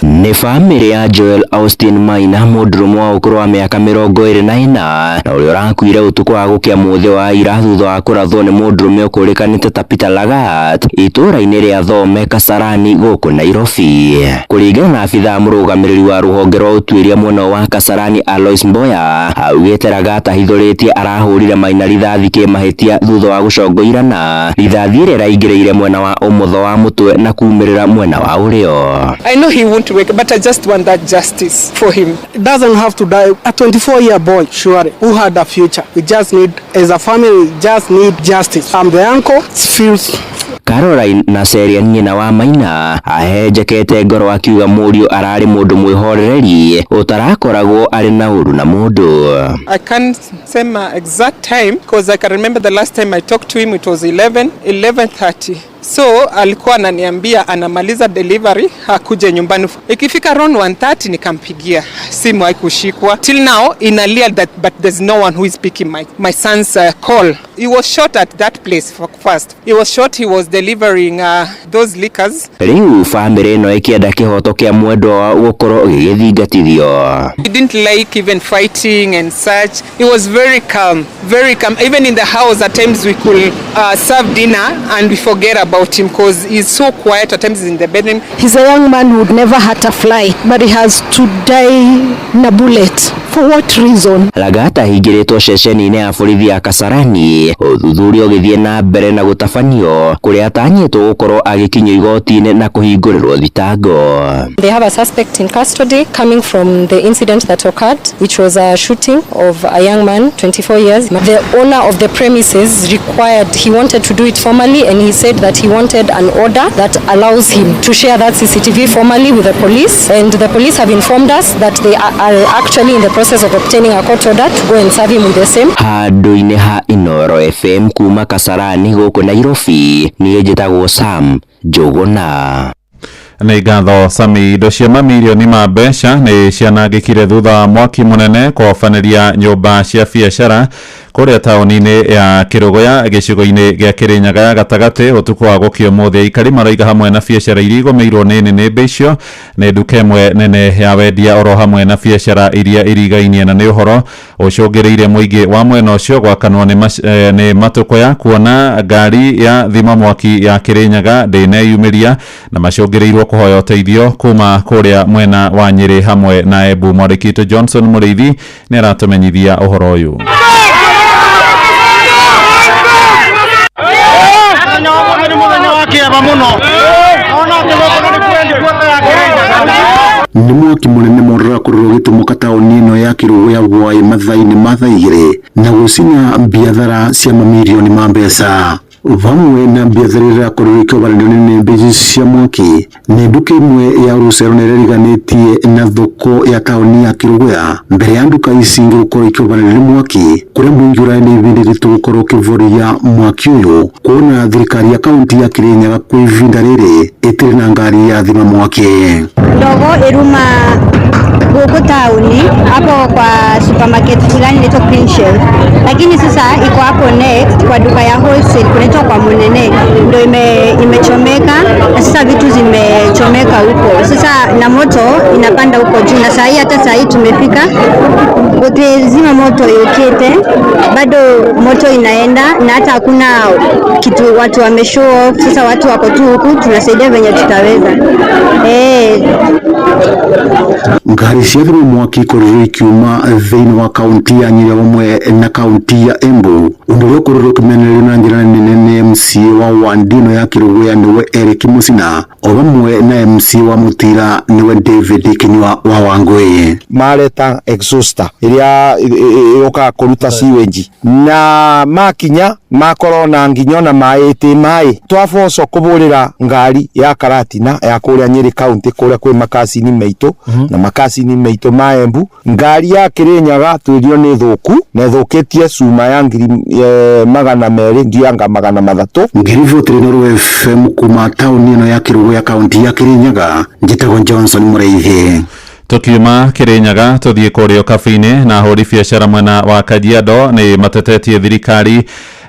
Nĩ bamĩrĩ ya Joel Austin Maina, mũndũrũme wa ũkũrũ wa mĩaka 24 na ũrĩa ũrakuire ũtukũ wa gũkĩa mũthĩ wa ira thutha wa kũrathwo nĩ mũndũrũme ũkũrĩkanĩte ta Peter Lagat itũũra-inĩ rĩa Thome, Kasarani, gũkũ Nairobi. Kũringana na abithaa mũrũgamĩrĩri wa rũhonge rwa ũtuĩria mwena wa Kasarani, Alois Mboya, augĩte Lagat ahithũrĩtie arahũrire Maina rithathi kĩmahĩtia thutha wa gũcongoirana, rithathi ĩrĩa ĩraingĩrĩire mwena wa ũmotho wa mũtwe na kumĩrĩra mwena wa ũrĩo. I know he won't wake, but I just want that justice for him. He doesn't have to die. A 24-year boy, surely, who had a future. We just need, as a family, we just need justice. I'm the uncle. It feels Caroline Naserian, nyina wa Maina, ahenjekete ngoro akiuga mũriũ ararĩ mũndũ mwĩhorereri ũtarakoragwo arĩ na ũru na mũndũ. I can't say my exact time because I can remember the last time I talked to him, it was 11, 11:30. So alikuwa ananiambia anamaliza delivery akuje nyumbani. Ikifika around 1:30 nikampigia simu, haikushikwa. Till now inalia that, but there's no one who is picking my son's call. He was shot at that place first. He was shot, he was delivering those liquors. Rĩu bamĩrĩ ĩno ĩkĩenda kĩhoto kĩa mwendwa wao gũkorwo gĩgĩthingatithio. He didn't like even fighting and such. He was very calm, very calm. Even in the house at times we could serve dinner and we forget about him because he's so quiet. At times he's in the bedroom. He's a young man who would never hurt a fly, but he has to die in a bullet. For what reason? Lagat ahingĩrĩtwo ceceni-inĩ ya borithi ya Kasarani, ũthuthuria ũgĩthiĩ na mbere na gũtabanio kũrĩa atanyĩtwo gũkorwo agĩkinyio igoti-inĩ na kũhingũrĩrwo thitango. They have a suspect in custody coming from the incident that occurred, which was a shooting of a young man, 24 years. The owner of the premises required, he wanted to do it formally, and he said that he wanted an order that allows him to share that CCTV formally with the police. And the police have informed us that they are actually in the process of obtaining a court order to go and serve him with the same. Handũ-inĩ ha Inooro FM kuma Kasarani gũkũ Nairobi, niĩ njĩtagwo Sam Njũgũna. Nĩ ngatho Sami. Indo cia mamirioni ma mbeca nĩ cianangĩkire thutha wa mwaki mũnene kũhobanĩria nyũmba cia biacara kũrĩa taũni-inĩ ya Kĩrũgũya gĩcigo-inĩ gĩa Kĩrĩnyaga ya gatagatĩ ũtukũ wa gũkĩa ũmũthĩ. Aikari maroiga hamwe na biacara iria igũmĩirwo nĩ nĩnĩmbĩ icio nĩ nduka ĩmwe nene ya wendia oro hamwe na biacara iria irigainie, na nĩ ũhoro ũcũngĩrĩirie mũingĩ wa mwena ũcio gwakanwo nĩ matũkũya kuona ngari ya thima mwaki ya Kĩrĩnyaga ndĩneyumĩria na macũngĩrĩirwo kũhoya ũteithio kuma kũrĩa mwena wa Nyĩrĩ hamwe na Embu. Mwandĩki witũ Johnson Mũrĩithi nĩ aratũmenyithia ũhoro ũyũ. Nĩ mwaki mũnene mũno ũrakorirwo ũgĩtumũka taũni ĩno ya Kĩrũgũya Gwaĩ mathaa-inĩ ma thaa igĩrĩ na gũcina biathara cia mamirioni ma mbeca vamwe na biathara ĩrĩa ĩrakorirwo ĩkĩobanĩrio nĩ nĩnĩmbĩ cia mwaki. Nĩ nduka ĩmwe ya rũcero na ĩrĩa ĩriganĩtie na thoko ya taũni ya Kĩrũgũya mbere ya nduka ici ingĩ gũkorwo ikĩobanĩrio nĩ mwaki kũrĩa mũingĩ ũrarĩ na ibindi ritũ gũkorwo ũkĩvoria mwaki ũyũ kuona thirikari ya kaunti ya Kĩrĩnyaga kwa ivinda rĩrĩ ĩtirĩ na ngari ya thima mwaki. Ndogo iruma huko tauni hapo kwa supermarket fulani inaitwa Green Shelf, lakini sasa iko hapo next kwa duka ya wholesale kunaitwa kwa Munene, ndio imechomeka na sasa vitu zimechomeka huko sasa, na moto inapanda huko juu, na saa hii hata saa hii tumefika zima moto yokete, bado moto inaenda na hata hakuna kitu, watu wame show off. Sasa watu wako tu huku, tunasaidia venye tutaweza. Ngari cia thima mwaki ikorirwo ikiuma thĩinĩ wa kaunti ya Nyĩrĩ hamwe na kaunti ya Embu, ũndũ ũrĩa ũkorirwo ũkĩmenererio na njĩra nene nĩ MCA wa wandi ĩno ya Kĩrũgũya nĩwe Eric Musina o hamwe na MCA wa Mũtira nĩwe David Kinyua wa Wangũĩ. Mareta exhauster ĩrĩa ĩũkaga kũruta sewage na makinya makorwo na nginya ona maĩ ĩtĩ maĩ twaboco kũbũrĩra ngari ya Karatina ya kũrĩa Nyĩrĩ county kũrĩa kwĩ makacini maitũ na makacini maitũ ma Embu. Ngari ya Kĩrĩnyaga twĩrio nĩ thũku na ĩthũkĩtie cuma ya 200 nginya 300. Ngiribotire Inooro FM kuma taũni ĩno ya Kĩrũgũya kaunti ya Kĩrĩnyaga, njĩtagwo Johnson Mũrĩithi. Tukiuma Kĩrĩnyaga tũthiĩ kũrĩa Ũkabi-inĩ na ahũri biacara mwena wa Kajiado nĩ matetetie thirikari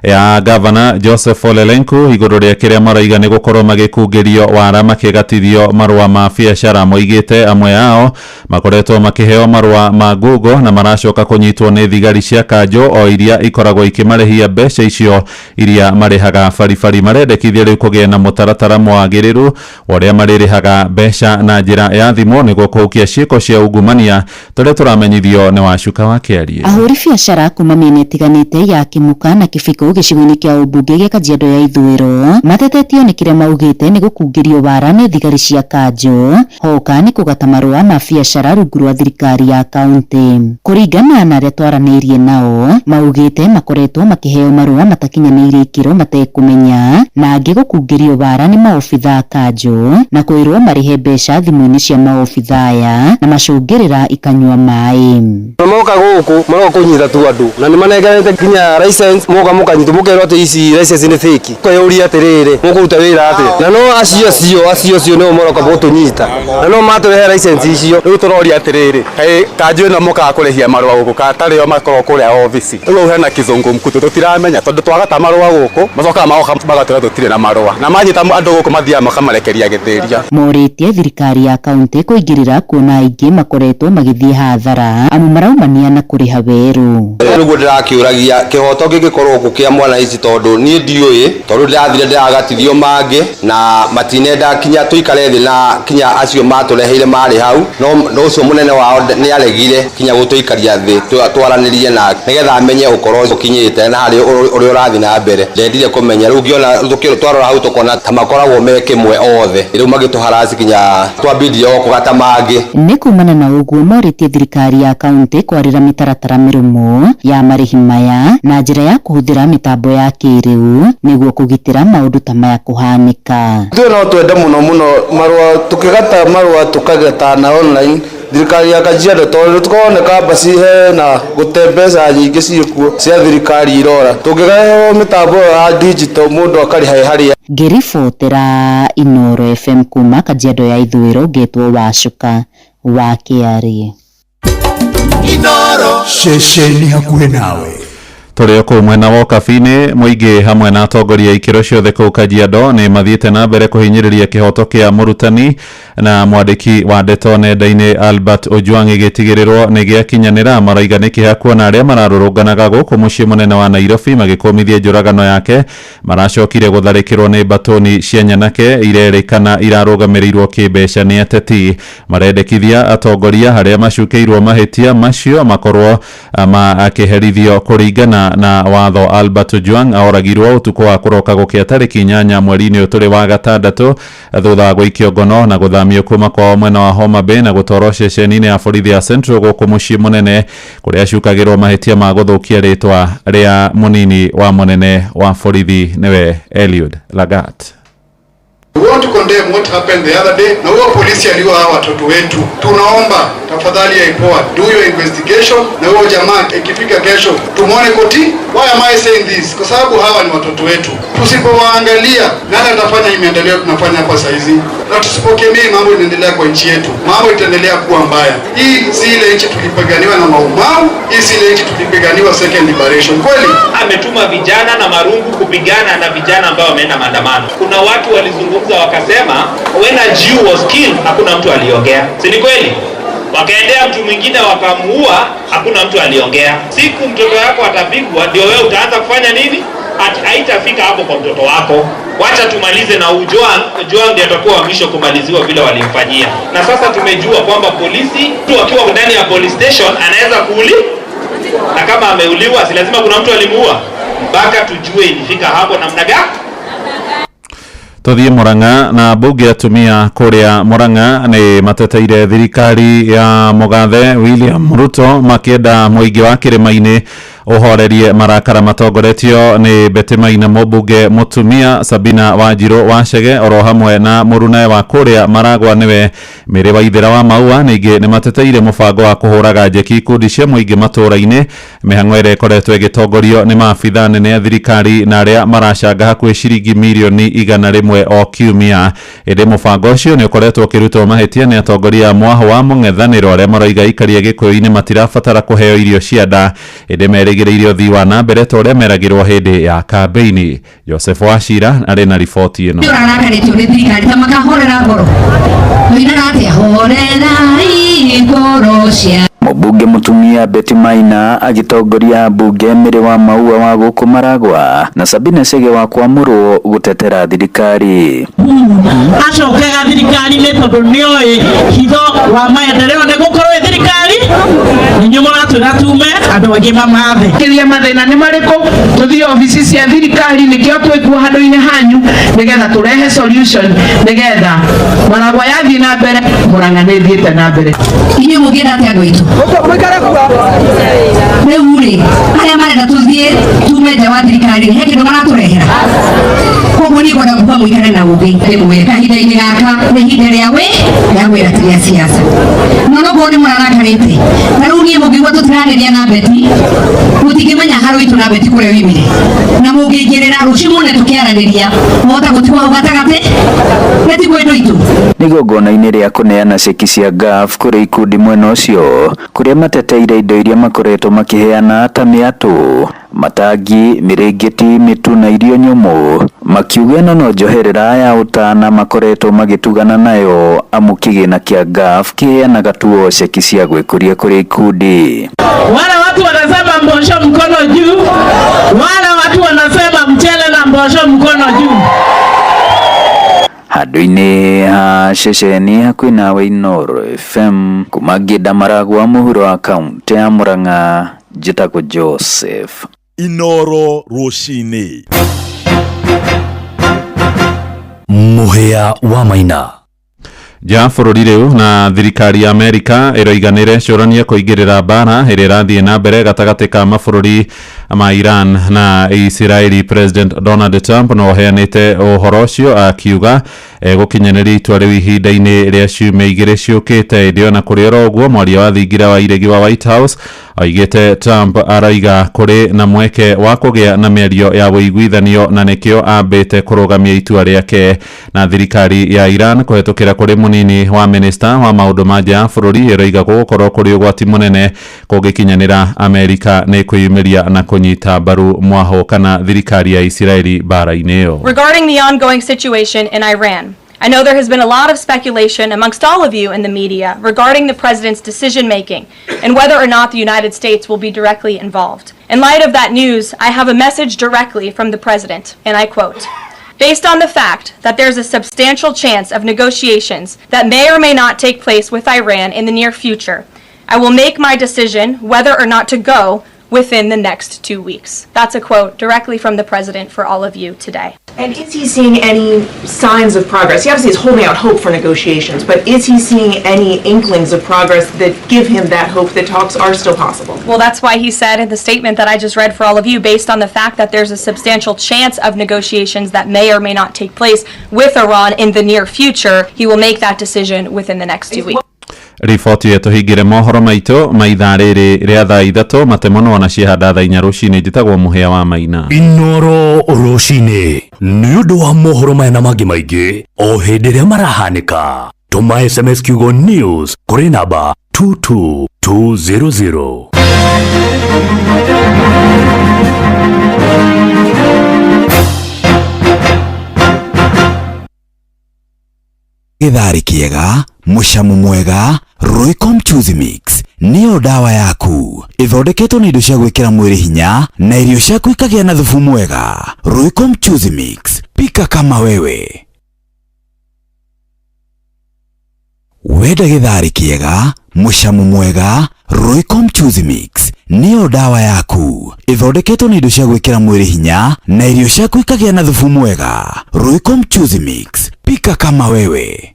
ya Gavana Joseph Ole Lenku igũrũ rĩa kĩrĩa maraiga nĩ gũkorwo magĩkungĩrio wara makĩgatithio marũa ma biacara. Moigĩte amwe ao makoretwo makĩheo marũa ma Google na maracoka kũnyitwo nĩ thigari cia kanjũ o iria ikoragwo ikĩmarĩhia mbeca icio iria marĩhaga baribari. Marendekithia rĩu kũgĩe na mũtaratara mwagĩrĩru wa ũrĩa marĩrĩhaga mbeca na njĩra ya thimũ nĩguo kũhukia ciĩko cia ungumania tũrĩa tũramenyithio nĩ Wacuka wa Kĩarie. Ahũri biacara kuma mĩena ĩtiganĩte ya Kĩmuka na Kĩbiko gĩcigo-inĩ kĩa ũmbunge gĩa Kajiado ya ithũĩro matetetio nĩ kĩrĩa maugĩte nĩ gũkungĩrio wara nĩ thigari cia kanjũ hoka nĩ kũgata marũa ma biacara rungu rwa thirikari ya kaunti. Kũringana na arĩa twaranĩirie nao maugĩte makoretwo makĩheo marũa matakinyanĩirie ikĩro matekũmenya na angĩ gũkungĩrio wara nĩ maobithaa kanjũ na kwĩrwo marĩhe mbeca thimũ-inĩ cia maobithaa aya na macũngĩrĩra ikanyua maĩ. Moka gũkũ maroka kũnyita tu andũ na nĩ manengerete nginya license moka mũkanyita Mũkanyitwo mũkerwo atĩ ici license nĩ fake. Kweyũria atĩrĩrĩ, mũkũruta wĩra atĩa? Na no acio acio acio acio nĩo maroka gũtũnyita. Na no matũrehe license icio. Rĩu tũroria atĩrĩrĩ, kaĩ kanjũ ĩno mũkaga kũrĩhia marũa gũkũ katarĩo makorwo kũrĩa obici. Rĩu hena kizungumkutu tũtiramenya tondũ twagata marũa gũkũ macokaga magoka magatwĩra tũtirĩ na marũa. Na manyita andũ gũkũ mathiaga makamarekeria gĩthĩria. Morĩtie thirikari ya kaunti kũingĩrĩra kuona aingĩ makoretwo magĩthiĩ hathara amu maraumania na kũrĩha werũ. Nĩguo ndĩrakĩũragia kĩhoto gĩgĩkorwo gũkũ kĩa mwana ici tondũ niĩ ndiũĩ tondũ ndĩrathire ndĩragatithio mangĩ na matinenda kinya tũikare thĩ na kinya acio matũreheire marĩ hau no ũcio mũnene wao nĩ aregire kinya gũtũikaria thĩ twaranĩrie nake nĩgetha amenye ũkorwo ũkinyĩte na harĩ ũrĩa ũrathiĩ na mbere. Ndendire kũmenya rĩu ngĩona twarora hau tũkona ta makoragwo me kĩmwe othe rĩu magĩtũharasi kinya twambindire o kũgata mangĩ. Nĩ kumana na ũguo morĩtie thirikari ya kaunti kwarĩra mĩtaratara mĩrũmu ya marĩhi maya na njĩra ya kũhũthĩra mĩtambo ya kĩrĩu nĩguo kũgitĩra maũndũ ta maya kũhanĩka. Ithuĩ no twende mũno mũno marũa tũkĩgata marũa tũkagata na online thirikari ya Kajiado tondũ tũkoneka mbaci hena gũte mbeca nyingĩ ciĩkuo cia thirikari irora tũngĩgaherwo mĩtambo ya digital mũndũ akarĩha harĩa. Ngĩribotera Inooro FM kuma Kajiado ya Ithũĩro ngetwo Wacuka wa Kĩarĩ. Inooro ceceni hakuhĩ nawe. Tũrĩ o kũu mwena wa Ũkabi-inĩ mũingĩ hamwe na atongoria a ikĩro ciothe kũu Kajiado nĩ mathiĩte na mbere kũhinyĩrĩria kĩhoto kĩa mũrutani na mwandĩki wa ndeto nenda-inĩ Albert Ojwang gĩtigĩrĩrwo nĩ gĩakinyanĩra. Maraiga nĩ kĩeha kuona arĩa mararũrũnganaga gũkũ mũciĩ mũnene wa Nairobi magĩkũmithia njũragano yake maracokire gũtharĩkĩrwo nĩ mbatũni cia nyanake irerĩkana irarũgamĩrĩirwo kĩmbeca nĩ ateti. Marendekithia atongoria harĩa macukĩirwo mahĩtia macio makorwo makĩherithio kũringana na watho. Albert Ojwang aoragirwo ũtukũ wa kũroka gũkĩa tarĩki 8 mweri-inĩ ũyũ tũrĩ wa gatandatũ thutha wa gũikio ngono na gũthamio kuma kwao mwena wa Homa Bay na gũtwarwo ceceni-inĩ ya borithi ya Central gũkũ mũciĩ mũnene kũrĩa acukagĩrwo mahĩtia ma gũthũkia rĩtwa rĩa mũnini wa mũnene wa borithi nĩwe Eliud Lagat. We want to condemn what happened the other day. Na huo polisi aliua hawa watoto wetu. Tunaomba tafadhali IPOA do your investigation, na huo jamaa ikifika kesho tumuone koti. Why am I saying this? Kwa sababu hawa ni watoto wetu. Tusipowaangalia nani atafanya hii maendeleo tunafanya hapa saa hizi? Na tusipokemea mambo inaendelea kwa nchi yetu, mambo itaendelea kuwa mbaya. Hii si ile nchi tulipiganiwa na Mau Mau, hii si ile nchi tulipiganiwa second liberation. Kweli ametuma vijana na marungu kupigana na vijana ambao wameenda maandamano. Kuna watu walizungumza wakasema when a Jew was killed hakuna mtu aliongea. Si ni kweli? Wakaendea mtu mwingine wakamuua, hakuna mtu aliongea. Siku mtoto wako atapigwa ndio wewe utaanza kufanya nini? Haitafika hapo kwa mtoto wako. Wacha tumalize na Ojwang. Ojwang ndiye atakuwa mwisho kumaliziwa vile walimfanyia. Na sasa tumejua kwamba polisi mtu akiwa ndani ya police station anaweza kuuli, na kama ameuliwa si lazima kuna mtu alimuua. Mpaka tujue ilifika hapo namna gani. Tuthie Murang'a na mbunge atumia kuria Murang'a ni mateteire thirikari ya Mugathe William Ruto makienda muingi wa kirima-ini uhorerie marakara matongoretio ni Betty Maina mũmbunge mũtumia Sabina Wanjiru Wachege oro hamwe na mũrunae wa kuria Maragwa niwe Mary Waithera wa Maua. Ningĩ nĩ mateteire mũbango wa kũhũraga njeki ikundi cia mũingĩ matũũra-inĩ mĩhang'o ĩrĩa ĩkoretwo ĩgĩtongorio nĩ maabithaa nene a thirikari na arĩa maracanga hakuhĩ ciringi mirioni 100 o kiumia. Ĩndĩ mũbango ũcio nĩ ũkoretwo ũkĩrutwo mahĩtia nĩ atongoria a mwahũ wa mũng'ethanĩro arĩa maroiga aikari a Gĩkũyũ-inĩ matirabatara kũheo irio cia nda ĩndĩ merĩgĩrĩire ũthii wa na mbere ta ũrĩa meragĩrwo hĩndĩ ya kambĩini. Joseph Wachira arĩ na riboti ĩno. Ũrarakarĩtio nĩ thirikari ta makahorera ngoro mũinaga atĩa horerai ngoro cia Mũmbunge mũtumia Betty Maina agĩtongoria mbunge Mary wa Maua wa gũkũ Maragwa na Sabina Chege wa Kwamũrwo gũtetera thirikari. Acokega thirikari-inĩ tondũ nĩoĩ hitho wa maendeleo nĩ gũkorwo thirikari inyuĩ mũratwĩra tume andũ aingĩ mamathe kĩria mathĩna nĩ marĩkũ tũthiĩ obici cia thirikari nĩkĩo twĩkuo handũ-inĩ hanyu nĩgetha tũrehe solution nĩgetha Maragwa yathiĩ na mbere Murang'a nĩ ĩthiĩte na mbere. Inyuĩ mũngĩenda atĩa andũ aitũ? Rĩu rĩ arĩa marenda tũthiĩ tume nja wa thirikari he kĩndũ maratũrehera koguo niĩ ngwenda kuga mũikare na ũgĩ ndĩmwĩre kahinda-inĩ gaka nĩ ihinda rĩa wĩ rĩa wĩra ti rĩa siasa no nokorwo nĩ mũrarakarĩte na Rĩu niĩ mũngĩigua tũtiranĩria na Beti, mũtingĩmenya haro itũ na Beti kũrĩa oimire. Na mũngĩingĩrĩra rũciũ muone tũkĩaranĩria, mwahota gũtigwo hau gatagatĩ, nĩ tiguo indo itũ. Nĩ igongona-inĩ rĩa kũneana ceki cia GAF kũrĩ ikundi mwena ũcio kũrĩa mateteire indo iria makoretwo makĩheana ta mĩatũ, matangi, mĩrĩngĩti, mĩtu na irio nyũmũ, makiuga ĩno no njoherera ya ũtana makoretwo magĩtugana nayo amu kĩgĩna kĩa GAF kĩheanaga tu o ceki cia gwĩkũria kũrĩ ikundi. Wale watu wanasema mbosho mkono juu, wale watu wanasema mchele na mbosho mkono juu. Handũ-inĩ ha ceceni hakuhĩ nawe Inooro FM kuma Ngĩnda Maragwa mũhuro wa kaũntĩ ya Murang'a, njĩtagwo Joseph Inooro rũcinĩ. Mũhĩa wa Maina. Nja bũrũri rĩu na thirikari ya Amerika ĩroiganĩre cũrania kũingĩrĩra mbara ĩrĩa ĩrathiĩ na mbere gatagatĩ ka mabũrũri ma Iran na Isiraeli. President Donald Trump no ũheanĩte ũhoro ũcio akiuga gũkinyanĩria itua rĩu ihinda-inĩ rĩa ciumia igĩrĩ ciũkĩte. Ĩndĩ ona kũrĩ oro ũguo, mwaria wa thingira wa iregi wa White House oigĩte Trump araiga kũrĩ na mweke wa kũgĩa na mĩario ya ũiguithanio na nĩkĩo ambĩte kũrũgamia itua rĩake. Na thirikari ya Iran kũhetũkĩra kũrĩ mũnini wa minista wa maũndũ ma nja ya bũrũri ĩroiga gũgũkorwo kũrĩ ũgwati mũnene kũngĩkinyanĩra Amerika nĩ kwĩyumĩria na kũnyita mbaru mwaho kana thirikari ya Isiraeli mbara-inĩ ĩyo. Regarding the ongoing situation in Iran, I know there has been a lot of speculation amongst all of you in the media regarding the president's decision making and whether or not the United States will be directly involved. In light of that news, I have a message directly from the president, and I quote, "Based on the fact that there's a substantial chance of negotiations that may or may not take place with Iran in the near future, I will make my decision whether or not to go within the next 2 weeks." That's a quote directly from the president for all of you today. And is he seeing any signs of progress? He obviously is holding out hope for negotiations, but is he seeing any inklings of progress that give him that hope that talks are still possible? Well, that's why he said in the statement that I just read for all of you, based on the fact that there's a substantial chance of negotiations that may or may not take place with Iran in the near future, he will make that decision within the next 2 weeks. Riboti ĩyo tũhingĩre mohoro maitũ ma ithaa rĩrĩ rĩa thaa ithatũ matemono ona ciehanda thaa inya rũcinĩ. Njĩtagwo Mũhĩa wa Maina. Inooro rũcinĩ nĩ ũndũ wa mohoro maya na mangĩ maingĩ o hĩndĩ ĩrĩa marahanĩka, tũma SMS kiugo news kũrĩ namba 22200. Gĩtharĩ kĩega, mũcamo mwega, Royco Mchuzi Mix nĩyo ndawa yaku. Ĩthondeketwo na indo cia gwĩkĩra mwĩrĩ hinya na irio ciaku ikagĩa na thubu mwega. Royco Mchuzi Mix, pika kama wewe. Wenda gĩtharĩ kĩega, mũcamo mwega, Royco Mchuzi Mix nĩyo ndawa yaku. Ĩthondeketwo na indo cia gwĩkĩra mwĩrĩ hinya na irio ciaku ikagĩa na thubu mwega. Royco Mchuzi Mix, pika kama wewe.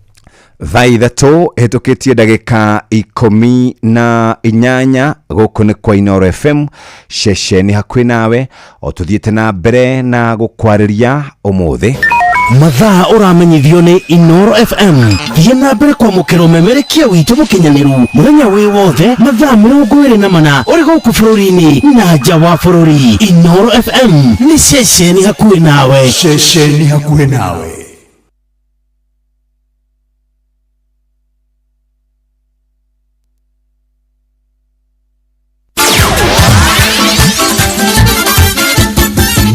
Thaa ithatũ ĩhĩtũkĩtie ndagĩka 18 gũkũ nĩ kwa Inooro FM ceceni hakuhĩ nawe o tũthiĩte na mbere na gũkwarĩria ũmũthĩ. Mathaa ũramenyithio nĩ Inooro FM. Thiĩ na mbere kwamũkĩra ũmemerekia witũ mũkinyanĩru mũthenya wĩ wothe mathaa 24 ũrĩ gũkũ bũrũri-inĩ na nja wa bũrũri. Inooro FM nĩ ceceni hakuhĩ nawe. Ceceni hakuhĩ nawe.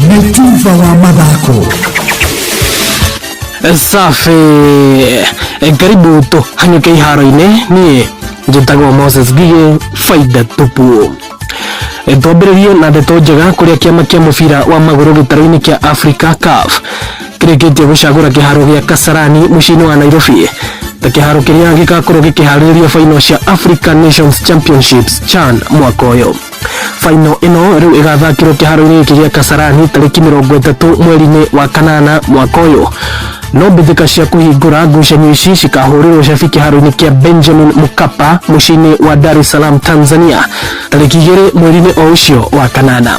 Nĩ tuva wa mathako. Safi, karibu tũhanyũke iharo-inĩ. Niĩ njĩtagwo Moses Ngigĩ, faida tupu. Twambĩrĩrie na ndeto njega kũrĩa kĩama kĩa mũbira wa magũrũ gĩtarũ-inĩ kĩa Africa CAF kĩrĩkĩtie gũcagũra kĩharo gĩa Kasarani mũciĩ-inĩ wa Nairobi ta kĩharo kĩrĩa gĩgakorwo gĩkĩharĩrĩria final cia African Nations Championships CHAN mwaka ũyũ. Final ĩno rĩu ĩgathakĩrwo kĩharo-inĩ gĩkĩ gĩa Kasarani tarĩki 30 mweri-inĩ wa kanana mwaka ũyũ. No mbĩtĩka cia kũhingũra ngucanio ici cikahũrĩrwo cabi kĩharo-inĩ kĩa Benjamin Mkapa mũciĩ-inĩ wa Dar es Salaam Tanzania tarĩki 2 mweri-inĩ o ũcio wa kanana.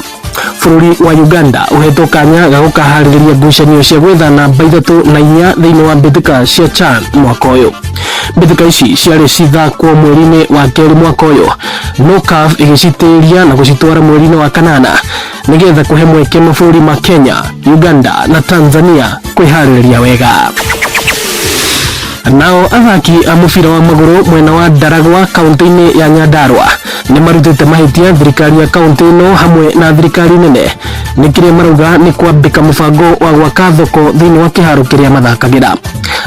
Bũrũri wa Uganda ũhetwo kanya ga gũkaharĩrĩria ngucanio cia gwetha namba 3 na 4 thĩinĩ wa mbĩtĩka cia CHAN mwaka ũyũ. Mbĩtĩka ici ciarĩ cithakwo mweri-inĩ wa 2 mwaka ũyũ, no CAF ĩgĩcitĩria na gũcitwara mweri-inĩ wa 8 nĩgetha kũhe mweke mabũrũri ma Kenya, Uganda na Tanzania kwĩharĩrĩria wega. Nao athaki a mũbira wa magũrũ mwena wa Ndaragwa kaunti-inĩ ya Nyandarua nĩ marutĩte mahĩtia thirikari ya kaunti ĩno hamwe na thirikari nene nĩ kĩrĩa marauga nĩ kwambĩka mũbango wa gwaka thoko thĩinĩ wa kĩharo kĩrĩa mathakagĩra.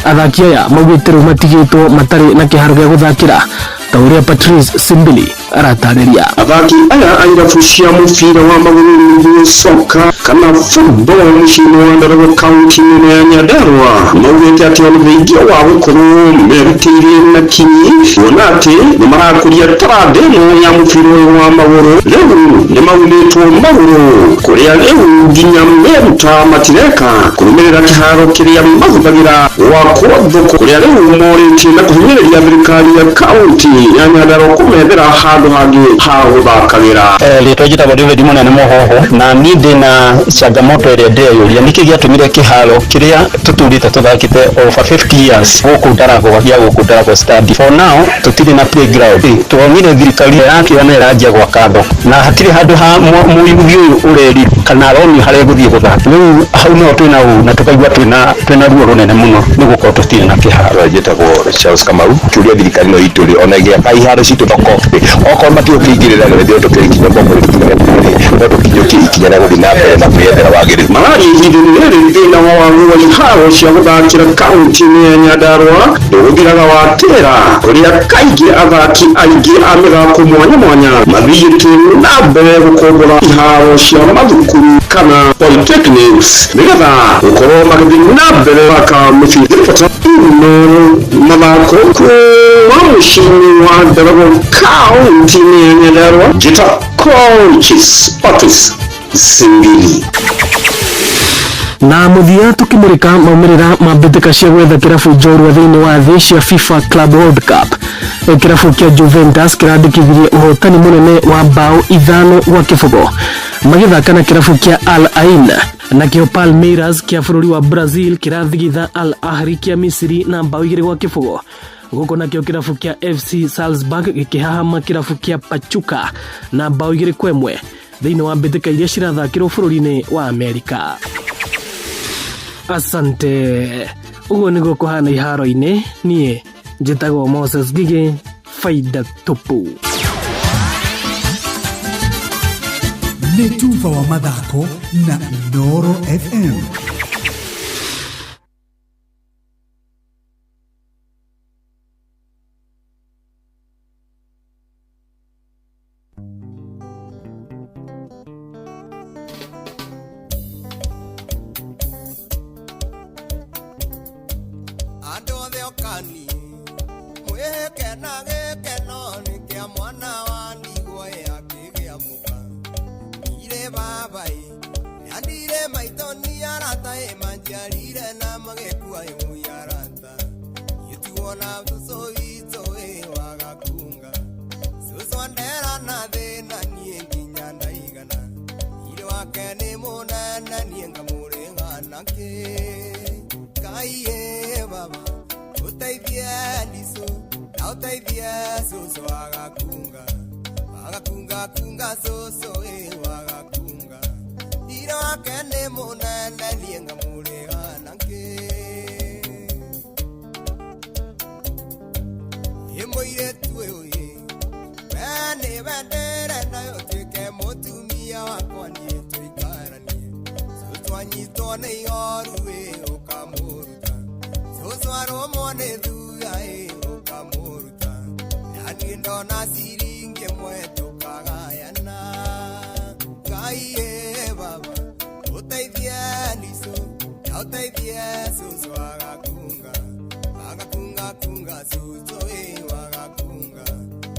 Athaki aya maugĩte rĩu matigĩtwo matarĩ na kĩharo gĩa gũthakĩra ta ũrĩa Patrice Simbili aratarĩria. Athaki aya a irabu cia mũbira wa magũrũ nĩguo soka kana football mũciĩ-inĩ wa Ndaragwa kaunti-inĩ ya Nyandarua maugĩte atĩ ona thengia wa gũkorwo merutĩire na kinyi kuona atĩ nĩ marakũria taranda ĩno ya mũbira ũyũ wa magũrũ, rĩu nĩ maunĩtwo magũrũ kũrĩa rĩu nginya meruta matireka kũrũmĩrĩra kĩharo kĩrĩa mahũthagĩra gwakwo thoko kũrĩa rĩu morĩtie na kũhinyĩrĩria thirikari ya kaunti ya Nyandarua kũmethera handũ hangĩ ha gũthakagĩra. Rĩtwa njĩtagwo David Mũnene Mũhoho na niĩ ndĩna changamoto ĩrĩa ndĩreyũria nĩkĩ gĩatũmire kĩharo kĩrĩa tũtũrĩte tũthakĩte over 50 years gũkũ Ndaragwa gĩa gũkũ Ndaragwa Stadium. For now tũtirĩ na playground. Tuonire thirikari ĩrakĩona ĩranjia gwaka thoko na hatirĩ handũ ha mũyuthi ũyũ ũreri kana aronio harĩa egũthiĩ gũthaka. Rĩu hau nĩho twĩna ũũ na tũkaigua twĩna ruo rũnene mũno nĩ gũkorwo tũtirĩ na kĩharo. Njĩtagwo Charles Kamau. Kĩũria thirikari no itũrĩ ona ĩgĩaka iharo citũ thoko okorwo matiũkĩingĩrĩra nĩ tũkĩrĩ kinya moko no tũkinyũkie ikinya rĩa gũthiĩ na mbere na kwĩyethera wagĩrĩru. Mararia ihinda-inĩ rĩrĩ thĩna wa wagi wa iharo cia gũthakĩra kaunti-inĩ ya Nyandarua ndũgũthiraga wa tĩra kũrĩa kaingĩ athaki aingĩ a mĩthako mwanya mwanya mathiĩte na mbere gũkombora iharo cia mathukuru kana polytechnics nĩgetha gũkorwo magĩthiĩ na mbere gũthaka mĩbira. Ino mathako kuma mũciĩ-inĩ wa Ndaragwa kaunti-inĩ ya Nyandarua, njĩta Coaches Patrice Simbili. Na mũthia tũkĩmũrĩka maumĩrĩra ma mbĩtĩka cia gwetha kĩrabu njorua thĩinĩ wa thĩ cia FIFA Club World Cup. Kĩrabu kĩa Juventus kĩrandĩkithirie ũhotani mũnene wa bao 5-0 magĩthaka na kĩrabu kĩa Al Ain. Nakĩo Palmeiras kĩa bũrũri wa Brazil kĩrathigitha Al Ahly kĩa Misiri na bao 2-0. Gũkũ nakĩo kĩrabu kĩa FC Salzburg gĩkĩhahama kĩrabu kĩa Pachuca na bao 2-1 thĩinĩ wa mbĩtĩka iria cirathakĩrwo bũrũri-inĩ wa Amerika. Asante. Ũguo nĩguo kũhana iharo-inĩ. Niĩ njĩtagwo Moses Ngigĩ, faida tupu. Nĩ tuba wa mathako na Inooro FM. Andũ othe okani mwĩhĩke na gĩkeno nĩ kĩa mwana wa ndigwa akĩgĩa mũka. Ndirĩ baba ĩ na ndirĩ maitũ nĩ arata ĩ manjiarire na magĩkua ĩ arata. Gĩtigwo na cũcũ witũ ĩ wagakunga. Cũcũ andera na thĩna niĩ nginya ndaigana. Irĩ wake nĩ mũnene niĩ ngamũrĩha nakĩ. Ngai ĩ baba ũteithie ndicũ na ũteithie cũcũ agakunga. Agakunga kunga cũcũ ĩ wagakunga. Irĩ wake nĩ mũnene niĩ ngamũrĩha nakĩ. Ĩ mũirĩtu ũyũ ĩ we nĩ wendere nayo ũtuĩke mũtumia wakwa niĩ tũikaranie. Cũcũ anyitwo nĩ ihoru ĩ ũkamũruta. Cũcũ arũmwo nĩ thuya ĩ ũkamũruta. Na niĩ ndona ciringi ĩmwe tũkagayana. Ngai ĩ baba ũteithie ndicũ na ũteithie cũcũ agakunga. Agakunga kunga cũcũ ĩ wagakunga.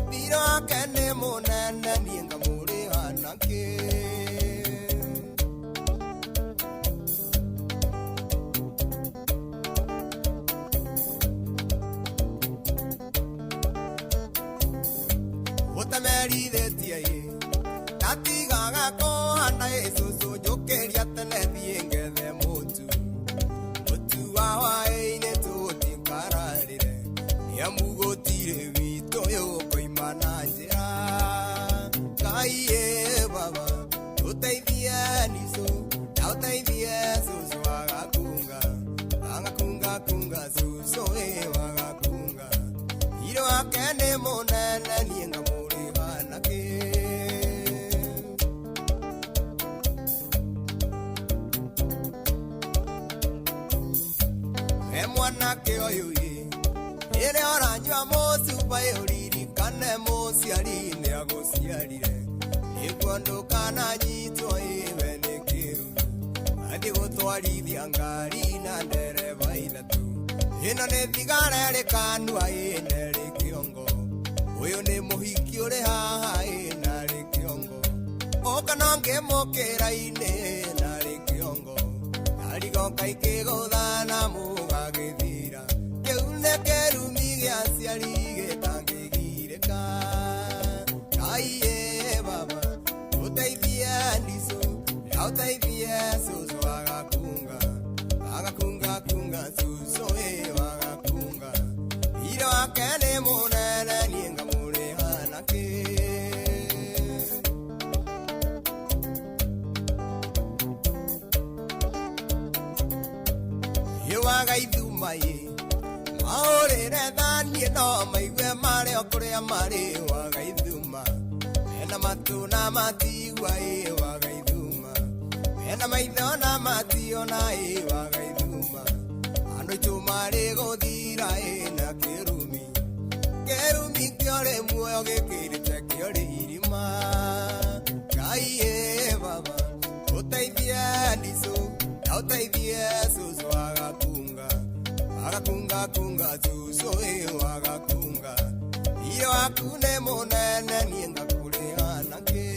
Thirĩ wake nĩ mũnene niĩ ngamũrĩha nakĩ. Ũtamerithĩtie ĩ ndatigaga kũhanda ĩ We mwanake ũyũ ĩ ĩrĩa ũranyua mũcuba ũririkane mũciari nĩ agũciarire nĩguo ndũkananyitwo ĩwe nĩ kĩrumi athiĩ gũtwarithia ngari na ndereba ithatũ ĩno nĩ thigara ĩrĩ kanua ĩna ĩrĩ kĩongo ũyũ nĩ mũhiki ũrĩ haha ĩna rĩ kĩongo ũka no ngĩmũkĩra-inĩ na rĩ kĩongo arigoka ikĩgũthana mũgagĩthira kĩu nĩ kĩrumi gĩa aciari gĩtangĩgirĩka kaiĩ baba ũteithie ndicũ ũteithie cũcũ agakunga agakunga kunga cũcũ ĩ agakunga ira wake nĩ mũnene niĩ ngamũrĩha nakĩ. Waga ithuma ĩ maũrĩre thaniĩ no maigue marĩ o kũrĩa marĩ waga ithuma mena matũ na matigua ĩ waga ithuma mena maitho na mationa ĩ waga ithuma andũ aitũ marĩ gũthira ĩ na kĩrumi kĩrumi kĩorĩ muoyo gĩkĩrĩte kĩorĩ irima Ngai ĩ baba ũteithie ndicũ ũteithie cũcũ agakunga agakunga kunga cũcũ ĩ agakunga irio waku nĩ mũnene niĩ ngakũrĩha nakĩ.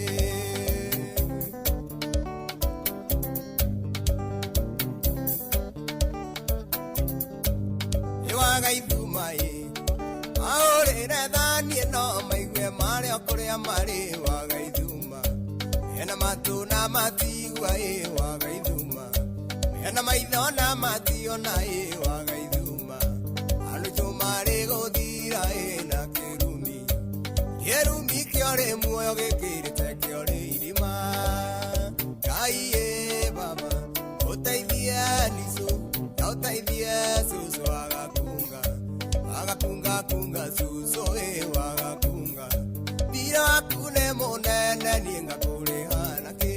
Ĩwaga ithuma ĩ maũrĩre thaniĩ no maigue marĩ o kũrĩa marĩ waga ithuma mena matũ na matigua ĩ waga ithuma mena maitho na mationa ĩ waga ithuma andũ aitũ marĩ gũthira ĩ na kĩrumi kĩrumi kĩorĩ muoyo gĩkĩrĩte kĩorĩ irima Ngai ĩ baba ũteithie ndicũ ũteithie cũcũ agakunga agakunga kunga cũcũ ĩ agakunga thirĩ waku nĩ mũnene niĩ ngakũrĩha nakĩ.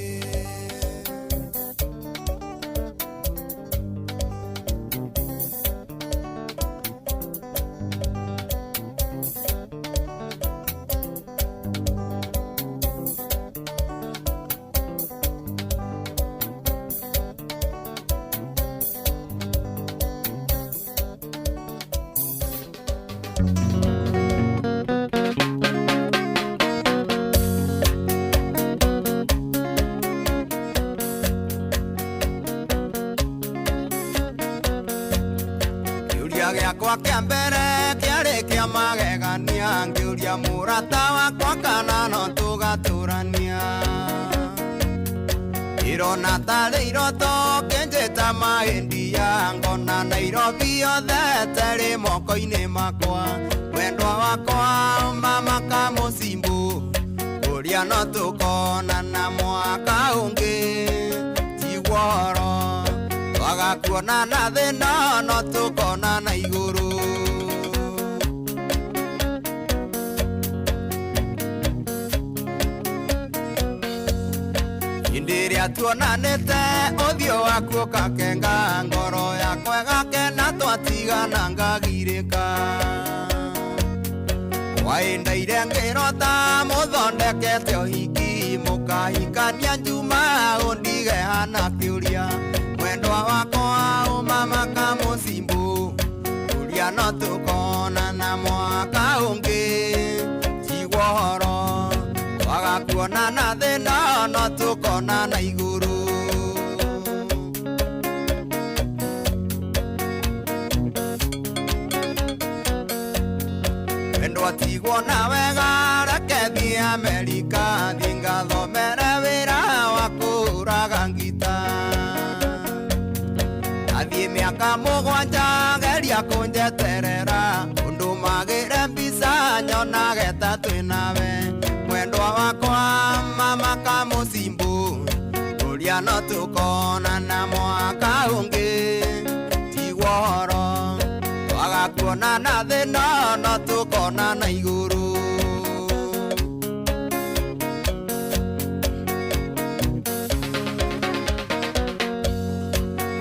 Gĩakwa kĩa mbere kĩarĩ kĩa magegania ngĩũria mũrata wakwa kana no tũgatũrania irona tarĩ iroto kĩnjĩta mahĩndia ngona Nairobi yothe terĩ moko-inĩ makwa mwendwa wakwa mama kamũcimbu ũrĩa no tũkonana mwaka ũngĩ tiguo twagakuonana thĩna no tũkonana igũrũ. Hĩndĩ ĩrĩa tuonanĩte ũthiũ waku ũkakenga ngoro yakwa ĩgakena twatigana ngagirĩka waendaire ngĩrota mũthondekete ũhiki mũkahikania njuma ũndige hana kĩũria mwendwa wakwa ũmama kamũcimbu ũrĩa no tũkonana mwaka ũngĩ tiguo ũhoro twagakuonana thĩna no tũkonana igũrũ. Wendwa tigwo na wega reke thiĩ Amerika thiĩ ngathomere wĩra wa kũraga ngita athiĩ mĩaka mũgwanja geria kũnjeterera ũndũ magĩre mbica nyonage ta twĩ nawe mwendwa wakwa mama kamũcimbu ũrĩa no tũkonana mwaka ũngĩ tiguo ũhoro twagakuonana thĩna no tũkonana igũrũ.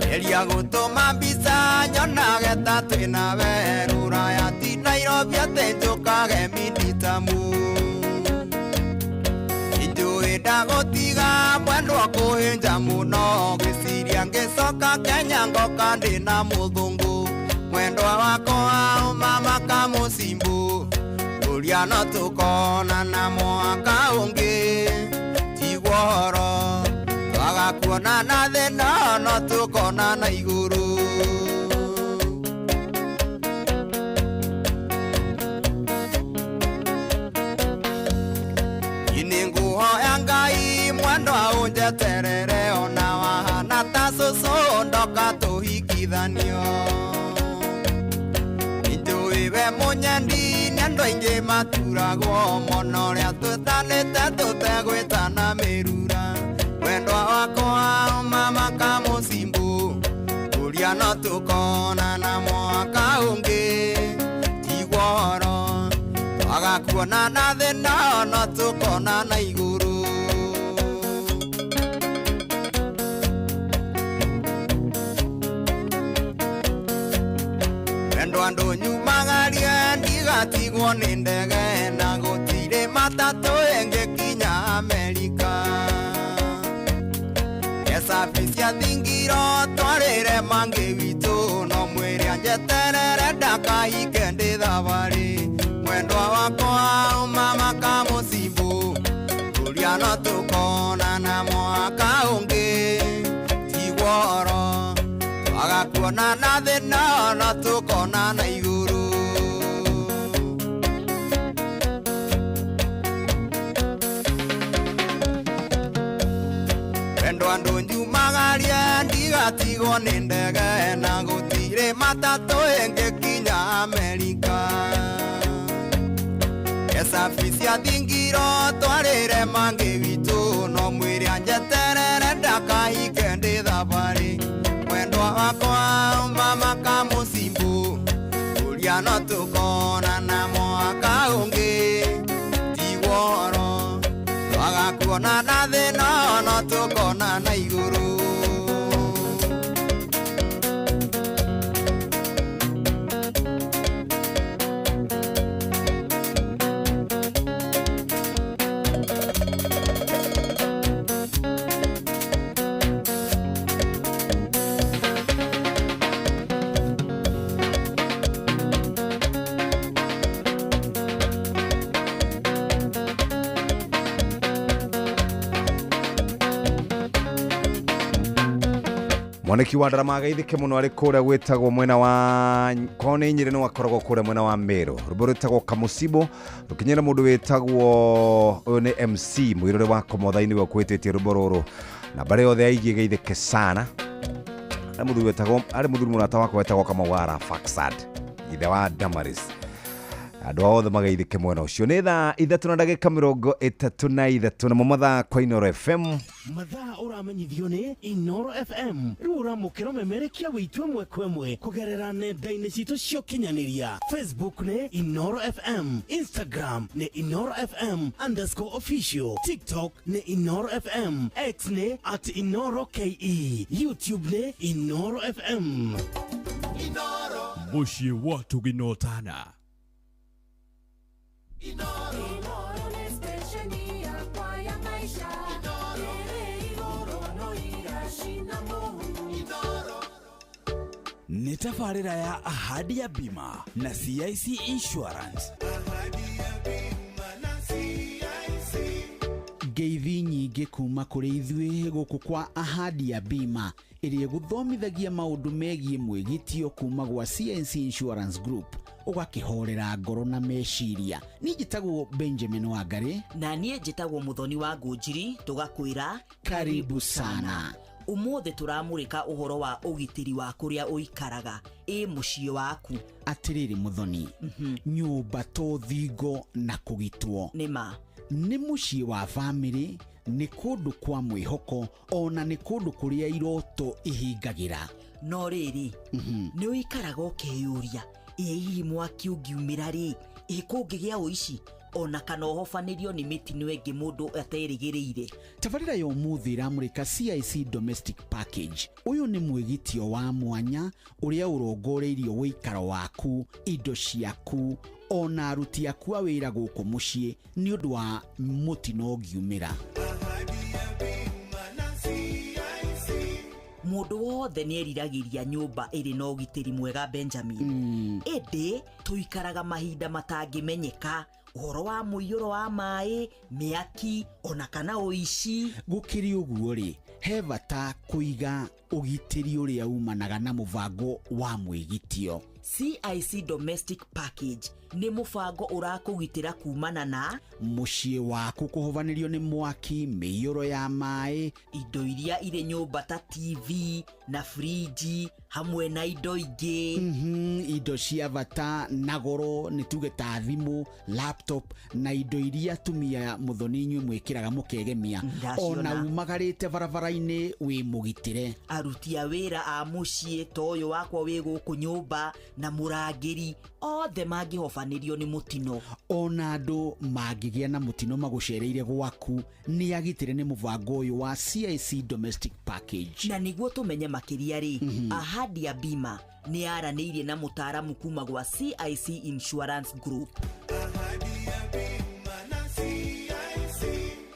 Geria gũtũma mbica nyonage ta twĩnawe rũraya ti Nairobi atĩ njũkage minitamu Njũĩ ndagũtiga mwendwa kũhĩnja mũno ngĩciria ngĩcoka Kenya ngoka ndĩna mũthũngũ mwendwa wakwa mama kamũcimbu ũrĩa no tũkonana mwaka ũngĩ tigwo horo twaga kuonana thĩna no tũkonana igũrũ. Nĩngũhoya Ngai mwendwa ũnjeterere ona wahana ta cũcũ ndoka tũhikithanio Njũĩ we mũnyendi nĩ andũ aingĩ maturagwo mũno ũrĩa twĩtanĩte tũtegwĩtana mĩrura mwendwa wakwa mama kamũcimbu ũrĩa no tũkonana mwaka ũngĩ tigwo horo twaga kuonana thĩna no tũkonana igũrũ. Wendo andũ nyumagarie ndigatigwo nĩ ndege na gũtirĩ matatũ ĩngĩkinya Amerika Esabi cia thingiro twarĩre mangĩ witũ no mwĩre anjeterere ndakahike ndĩ thabarĩ mwendwa wakwa mama kamũcimbu ũrĩa no tũkonana mwaka ũngĩ tigwo horo twaga kuonana thĩna no tũkonana igũrũ. Wendo andũ nyumagarie ndigatigwo nĩ ndege na gũtirĩ matatũ ĩngĩkinya Amerika Esabi cia thingiro twarĩre mangĩ witũ no mwĩre anjeterere ndakahike ndĩ thabarĩ mwendwa wakwa mama kamũcimbu ũrĩa no tũkonana mwaka ũngĩ tigwo horo twaga kuonana thĩna no tũkonana igũrũ. Mwaniki wa ndarama agaithike muno ari kuria gwitagwo mwena wa kone Nyeri no akoragwo kuria mwena wa Meru rwimbo rwitagwo Kamucibo rukinyira mundu witagwo uyu ni MC mwirore wa Komotha-ini we kwititie rwimbo ruru na mbari yothe aigie geithike sana ari muthuri wetagwo ari muthuri murata wakwa wetagwo Kamau wa Rafaxad ithe wa Damaris andũ othe magaithike mwena ũcio nĩ thaa 3 na ndagĩka 33 namo mathaa kwa Inoro FM. Mathaa ũramenyithio nĩ Inoro FM rĩu ũramũkĩra ũmemerekia witũ ĩmwe kwa ĩmwe kũgerera nenda-inĩ citũ cia ũkinyanĩria. Facebook nĩ Inoro FM, Instagram nĩ Inoro FM _official, TikTok nĩ Inoro FM, X nĩ @InoroKE, YouTube nĩ Inoro FM. Inoro mũciĩ wa tũginotana. Nĩ tabarĩra ya Ahadi ya Bima na CIC Insurance. Ngeithi nyingĩ kuma kũrĩ ithuĩ gũkũ kwa Ahadi ya Bima ĩrĩa ĩgũthomithagia maũndũ megiĩ mwĩgitio kuma gwa CIC Insurance Group ũgakĩhorera ngoro na meciria. Niĩ njĩtagwo Benjamin Wangari na niĩ njĩtagwo Muthoni wa Ngũnjiri tũgakwĩra karibu sana. Ũmũthĩ tũramũrĩka ũhoro wa ũgitĩri wa kũrĩa ũikaraga ĩ mũciĩ waku. Atĩrĩrĩ Muthoni, nyũmba to thingo na kũgitwo nĩma nĩ mũciĩ wa bamĩrĩ, nĩ kũndũ kwa mwĩhoko ona nĩ kũndũ kũrĩa iroto ihingagĩra. No rĩrĩ, nĩ ũikaraga ũkeyũria ĩ hihi mwaki ũngiumĩra rĩ, ĩ kũngĩgĩa ũici Ona kana ũhobanĩrio nĩ mĩtino ĩngĩ mũndũ aterĩgĩrĩire. Tabarĩra ya ũmũthĩ ĩramũrĩka CIC Domestic Package. Ũyũ nĩ mwĩgitio wa mwanya ũrĩa ũrongoreirio ũikaro waku, indo ciaku, ona aruti aku a wĩra gũkũ mũciĩ nĩ ũndũ wa mũtino ũngiumĩra. Mũndũ wothe nĩ eriragĩria nyũmba ĩrĩ na ũgitĩri mwega, Benjamin. Ĩndĩ tũikaraga mahinda matangĩmenyeka, ũhoro wa mũiyũro wa maĩ, mĩaki, ona kana ũici. Gũkĩrĩ ũguo rĩ, he bata kũiga ũgitĩri ũrĩa umanaga na mũbango wa mwĩgitio. CIC Domestic Package nĩ mũbango ũrakũgitĩra kumana na mũciĩ waku kũhovanĩrio nĩ mwaki, mĩiyũro ya maĩ, indo iria irĩ nyũmba ta TV na friji hamwe na indo ingĩ. Indo cia bata na goro nĩ tuge ta thimũ, laptop na indo iria atumia mũthoni inyuĩ mwĩkĩraga mũkegemia. Ona umagarĩte barabara-inĩ wĩ mũgitĩre. Aruti a wĩra a mũciĩ ta ũyũ wakwa wĩ gũkũ nyũmba na mũrangĩri othe mangĩhobanĩrio nĩ mũtino. Ona andũ mangĩgĩa na mũtino magũcereire gwaku nĩ agitĩre nĩ mũbango ũyũ wa CIC Domestic Package. Na nĩguo tũmenye makĩria rĩ, Ahadi ya Bima nĩ yaranĩirie na mũtaaramu kuma gwa CIC Insurance Group.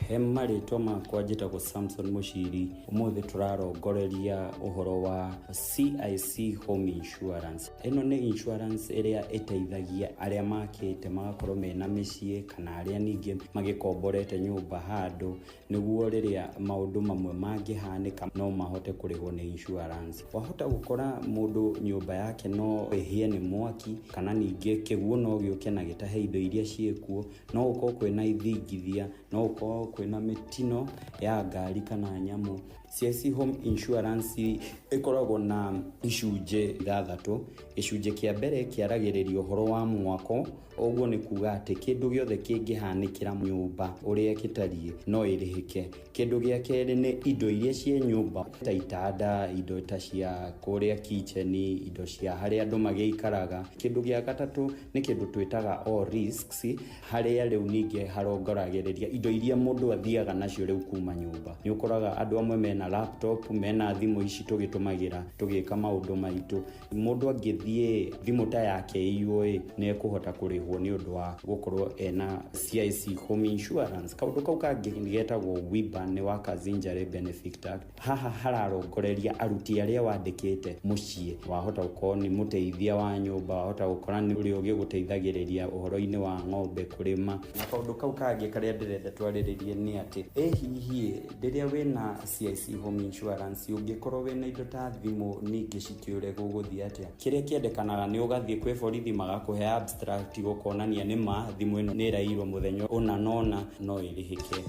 He marĩtwa makwa njĩtagwo Samson Mushiri. Ũmũthĩ tũrarongoreria ũhoro wa CIC Home Insurance. Ĩno nĩ insurance ĩrĩa ĩteithagia arĩa makĩte magakorwo mena mĩciĩ kana arĩa ningĩ magĩkomborete nyũmba handũ, nĩguo rĩrĩa maũndũ mamwe mangĩhanĩka no mahote kũrĩhwo nĩ insurance. Wahota gũkora mũndũ nyũmba yake no ĩhĩe nĩ mwaki, kana ningĩ kĩguũ no gĩũke na gĩtahe indo iria ciĩkuo, no gũkorwo kwĩna ithingithia, no gũkorwo kwĩna mĩtino ya ngari kana nyamũ. CIC Home Insurance ĩkoragwo na icunjĩ 6. Gĩcunjĩ kĩa mbere kĩaragĩrĩria ũhoro wa mwako, ũguo nĩ kuga atĩ kĩndũ gĩothe kĩngĩhanĩkĩra nyũmba ũrĩa gĩtariĩ no ĩrĩhĩke. Kĩndũ gĩa kerĩ nĩ indo iria ciĩ nyũmba ta itanda, indo ta cia kũrĩa kitchen, indo cia harĩa andũ magĩikaraga. Kĩndũ gĩa gatatũ nĩ kĩndũ twĩtaga all risks, harĩa rĩu ningĩ harongoragĩrĩria indo iria mũndũ athiaga nacio rĩu kuma nyũmba. Nĩ ũkoraga andũ amwe mena laptop, mena thimũ ici tũgĩtũmagĩra tũgĩka maũndũ maitũ. Mũndũ angĩthiĩ thimũ ta yake ĩiywo nĩ ekũhota kũrĩhwo nĩ ũndũ wa gũkorwo ena CIC Home Insurance. Kaũndũ kau kangĩ getagwo WIBA, nĩ Workers Injury Benefit Act. Haha hararongoreria aruti arĩa wandĩkĩte mũciĩ. Wahota gũkorwo nĩ mũteithia wa nyũmba, wahota gũkora nĩ ũrĩa ũgĩgũteithagĩrĩria ũhoro-inĩ wa ng'ombe kũrĩma. Na kaũndũ kau kangĩ karĩa ndĩrenda twarĩrĩrie nĩ atĩ ĩ hihi rĩrĩa wĩna CIC Home Insurance ũngĩkorwo wĩna indo ta thimũ ningĩ cikĩũre gũgũthiĩ atĩa? Kĩrĩa kĩendekanaga nĩ ũgathiĩ kwĩ borithi magakũhe abstract gũkonania nĩ ma thimũ ĩno nĩ ĩrairwo mũthenya ũna na ũna, no ĩrĩhĩke.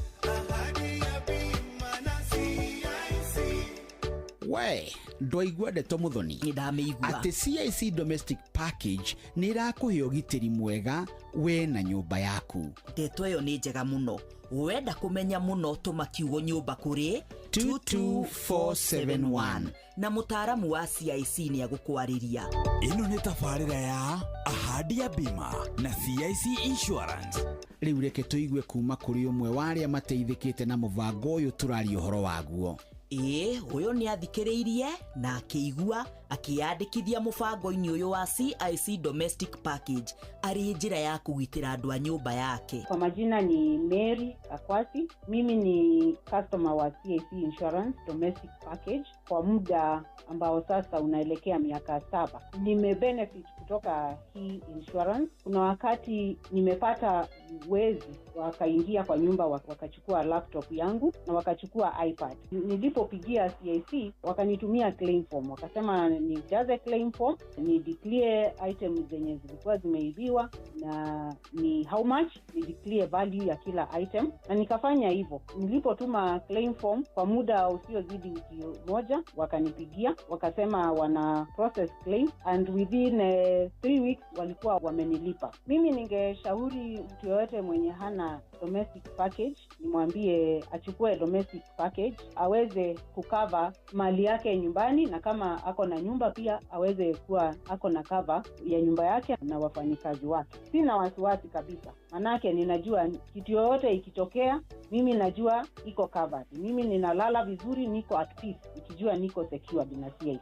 We ndwaigua ndeto mũthoni? Nĩndamĩigua. Atĩ CIC Domestic Package nĩ ĩrakũhe ũgitĩri mwega we na nyũmba yaku. Ndeto ĩyo nĩ njega mũno. Wenda kũmenya mũno tũma kiugo nyũmba kũrĩ 22471 na mũtaaramu wa CIC nĩ agũkwarĩria. Ĩno nĩ tabarĩra ya Ahadi ya Bima na CIC Insurance. Rĩu reke tũigue kuma kũrĩ ũmwe wa arĩa mateithĩkĩte na mũbango ũyũ tũraria ũhoro waguo. Ĩĩ, ũyũ nĩ athikĩrĩirie na akĩigua akĩyandĩkithia mũbango-inĩ ũyũ wa CIC Domestic Package arĩ njĩra ya kũgitĩra andũ a nyũmba yake. Kwa majina ni Mary Akwasi. Mimi ni customer wa CIC Insurance Domestic Package kwa muda ambao sasa unaelekea miaka 7. Nimebenefit kutoka hii insurance. Kuna wakati nimepata wezi wakaingia kwa nyumba wakachukua laptop yangu na wakachukua iPad. Nilipopigia CIC wakanitumia claim form, wakasema nijaze claim form, ni declare item zenye zilikuwa zimeibiwa na ni how much, ni declare value ya kila item, na nikafanya hivyo. Nilipotuma claim form kwa muda usiozidi wiki moja, moja wakanipigia wakasema wana process claim and within 3 weeks walikuwa wamenilipa. Mimi ningeshauri mtu yoyote mwenye hana domestic package, nimwambie achukue domestic package aweze kukava mali yake nyumbani, na kama ako na nyumba pia aweze kuwa ako na cover ya nyumba yake na wafanyikazi wake. Sina wasiwasi kabisa, manake ninajua kitu yoyote ikitokea mimi najua iko covered. Mimi ninalala vizuri, niko at peace nikijua niko secured na CIC.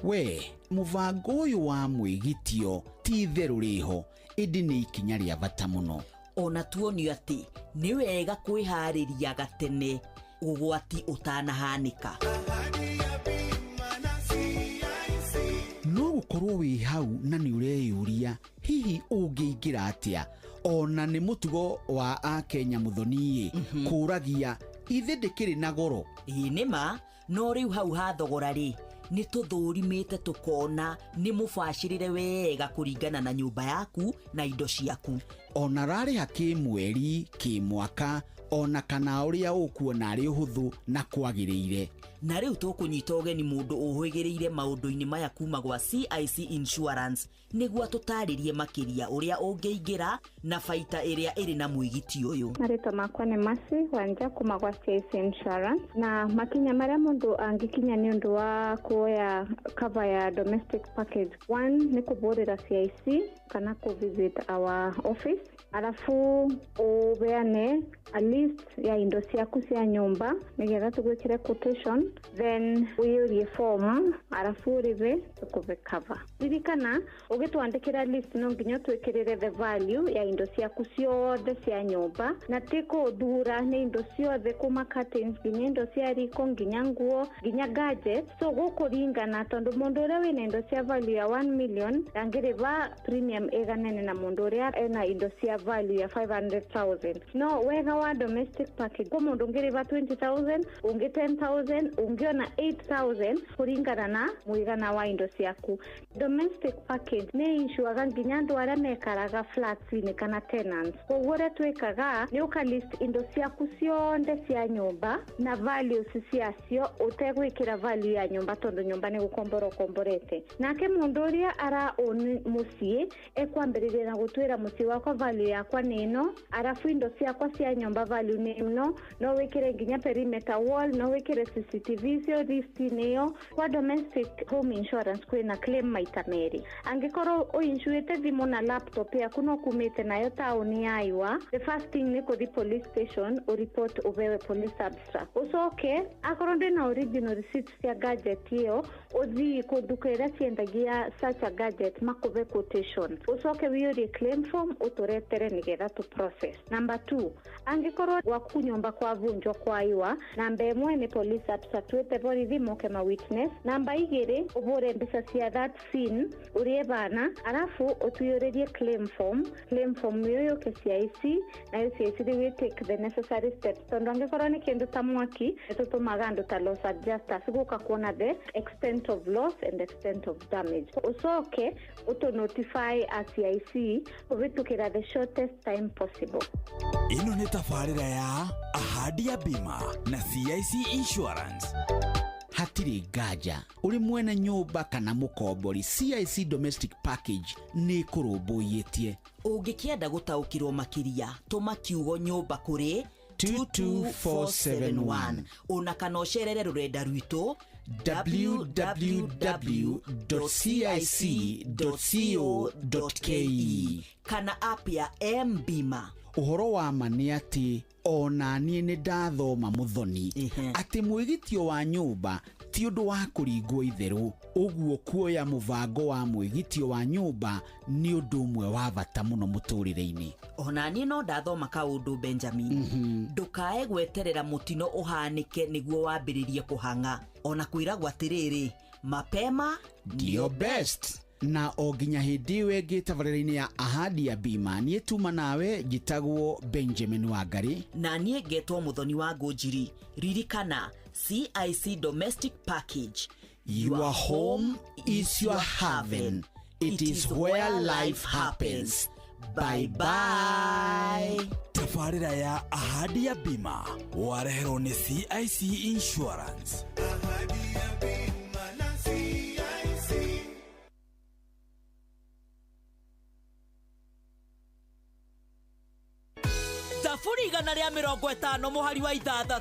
We mũbango ũyũ wa mwĩgitio ti itherũ rĩho, ĩndĩ nĩ ikinya rĩa bata mũno. Ona tuonio atĩ nĩ wega kwĩharĩria gatene ũgwati ũtanahanĩka. No gũkorwo wĩ hau na nĩ ũreyũria hihi ũngĩingĩra atĩa, ona nĩ mũtugo wa akenya mũthoni kũragia ithe ndĩkĩrĩ na goro. Ĩĩ nĩ ma, no rĩu hau ha thogora rĩ nĩ tũthũrimĩte tũkona nĩ mũbacĩrĩre wega kũringana na nyũmba yaku na indo ciaku. Ona rarĩha kĩmweri, kĩmwaka, ona kana ũrĩa ũkuona arĩ ũhũthũ na kwagĩrĩire. Na rĩu tũkũnyita ũgeni mũndũ ũhĩgĩrĩire maũndũ-inĩ maya kuma gwa CIC Insurance nĩguo tũtarĩrie makĩria ũrĩa ũngĩingĩra na baita ĩrĩa ĩrĩ na mwĩgiti ũyũ. Marĩtwa makwa nĩ Mercy Wanja kuma gwa CIC Insurance, na makinya marĩa mũndũ angĩkinya nĩ ũndũ wa kuoya cover ya domestic package. One nĩ kũbũrĩra CIC kana kũ visit our office, alafu ubeane a list ya indo ciaku cia nyumba nigetha tũgwĩkĩre quotation, then ũiyũrie form alafu ũrĩhe tũkũhe cover. Ririkana ũgĩtwandĩkĩra list no nginya twĩkĩrĩre the value ya indo ciaku ciothe cia nyũmba, na ti kũthura nĩ indo ciothe kuma curtains nginya indo cia riko nginya nguo nginya gadgets. So gũkũringana tondũ mũndũ ũrĩa wĩna indo cia value ya 1 million ndangĩrĩba premium ĩganene na mũndũ ũrĩa ena indo cia value ya 500,000. No wega wa domestic package kwa mũndũ ũngĩrĩba 20,000, ũngĩ 10,000, ũngĩ ona 8,000 kũringana na mũigana wa indo ciaku. Domestic package nĩ inshuaga nginya andũ arĩa mekaraga flats-inĩ kana tenants. Koguo ũrĩa twĩkaga nĩ ũka list indo ciaku ciothe cia nyũmba na values ciacio ũtegwĩkĩra value ya nyũmba tondũ nyũmba nĩ gũkombora ũkomborete. Nake mũndũ ũrĩa ara own mũciĩ ekwambĩrĩria na gũtwĩra mũciĩ wakwa value yakwa nĩ ĩno, arafu indo ciakwa cia nyũmba value nĩ ĩno, no wĩkĩre nginya perimeter wall, no wĩkĩre CCTV icio list-inĩ ĩyo. Kwa domestic home insurance kwĩna claim maita merĩ. Angĩkorwo ũinsuĩte thimũ na laptop yaku no kumĩte nayo taũni ya Iwa, the first thing nĩ kũthi police station ũreport ũbewe police abstract. Ũcoke akorwo ndĩna original receipts cia gadget ĩyo ũthiĩ kũndũ kũrĩa ciendagia such a gadget makũbe quotation, ũcoke wĩyũrie claim form ũtũretere nĩgetha tũ process. Number 2, angĩkorwo gwaku nyũmba kwavunjwa kwaiwa, namba ĩmwe nĩ police abstract wĩte borithi moke ma witness. Namba 2 ũbũre mbica cia that scene ũrĩe bana, arafu ũtuyũrĩrie claim form. Claim form ĩyo yũke CIC, nayo CIC rĩu take the necessary steps tondũ angĩkorwo nĩ kĩndũ ta mwaki nĩtũtũmaga andũ ta loss adjusters gũka kuona the extent of loss and extent of damage. Ũcoke ũtũ notify a CIC kũhĩtũkĩra the shortest time possible. Ĩno nĩ tabarĩra ya Ahadi ya Bima na CIC Insurance. Hatirĩ nganja ũrĩ mwene nyũmba kana mũkombori, CIC Domestic Package nĩ kũrũmbũiyĩtie. Ũngĩkĩenda gũtaũkĩrwo makĩria tũma kiugo nyũmba kũrĩ 22471 ona kana ũcerere rũrenda rwitũ www.cic.co.ke kana app ya M-Bima. Ũhoro wa ma nĩ atĩ ona niĩ nĩ ndathoma mũthoni atĩ mwĩgitio wa nyũmba ti ũndũ wa kũringwo itherũ, ũguo kuoya mũbango wa mwĩgitio wa nyũmba nĩ ũndũ ũmwe wa bata mũno mũtũrĩre-inĩ. Ona niĩ no ndathoma kaũndũ Benjamin. Ndũkae gweterera mũtino ũhanĩke nĩguo wambĩrĩrie kũhang'a. Ona kwĩragwo atĩrĩrĩ, mapema ndio best. Na o nginya hĩndĩ ĩyo ĩngĩ tabarĩra-inĩ ya Ahadi ya Bima, niĩ tuma nawe njĩtagwo Benjamin Wangari na niĩ ngetwo Mũthoni wa Ngũnjiri. Ririkana CIC Domestic Package, your home is your haven, it is where life happens. Bye bye. Tabarĩra ya Ahadi ya Bima wareherwo nĩ CIC Insurance. Ahadi ya Bima. Thaburi 150 mũhari wa 6.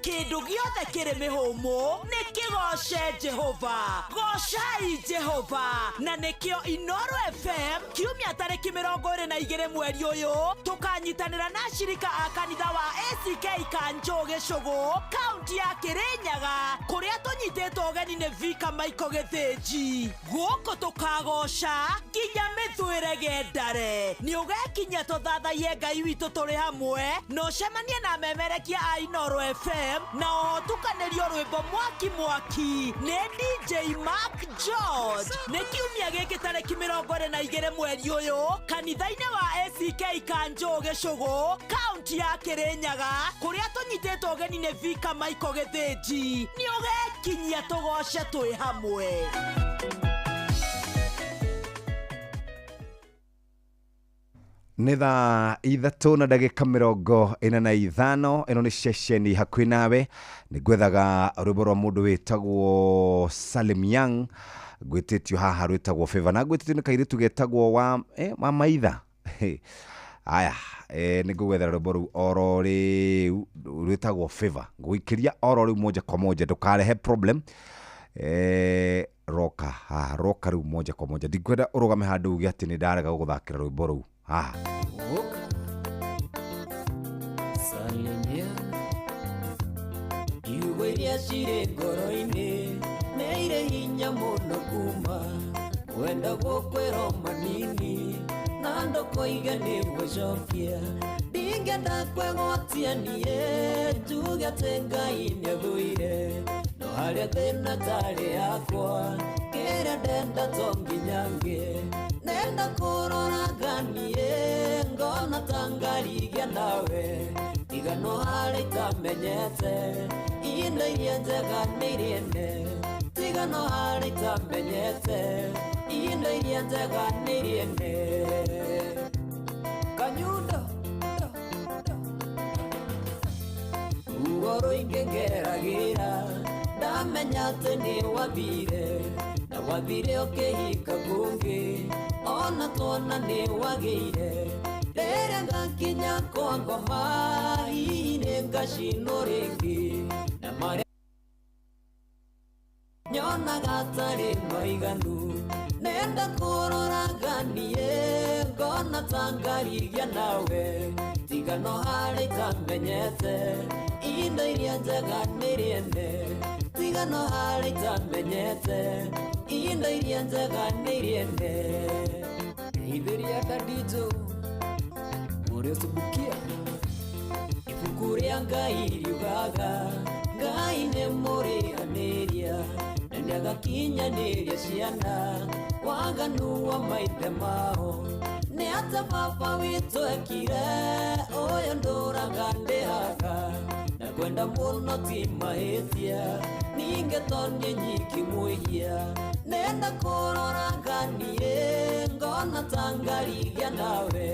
Kĩndũ gĩothe kĩrĩ mĩhũmũ nĩ kĩgoce Jehova. Gocai Jehova. Na nĩkĩo Inoro FM kiumia tarĩki 22 mweri ũyũ tũkanyitanĩra na ashirika a kanitha wa ACK Kanjũ Gĩcũgũ, kaunti ya Kĩrĩnyaga, kũrĩa tũnyitĩtwo ũgeni nĩ Vika Michael Gĩthĩnji. Gũkũ tũkagoca nginya mĩthwĩre gendare. Nĩ ũgekinyia tũthathaiye Ngai witũ tũrĩ hamwe na ũcemanie na memerekia a Inoro FM na oho tukanĩrio rwĩmbo mwaki mwaki nĩ DJ Mark George. Nĩ kiumia gĩkĩ tarĩki 22 mweri ũyũ kanitha-inĩ wa ACK Kanjũ Gĩcũgũ, kaunti ya Kĩrĩnyaga, kũrĩa tũnyitĩtwo ũgeni nĩ Vika Michael Gĩthĩnji. Nĩ ũgekinyia tũgoce twĩ hamwe. Nĩ thaa 3:45. Ĩno nĩ ceceni hakuhĩ nawe. Nĩ ngwethaga rwĩmbo rwa mũndũ wĩtagwo Salim Young, ngwĩtĩtio haha rwĩtagwo Favor, na ngwĩtĩtio nĩ kairĩtu getagwo wa maitha. Aya, nĩ ngũgwethera rwĩmbo rũu oro rĩu rwĩtagwo Favor, ngũgũikĩria oro rĩu moja kwa moja, ndũkarehe problem. Roka haha, roka rĩu moja kwa moja, ndingwenda ũrũgame handũ uge atĩ nĩ ndarega gũgũthakĩra rwĩmbo rũu haha. Salimia iugo iria cirĩ ngoro-inĩ nĩ irĩ hinya mũno kuma wenda gũkwĩrwo manini na ndũkoige nĩ gũcokia. Ndingĩenda kwĩgwatia niĩ njuge atĩ Ngai nĩathũire, no harĩa thĩna tarĩ yakwa kĩrĩa ndenda to nginya ngĩe. Nenda kũroraga niĩ ngona ta ngarigia nawe, tiga no harĩa itamenyete indo iria njega nĩ irĩ ene. Tiga no harĩa itamenyete indo iria njega nĩ irĩ ene. Kanyundo ruo rũingĩ ngeragĩra, ndamenya atĩ nĩ wathire, na wathire ũkĩhika kũngĩ, ona tuona nĩ wagĩire. Rĩrĩa ngakinya kwa ngoma hihi nĩ ngacinwo rĩngĩ, na marĩa nyonaga atarĩ maiganu. Nenda kũroraga niĩ ngona ta ngarigia nawe, tiga no harĩa itamenyete indo iria njega nĩ irĩ ene. Tiga no harĩa itamenyete indo iria njega nĩ irĩ ene. Itheria Daddy ũrĩa ũcubukia ibuku rĩa Ngai riugaga Ngai nĩ mũrĩhanĩria na nĩagakinyanĩria ciana waganu wa maithe mao. Nĩ atĩa baba witũ ekire ũyũ ndũraga ndĩhaga, na kwenda mũno ti mahĩtia ningĩ to niĩ nyiki mwĩhia. Nenda kũroraga niĩ ngona ta ngarigia nawe,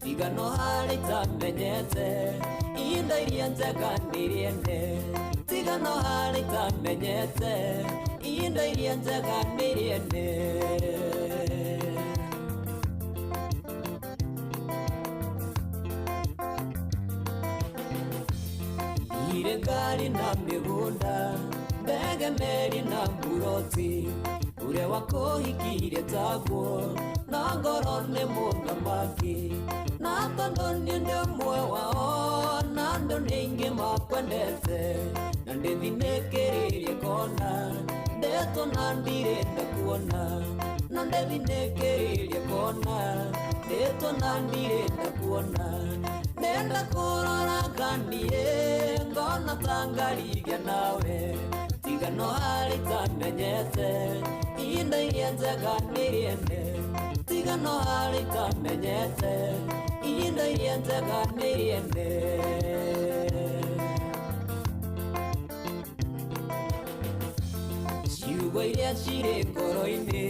tiga no harĩa itamenyete indo iria njega nĩ irĩ ene. Tiga no harĩa itamenyete indo iria njega nĩ irĩ ene. Ire ngari na mĩgũnda, ndege meri na mburoti, ũrĩa wakũhikirie taguo na ngoro nĩ mũthamaki. Na tondũ niĩ ndĩ ũmwe wao na andũ nĩ aingĩ makwendete, na ndĩthinĩkĩrĩrie kona ndetwo na ndirĩ ndakuona. Na ndĩthinĩkĩrĩrie kona ndetwo na ndirĩ ndakuona. Nenda kũroraga niĩ ngona ta ngarigia nawe, tiga no harĩa itamenyete indo iria njega nĩ irĩ ene. Tiga no harĩa itamenyete indo iria njega nĩ irĩ ene. Ciugo iria cirĩ ngoro-inĩ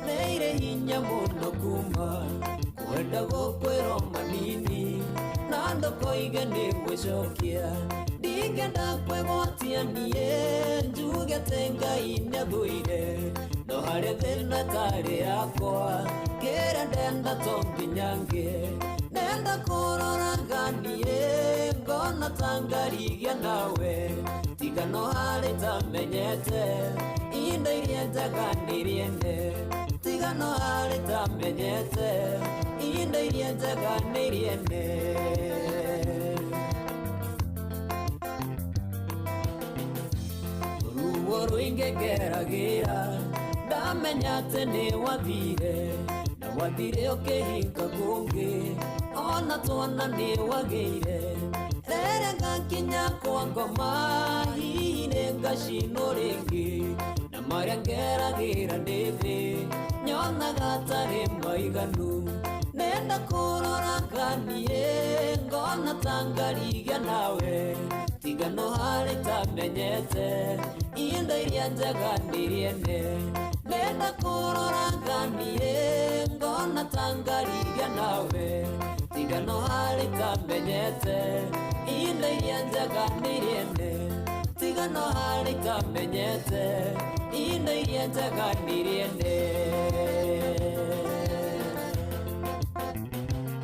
nĩ irĩ hinya mũno kuma kwenda gũkwĩrwo manini na ndũkoige nĩ gwĩcokia. Ndingĩenda kwĩgwatia niĩ njuge atĩ Ngai nĩathũire, no harĩa thĩna tarĩ yakwa kĩrĩa ndenda to nginya ngĩe. Nenda kũrora nganie ngona tangarigia nawe tiga no harĩ tamenyete indo iria njega nĩiriene tiga no harĩ tamenyete indo iria njega nĩiriene. Ruo rũingĩ ngeragĩra ndamenya atĩ nĩ wathire na wathire ũkĩhinga kũngĩ ona twana nĩ wagĩire rĩrĩa ngakinya kwa ngoma hihi nĩ ngacinwo rĩngĩ na marĩa ngeragĩra ndĩ thĩ nyonaga tarĩ maiganu nenda kũrora nganie ngona ta ngarigia nawe tiga no harĩ tamenyete indo iria njega nĩiriene nenda kũrora nganie ngona ta ngarigia nawe tiga no harĩ tamenyete indo iria njega nĩiriene tiga no harĩ tamenyete indo iria njega nĩiriene.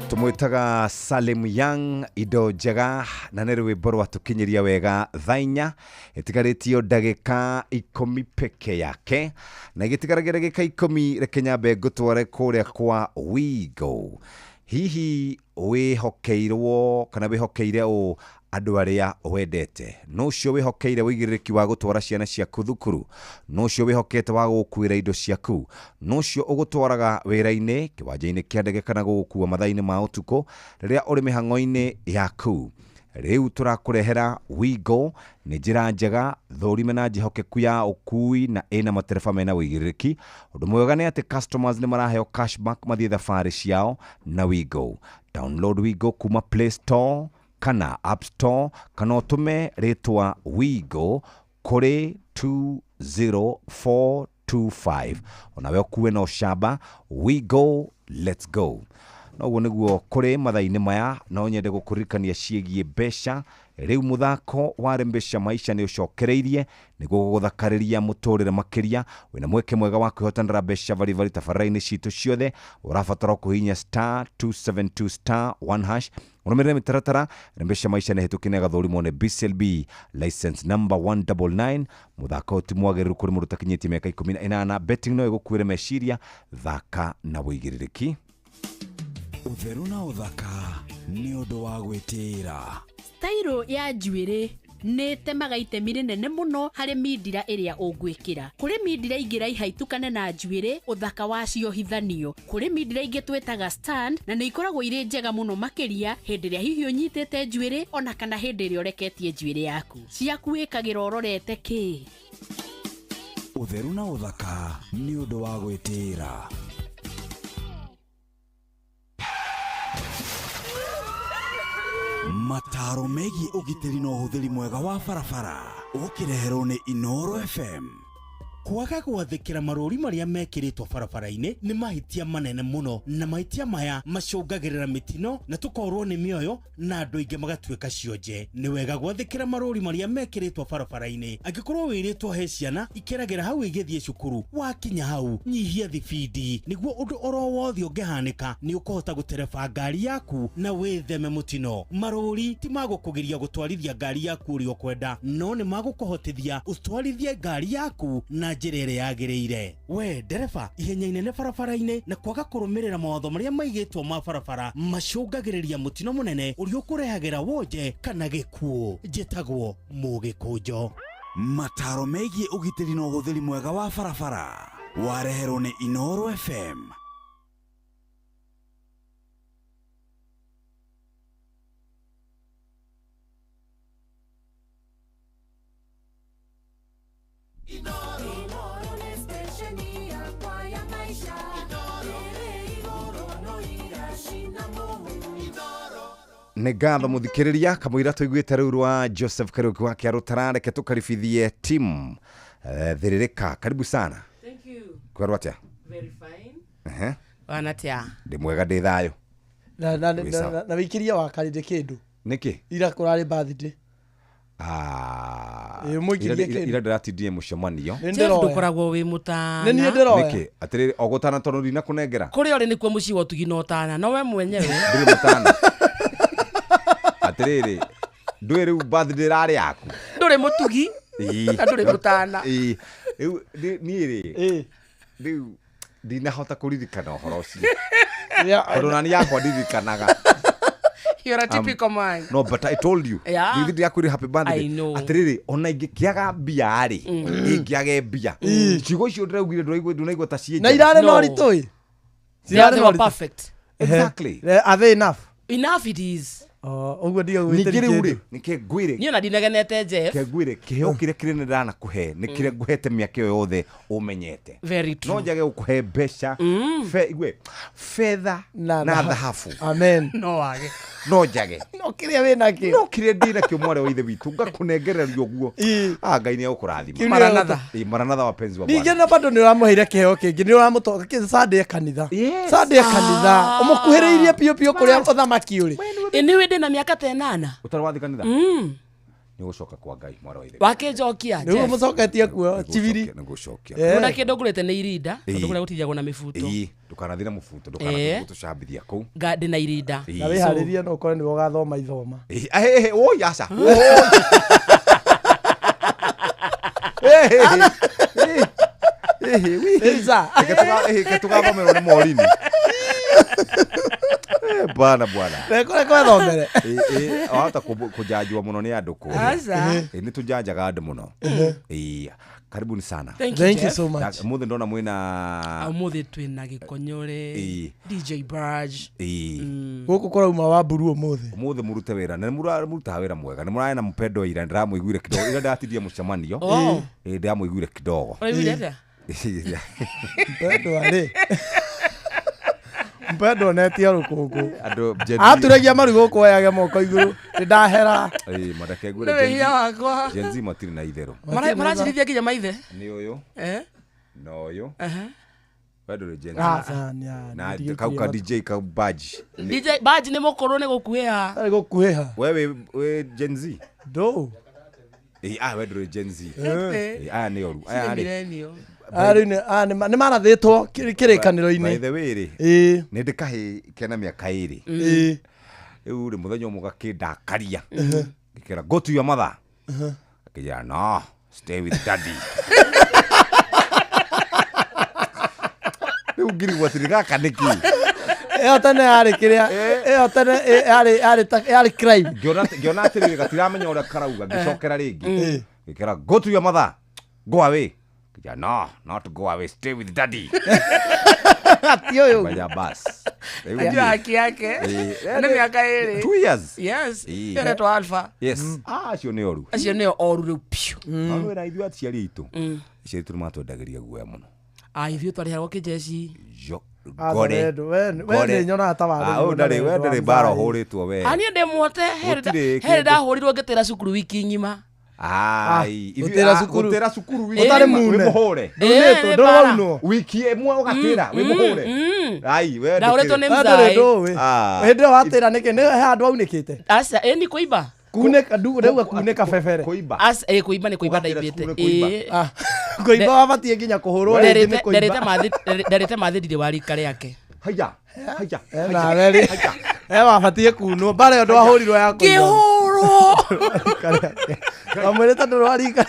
Tumwitaga Salim Young indo njega na nĩ rwĩmbo rwatũkinyĩria wega thaa inya ĩtigarĩtio ndagĩka 10 peke yake na ĩgĩtigaragia ndagĩka 10 reke nyambe ngũtware kũrĩa kwa Wigo. Hihi wĩhokeirwo kana wĩhokeire ũ andũ arĩa wendete? No ũcio wĩhokeire wĩigĩrĩrĩki wa gũtwara ciana ciaku thukuru, no ũcio wĩhokete wa gũgũkuĩra indo ciaku, no ũcio ũgũtwaraga wĩra-inĩ, kĩwanja-inĩ kĩa ndege kana gũgũkua mathaa-inĩ ma ũtukũ rĩrĩa ũrĩ mĩhang'o-inĩ yaku. Rĩu tũrakũrehera Wigo nĩ njĩra njega thũrime na njĩhokeku ya ũkui na ĩna matereba mena wĩigĩrĩrĩki. Ũndũ mwega nĩ atĩ customers nĩ maraheo cashback mathiĩ thabarĩ ciao na Wigo. Download Wigo kuma Play Store kana App Store kana ũtũme rĩtwa Wigo kũrĩ 20425 onawe ũkue na ũcamba. Wigo, let's go. Noguo nĩguo kũrĩ mathaa-inĩ maya no nyende gũkũririkania ciĩgiĩ mbeca. Rĩu mũthako wa Rembesha Maisha nĩ ũcokereirie nĩguo gũgũthakarĩria mũtũrĩre makĩria. Wĩna mweke mwega wa kwĩhotanĩra mbeca baribari tabarĩra-inĩ citũ ciothe. Ũrabatara kũhihinya star 272 star 1 hash ũrũmĩrĩre mĩtaratara. Rembesha Maisha nĩ hĩtũkie na ĩgathũrimwo nĩ BCLB license number 199. Mũthako ũyũ ti mwagĩrĩru kũrĩ mũndũ ũtakinyĩtie mĩaka 18. Betting no ĩgũkuĩre meciria. Thaka na wĩigĩrĩrĩki. Ũtheru na ũthaka nĩ ũndũ wa gwĩtĩĩra. Stairo ya njuĩrĩ nĩ ĩtemaga itemi rĩnene mũno harĩ mindira ĩrĩa ũngwĩkĩra. Kũrĩ mindira ingĩ raiha itukane na njuĩrĩ ũthaka wacio hithanio. Kũrĩ mindira ingĩ twĩtaga stand na nĩ ikoragwo irĩ njega mũno makĩria hĩndĩ ĩrĩa hihi ũnyitĩte njuĩrĩ ona kana hĩndĩ ĩrĩa ũreketie njuĩrĩ yaku. Ciaku wĩkagĩra ũrorete kĩ? Ũtheru na ũthaka nĩ ũndũ wa gwĩtĩĩra. Mataro megiĩ ũgitĩri na ũhũthĩri mwega wa barabara ũkĩreherwo nĩ Inooro FM. Kwaga gwathĩkĩra marũri marĩa mekĩrĩtwo barabara-inĩ nĩ mahĩtia manene mũno, na mahĩtia maya macũngagĩrĩra mĩtino na tũkorwo nĩ mĩoyo na andũ aingĩ magatuĩka cionje. Nĩ wega gwathĩkĩra marũri marĩa mekĩrĩtwo barabara-inĩ. Angĩkorwo wĩrĩtwo he ciana ikeragĩra hau igĩthiĩ cukuru, wakinya hau nyihia thibindi nĩguo ũndũ oro wothe ũngĩhanĩka nĩ ũkũhota gũtereba ngari yaku na wĩtheme mũtino. Marũri ti magũkũgiria gũtwarithia ngari yaku ũrĩa ũkwenda, no nĩ magũkũhotithia ũtwarithie ngari yaku na njĩra ĩrĩa yagĩrĩire. We ndereba, ihenya inene barabara-inĩ na kwaga kũrũmĩrĩra mawatho marĩa maigĩtwo ma barabara macũngagĩrĩria mũtino mũnene ũrĩa ũkũrehagĩra wonje kana gĩkuũ. Njĩtagwo Mũgĩkũnjo. Mataro megiĩ ũgitĩri na ũhũthĩri mwega wa barabara wareherwo nĩ Inooro FM. Nĩ ngatho mũthikĩrĩria kamũira tũiguĩte rĩu rwa Joseph Kariuki wa Kĩarũtara. Reke tũkaribithie team Thĩrĩrĩka. Karibu sana. Thank you. Kwerwo atĩa? Very fine. Ehe. Wana atia? Ndĩ mwega, ndĩ thayũ. Na na Wĩ sawa. na na wĩkĩria wa karĩndĩ kĩndũ. Nĩkĩ? Ira kũrarĩ birthday. Ira ndĩratindire mũcemanio. Jeff ndũkoragwo wĩ mũtana. Nĩ niĩ ndĩroya. Nĩkĩ? Atĩrĩrĩ o gũtana tondũ ndinakũnengera. Kũrĩa ũrĩ nĩkuo mũciĩ wa ũtugi na ũtana no we mwenyewe. Ndĩrĩ mũtana. Atĩrĩrĩ ndũĩ rĩu birthday ĩrarĩ yaku. Ndũrĩ mũtugi na ndũrĩ mũtana. Rĩu niĩ rĩ rĩu ndinahota kũririkana ũhoro ũcio. Tondũ nani yakwa ndirikanaga. You're a typical man. No, but I told you. Yeah. Ngithi ndirakwĩra happy birthday. I know. Atĩrĩrĩ ona ingĩkĩaga mbia rĩ, ingĩage mbia. Ciugo icio ndĩraugire ndũraigua ta ciĩ Na irarĩ na ũritũ ĩ. They were perfect. Exactly. Are they enough? Enough it is. Ũguo ndiga Ningĩ gwĩtĩria rĩu kĩndũ. rĩ, nĩke ngwĩre. Niĩ ona ndinagenete Jeff. Ke ngwĩre kĩheo kĩrĩa kĩnene ndanakũhe nĩ kĩrĩa ngũhete mĩaka ĩyo yothe ũmenyete. Very true. No njage gũkũhe mbeca. Igue fedha na thahabu. Amen. No wage. No njage. No kĩrĩa wĩ nakĩo. No kĩrĩa ndĩ nakĩo mwarĩ wa ithe witũ ngakũnengereria ũguo. Ngai nĩ egũkũrathima. Maranatha. Maranatha wapenzi wa Bwana. Ningĩ na bado nĩ ũramũheire kĩheo kĩngĩ nĩ ũramũtoka Sunday kanitha. Sunday kanitha. Ũmũkuhĩrĩirie biũ biũ kũrĩa ũthamaki ũrĩ. Ĩ nĩ wĩ ndĩ na mĩaka ta ĩnana. Ũtarĩ wathiĩ kanitha? Nĩ ũgũcoka kwa Ngai mwarĩ wa ithe. Wakĩnjokia Nĩguo mũcoketie kuo chibiri. Nĩ ngũcokia. Kuna kĩndũ ngũrĩte nĩ irinda tondũ kũrĩa gũtithagwo na mĩbuto. Ndũkanathiĩ na mũbuto ndũkanathiĩ gũtũcambithia kũu. Ndĩ na irinda. Na wĩharĩrie no ũkore nĩwe ũgathoma ithoma. Oi aca. Tũgathomerwo nĩ Morini. Bwana bwana. Rekore kwethomere. Wahota kũjanjwo mũno nĩ andũ kũu. Aca. Nĩ tũjanjaga andũ mũno. Karibuni sana. Thank you, Thank you Jeff. so much. Mũthĩ ndona mwĩna Ũmũthĩ twĩna Gĩkonyore, DJ Barge. Gũkũ kũrauma wa mburu ũmũthĩ. Ũmũthĩ mũrute wĩra na mũrutaga wĩra mwega. Nĩ mũrarĩ na mpendo ira ndĩramũiguire kidogo. Ira ndĩratindia mũcemanio. Ndĩramũiguire kidogo. Ũraiguire atĩa? Mpendo arĩ. Mpendo netia rũkũngũ. Andũ Gen Z. Aturagia maru gũkũ oyage moko igũrũ. Nĩ ndahera. Mareke ngwĩre Nĩ Gen Z. wĩhia wakwa. Gen Z matirĩ na itherũ. Maracirithia nginya maithe. Nĩ ũyũ. Na ũyũ. We ndũrĩ Gen Z. Na kau ka DJ kau badge. DJ badge nĩ mũkũrũ nĩ gũkuhĩha. Nĩ gũkuhĩha. We wĩ Gen Z? Ndũ. We ndũrĩ Gen Z. Aya nĩ oru. Aya rĩ. Nĩ marathĩtwo kĩrĩkanĩro-inĩ. By the way rĩ. Nĩ ndĩ kahĩ kena mĩaka ĩrĩ. Rĩu rĩ mũthenya ũmwe gakĩndakaria. Ngĩkĩra go to your mother. Akĩnjĩra no, stay with daddy. Rĩu ngirigwo atĩrĩ gaka nĩkĩ? Ĩyo tene yarĩ kĩrĩa, ĩyo tene yarĩ crime. Ngĩona atĩrĩrĩ gatiramenya ũrĩa karauga ngĩcokera rĩngĩ. Ngĩkĩra go to your mother. Go away. No, not go away, stay with daddy. Ati ũyũ. Baya bas. Najua haki yake. Nĩ mĩaka ĩrĩ. 2 years. Yes. Ĩyo ĩretwo Alpha. Yes. Acio nĩ oru. Acio nĩo oru rĩu piũ. No wĩra ithuĩ aciari aitũ. Aciari aitũ nĩ matwendagĩria guoya mũno. Ithuĩ twarĩhagwo kĩjeci. Gore. We nĩ nyonaga ta warĩ. We ndũrĩ mbara ũhũrĩtwo we. Niĩ ndĩ muote. Herĩ ndahũrirwo ngĩtĩra cukuru wiki ng'ima. Gũtĩra cukuru. Gũtĩra cukuru wiki. Ũtarĩ mune. Wĩ mũhũre. Ndunĩtwo, ndũraunwo. Wiki ĩmwe ũgatĩra, wĩ mũhũre. Ai, we Ndahũrĩtwo nĩ Ndũrĩ mzaĩ. ndũĩ. Hĩndĩ ĩyo watĩra nĩkĩ nĩ he handũ waunĩkĩte? Aca, ĩ ni kũimba. Kunĩka ndauga kunĩka bebere. Kũimba. Aca, ĩ kũimba nĩ kũimba ndaibĩte. Kũimba wabatiĩ nginya kũhũrwo rĩngĩ nĩ kũimba. Nderĩte mathĩ ndirĩ wa rika rĩake. Haya, haya. Nawe rĩ. Wabatiĩ kunwo. Mbara ĩyo ndwahũrirwo ya kũimba. Ngĩhũrwo. Wamwĩrĩte ndũrĩ wa rika.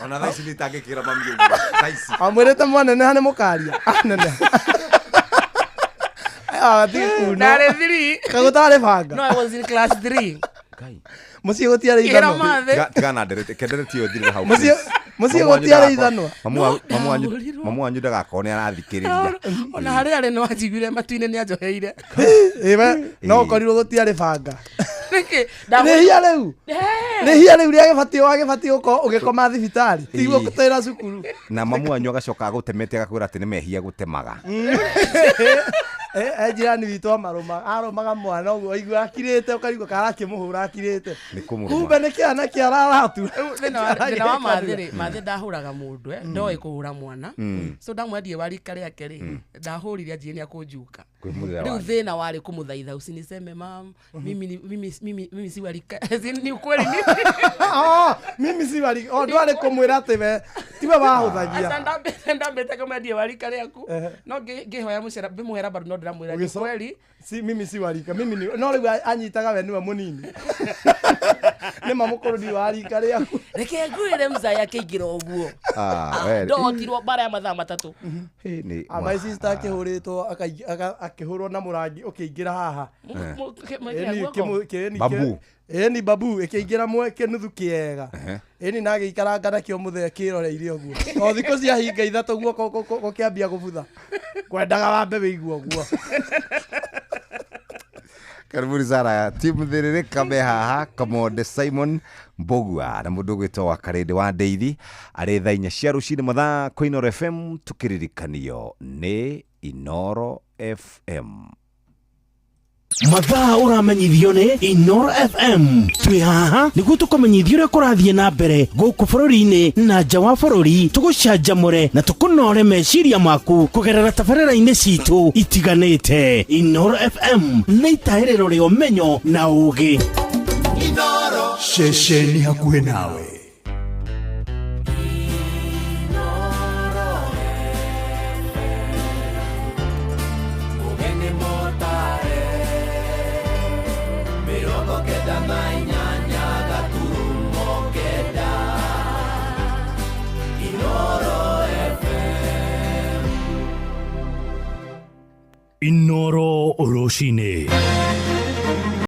Ona thaa ici nĩ itangĩkĩra mami ũguo. Thaa ici. Wamwĩrĩte mwaneneha nĩ mũkaria. Aneneha. Wabatiĩ kunwo. Ndarĩ 3. Kagũtarĩ banga. No, I was in class 3. Mũciĩ gũtiarĩ ithanwa. Tigana ndereti ĩyo thirĩre hau. Mũciĩ gũtiarĩ ithanwa. Mamu wanyu ndagakorwo nĩ arathikĩrĩria. Ona harĩa arĩ no anjiguire matu-inĩ nĩ anjoheire. No ũkorirwo gũtiarĩ banga. Nĩkĩ? Rĩhia rĩu. Rĩhia rĩu rĩagĩbatiĩ wagĩbatiĩ gũkorwo ũgĩkoma thibitarĩ. Tiguo gũtĩra cukuru. Na mamu wanyu agacoka agũtemete agakwĩra atĩ nĩ mehia gũtemaga. Jirani witũ amarũmaga arũmaga mwana ũguo aigua akirĩte ũkarigwo kana arakĩmũhũra akirĩte. Kumbe nĩ kĩana kĩararatu. Thĩna wa mathĩ rĩ, mathĩ ndahũraga mũndũ ndoĩ kũhũra mwana. So ndamwendie wa rika rĩake rĩ, ndahũrire anjie nĩ akũnjuka. Kwĩmũrĩra Rĩu wanyu. Thĩna warĩ kũmũthaitha, usiniseme mam, mimi ni- mimi mimi mimi si warika ni ukweli ni Ah, mimi si wari o ndwarĩ kũmwĩra atĩ we tiwe wahũthagia. Aca ndambĩte kũmwendie warika rĩaku, no ngĩhoya mũcera ngĩmũhera bado no ndĩramwĩra ni kweli. Si mimi si warika, mimi ni no rĩu anyitaga we niwe mũnini nĩ ma mũkũrũ ndi wa rika rĩaku. Reke ngwĩre mzaya akĩingĩra ũguo. Ah, we- Ndotirwo mbara ya mathaa 3. Hĩ, nĩ Ah, my sister akĩhũrĩtwo akĩhũrwo na mũrangi ũkĩingĩra haha. Eh. Ĩni, guoko? Babu. Ĩni babu ĩkĩingĩra mwe kĩnuthu kĩega. Ĩni na agĩikaranga nakĩo mũthee kĩroreire ũguo o thikũ cia hinga 3 guoko gũkĩambia gũbutha, kwendaga wambe wĩigua ũguo. Karibuni sana timu thĩrĩrĩka me haha Kamonde Simon Mbogua na mũndũ ũgwĩtwo wa Karĩndĩ wa Ndeithi arĩ thaa 4 cia rũcinĩ mathaa kwa Inooro FM tũkĩririkanio nĩ Inooro FM. Mathaa ũramenyithio nĩ Inoro FM. Twĩ haha nĩguo tũkũmenyithia ũrĩa kũrathiĩ na mbere gũkũ bũrũri-inĩ na nja wa bũrũri, tũgũcanjamũre na tũkũnore meciria maku kũgerera tabarĩra-inĩ citũ itiganĩte. Inoro FM nĩ itahĩrĩro rĩa ũmenyo na ũgĩ. Ceceni hakuhĩ nawe. Ũgeni mũtare 98.9 Inoro FM. Inoro rũcinĩ.